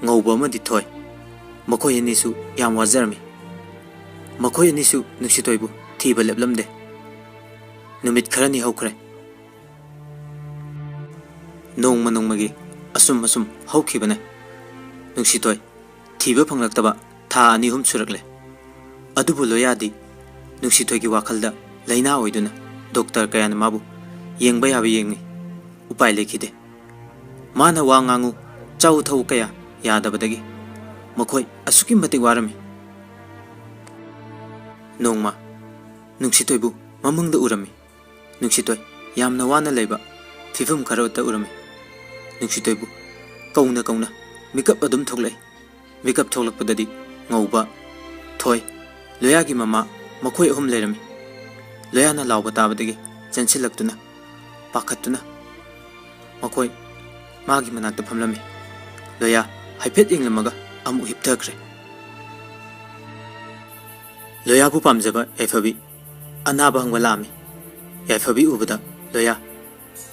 ꯉꯧꯕ ꯑꯃꯗꯤ ꯊꯣꯏ꯫ ꯃꯈꯣꯏ ꯑꯅꯤꯁꯨ ꯌꯥꯝ ꯋꯥꯖꯔꯝꯃꯤ꯫ ꯃꯈꯣꯏ ꯑꯅꯤꯁꯨ ꯅꯨꯡꯁꯤꯇꯣꯏꯕꯨ ꯊꯤꯕ ꯂꯦꯞꯂꯝꯗꯦ꯫ ꯅꯨꯃꯤꯠ ꯈꯔꯅꯤ ꯍꯧꯈ꯭ꯔꯦ꯫ ꯅꯣꯡꯃ ꯅꯣꯡꯃꯒꯤ ꯑꯁꯨꯝ ꯑꯁꯨꯝ ꯍꯧꯈꯤꯕꯅ ꯅꯨꯡꯁꯤꯇꯣꯏ ꯊꯤꯕ ꯐꯪꯂꯛꯇꯕ ꯊꯥ ꯑꯅꯤ ꯑꯍꯨꯝ ꯁꯨꯔꯛꯂꯦ꯫ ꯑꯗꯨꯕꯨ ꯂꯣꯌꯥꯗꯤ ꯅꯨꯡꯁꯤꯇꯣꯏꯒꯤ ꯋꯥꯈꯜꯗ ꯂꯥꯏꯅꯥ ꯑꯣꯏꯗꯨꯅ ꯗꯣꯛꯇꯔ ꯀꯌꯥꯅ ꯃꯥꯕꯨ ꯌꯦꯡꯕ ꯌꯥꯕ ꯌꯦꯡꯉꯤ꯫ ꯎꯄꯥꯏ ꯂꯩꯈꯤꯗꯦ꯫ ꯃꯥꯅ ꯋꯥ ꯉꯥꯡꯉꯨ, ꯆꯥꯎ ꯊꯛꯎ ꯀꯌꯥ ꯌꯥꯗꯕꯗꯒꯤ ꯃꯈꯣꯏ ꯑꯁꯨꯛꯀꯤ ꯃꯇꯤꯛ ꯋꯥꯔꯝꯃꯤ꯫ ꯅꯣꯡꯃ ꯅꯨꯡꯁꯤꯇꯣꯏꯕꯨ ꯃꯃꯪꯗ ꯎꯔꯝꯃꯤ꯫ ꯅꯨꯡꯁꯤꯇꯣꯏ ꯌꯥꯝꯅ ꯋꯥꯅ ꯂꯩꯕ ꯐꯤꯕꯝ ꯈꯔꯇ ꯎꯔꯝꯃꯤ꯫ ꯅꯨꯡꯁꯤꯇꯣꯏꯕꯨ ꯀꯧꯅ ꯀꯧꯅ ꯃꯤꯀꯞ ꯑꯗꯨꯝ ꯊꯣꯛꯂꯛꯏ꯫ ꯃꯤꯀꯞ ꯊꯣꯛꯂꯛꯄꯗꯗꯤ ꯉꯧꯕ, ꯊꯣꯏ, ꯂꯣꯌꯥꯒꯤ ꯃꯃꯥ ꯃꯈꯣꯏ ꯑꯍꯨꯝ ꯂꯩꯔꯝꯃꯤ꯫ ꯂꯣꯌꯥꯅ ꯂꯥꯎꯕ ꯇꯥꯕꯗꯒꯤ ꯆꯦꯟꯁꯤꯜꯂꯛꯇꯨꯅ, ꯄꯥꯈꯠꯇꯨꯅ ꯃꯈꯣꯏ ꯃꯥꯒꯤ ꯃꯅꯥꯛꯇ ꯐꯝꯂꯝꯃꯤ꯫ "ꯂꯣꯌꯥ, ꯍꯥꯏꯐꯦꯠ ꯌꯦꯡꯂꯝꯃꯒ ꯑꯃꯨꯛ ꯍꯤꯞꯊꯈ꯭ꯔꯦ꯫ ꯂꯣꯌꯥꯕꯨ ꯄꯥꯝꯖꯕ ꯌꯥꯏꯐꯕꯤ ꯑꯅꯥꯕ ꯍꯪꯕ ꯂꯥꯛꯑꯝꯃꯤ꯫ ꯌꯥꯏꯐꯕꯤ ꯎꯕꯗ ꯂꯣꯌꯥ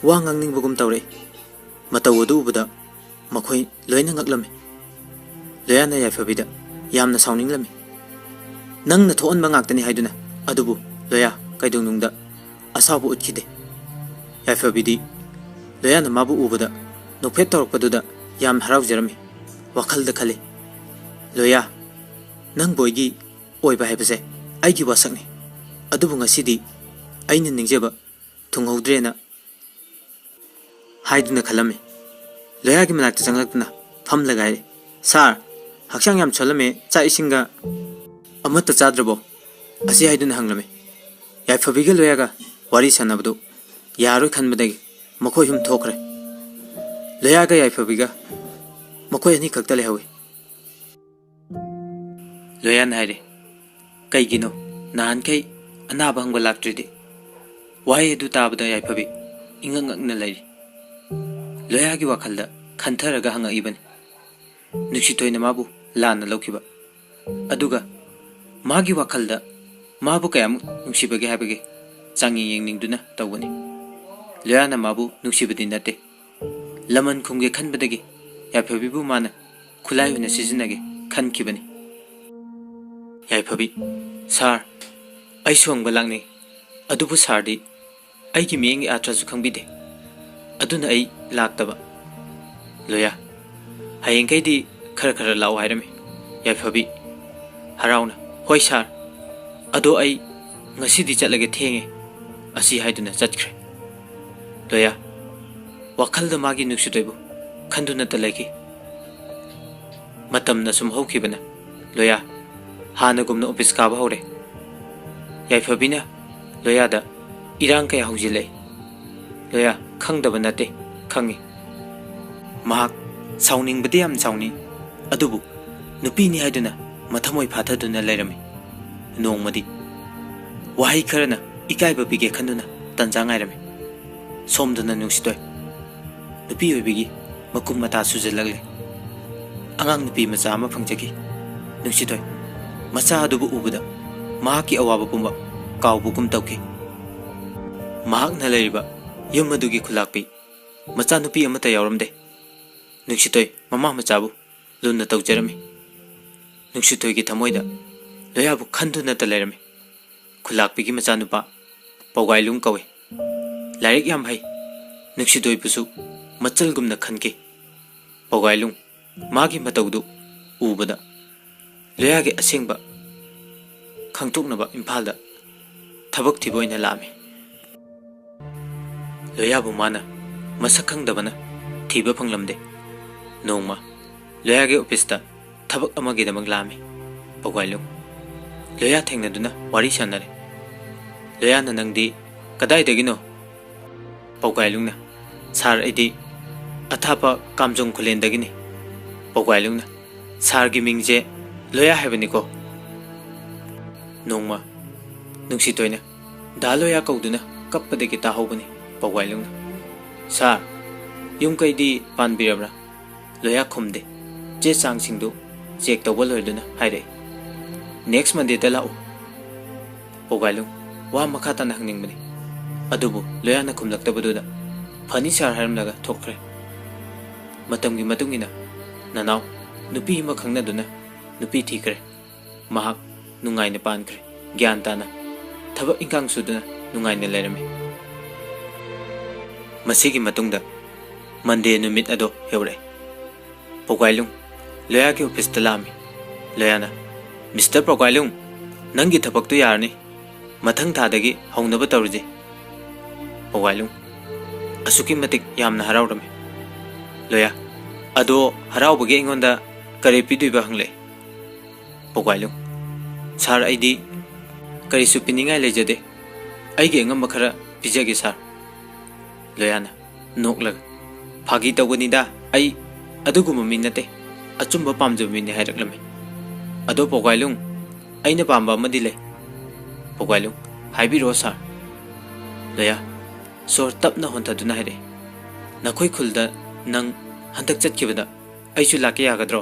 ꯋꯥ ꯉꯥꯡꯅꯤꯡꯕꯒꯨꯝ ꯇꯧꯔꯛꯏ꯫ ꯃꯇꯧ ꯑꯗꯨ ꯎꯕꯗ ꯃꯈꯣꯏ ꯂꯣꯏꯅ ꯉꯛꯂꯝꯃꯤ꯫ ꯂꯣꯌꯥꯅ ꯌꯥꯏꯐꯕꯤꯗ ꯌꯥꯝꯅ ꯁꯥꯎꯅꯤꯡꯂꯝꯃꯤ꯫ "ꯅꯪꯅ ꯊꯣꯛꯍꯟꯕ ꯉꯥꯛꯇꯅꯤ" ꯍꯥꯏꯗꯨꯅ꯫ ꯑꯗꯨꯕꯨ ꯂꯣꯌꯥ ꯀꯩꯗꯧꯅꯨꯡꯗ ꯑꯁꯥꯎꯕ ꯎꯠꯈꯤꯗꯦ꯫ ꯌꯥꯏꯐꯕꯤꯗꯤ ꯂꯣꯌꯥꯅ ꯃꯥꯕꯨ ꯎꯕꯗ ꯅꯣꯛꯐꯦꯠ ꯇꯧꯔꯛꯄꯗꯨꯗ ꯌꯥꯝꯅ ꯍꯔꯥꯎꯖꯔꯝꯃꯤ꯫ ꯋꯥꯈꯜꯗ ꯈꯜꯂꯤ, "ꯂꯣꯌꯥ, ꯅꯪꯕꯨ ꯑꯩꯒꯤ ꯑꯣꯏꯕ ꯍꯥꯏꯕꯁꯦ ꯑꯩꯒꯤ ꯋꯥꯁꯛꯅꯤ꯫ ꯑꯗꯨꯕꯨ ꯉꯁꯤꯗꯤ ꯑꯩꯅ ꯅꯤꯡꯖꯕ ꯊꯨꯡꯍꯧꯗ꯭ꯔꯦꯅ" ꯍꯥꯏꯗꯨꯅ ꯈꯜꯂꯝꯃꯤ꯫ ꯂꯣꯌꯥꯒꯤ ꯃꯅꯥꯛꯇ ꯆꯪꯂꯛꯇꯨꯅ ꯐꯝꯂꯒ ꯍꯥꯏꯔꯦ, "ꯁꯥꯔ, ꯍꯛꯆꯥꯡ ꯌꯥꯝ ꯁꯣꯜꯂꯝꯃꯦ, ꯆꯥꯛ ꯏꯁꯤꯡꯒ ꯑꯃꯠꯇ ꯆꯥꯗ꯭ꯔꯕꯣ?" ꯑꯁꯤ ꯍꯥꯏꯗꯨꯅ ꯍꯪꯂꯝꯃꯤ꯫ ꯌꯥꯏꯐꯕꯤꯒ ꯂꯣꯌꯥꯒ ꯋꯥꯔꯤ ꯁꯥꯟꯅꯕꯗꯨ ꯌꯥꯔꯣꯏ ꯈꯟꯕꯗꯒꯤ ꯃꯈꯣꯏ ꯑꯍꯨꯝ ꯊꯣꯛꯈ꯭ꯔꯦ꯫ ꯂꯣꯌꯥꯒ ꯌꯥꯏꯐꯕꯤꯒ ꯃꯈꯣꯏ ꯑꯅꯤꯈꯛꯇ ꯂꯩꯍꯧꯏ꯫ ꯂꯣꯌꯥꯅ ꯍꯥꯏꯔꯦ, "ꯀꯩꯒꯤꯅꯣ ꯅꯍꯥꯟꯈꯩ ꯑꯅꯥꯕ ꯍꯪꯕ ꯂꯥꯛꯇ꯭ꯔꯤꯗꯤ?" ꯋꯥꯍꯩ ꯑꯗꯨ ꯇꯥꯕꯗ ꯌꯥꯏꯐꯕꯤ ꯏꯉꯛ ꯉꯛꯅ ꯂꯩꯔꯤ꯫ ꯂꯣꯌꯥꯒꯤ ꯋꯥꯈꯜꯗ ꯈꯟꯊꯔꯒ ꯍꯪꯉꯛꯏꯕꯅꯤ꯫ ꯅꯨꯡꯁꯤꯊꯣꯏꯅ ꯃꯥꯕꯨ ꯂꯥꯟꯅ ꯂꯧꯈꯤꯕ, ꯑꯗꯨꯒ ꯃꯥꯒꯤ ꯋꯥꯈꯜꯗ ꯃꯥꯕꯨ ꯀꯌꯥꯃꯨꯛ ꯅꯨꯡꯁꯤꯕꯒꯦ ꯍꯥꯏꯕꯒꯤ ꯆꯥꯡꯌꯦꯡ ꯌꯦꯡꯅꯤꯡꯗꯨꯅ ꯇꯧꯕꯅꯤ꯫ ꯂꯣꯌꯥꯅ ꯃꯥꯕꯨ ꯅꯨꯡꯁꯤꯕꯗꯤ ꯅꯠꯇꯦ, ꯂꯃꯟ ꯈꯨꯝꯒꯦ ꯈꯟꯕꯗꯒꯤ ꯌꯥꯏꯐꯕꯤꯕꯨ ꯃꯥꯅ ꯈꯨꯠꯂꯥꯏ ꯑꯣꯏꯅ ꯁꯤꯖꯤꯟꯅꯒꯦ ꯈꯟꯈꯤꯕꯅꯤ꯫ ꯌꯥꯏꯐꯕꯤ, "ꯁꯥꯔ, ꯑꯩꯁꯨ ꯍꯪꯕ ꯂꯥꯛꯅꯤꯡꯏ, ꯑꯗꯨꯕꯨ ꯁꯥꯔꯗꯤ ꯑꯩꯒꯤ ꯃꯤꯠꯌꯦꯡꯒꯤ ꯑꯥꯔꯊꯁꯨ ꯈꯪꯕꯤꯗꯦ, ꯑꯗꯨꯅ ꯑꯩ ꯂꯥꯛꯇꯕ꯫" ꯂꯣꯌꯥ, "ꯍꯌꯦꯡꯈꯩꯗꯤ ꯈꯔ ꯈꯔ ꯂꯥꯛꯑꯣ" ꯍꯥꯏꯔꯝꯃꯤ꯫ ꯌꯥꯏꯐꯕꯤ, ꯍꯔꯥꯎꯅ, "ꯍꯣꯏ ꯁꯥꯔ, ꯑꯗꯣ ꯑꯩ ꯉꯁꯤꯗꯤ ꯆꯠꯂꯒꯦ, ꯊꯦꯡꯉꯦ" ꯑꯁꯤ ꯍꯥꯏꯗꯨꯅ ꯆꯠꯈ꯭ꯔꯦ꯫ ꯂꯣꯌꯥ ꯋꯥꯈꯜꯗ ꯃꯥꯒꯤ ꯅꯨꯡꯁꯤꯊꯣꯏꯕꯨ ꯈꯟꯗꯨꯅꯇ ꯂꯩꯈꯤ꯫ ꯃꯇꯝꯅ ꯁꯨꯝ ꯍꯧꯈꯤꯕꯅ ꯂꯣꯌꯥ ꯍꯥꯟꯅꯒꯨꯝꯅ ꯑꯣꯐꯤꯁ ꯀꯥꯕ ꯍꯧꯔꯦ꯫ ꯌꯥꯏꯐꯕꯤꯅ ꯂꯣꯌꯥꯗ ꯏꯔꯥꯡ ꯀꯌꯥ ꯍꯧꯖꯤꯜꯂꯛꯏ꯫ ꯂꯣꯌꯥ ꯈꯪꯗꯕ ꯅꯠꯇꯦ, ꯈꯪꯏ꯫ ꯃꯍꯥꯛ ꯁꯥꯎꯅꯤꯡꯕꯗꯤ ꯌꯥꯝ ꯁꯥꯎꯅꯤꯡ, ꯑꯗꯨꯕꯨ ꯅꯨꯄꯤꯅꯤ ꯍꯥꯏꯗꯨꯅ ꯃꯊꯃꯣꯏ ꯐꯥꯊꯗꯨꯅ ꯂꯩꯔꯝꯃꯤ꯫ ꯅꯣꯡꯃꯗꯤ ꯋꯥꯍꯩ ꯈꯔꯅ ꯏꯀꯥꯏꯕ ꯄꯤꯒꯦ ꯈꯟꯗꯨꯅ ꯇꯟꯖꯥ ꯉꯥꯏꯔꯝꯃꯤ꯫ ꯁꯣꯝꯗꯅ ꯅꯨꯡꯁꯤꯊꯣꯏ ꯅꯨꯄꯤ ꯑꯣꯏꯕꯒꯤ ꯃꯀꯨꯞ ꯃꯇꯥ ꯁꯨꯖꯜꯂꯛꯂꯦ꯫ ꯑꯉꯥꯡ ꯅꯨꯄꯤ ꯃꯆꯥ ꯑꯃ ꯐꯪꯖꯈꯤ꯫ ꯅꯨꯡꯁꯤꯊꯣꯏ ꯃꯆꯥ ꯑꯗꯨꯕꯨ ꯎꯕꯗ ꯃꯍꯥꯛꯀꯤ ꯑꯋꯥꯕ ꯄꯨꯝꯕ ꯀꯥꯎꯕꯒꯨꯝ ꯇꯧꯈꯤ꯫ ꯃꯍꯥꯛꯅ ꯂꯩꯔꯤꯕ ꯌꯨꯝ ꯑꯗꯨꯒꯤ ꯈꯨꯂꯥꯛꯄꯤ ꯃꯆꯥꯅꯨꯄꯤ ꯑꯃꯠꯇ ꯌꯥꯎꯔꯝꯗꯦ꯫ ꯅꯨꯡꯁꯤꯊꯣꯏ ꯃꯃꯥ ꯃꯆꯥꯕꯨ ꯂꯨꯅ ꯇꯧꯖꯔꯝꯃꯤ꯫ ꯅꯨꯡꯁꯤꯊꯣꯏꯒꯤ ꯊꯃꯣꯏꯗ ꯂꯣꯌꯥꯕꯨ ꯈꯟꯗꯨꯅꯇ ꯂꯩꯔꯝꯃꯤ꯫ ꯈꯨꯂꯥꯛꯄꯤꯒꯤ ꯃꯆꯥꯅꯨꯄꯥ ꯄꯧꯒꯥꯏꯂꯨꯡ ꯀꯧꯏ꯫ ꯂꯥꯏꯔꯤꯛ ꯌꯥꯝ ꯍꯩ꯫ ꯅꯨꯡꯁꯤꯊꯣꯏꯕꯨꯁꯨ ꯃꯆꯜꯒꯨꯝꯅ ꯈꯟꯈꯤ꯫ ꯄꯧꯒꯥꯏꯂꯨꯡ ꯃꯥꯒꯤ ꯃꯇꯧꯗꯨ ꯎꯕꯗ ꯂꯣꯌꯥꯒꯤ ꯑꯁꯦꯡꯕ ꯈꯪꯗꯣꯛꯅꯕ ꯏꯝꯐꯥꯜꯗ ꯊꯕꯛ ꯊꯤꯕ ꯑꯣꯏꯅ ꯂꯥꯛꯑꯝꯃꯤ꯫ ꯂꯣꯌꯥꯕꯨ ꯃꯥꯅ ꯃꯁꯛ ꯈꯪꯗꯕꯅ ꯊꯤꯕ ꯐꯪꯂꯝꯗꯦ꯫ ꯅꯣꯡꯃ ꯂꯣꯌꯥꯒꯤ ꯑꯣꯐꯤꯁꯇ ꯊꯕꯛ ꯑꯃꯒꯤꯗꯃꯛ ꯂꯥꯛꯑꯝꯃꯤ ꯄꯧꯒꯥꯏꯂꯨꯡ꯫ ꯂꯣꯌꯥ ꯊꯦꯡꯅꯗꯨꯅ ꯋꯥꯔꯤ ꯁꯥꯟꯅꯔꯦ꯫ ꯂꯣꯌꯥꯅ, "ꯅꯪꯗꯤ ꯀꯗꯥꯏꯗꯒꯤꯅꯣ?" ꯄꯧꯒꯥꯏꯂꯨꯡꯅ, "ꯁꯥꯔ, ꯑꯩꯗꯤ ꯑꯊꯥꯞꯄ ꯀꯥꯝꯖꯣꯡ ꯈꯨꯂꯦꯟꯗꯒꯤꯅꯤ꯫" ꯄꯧꯒꯥꯏꯂꯨꯡꯅ, "ꯁꯥꯔꯒꯤ ꯃꯤꯡꯁꯦ ꯂꯣꯌꯥ ꯍꯥꯏꯕꯅꯤꯀꯣ?" ꯅꯣꯡꯃ ꯅꯨꯡꯁꯤꯊꯣꯏꯅ ꯗꯥ ꯂꯣꯌꯥ ꯀꯧꯗꯨꯅ ꯀꯞꯄꯗꯒꯤ ꯇꯥꯍꯧꯕꯅꯤ ꯄꯧꯒꯥꯏꯂꯨꯡꯅ꯫ "ꯁꯥꯔ, ꯌꯨꯝ ꯀꯩꯗꯤ ꯄꯥꯟꯕꯤꯔꯕ꯭ꯔꯥ?" ꯂꯣꯌꯥ ꯈꯨꯝꯗꯦ꯫ ꯆꯦ ꯆꯥꯡꯁꯤꯡꯗꯨ ꯆꯦꯛ ꯇꯧꯕ ꯂꯣꯏꯔꯗꯨꯅ ꯍꯥꯏꯔꯛꯏ, "ꯅꯦꯛꯁ ꯃꯟꯗꯦꯗ ꯂꯥꯛꯎ꯫" ꯄꯧꯒꯥꯏꯂꯨꯡ ꯋꯥ ꯃꯈꯥ ꯇꯥꯅ ꯍꯪꯅꯤꯡꯕꯅꯤ, ꯑꯗꯨꯕꯨ ꯂꯣꯌꯥꯅ ꯈꯨꯝꯂꯛꯇꯕꯗꯨꯗ "ꯐꯅꯤ ꯁꯥꯔ" ꯍꯥꯏꯔꯝꯂꯒ ꯊꯣꯛꯈ꯭ꯔꯦ꯫ ꯃꯇꯝꯒꯤ ꯃꯇꯨꯡ ꯏꯟꯅ ꯅꯅꯥꯎ ꯅꯨꯄꯤ ꯑꯃ ꯈꯪꯅꯗꯨꯅ ꯅꯨꯄꯤ ꯊꯤꯈ꯭ꯔꯦ꯫ ꯃꯍꯥꯛ ꯅꯨꯡꯉꯥꯏꯅ ꯄꯥꯟꯈ꯭ꯔꯦ꯫ ꯒ꯭ꯌꯥꯟ ꯇꯥꯅ ꯊꯕꯛ ꯏꯟꯈꯥꯡ ꯁꯨꯗꯨꯅ ꯅꯨꯡꯉꯥꯏꯅ ꯂꯩꯔꯝꯃꯤ꯫ ꯃꯁꯤꯒꯤ ꯃꯇꯨꯡꯗ ꯃꯟꯗꯦ ꯅꯨꯃꯤꯠ ꯑꯗꯣ ꯌꯧꯔꯛꯑꯦ꯫ ꯄꯧꯒꯥꯏꯂꯨꯡ ꯂꯣꯌꯥꯒꯤ ꯑꯣꯐꯤꯁꯇ ꯂꯥꯛꯑꯝꯃꯤ꯫ ꯂꯣꯌꯥꯅ, "ꯃꯤꯁꯇꯔ ꯄꯧꯒꯥꯏꯂꯨꯡ, ꯅꯪꯒꯤ ꯊꯕꯛꯇꯨ ꯌꯥꯔꯅꯤ꯫ ꯃꯊꯪ ꯊꯥꯗꯒꯤ ꯍꯧꯅꯕ ꯇꯧꯔꯁꯤ꯫" ꯄꯧꯒꯥꯏꯂꯨꯡ ꯑꯁꯨꯛꯀꯤ ꯃꯇꯤꯛ ꯌꯥꯝꯅ ꯍꯔꯥꯎꯔꯝꯃꯤ꯫ ꯂꯣꯌꯥ, "ꯑꯗꯣ ꯍꯔꯥꯎꯕꯒꯤ ꯑꯩꯉꯣꯟꯗ ꯀꯔꯤ ꯄꯤꯗꯣꯏꯕ?" ꯍꯪꯂꯛꯏ꯫ ꯄꯧꯒꯥꯏꯂꯨꯡ, "ꯁꯥꯔ, ꯑꯩꯗꯤ ꯀꯔꯤꯁꯨ ꯄꯤꯅꯤꯡꯉꯥꯏ ꯂꯩꯖꯗꯦ꯫ ꯑꯩꯒꯤ ꯑꯉꯝꯕ ꯈꯔ ꯄꯤꯖꯒꯦ ꯁꯥꯔ꯫" ꯂꯣꯌꯥꯅ ꯅꯣꯛꯂꯒ, "ꯐꯥꯒꯤ ꯇꯧꯕꯅꯤꯗ, ꯑꯩ ꯑꯗꯨꯒꯨꯝꯕ ꯃꯤ ꯅꯠꯇꯦ, ꯑꯆꯨꯝꯕ ꯄꯥꯝꯖꯕ ꯃꯤꯅꯤ" ꯍꯥꯏꯔꯛꯂꯝꯃꯤ꯫ "ꯑꯗꯣ ꯄꯧꯒꯥꯏꯂꯨꯡ, ꯑꯩꯅ ꯄꯥꯝꯕ ꯑꯃꯗꯤ ꯂꯩ꯫" ꯄꯧꯒꯥꯏꯂꯨꯡ, "ꯍꯥꯏꯕꯤꯔꯛꯑꯣ ꯁꯥꯔ꯫" ꯂꯣꯌꯥ ꯁꯣꯔ ꯇꯞꯅ ꯍꯣꯟꯊꯗꯨꯅ ꯍꯥꯏꯔꯛꯏ, "ꯅꯈꯣꯏ ꯈꯨꯜꯗ ꯅꯪ ꯍꯟꯗꯛ ꯆꯠꯈꯤꯕꯗ ꯑꯩꯁꯨ ꯂꯥꯛꯀꯦ ꯌꯥꯒꯗ꯭ꯔꯣ?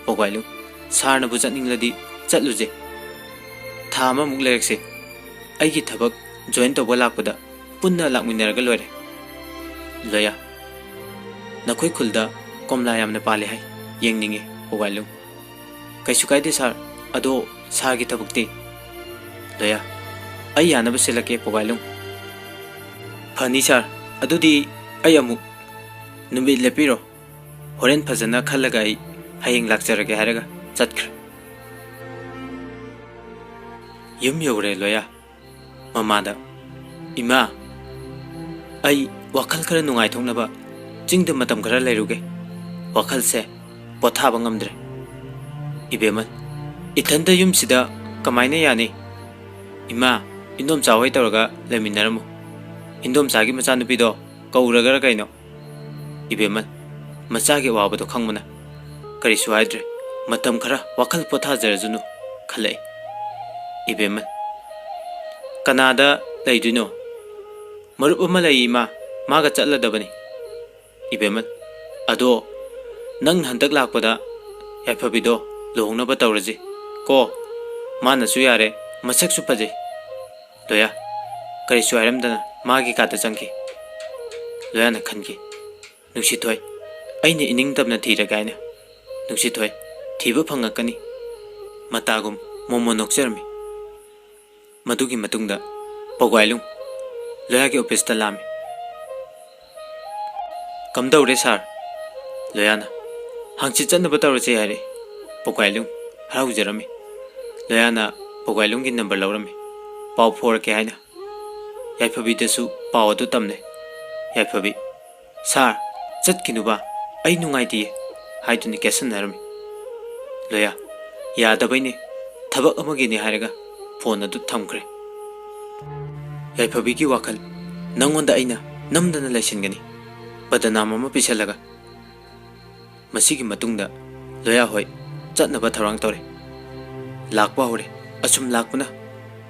ꯄꯧꯒꯥꯏꯂꯨ, ꯁꯥꯔꯅꯕꯨ ꯆꯠꯅꯤꯡꯂꯗꯤ ꯆꯠꯂꯨꯁꯦ꯫ ꯊꯥ ꯑꯃꯃꯨꯛ ꯂꯩꯔꯛꯁꯦ꯫ ꯑꯩꯒꯤ ꯊꯕꯛ ꯖꯣꯏꯟ ꯇꯧꯕ ꯂꯥꯛꯄꯗ ꯄꯨꯟꯅ ꯂꯥꯛꯃꯤꯟꯅꯔꯒ ꯂꯣꯏꯔꯦ꯫ ꯂꯣꯌꯥ, ꯅꯈꯣꯏ ꯈꯨꯜꯗ ꯀꯣꯝꯂꯥ ꯌꯥꯝꯅ ꯄꯥꯜꯂꯦ ꯍꯥꯏ, ꯌꯦꯡꯅꯤꯡꯉꯦ꯫ ꯄꯧꯒꯥꯏꯂꯨ, ꯀꯩꯁꯨ ꯀꯥꯏꯗꯦ ꯁꯥꯔ, ꯑꯗꯣ ꯁꯥꯔꯒꯤ ꯊꯕꯛꯇꯤ? ꯂꯣꯌꯥ, ꯑꯩ ꯌꯥꯅꯕ ꯁꯤꯜꯂꯛꯀꯦ ꯄꯧꯒꯥꯏꯂꯨ꯫ ꯐꯅꯤ ꯁꯥꯔ, ꯑꯗꯨꯗꯤ ꯑꯩ ꯑꯃꯨꯛ ꯅꯨꯃꯤꯠ ꯂꯦꯞꯄꯤꯔꯣ꯫ ꯍꯣꯔꯦꯟ ꯐꯖꯅ ꯈꯜꯂꯒ ꯑꯩ ꯍꯌꯦꯡ ꯂꯥꯛꯆꯔꯒꯦ ꯍꯥꯏꯔꯒ ꯆꯠꯈ꯭ꯔꯦ꯫ ꯌꯨꯝ ꯌꯧꯔꯦ ꯂꯣꯌꯥ꯫ ꯃꯃꯥꯗ, "ꯏꯃꯥ, ꯑꯩ ꯋꯥꯈꯜ ꯈꯔ ꯅꯨꯡꯉꯥꯏꯊꯣꯛꯅꯕ ꯆꯤꯡꯗ ꯃꯇꯝ ꯈꯔ ꯂꯩꯔꯨꯒꯦ꯫ ꯋꯥꯈꯜꯁꯦ ꯄꯣꯊꯥꯕ ꯉꯝꯗ꯭ꯔꯦ꯫" ꯏꯕꯦꯝꯃ, "ꯏꯊꯟꯗ ꯌꯨꯝꯁꯤꯗ ꯀꯃꯥꯏꯅ ꯌꯥꯅꯤ? ꯏꯃꯥ, ꯏꯟꯗꯣꯝꯆꯥ ꯍꯣꯏ ꯇꯧꯔꯒ ꯂꯩꯃꯤꯟꯅꯔꯝꯃꯨ꯫ ꯏꯟꯗꯣꯝꯆꯥꯒꯤ ꯃꯆꯥꯅꯨꯄꯤꯗꯣ ꯀꯧꯔꯒꯔ ꯀꯩꯅꯣ?" ꯏꯕꯦꯝꯃ, ꯃꯆꯥꯒꯤ ꯑꯋꯥꯕꯗꯣ ꯈꯪꯕꯅ ꯀꯔꯤꯁꯨ ꯍꯥꯏꯗ꯭ꯔꯦ꯫ ꯃꯇꯝ ꯈꯔ ꯋꯥꯈꯜ ꯄꯣꯊꯥꯖꯔꯖꯅꯨ ꯈꯜꯂꯛꯏ꯫ ꯏꯕꯦꯝꯃ, "ꯀꯅꯥꯗ ꯂꯩꯗꯣꯏꯅꯣ? ꯃꯔꯨꯞ ꯑꯃ ꯂꯩ ꯏꯃꯥ, ꯃꯥꯒ ꯆꯠꯂꯗꯕꯅꯤ꯫" ꯏꯕꯦꯝꯃ, "ꯑꯗꯣ ꯅꯪ ꯍꯟꯗꯛ ꯂꯥꯛꯄꯗ ꯌꯥꯏꯐꯕꯤꯗꯣ ꯂꯨꯍꯣꯡꯅꯕ ꯇꯧꯔꯁꯤ ꯀꯣ꯫ ꯃꯥꯅꯁꯨ ꯌꯥꯔꯦ, ꯃꯁꯛꯁꯨ ꯐꯖꯩ꯫" ꯂꯣꯌꯥ ꯀꯔꯤꯁꯨ ꯍꯥꯏꯔꯝꯗꯅ ꯃꯥꯒꯤ ꯀꯥꯗ ꯆꯪꯈꯤ꯫ ꯂꯣꯌꯥꯅ ꯈꯟꯈꯤ, "ꯅꯨꯡꯁꯤꯊꯣꯏ, ꯑꯩꯅ ꯏꯅꯤꯡ ꯇꯝꯅ ꯊꯤꯔꯒꯦ ꯍꯥꯏꯅ꯫ ꯅꯨꯡꯁꯤꯊꯣꯏ, ꯊꯤꯕ ꯐꯪꯉꯛꯀꯅꯤ꯫" ꯃꯇꯥꯒꯨꯝ ꯃꯣꯃꯣꯟ ꯅꯣꯛꯆꯔꯝꯃꯤ꯫ ꯃꯗꯨꯒꯤ ꯃꯇꯨꯡꯗ ꯄꯧꯒꯥꯏꯂꯨꯡ ꯂꯣꯌꯥꯒꯤ ꯑꯣꯐꯤꯁꯇ ꯂꯥꯛꯑꯝꯃꯤ꯫ "ꯀꯝꯗꯧꯔꯦ ꯁꯥꯔ?" ꯂꯣꯌꯥꯅ꯫ "ꯍꯪꯆꯤꯠ ꯆꯠꯅꯕ ꯇꯧꯔꯁꯦ ꯍꯥꯏꯔꯛꯑꯦ꯫" ꯄꯧꯒꯥꯏꯂꯨꯡ ꯍꯔꯥꯎꯖꯔꯝꯃꯤ꯫ ꯂꯣꯌꯥꯅ ꯄꯧꯒꯥꯏꯂꯨꯡꯒꯤ ꯅꯝꯕꯔ ꯂꯧꯔꯝꯃꯤ, ꯄꯥꯎ ꯐꯥꯎꯔꯛꯀꯦ ꯍꯥꯏꯅ꯫ ꯌꯥꯏꯐꯕꯤꯗꯁꯨ ꯄꯥꯎ ꯑꯗꯨ ꯇꯝꯂꯦ꯫ ꯌꯥꯏꯐꯕꯤ, "ꯁꯥꯔ, ꯆꯠꯈꯤꯅꯨꯕ, ꯑꯩ ꯅꯨꯡꯉꯥꯏꯇꯤꯌꯦ" ꯍꯥꯏꯗꯨꯅ ꯀꯦꯠꯁꯟꯅꯔꯝꯃꯤ꯫ ꯂꯣꯌꯥ, "ꯌꯥꯗꯕꯩꯅꯦ, ꯊꯕꯛ ꯑꯃꯒꯤꯅꯦ" ꯍꯥꯏꯔꯒ ꯐꯣꯟ ꯑꯗꯨ ꯊꯝꯈ꯭ꯔꯦ꯫ ꯌꯥꯏꯐꯕꯤꯒꯤ ꯋꯥꯈꯜ, "ꯅꯪꯉꯣꯟꯗ ꯑꯩꯅ ꯅꯝꯗꯅ ꯂꯩꯁꯤꯟꯒꯅꯤ, ꯕꯗꯅꯥꯝ ꯑꯃ ꯄꯤꯁꯜꯂꯒ꯫" ꯃꯁꯤꯒꯤ ꯃꯇꯨꯡꯗ ꯂꯣꯌꯥ ꯍꯣꯏ ꯆꯠꯅꯕ ꯊꯧꯔꯥꯡ ꯇꯧꯔꯦ꯫ ꯂꯥꯛꯄ ꯍꯧꯔꯦ꯫ ꯑꯁꯨꯝ ꯂꯥꯛꯄꯅ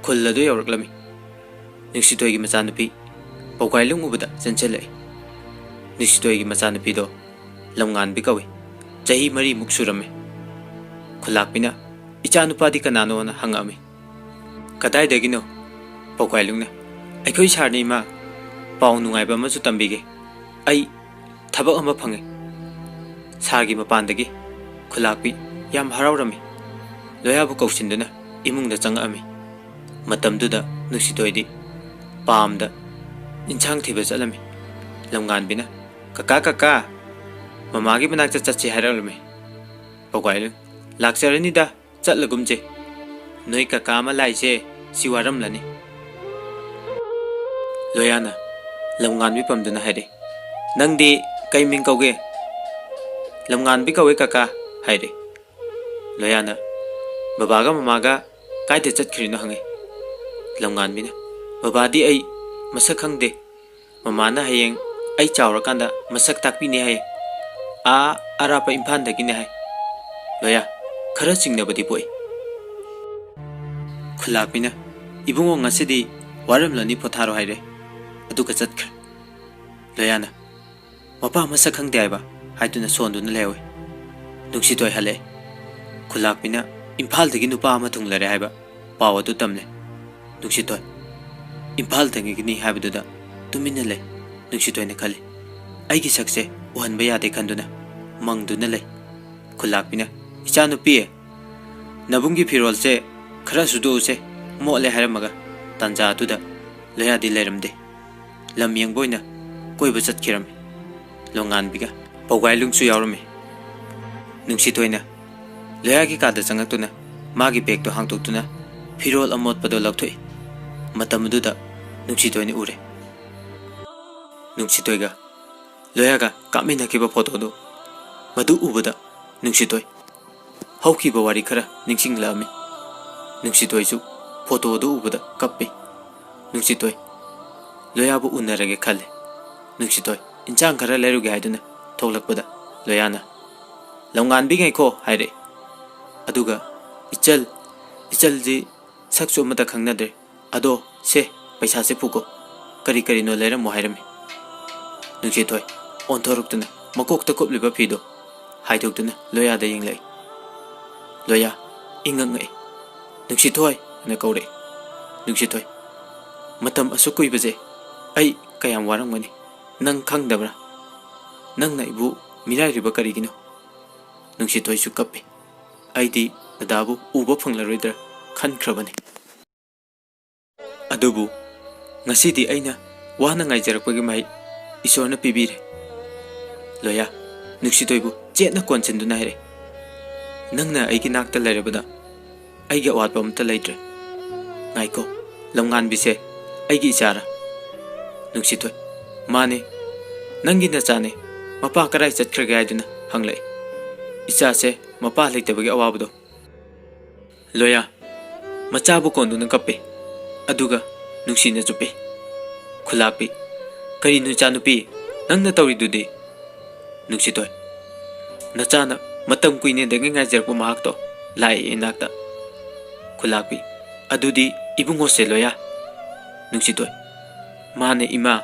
ꯈꯨꯜ ꯑꯗꯨ ꯌꯧꯔꯛꯂꯝꯃꯤ꯫ ꯅꯨꯡꯁꯤꯇꯣꯏꯒꯤ ꯃꯆꯥꯅꯨꯄꯤ ꯄꯧꯒꯥꯏꯂꯨꯡ ꯎꯕꯗ ꯆꯦꯟꯁꯤꯜꯂꯛꯏ꯫ ꯅꯨꯡꯁꯤꯇꯣꯏꯒꯤ ꯃꯆꯥꯅꯨꯄꯤꯗꯣ ꯂꯝꯉꯥꯟꯕꯤ ꯀꯧꯏ꯫ ꯆꯍꯤ ꯃꯔꯤꯃꯨꯛ ꯁꯨꯔꯝꯃꯤ꯫ ꯈꯨꯂꯥꯛꯄꯤꯅ, "ꯏꯆꯥꯅꯨꯄꯥꯗꯤ ꯀꯅꯥꯅꯣꯅ?" ꯍꯪꯉꯛꯑꯝꯃꯤ꯫ "ꯀꯗꯥꯏꯗꯒꯤꯅꯣ?" ꯄꯧꯒꯥꯏꯂꯨꯡꯅ, "ꯑꯩꯈꯣꯏ ꯁꯥꯔꯅꯤ ꯏꯃꯥ, ꯄꯥꯎ ꯅꯨꯡꯉꯥꯏꯕ ꯑꯃꯁꯨ ꯇꯝꯕꯤꯒꯦ꯫ ꯑꯩ ꯊꯕꯛ ꯑꯃ ꯐꯪꯉꯦ꯫" ꯁꯥꯔꯒꯤ ꯃꯄꯥꯟꯗꯒꯤ ꯈꯨꯂꯥꯛꯄꯤ ꯌꯥꯝ ꯍꯔꯥꯎꯔꯝꯃꯤ꯫ ꯂꯣꯌꯥꯕꯨ ꯀꯧꯁꯤꯟꯗꯨꯅ ꯏꯃꯨꯡꯗ ꯆꯪꯉꯛꯑꯝꯃꯤ꯫ ꯃꯇꯝꯗꯨꯗ ꯅꯨꯡꯁꯤꯊꯣꯏꯗꯤ ꯄꯥꯝꯗ ꯏꯟꯁꯥꯡ ꯊꯤꯕ ꯆꯠꯂꯝꯃꯤ꯫ ꯂꯝꯉꯥꯟꯕꯤꯅ, "ꯀꯀꯥ, ꯀꯀꯥ, ꯃꯃꯥꯒꯤ ꯃꯅꯥꯛꯇ ꯆꯠꯁꯤ" ꯍꯥꯏꯔꯛꯂꯝꯃꯤ꯫ ꯄꯧꯒꯥꯏꯂꯨꯡ, "ꯂꯥꯛꯆꯔꯅꯤꯗ, ꯆꯠꯂꯒꯨꯝꯁꯦ꯫ ꯅꯣꯏ ꯀꯀꯥ ꯑꯃ ꯂꯥꯛꯏꯁꯦ ꯁꯤ ꯋꯥꯔꯝꯂꯅꯤ꯫" ꯂꯣꯌꯥꯅ ꯂꯝꯉꯥꯟꯕꯤ ꯄꯝꯗꯨꯅ ꯍꯥꯏꯔꯦ, "ꯅꯪꯗꯤ ꯀꯩ ꯃꯤꯡ ꯀꯧꯒꯦ?" "ꯂꯝꯉꯥꯟꯕꯤ ꯀꯧꯋꯦ ꯀꯀꯥ" ꯍꯥꯏꯔꯦ꯫ ꯂꯣꯌꯥꯅ, "ꯕꯕꯥꯒ ꯃꯃꯥꯒ ꯀꯥꯏꯗ ꯆꯠꯈ꯭ꯔꯤꯅꯣ?" ꯍꯪꯉꯤ꯫ ꯂꯝꯉꯥꯟꯕꯤꯅ, "ꯕꯕꯥꯗꯤ ꯑꯩ ꯃꯁꯛ ꯈꯪꯗꯦ꯫ ꯃꯃꯥꯅ ꯍꯌꯦꯡ ꯑꯩ ꯆꯥꯎꯔꯀꯥꯟꯗ ꯃꯁꯛ ꯇꯥꯛꯄꯤꯅꯤ ꯍꯥꯏꯌꯦ꯫ ꯑꯥ ꯑꯔꯥꯞꯄ ꯏꯝꯐꯥꯜꯗꯒꯤꯅꯦ ꯍꯥꯏ꯫" ꯂꯣꯌꯥ, ꯈꯔ ꯆꯤꯡꯅꯕꯗꯤ ꯄꯣꯛꯏ꯫ ꯈꯨꯂꯥꯛꯄꯤꯅ, "ꯏꯕꯨꯡꯉꯣ, ꯉꯁꯤꯗꯤ ꯋꯥꯔꯝꯂꯅꯤ, ꯄꯣꯊꯥꯔꯣ" ꯍꯥꯏꯔꯦ꯫ ꯑꯗꯨꯒ ꯆꯠꯈ꯭ꯔꯦ꯫ ꯂꯣꯌꯥꯅ, "ꯃꯄꯥ ꯃꯁꯛ ꯈꯪꯗꯦ ꯍꯥꯏꯕ?" ꯍꯥꯏꯗꯨꯅ ꯁꯣꯟꯗꯨꯅ ꯂꯩꯍꯧꯏ꯫ ꯅꯨꯡꯁꯤꯊꯣꯏ ꯍꯜꯂꯛꯑꯦ꯫ ꯈꯨꯂꯥꯛꯄꯤꯅ, "ꯏꯝꯐꯥꯜꯗꯒꯤ ꯅꯨꯄꯥ ꯑꯃ ꯊꯨꯡꯂꯔꯦ" ꯍꯥꯏꯕ ꯄꯥꯎ ꯑꯗꯨ ꯇꯝꯂꯦ꯫ ꯅꯨꯡꯁꯤꯊꯣꯏ, "ꯏꯝꯐꯥꯜꯗꯒꯤꯅꯤ" ꯍꯥꯏꯕꯗꯨꯗ ꯇꯨꯃꯤꯟꯅ ꯂꯩ꯫ ꯅꯨꯡꯁꯤꯊꯣꯏꯅ ꯈꯜꯂꯤ, "ꯑꯩꯒꯤ ꯁꯛꯁꯦ ꯎꯍꯟꯕ ꯌꯥꯗꯦ" ꯈꯟꯗꯨꯅ ꯃꯪꯗꯨꯅ ꯂꯩ꯫ ꯈꯨꯂꯥꯛꯄꯤꯅ, "ꯏꯆꯥꯅꯨꯄꯤ, ꯅꯕꯨꯡꯒꯤ ꯐꯤꯔꯣꯜꯁꯦ ꯈꯔ ꯁꯨꯗꯣꯛꯎꯁꯦ, ꯃꯣꯠꯂꯦ" ꯍꯥꯏꯔꯝꯃꯒ ꯇꯥꯟꯖꯥ ꯑꯗꯨꯗ ꯂꯣꯌꯥꯗꯤ ꯂꯩꯔꯝꯗꯦ꯫ ꯂꯝ ꯌꯦꯡꯕ ꯑꯣꯏꯅ ꯀꯣꯏꯕ ꯆꯠꯈꯤꯔꯝꯃꯤ꯫ ꯂꯣꯡꯉꯥꯟꯕꯤꯒ ꯄꯧꯒꯥꯏꯂꯨꯡꯁꯨ ꯌꯥꯎꯔꯝꯃꯤ꯫ ꯅꯨꯡꯁꯤꯊꯣꯏꯅ ꯂꯣꯌꯥꯒꯤ ꯀꯥꯗ ꯆꯪꯉꯛꯇꯨꯅ ꯃꯥꯒꯤ ꯕꯦꯒꯇꯣ ꯍꯥꯡꯗꯣꯛꯇꯨꯅ ꯐꯤꯔꯣꯜ ꯑꯃꯣꯠꯄꯗꯣ ꯂꯧꯊꯣꯛꯏ꯫ ꯃꯇꯝ ꯑꯗꯨꯗ ꯅꯨꯡꯁꯤꯊꯣꯏꯅ ꯎꯔꯦ꯫ ꯅꯨꯡꯁꯤꯊꯣꯏꯒ ꯂꯣꯌꯥꯒ ꯀꯥꯞꯃꯤꯟꯅꯈꯤꯕ ꯐꯣꯇꯣꯗꯨ, ꯃꯗꯨ ꯎꯕꯗ ꯅꯨꯡꯁꯤꯊꯣꯏ ꯍꯧꯈꯤꯕ ꯋꯥꯔꯤ ꯈꯔ ꯅꯤꯡꯁꯤꯡꯂꯛꯑꯝꯃꯤ꯫ ꯅꯨꯡꯁꯤꯊꯣꯏꯁꯨ ꯐꯣꯇꯣꯗꯨ ꯎꯕꯗ ꯀꯞꯄꯤ꯫ ꯅꯨꯡꯁꯤꯊꯣꯏ ꯂꯣꯌꯥꯕꯨ ꯎꯅꯔꯒꯦ ꯈꯜꯂꯤ꯫ ꯅꯨꯡꯁꯤꯊꯣꯏ ꯏꯟꯁꯥꯡ ꯈꯔ ꯂꯩꯔꯨꯒꯦ ꯍꯥꯏꯗꯨꯅ ꯊꯣꯛꯂꯛꯄꯗ ꯂꯣꯌꯥꯅ, "ꯂꯝꯉꯥꯟꯕꯤ ꯉꯥꯏꯈꯣ" ꯍꯥꯏꯔꯛꯏ꯫ ꯑꯗꯨꯒ, "ꯏꯆꯜ, ꯏꯆꯜꯁꯤ ꯁꯛꯁꯨ ꯑꯃꯠꯇ ꯈꯪꯅꯗ꯭ꯔꯦ꯫ ꯑꯗꯣ ꯁꯦ, ꯄꯩꯁꯥꯁꯦ ꯄꯨꯀꯣ, ꯀꯔꯤ ꯀꯔꯤꯅꯣ ꯂꯩꯔꯝꯃꯣ" ꯍꯥꯏꯔꯝꯃꯤ꯫ ꯅꯨꯡꯁꯤꯊꯣꯏ ꯑꯣꯟꯊꯣꯔꯛꯇꯨꯅ, ꯃꯀꯣꯛꯇ ꯀꯨꯞꯂꯤꯕ ꯐꯤꯗꯣ ꯍꯥꯏꯗꯣꯛꯇꯨꯅ ꯂꯣꯌꯥꯗ ꯌꯦꯡꯂꯛꯏ꯫ ꯂꯣꯌꯥ ꯏꯪꯉꯛ ꯉꯛꯏ꯫ "ꯅꯨꯡꯁꯤꯊꯣꯏ" ꯍꯥꯏꯅ ꯀꯧꯔꯛꯏ꯫ "ꯅꯨꯡꯁꯤꯊꯣꯏ, ꯃꯇꯝ ꯑꯁꯨꯛ ꯀꯨꯏꯕꯁꯦ ꯑꯩ ꯀꯌꯥꯝ ꯋꯥꯔꯝꯒꯅꯤ, ꯅꯪ ꯈꯪꯗꯕ꯭ꯔꯥ? ꯅꯪꯅ ꯑꯩꯕꯨ ꯃꯤꯔꯥꯏꯔꯤꯕ ꯀꯔꯤꯒꯤꯅꯣ?" ꯅꯨꯡꯁꯤꯊꯣꯏꯁꯨ ꯀꯞꯄꯤ꯫ "ꯑꯩꯗꯤ ꯗꯗꯥꯕꯨ ꯎꯕ ꯐꯪꯂꯔꯣꯏꯗ꯭ꯔꯥ ꯈꯟꯈ꯭ꯔꯕꯅꯤ꯫ ꯑꯗꯨꯕꯨ ꯉꯁꯤꯗꯤ ꯑꯩꯅ ꯋꯥꯅ ꯉꯥꯏꯖꯔꯛꯄꯒꯤ ꯃꯍꯩ ꯏꯁꯣꯔꯅ ꯄꯤꯕꯤꯔꯦ꯫ ꯂꯣꯌꯥ ꯅꯨꯡꯁꯤꯊꯣꯏꯕꯨ ꯆꯦꯠꯅ ꯀꯣꯟꯁꯤꯟꯗꯨꯅ ꯍꯥꯏꯔꯛꯏ, "ꯅꯪꯅ ꯑꯩꯒꯤ ꯅꯥꯛꯇ ꯂꯩꯔꯕꯗ ꯑꯩꯒꯤ ꯑꯋꯥꯠꯄ ꯑꯃꯠꯇ ꯂꯩꯇ꯭ꯔꯦ꯫ ꯉꯥꯏꯈꯣ, ꯂꯝꯉꯥꯟꯕꯤꯁꯦ ꯑꯩꯒꯤ ꯏꯆꯥꯔꯥ?" ꯅꯨꯡꯁꯤꯊꯣꯏ, "ꯃꯥꯅꯦ, ꯅꯪꯒꯤ ꯅꯆꯥꯅꯦ꯫ ꯃꯄꯥ ꯀꯗꯥꯏ ꯆꯠꯈ꯭ꯔꯒꯦ ꯍꯥꯏꯗꯨꯅ ꯍꯪꯂꯛꯏ꯫ ꯏꯆꯥꯁꯦ ꯃꯄꯥ ꯂꯩꯇꯕꯒꯤ ꯑꯋꯥꯕꯗꯣ"꯫ ꯂꯣꯌꯥ ꯃꯆꯥꯕꯨ ꯀꯣꯟꯗꯨꯅ ꯀꯞꯄꯤ, ꯑꯗꯨꯒ ꯅꯨꯡꯁꯤꯅ ꯆꯨꯞꯄꯤ꯫ ꯈꯨꯂꯥꯛꯄꯤ, "ꯀꯔꯤꯅꯣ ꯏꯆꯥꯅꯨꯄꯤ, ꯅꯪꯅ ꯇꯧꯔꯤꯗꯨꯗꯤ?" ꯅꯨꯡꯁꯤꯊꯣꯏ, "ꯅꯆꯥꯅ ꯃꯇꯝ ꯀꯨꯏꯅꯗꯒꯤ ꯉꯥꯏꯖꯔꯛꯄ ꯃꯍꯥꯛꯇꯣ ꯂꯥꯛꯑꯦ ꯏꯅꯥꯛꯇ"꯫ ꯈꯨꯂꯥꯛꯄꯤ, "ꯑꯗꯨꯗꯤ ꯏꯕꯨꯡꯉꯣꯁꯦ ꯂꯣꯌꯥ?" ꯅꯨꯡꯁꯤꯊꯣꯏ, "ꯃꯥꯅꯦ ꯏꯃꯥ,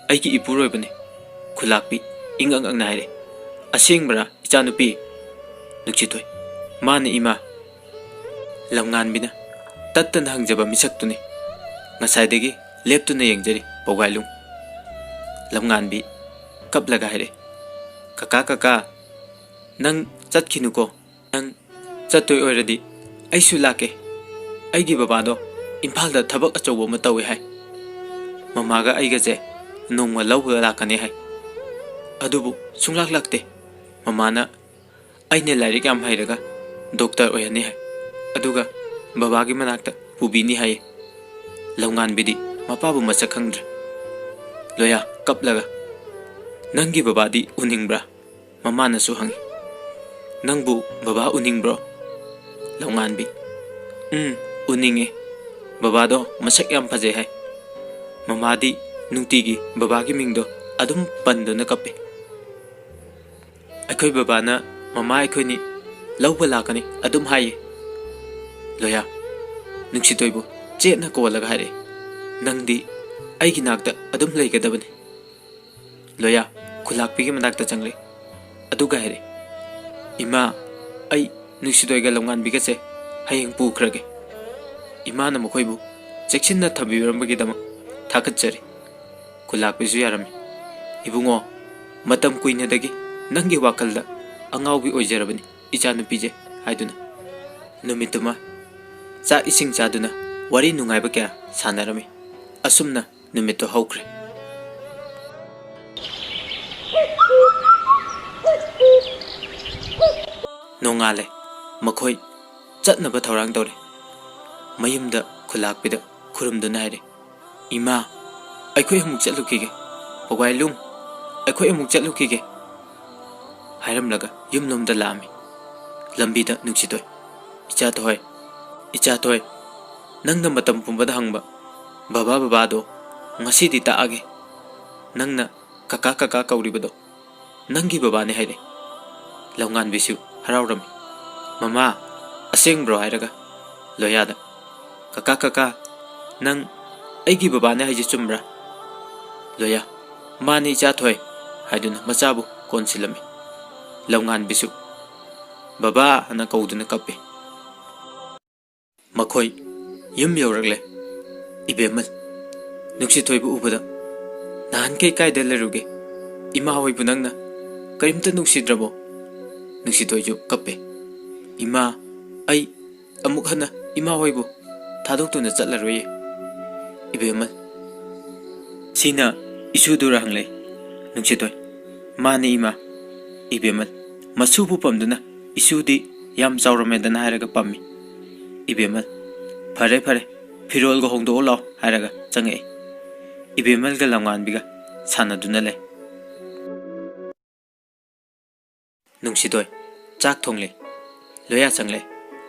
ꯑꯩꯒꯤ ꯏꯄꯨꯔꯣꯏꯕꯅꯦ"꯫ ꯈꯨꯂꯥꯛꯄꯤ ꯏꯪ ꯑꯪ ꯑꯪꯅ ꯍꯥꯏꯔꯦ, "ꯑꯁꯦꯡꯕꯔꯥ ꯏꯆꯥꯅꯨꯄꯤ?" ꯅꯨꯡꯁꯤꯊꯣꯏ, "ꯃꯥꯅꯦ ꯏꯃꯥ"꯫ ꯂꯝꯉꯥꯟꯕꯤꯅ ꯇꯠꯇꯅ ꯍꯪꯖꯕ ꯃꯤꯁꯛꯇꯨꯅꯤ꯫ ꯉꯁꯥꯏꯗꯒꯤ ꯂꯦꯞꯇꯨꯅ ꯌꯦꯡꯖꯔꯤ ꯄꯧꯒꯥꯏꯂꯨꯡ꯫ ꯂꯝꯉꯥꯟꯕꯤ ꯀꯞꯂꯒ ꯍꯥꯏꯔꯛꯏ, "ꯀꯀꯥ, ꯀꯀꯥ, ꯅꯪ ꯆꯠꯈꯤꯅꯨꯀꯣ꯫ ꯅꯪ ꯆꯠꯇꯣꯏ ꯑꯣꯏꯔꯗꯤ ꯑꯩꯁꯨ ꯂꯥꯛꯀꯦ꯫ ꯑꯩꯒꯤ ꯕꯕꯥꯗꯣ ꯏꯝꯐꯥꯜꯗ ꯊꯕꯛ ꯑꯆꯧꯕ ꯑꯃ ꯇꯧꯋꯦ ꯍꯥꯏ꯫ ꯃꯃꯥꯒ ꯑꯩꯒꯁꯦ ꯅꯣꯡꯃ ꯂꯧꯕ ꯂꯥꯛꯀꯅꯤ ꯍꯥꯏ꯫ ꯑꯗꯨꯕꯨ ꯁꯨꯡꯂꯥꯛ ꯂꯥꯛꯇꯦ꯫ ꯃꯃꯥꯅ ꯑꯩꯅ ꯂꯥꯏꯔꯤꯛ ꯌꯥꯝ ꯍꯩꯔꯒ ꯗꯣꯛꯇꯔ ꯑꯣꯏꯍꯟꯅꯤ ꯍꯥꯏ꯫ ꯑꯗꯨꯒ ꯕꯕꯥꯒꯤ ꯃꯅꯥꯛꯇ ꯄꯨꯕꯤꯅꯤ ꯍꯥꯏꯌꯦ"꯫ ꯂꯝꯉꯥꯟꯕꯤꯗꯤ ꯃꯄꯥꯕꯨ ꯃꯁꯛ ꯈꯪꯗ꯭ꯔꯦ꯫ ꯂꯣꯌꯥ ꯀꯞꯂꯒ, "ꯅꯪꯒꯤ ꯕꯕꯥꯗꯤ ꯎꯅꯤꯡꯕ꯭ꯔꯥ?" ꯃꯃꯥꯅꯁꯨ ꯍꯪꯉꯤ꯫ "ꯅꯪꯕꯨ ꯕꯕꯥ ꯎꯅꯤꯡꯕ꯭ꯔꯣ?" ꯂꯝꯉꯥꯟꯕꯤ, "ꯎꯝ, ꯎꯅꯤꯡꯉꯦ꯫ ꯕꯕꯥꯗꯣ ꯃꯁꯛ ꯌꯥꯝ ꯐꯖꯩ ꯍꯥꯏ꯫ ꯃꯃꯥꯗꯤ ꯅꯨꯡꯇꯤꯒꯤ ꯕꯕꯥꯒꯤ ꯃꯤꯡꯗꯣ ꯑꯗꯨꯝ ꯄꯟꯗꯨꯅ ꯀꯞꯄꯤ꯫ ꯑꯩꯈꯣꯏ ꯕꯕꯥꯅ ꯃꯃꯥ ꯑꯩꯈꯣꯏꯅꯤ ꯂꯧꯕ ꯂꯥꯛꯀꯅꯤ ꯑꯗꯨꯝ ꯍꯥꯏꯌꯦ"꯫ ꯂꯣꯌꯥ ꯅꯨꯡꯁꯤꯊꯣꯏꯕꯨ ꯆꯦꯠꯅ ꯀꯣꯜꯂꯒ ꯍꯥꯏꯔꯛꯏ, "ꯅꯪꯗꯤ ꯑꯩꯒꯤ ꯅꯥꯛꯇ ꯑꯗꯨꯝ ꯂꯩꯒꯗꯕꯅꯤ"꯫ ꯂꯣꯌꯥ ꯈꯨꯂꯥꯛꯄꯤꯒꯤ ꯃꯅꯥꯛꯇ ꯆꯪꯂꯛꯏ꯫ ꯑꯗꯨꯒ ꯍꯥꯏꯔꯛꯏ, "ꯏꯃꯥ, ꯑꯩ ꯅꯨꯡꯁꯤꯊꯣꯏꯒ ꯂꯝꯉꯥꯟꯕꯤꯒꯁꯦ ꯍꯌꯦꯡ ꯄꯨꯈ꯭ꯔꯒꯦ꯫ ꯏꯃꯥꯅ ꯃꯈꯣꯏꯕꯨ ꯆꯦꯛꯁꯤꯟꯅ ꯊꯝꯕꯤꯔꯝꯕꯒꯤꯗꯃꯛ ꯊꯥꯒꯠꯆꯔꯤ꯫" ꯈꯨꯂꯥꯛꯄꯤꯁꯨ ꯌꯥꯔꯝꯃꯤ꯫ "ꯏꯕꯨꯡꯉꯣ, ꯃꯇꯝ ꯀꯨꯏꯅꯗꯒꯤ ꯅꯪꯒꯤ ꯋꯥꯈꯜꯗ ꯑꯉꯥꯎꯕꯤ ꯑꯣꯏꯖꯔꯕꯅꯤ ꯏꯆꯥꯅꯨꯄꯤꯁꯦ" ꯍꯥꯏꯗꯨꯅ꯫ ꯅꯨꯃꯤꯠꯇꯨꯃ ꯆꯥꯛ ꯏꯁꯤꯡ ꯆꯥꯗꯨꯅ ꯋꯥꯔꯤ ꯅꯨꯡꯉꯥꯏꯕ ꯀꯌꯥ ꯁꯥꯟꯅꯔꯝꯃꯤ꯫ ꯑꯁꯨꯝꯅ ꯅꯨꯃꯤꯠꯇꯨ ꯍꯧꯈ꯭ꯔꯦ꯫ ꯅꯣꯡꯉꯥꯜꯂꯦ꯫ ꯃꯈꯣꯏ ꯆꯠꯅꯕ ꯊꯧꯔꯥꯡ ꯇꯧꯔꯦ꯫ ꯃꯌꯨꯝꯗ ꯈꯨꯂꯥꯛꯄꯤꯗ ꯈꯨꯔꯨꯝꯗꯨꯅ ꯍꯥꯏꯔꯦ, "ꯏꯃꯥ, ꯑꯩꯈꯣꯏ ꯑꯃꯨꯛ ꯆꯠꯂꯨꯈꯤꯒꯦ꯫ ꯄꯧꯒꯥꯏꯂꯨꯡ, ꯑꯩꯈꯣꯏ ꯑꯃꯨꯛ ꯆꯠꯂꯨꯈꯤꯒꯦ" ꯍꯥꯏꯔꯝꯂꯒ ꯌꯨꯝꯂꯣꯝꯗ ꯂꯥꯛꯑꯝꯃꯤ꯫ ꯂꯝꯕꯤꯗ ꯅꯨꯡꯁꯤꯊꯣꯏ, "ꯏꯆꯥꯊꯣꯏ, ꯏꯆꯥꯊꯣꯏ, ꯅꯪꯅ ꯃꯇꯝ ꯄꯨꯝꯕꯗ ꯍꯪꯕ ꯕꯕꯥ ꯕꯕꯥꯗꯣ ꯉꯁꯤꯗꯤ ꯇꯥꯛꯑꯒꯦ꯫ ꯅꯪꯅ ꯀꯀꯥ ꯀꯀꯥ ꯀꯧꯔꯤꯕꯗꯣ ꯅꯪꯒꯤ ꯕꯕꯥꯅꯦ" ꯍꯥꯏꯔꯦ꯫ ꯂꯝꯉꯥꯟꯕꯤꯁꯨ ꯍꯔꯥꯎꯔꯝꯃꯤ꯫ "ꯃꯃꯥ, ꯑꯁꯦꯡꯕ꯭ꯔꯣ?" ꯍꯥꯏꯔꯒ ꯂꯣꯌꯥꯗ, "ꯀꯀꯥ, ꯀꯀꯥ, ꯅꯪ ꯑꯩꯒꯤ ꯕꯕꯥꯅꯦ ꯍꯥꯏꯁꯦ ꯆꯨꯝꯕ꯭ꯔꯥ?" ꯂꯣꯌꯥ, "ꯃꯥꯅꯦ ꯏꯆꯥꯊꯣꯏ" ꯍꯥꯏꯗꯨꯅ ꯃꯆꯥꯕꯨ ꯀꯣꯟꯁꯤꯜꯂꯝꯃꯤ꯫ ꯂꯝꯉꯥꯟꯕꯤꯁꯨ "ꯕꯕꯥ" ꯍꯥꯏꯅ ꯀꯧꯗꯨꯅ ꯀꯞꯄꯤ꯫ ꯃꯈꯣꯏ ꯌꯨꯝ ꯌꯧꯔꯛꯂꯦ꯫ ꯏꯕꯦꯝꯃ, ꯅꯨꯡꯁꯤꯊꯣꯏꯕꯨ ꯎꯕꯗ, "ꯅꯍꯥꯟꯈꯩ ꯀꯥꯏꯗ ꯂꯩꯔꯨꯒꯦ? ꯏꯃꯥ ꯍꯣꯏꯕꯨ ꯅꯪꯅ ꯀꯔꯤꯝꯇ ꯅꯨꯡꯁꯤꯗ꯭ꯔꯕꯣ?" ꯅꯨꯡꯁꯤꯊꯣꯏꯁꯨ ꯀꯞꯄꯦ꯫ "ꯏꯃꯥ, ꯑꯩ ꯑꯃꯨꯛ ꯍꯟꯅ ꯏꯃꯥ ꯍꯣꯏꯕꯨ ꯊꯥꯗꯣꯛꯇꯨꯅ ꯆꯠꯂꯔꯣꯏꯌꯦ꯫" ꯏꯕꯦꯝꯃ, "ꯁꯤꯅ ꯏꯁꯨꯗꯨꯔ?" ꯍꯪꯂꯦ ꯅꯨꯡꯁꯤꯊꯣꯏ꯫ "ꯃꯥꯅꯤ ꯏꯃꯥ꯫" ꯏꯕꯦꯝꯃ, ꯃꯁꯨꯕꯨ ꯄꯝꯗꯨꯅ, "ꯏꯁꯨꯗꯤ ꯌꯥꯝ ꯆꯥꯎꯔꯝꯃꯦꯗꯅ" ꯍꯥꯏꯔꯒ ꯄꯝꯃꯤ꯫ ꯏꯕꯦꯝꯃ, "ꯐꯔꯦ ꯐꯔꯦ, ꯐꯤꯔꯣꯜꯒ ꯍꯣꯡꯗꯣꯛꯑꯣ ꯂꯥꯎ" ꯍꯥꯏꯔꯒ ꯆꯪꯉꯛꯏ꯫ ꯏꯕꯦꯝꯃꯜꯒ ꯂꯝꯉꯥꯟꯕꯤꯒ ꯁꯥꯟꯅꯗꯨꯅ ꯂꯩ꯫ ꯅꯨꯡꯁꯤꯊꯣꯏ ꯆꯥꯛ ꯊꯣꯡꯂꯤ꯫ ꯂꯣꯌꯥ ꯆꯪꯂꯛꯏ꯫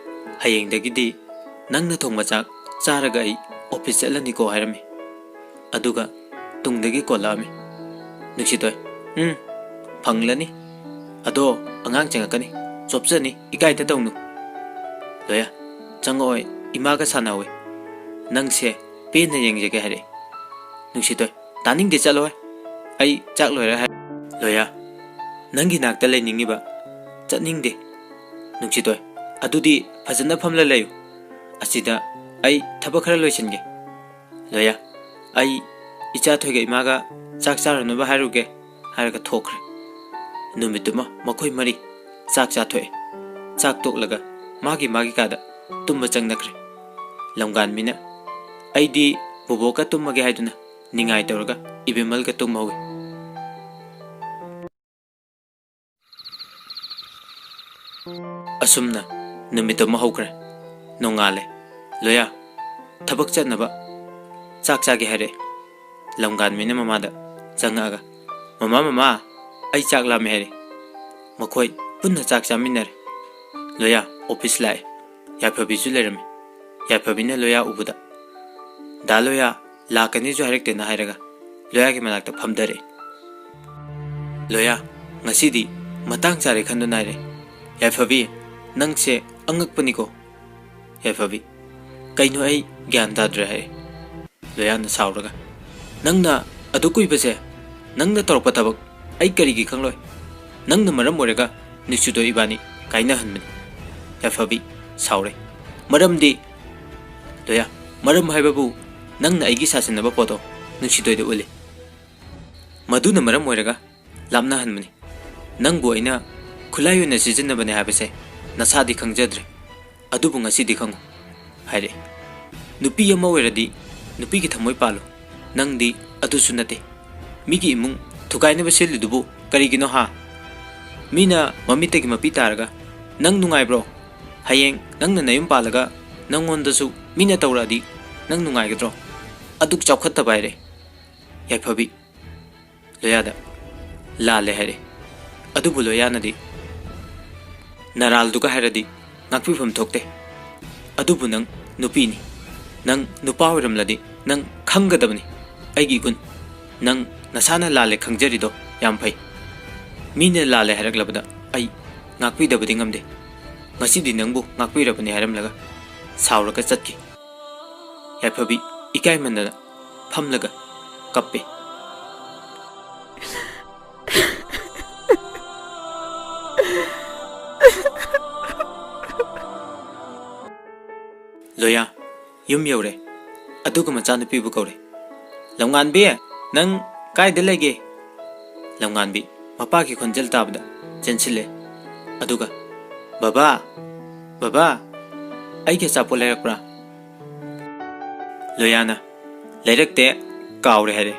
"ꯍꯌꯦꯡꯗꯒꯤꯗꯤ ꯅꯪꯅ ꯊꯣꯡꯕ ꯆꯥꯛ ꯆꯥꯔꯒ ꯑꯩ ꯑꯣꯐꯤꯁ ꯆꯠꯂꯅꯤꯀꯣ" ꯍꯥꯏꯔꯝꯃꯤ꯫ ꯑꯗꯨꯒ ꯇꯨꯡꯗꯒꯤ ꯀꯣꯜꯂꯛꯑꯝꯃꯤ꯫ ꯅꯨꯡꯁꯤꯊꯣꯏ, "ꯎꯝ, ꯐꯪꯂꯅꯤ꯫ ꯑꯗꯣ ꯑꯉꯥꯡ ꯆꯪꯉꯛꯀꯅꯤ, ꯆꯣꯞꯆꯅꯤ, ꯏꯀꯥꯏꯗ ꯇꯧꯅꯨ꯫" ꯂꯣꯌꯥ, "ꯆꯪꯉꯛꯑꯣꯏ, ꯏꯃꯥꯒ ꯁꯥꯟꯅꯍꯧꯋꯤ꯫ ꯅꯪꯁꯦ ꯄꯦꯟꯅ ꯌꯦꯡꯖꯒꯦ" ꯍꯥꯏꯔꯛꯏ꯫ ꯅꯨꯡꯁꯤꯊꯣꯏ, "ꯇꯥꯅꯤꯡꯗꯦ, ꯆꯠꯂꯣꯍꯦ꯫ ꯑꯩ ꯆꯥꯛ ꯂꯣꯏꯔꯦ" ꯍꯥꯏ꯫ ꯂꯣꯌꯥ, ꯅꯪꯒꯤ ꯅꯥꯛꯇ ꯂꯩꯅꯤꯡꯉꯤꯕ? ꯆꯠꯅꯤꯡꯗꯦ꯫ ꯅꯨꯡꯁꯤꯇꯣꯏ, ꯑꯗꯨꯗꯤ ꯐꯖꯅ ꯐꯝꯂ ꯂꯩꯌꯨ꯫ ꯑꯁꯤꯗ ꯑꯩ ꯊꯕꯛ ꯈꯔ ꯂꯣꯏꯁꯤꯟꯒꯦ꯫ ꯂꯣꯌꯥ, ꯑꯩ ꯏꯆꯥ ꯊꯣꯏꯒ ꯏꯃꯥꯒ ꯆꯥꯛ ꯆꯥꯔꯨꯅꯕ ꯍꯥꯏꯔꯨꯒꯦ ꯍꯥꯏꯔꯒ ꯊꯣꯛꯈ꯭ꯔꯦ꯫ ꯅꯨꯃꯤꯠꯇꯨꯃ ꯃꯈꯣꯏ ꯃꯔꯤ ꯆꯥꯛ ꯆꯥꯊꯣꯛꯑꯦ꯫ ꯆꯥꯛ ꯇꯣꯛꯂꯒ ꯃꯥꯒꯤ ꯃꯥꯒꯤ ꯀꯥꯗ ꯇꯨꯝꯕ ꯆꯪꯅꯈ꯭ꯔꯦ꯫ ꯂꯝꯒꯥꯟꯕꯤꯅ, "ꯑꯩꯗꯤ ꯕꯣꯕꯣꯛꯀ ꯇꯨꯝꯃꯒꯦ" ꯍꯥꯏꯗꯨꯅ ꯅꯤꯡꯉꯥꯏ ꯇꯧꯔꯒ ꯏꯕꯦꯝꯃꯜꯒ ꯇꯨꯝꯍꯧꯏ꯫ ꯑꯁꯨꯝꯅ ꯅꯨꯃꯤꯠ ꯑꯃ ꯍꯧꯈ꯭ꯔꯦ꯫ ꯅꯣꯡꯉꯥꯜꯂꯦ꯫ "ꯂꯣꯌꯥ, ꯊꯕꯛ ꯆꯠꯅꯕ ꯆꯥꯛ ꯆꯥꯒꯦ" ꯍꯥꯏꯔꯛꯑꯦ꯫ ꯂꯝꯒꯥꯟꯕꯤꯅ ꯃꯃꯥꯗ ꯆꯪꯉꯛꯑꯒ, "ꯃꯃꯥ, ꯃꯃꯥ, ꯑꯩ ꯆꯥꯛ ꯂꯥꯝꯃꯦ" ꯍꯥꯏꯔꯦ꯫ ꯃꯈꯣꯏ ꯄꯨꯟꯅ ꯆꯥꯛ ꯆꯥꯃꯤꯟꯅꯔꯦ꯫ ꯂꯣꯌꯥ ꯑꯣꯐꯤꯁ ꯂꯥꯛꯑꯦ꯫ ꯌꯥꯏꯐꯕꯤꯁꯨ ꯂꯩꯔꯝꯃꯤ꯫ ꯌꯥꯏꯐꯕꯤꯅ ꯂꯣꯌꯥ ꯎꯕꯗ, "ꯗꯥ ꯂꯣꯌꯥ ꯂꯥꯛꯀꯅꯤꯁꯨ ꯍꯥꯏꯔꯛꯇꯦꯅ" ꯍꯥꯏꯔꯒ ꯂꯣꯌꯥꯒꯤ ꯃꯅꯥꯛꯇ ꯐꯝꯊꯔꯛꯑꯦ꯫ "ꯂꯣꯌꯥ, ꯉꯁꯤꯗꯤ ꯃꯇꯥꯡ ꯆꯥꯔꯦ ꯈꯟꯗꯨꯅ" ꯍꯥꯏꯔꯦ꯫ "ꯌꯥꯏꯐꯕꯤ, ꯅꯪꯁꯦ ꯑꯉꯛꯄꯅꯤꯀꯣ"꯫ ꯌꯥꯏꯐꯕꯤ, "ꯀꯩꯅꯣ ꯑꯩ ꯒ꯭ꯌꯥꯟ ꯇꯥꯗ꯭ꯔꯦ" ꯍꯥꯏ꯫ ꯂꯣꯌꯥꯅ ꯁꯥꯎꯔꯒ, "ꯅꯪꯅ ꯑꯗꯨ ꯀꯨꯏꯕꯁꯦ ꯅꯪꯅ ꯇꯧꯔꯛꯄ ꯊꯕꯛ ꯑꯩ ꯀꯔꯤꯒꯤ ꯈꯪꯂꯣꯏ? ꯅꯪꯅ ꯃꯔꯝ ꯑꯣꯏꯔꯒ ꯅꯨꯡꯁꯤꯇꯣꯏ ꯏꯕꯥꯅꯤ ꯀꯥꯏꯅꯍꯟꯕꯅꯤ"꯫ ꯌꯥꯏꯐꯕꯤ ꯁꯥꯎꯔꯦ꯫ "ꯃꯔꯝꯗꯤ"꯫ ꯂꯣꯌꯥ, "ꯃꯔꯝ ꯍꯥꯏꯕꯕꯨ ꯅꯪꯅ ꯑꯩꯒꯤ ꯁꯥꯁꯤꯟꯅꯕ ꯄꯣꯠꯇꯣ ꯅꯨꯡꯁꯤꯇꯣꯏꯗ ꯎꯠꯂꯤ꯫ ꯃꯗꯨꯅ ꯃꯔꯝ ꯑꯣꯏꯔꯒ ꯂꯥꯞꯅꯍꯟꯕꯅꯤ꯫ ꯅꯪꯕꯨ ꯑꯩꯅ ꯈꯨꯠꯂꯥꯏ ꯑꯣꯏꯅ ꯁꯤꯖꯤꯟꯅꯕꯅꯦ ꯍꯥꯏꯕꯁꯦ ꯅꯁꯥꯗꯤ ꯈꯪꯖꯗ꯭ꯔꯦ꯫ ꯑꯗꯨꯕꯨ ꯉꯁꯤꯗꯤ ꯈꯪꯉꯨ" ꯍꯥꯏꯔꯛꯑꯦ꯫ "ꯅꯨꯄꯤ ꯑꯃ ꯑꯣꯏꯔꯗꯤ ꯅꯨꯄꯤꯒꯤ ꯊꯃꯣꯏ ꯄꯥꯜꯂꯨ꯫ ꯅꯪꯗꯤ ꯑꯗꯨꯁꯨ ꯅꯠꯇꯦ꯫ ꯃꯤꯒꯤ ꯏꯃꯨꯡ ꯊꯨꯒꯥꯏꯅꯕ ꯁꯤꯜꯂꯤꯗꯨꯕꯨ ꯀꯔꯤꯒꯤꯅꯣ ꯍꯥ? ꯃꯤꯅ ꯃꯃꯤꯠꯇꯒꯤ ꯃꯄꯤ ꯇꯥꯔꯒ ꯅꯪ ꯅꯨꯡꯉꯥꯏꯕ꯭ꯔꯣ? ꯍꯌꯦꯡ ꯅꯪꯅ ꯅꯌꯨꯝ ꯄꯥꯜꯂꯒ ꯅꯪꯉꯣꯟꯗꯁꯨ ꯃꯤꯅ ꯇꯧꯔꯛꯑꯗꯤ ꯅꯪ ꯅꯨꯡꯉꯥꯏꯒꯗ꯭ꯔꯣ? ꯑꯗꯨꯛ ꯆꯥꯎꯈꯠꯇꯕ" ꯍꯥꯏꯔꯦ꯫ ꯌꯥꯏꯐꯕꯤ ꯂꯣꯌꯥꯗ, "ꯂꯥꯜꯂꯦ" ꯍꯥꯏꯔꯦ꯫ ꯑꯗꯨꯕꯨ ꯂꯣꯌꯥꯅꯗꯤ, "ꯅꯔꯥꯜꯗꯨꯒ ꯍꯥꯏꯔꯗꯤ ꯉꯥꯛꯄꯤꯐꯝ ꯊꯣꯛꯇꯦ꯫ ꯑꯗꯨꯕꯨ ꯅꯪ ꯅꯨꯄꯤꯅꯤ꯫ ꯅꯪ ꯅꯨꯄꯥ ꯑꯣꯏꯔꯝꯂꯗꯤ ꯅꯪ ꯈꯪꯒꯗꯕꯅꯤ ꯑꯩꯒꯤ ꯏꯒꯨꯟ꯫ ꯅꯪ ꯅꯁꯥꯅ ꯂꯥꯜꯂꯦ ꯈꯪꯖꯔꯤꯗꯣ ꯌꯥꯝ ꯐꯩ꯫ ꯃꯤꯅ ꯂꯥꯜꯂꯦ ꯍꯥꯏꯔꯛꯂꯕꯗ ꯑꯩ ꯉꯥꯛꯄꯤꯗꯕꯗꯤ ꯉꯝꯗꯦ꯫ ꯉꯁꯤꯗꯤ ꯅꯪꯕꯨ ꯉꯥꯛꯄꯤꯔꯕꯅꯤ" ꯍꯥꯏꯔꯝꯂꯒ ꯁꯥꯎꯔꯒ ꯆꯠꯈꯤ꯫ ꯌꯥꯏꯐꯕꯤ ꯏꯀꯥꯏꯃꯟꯗꯅ ꯐꯝꯂꯒ ꯀꯞꯄꯦ꯫ ꯂꯣꯌꯥ, ꯌꯨꯝ ꯌꯧꯔꯦ꯫ ꯑꯗꯨꯒ ꯃꯆꯥꯅꯨꯄꯤꯕꯨ ꯀꯧꯔꯦ꯫ "ꯂꯝꯉꯥꯟꯕꯤ, ꯅꯪ ꯀꯥꯏꯗ ꯂꯩꯒꯦ?" ꯂꯝꯉꯥꯟꯕꯤ ꯃꯄꯥꯒꯤ ꯈꯣꯟꯖꯦꯜ ꯇꯥꯕꯗ ꯆꯦꯟꯁꯤꯜꯂꯦ꯫ ꯑꯗꯨꯒ, "ꯕꯕꯥ, ꯕꯕꯥ, ꯑꯩꯒꯤ ꯑꯆꯥꯄꯣꯠ ꯂꯩꯔꯛꯄ꯭ꯔꯥ?" ꯂꯣꯌꯥꯅ, "ꯂꯩꯔꯛꯇꯦ, ꯀꯥꯎꯔꯦ" ꯍꯥꯏꯔꯦ꯫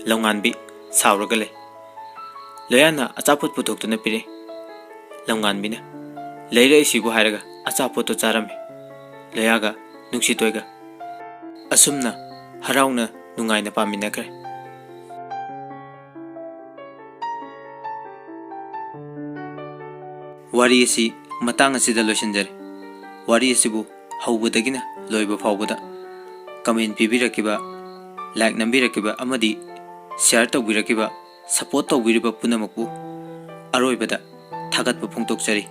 ꯂꯝꯉꯥꯟꯕꯤ ꯁꯥꯎꯔꯒ ꯂꯩ꯫ ꯂꯣꯌꯥꯅ ꯑꯆꯥꯄꯣꯠ ꯄꯨꯊꯣꯛꯇꯨꯅ ꯄꯤꯔꯛꯏ꯫ ꯂꯝꯉꯥꯟꯕꯤꯅ ꯂꯩꯔꯛꯏꯁꯤꯕꯨ ꯍꯥꯏꯔꯒ ꯑꯆꯥꯄꯣꯠꯇꯣ ꯆꯥꯔꯝꯃꯤ꯫ ꯂꯣꯌꯥꯒ ꯅꯨꯡꯁꯤꯇꯣꯏꯒ ꯑꯁꯨꯝꯅ ꯍꯔꯥꯎꯅ ꯅꯨꯡꯉꯥꯏꯅ ꯄꯥꯃꯤꯟꯅꯈ꯭ꯔꯦ꯫ ꯋꯥꯔꯤ ꯑꯁꯤ ꯃꯇꯥꯡ ꯑꯁꯤꯗ ꯂꯣꯏꯁꯤꯟꯖꯔꯦ꯫ ꯋꯥꯔꯤ ꯑꯁꯤꯕꯨ ꯍꯧꯕꯗꯒꯤꯅ ꯂꯣꯏꯕ ꯐꯥꯎꯕꯗ comment ꯄꯤꯕꯤꯔꯛꯈꯤꯕ, like ꯅꯝꯕꯤꯔꯛꯈꯤꯕ ꯑꯃꯗꯤ share ꯇꯧꯕꯤꯔꯛꯈꯤꯕ, support ꯇꯧꯕꯤꯔꯤꯕ ꯄꯨꯝꯅꯃꯛꯄꯨ ꯑꯔꯣꯏꯕꯗ ꯊꯥꯒꯠꯄ ꯐꯣꯡꯗꯣꯛꯆꯔꯤ꯫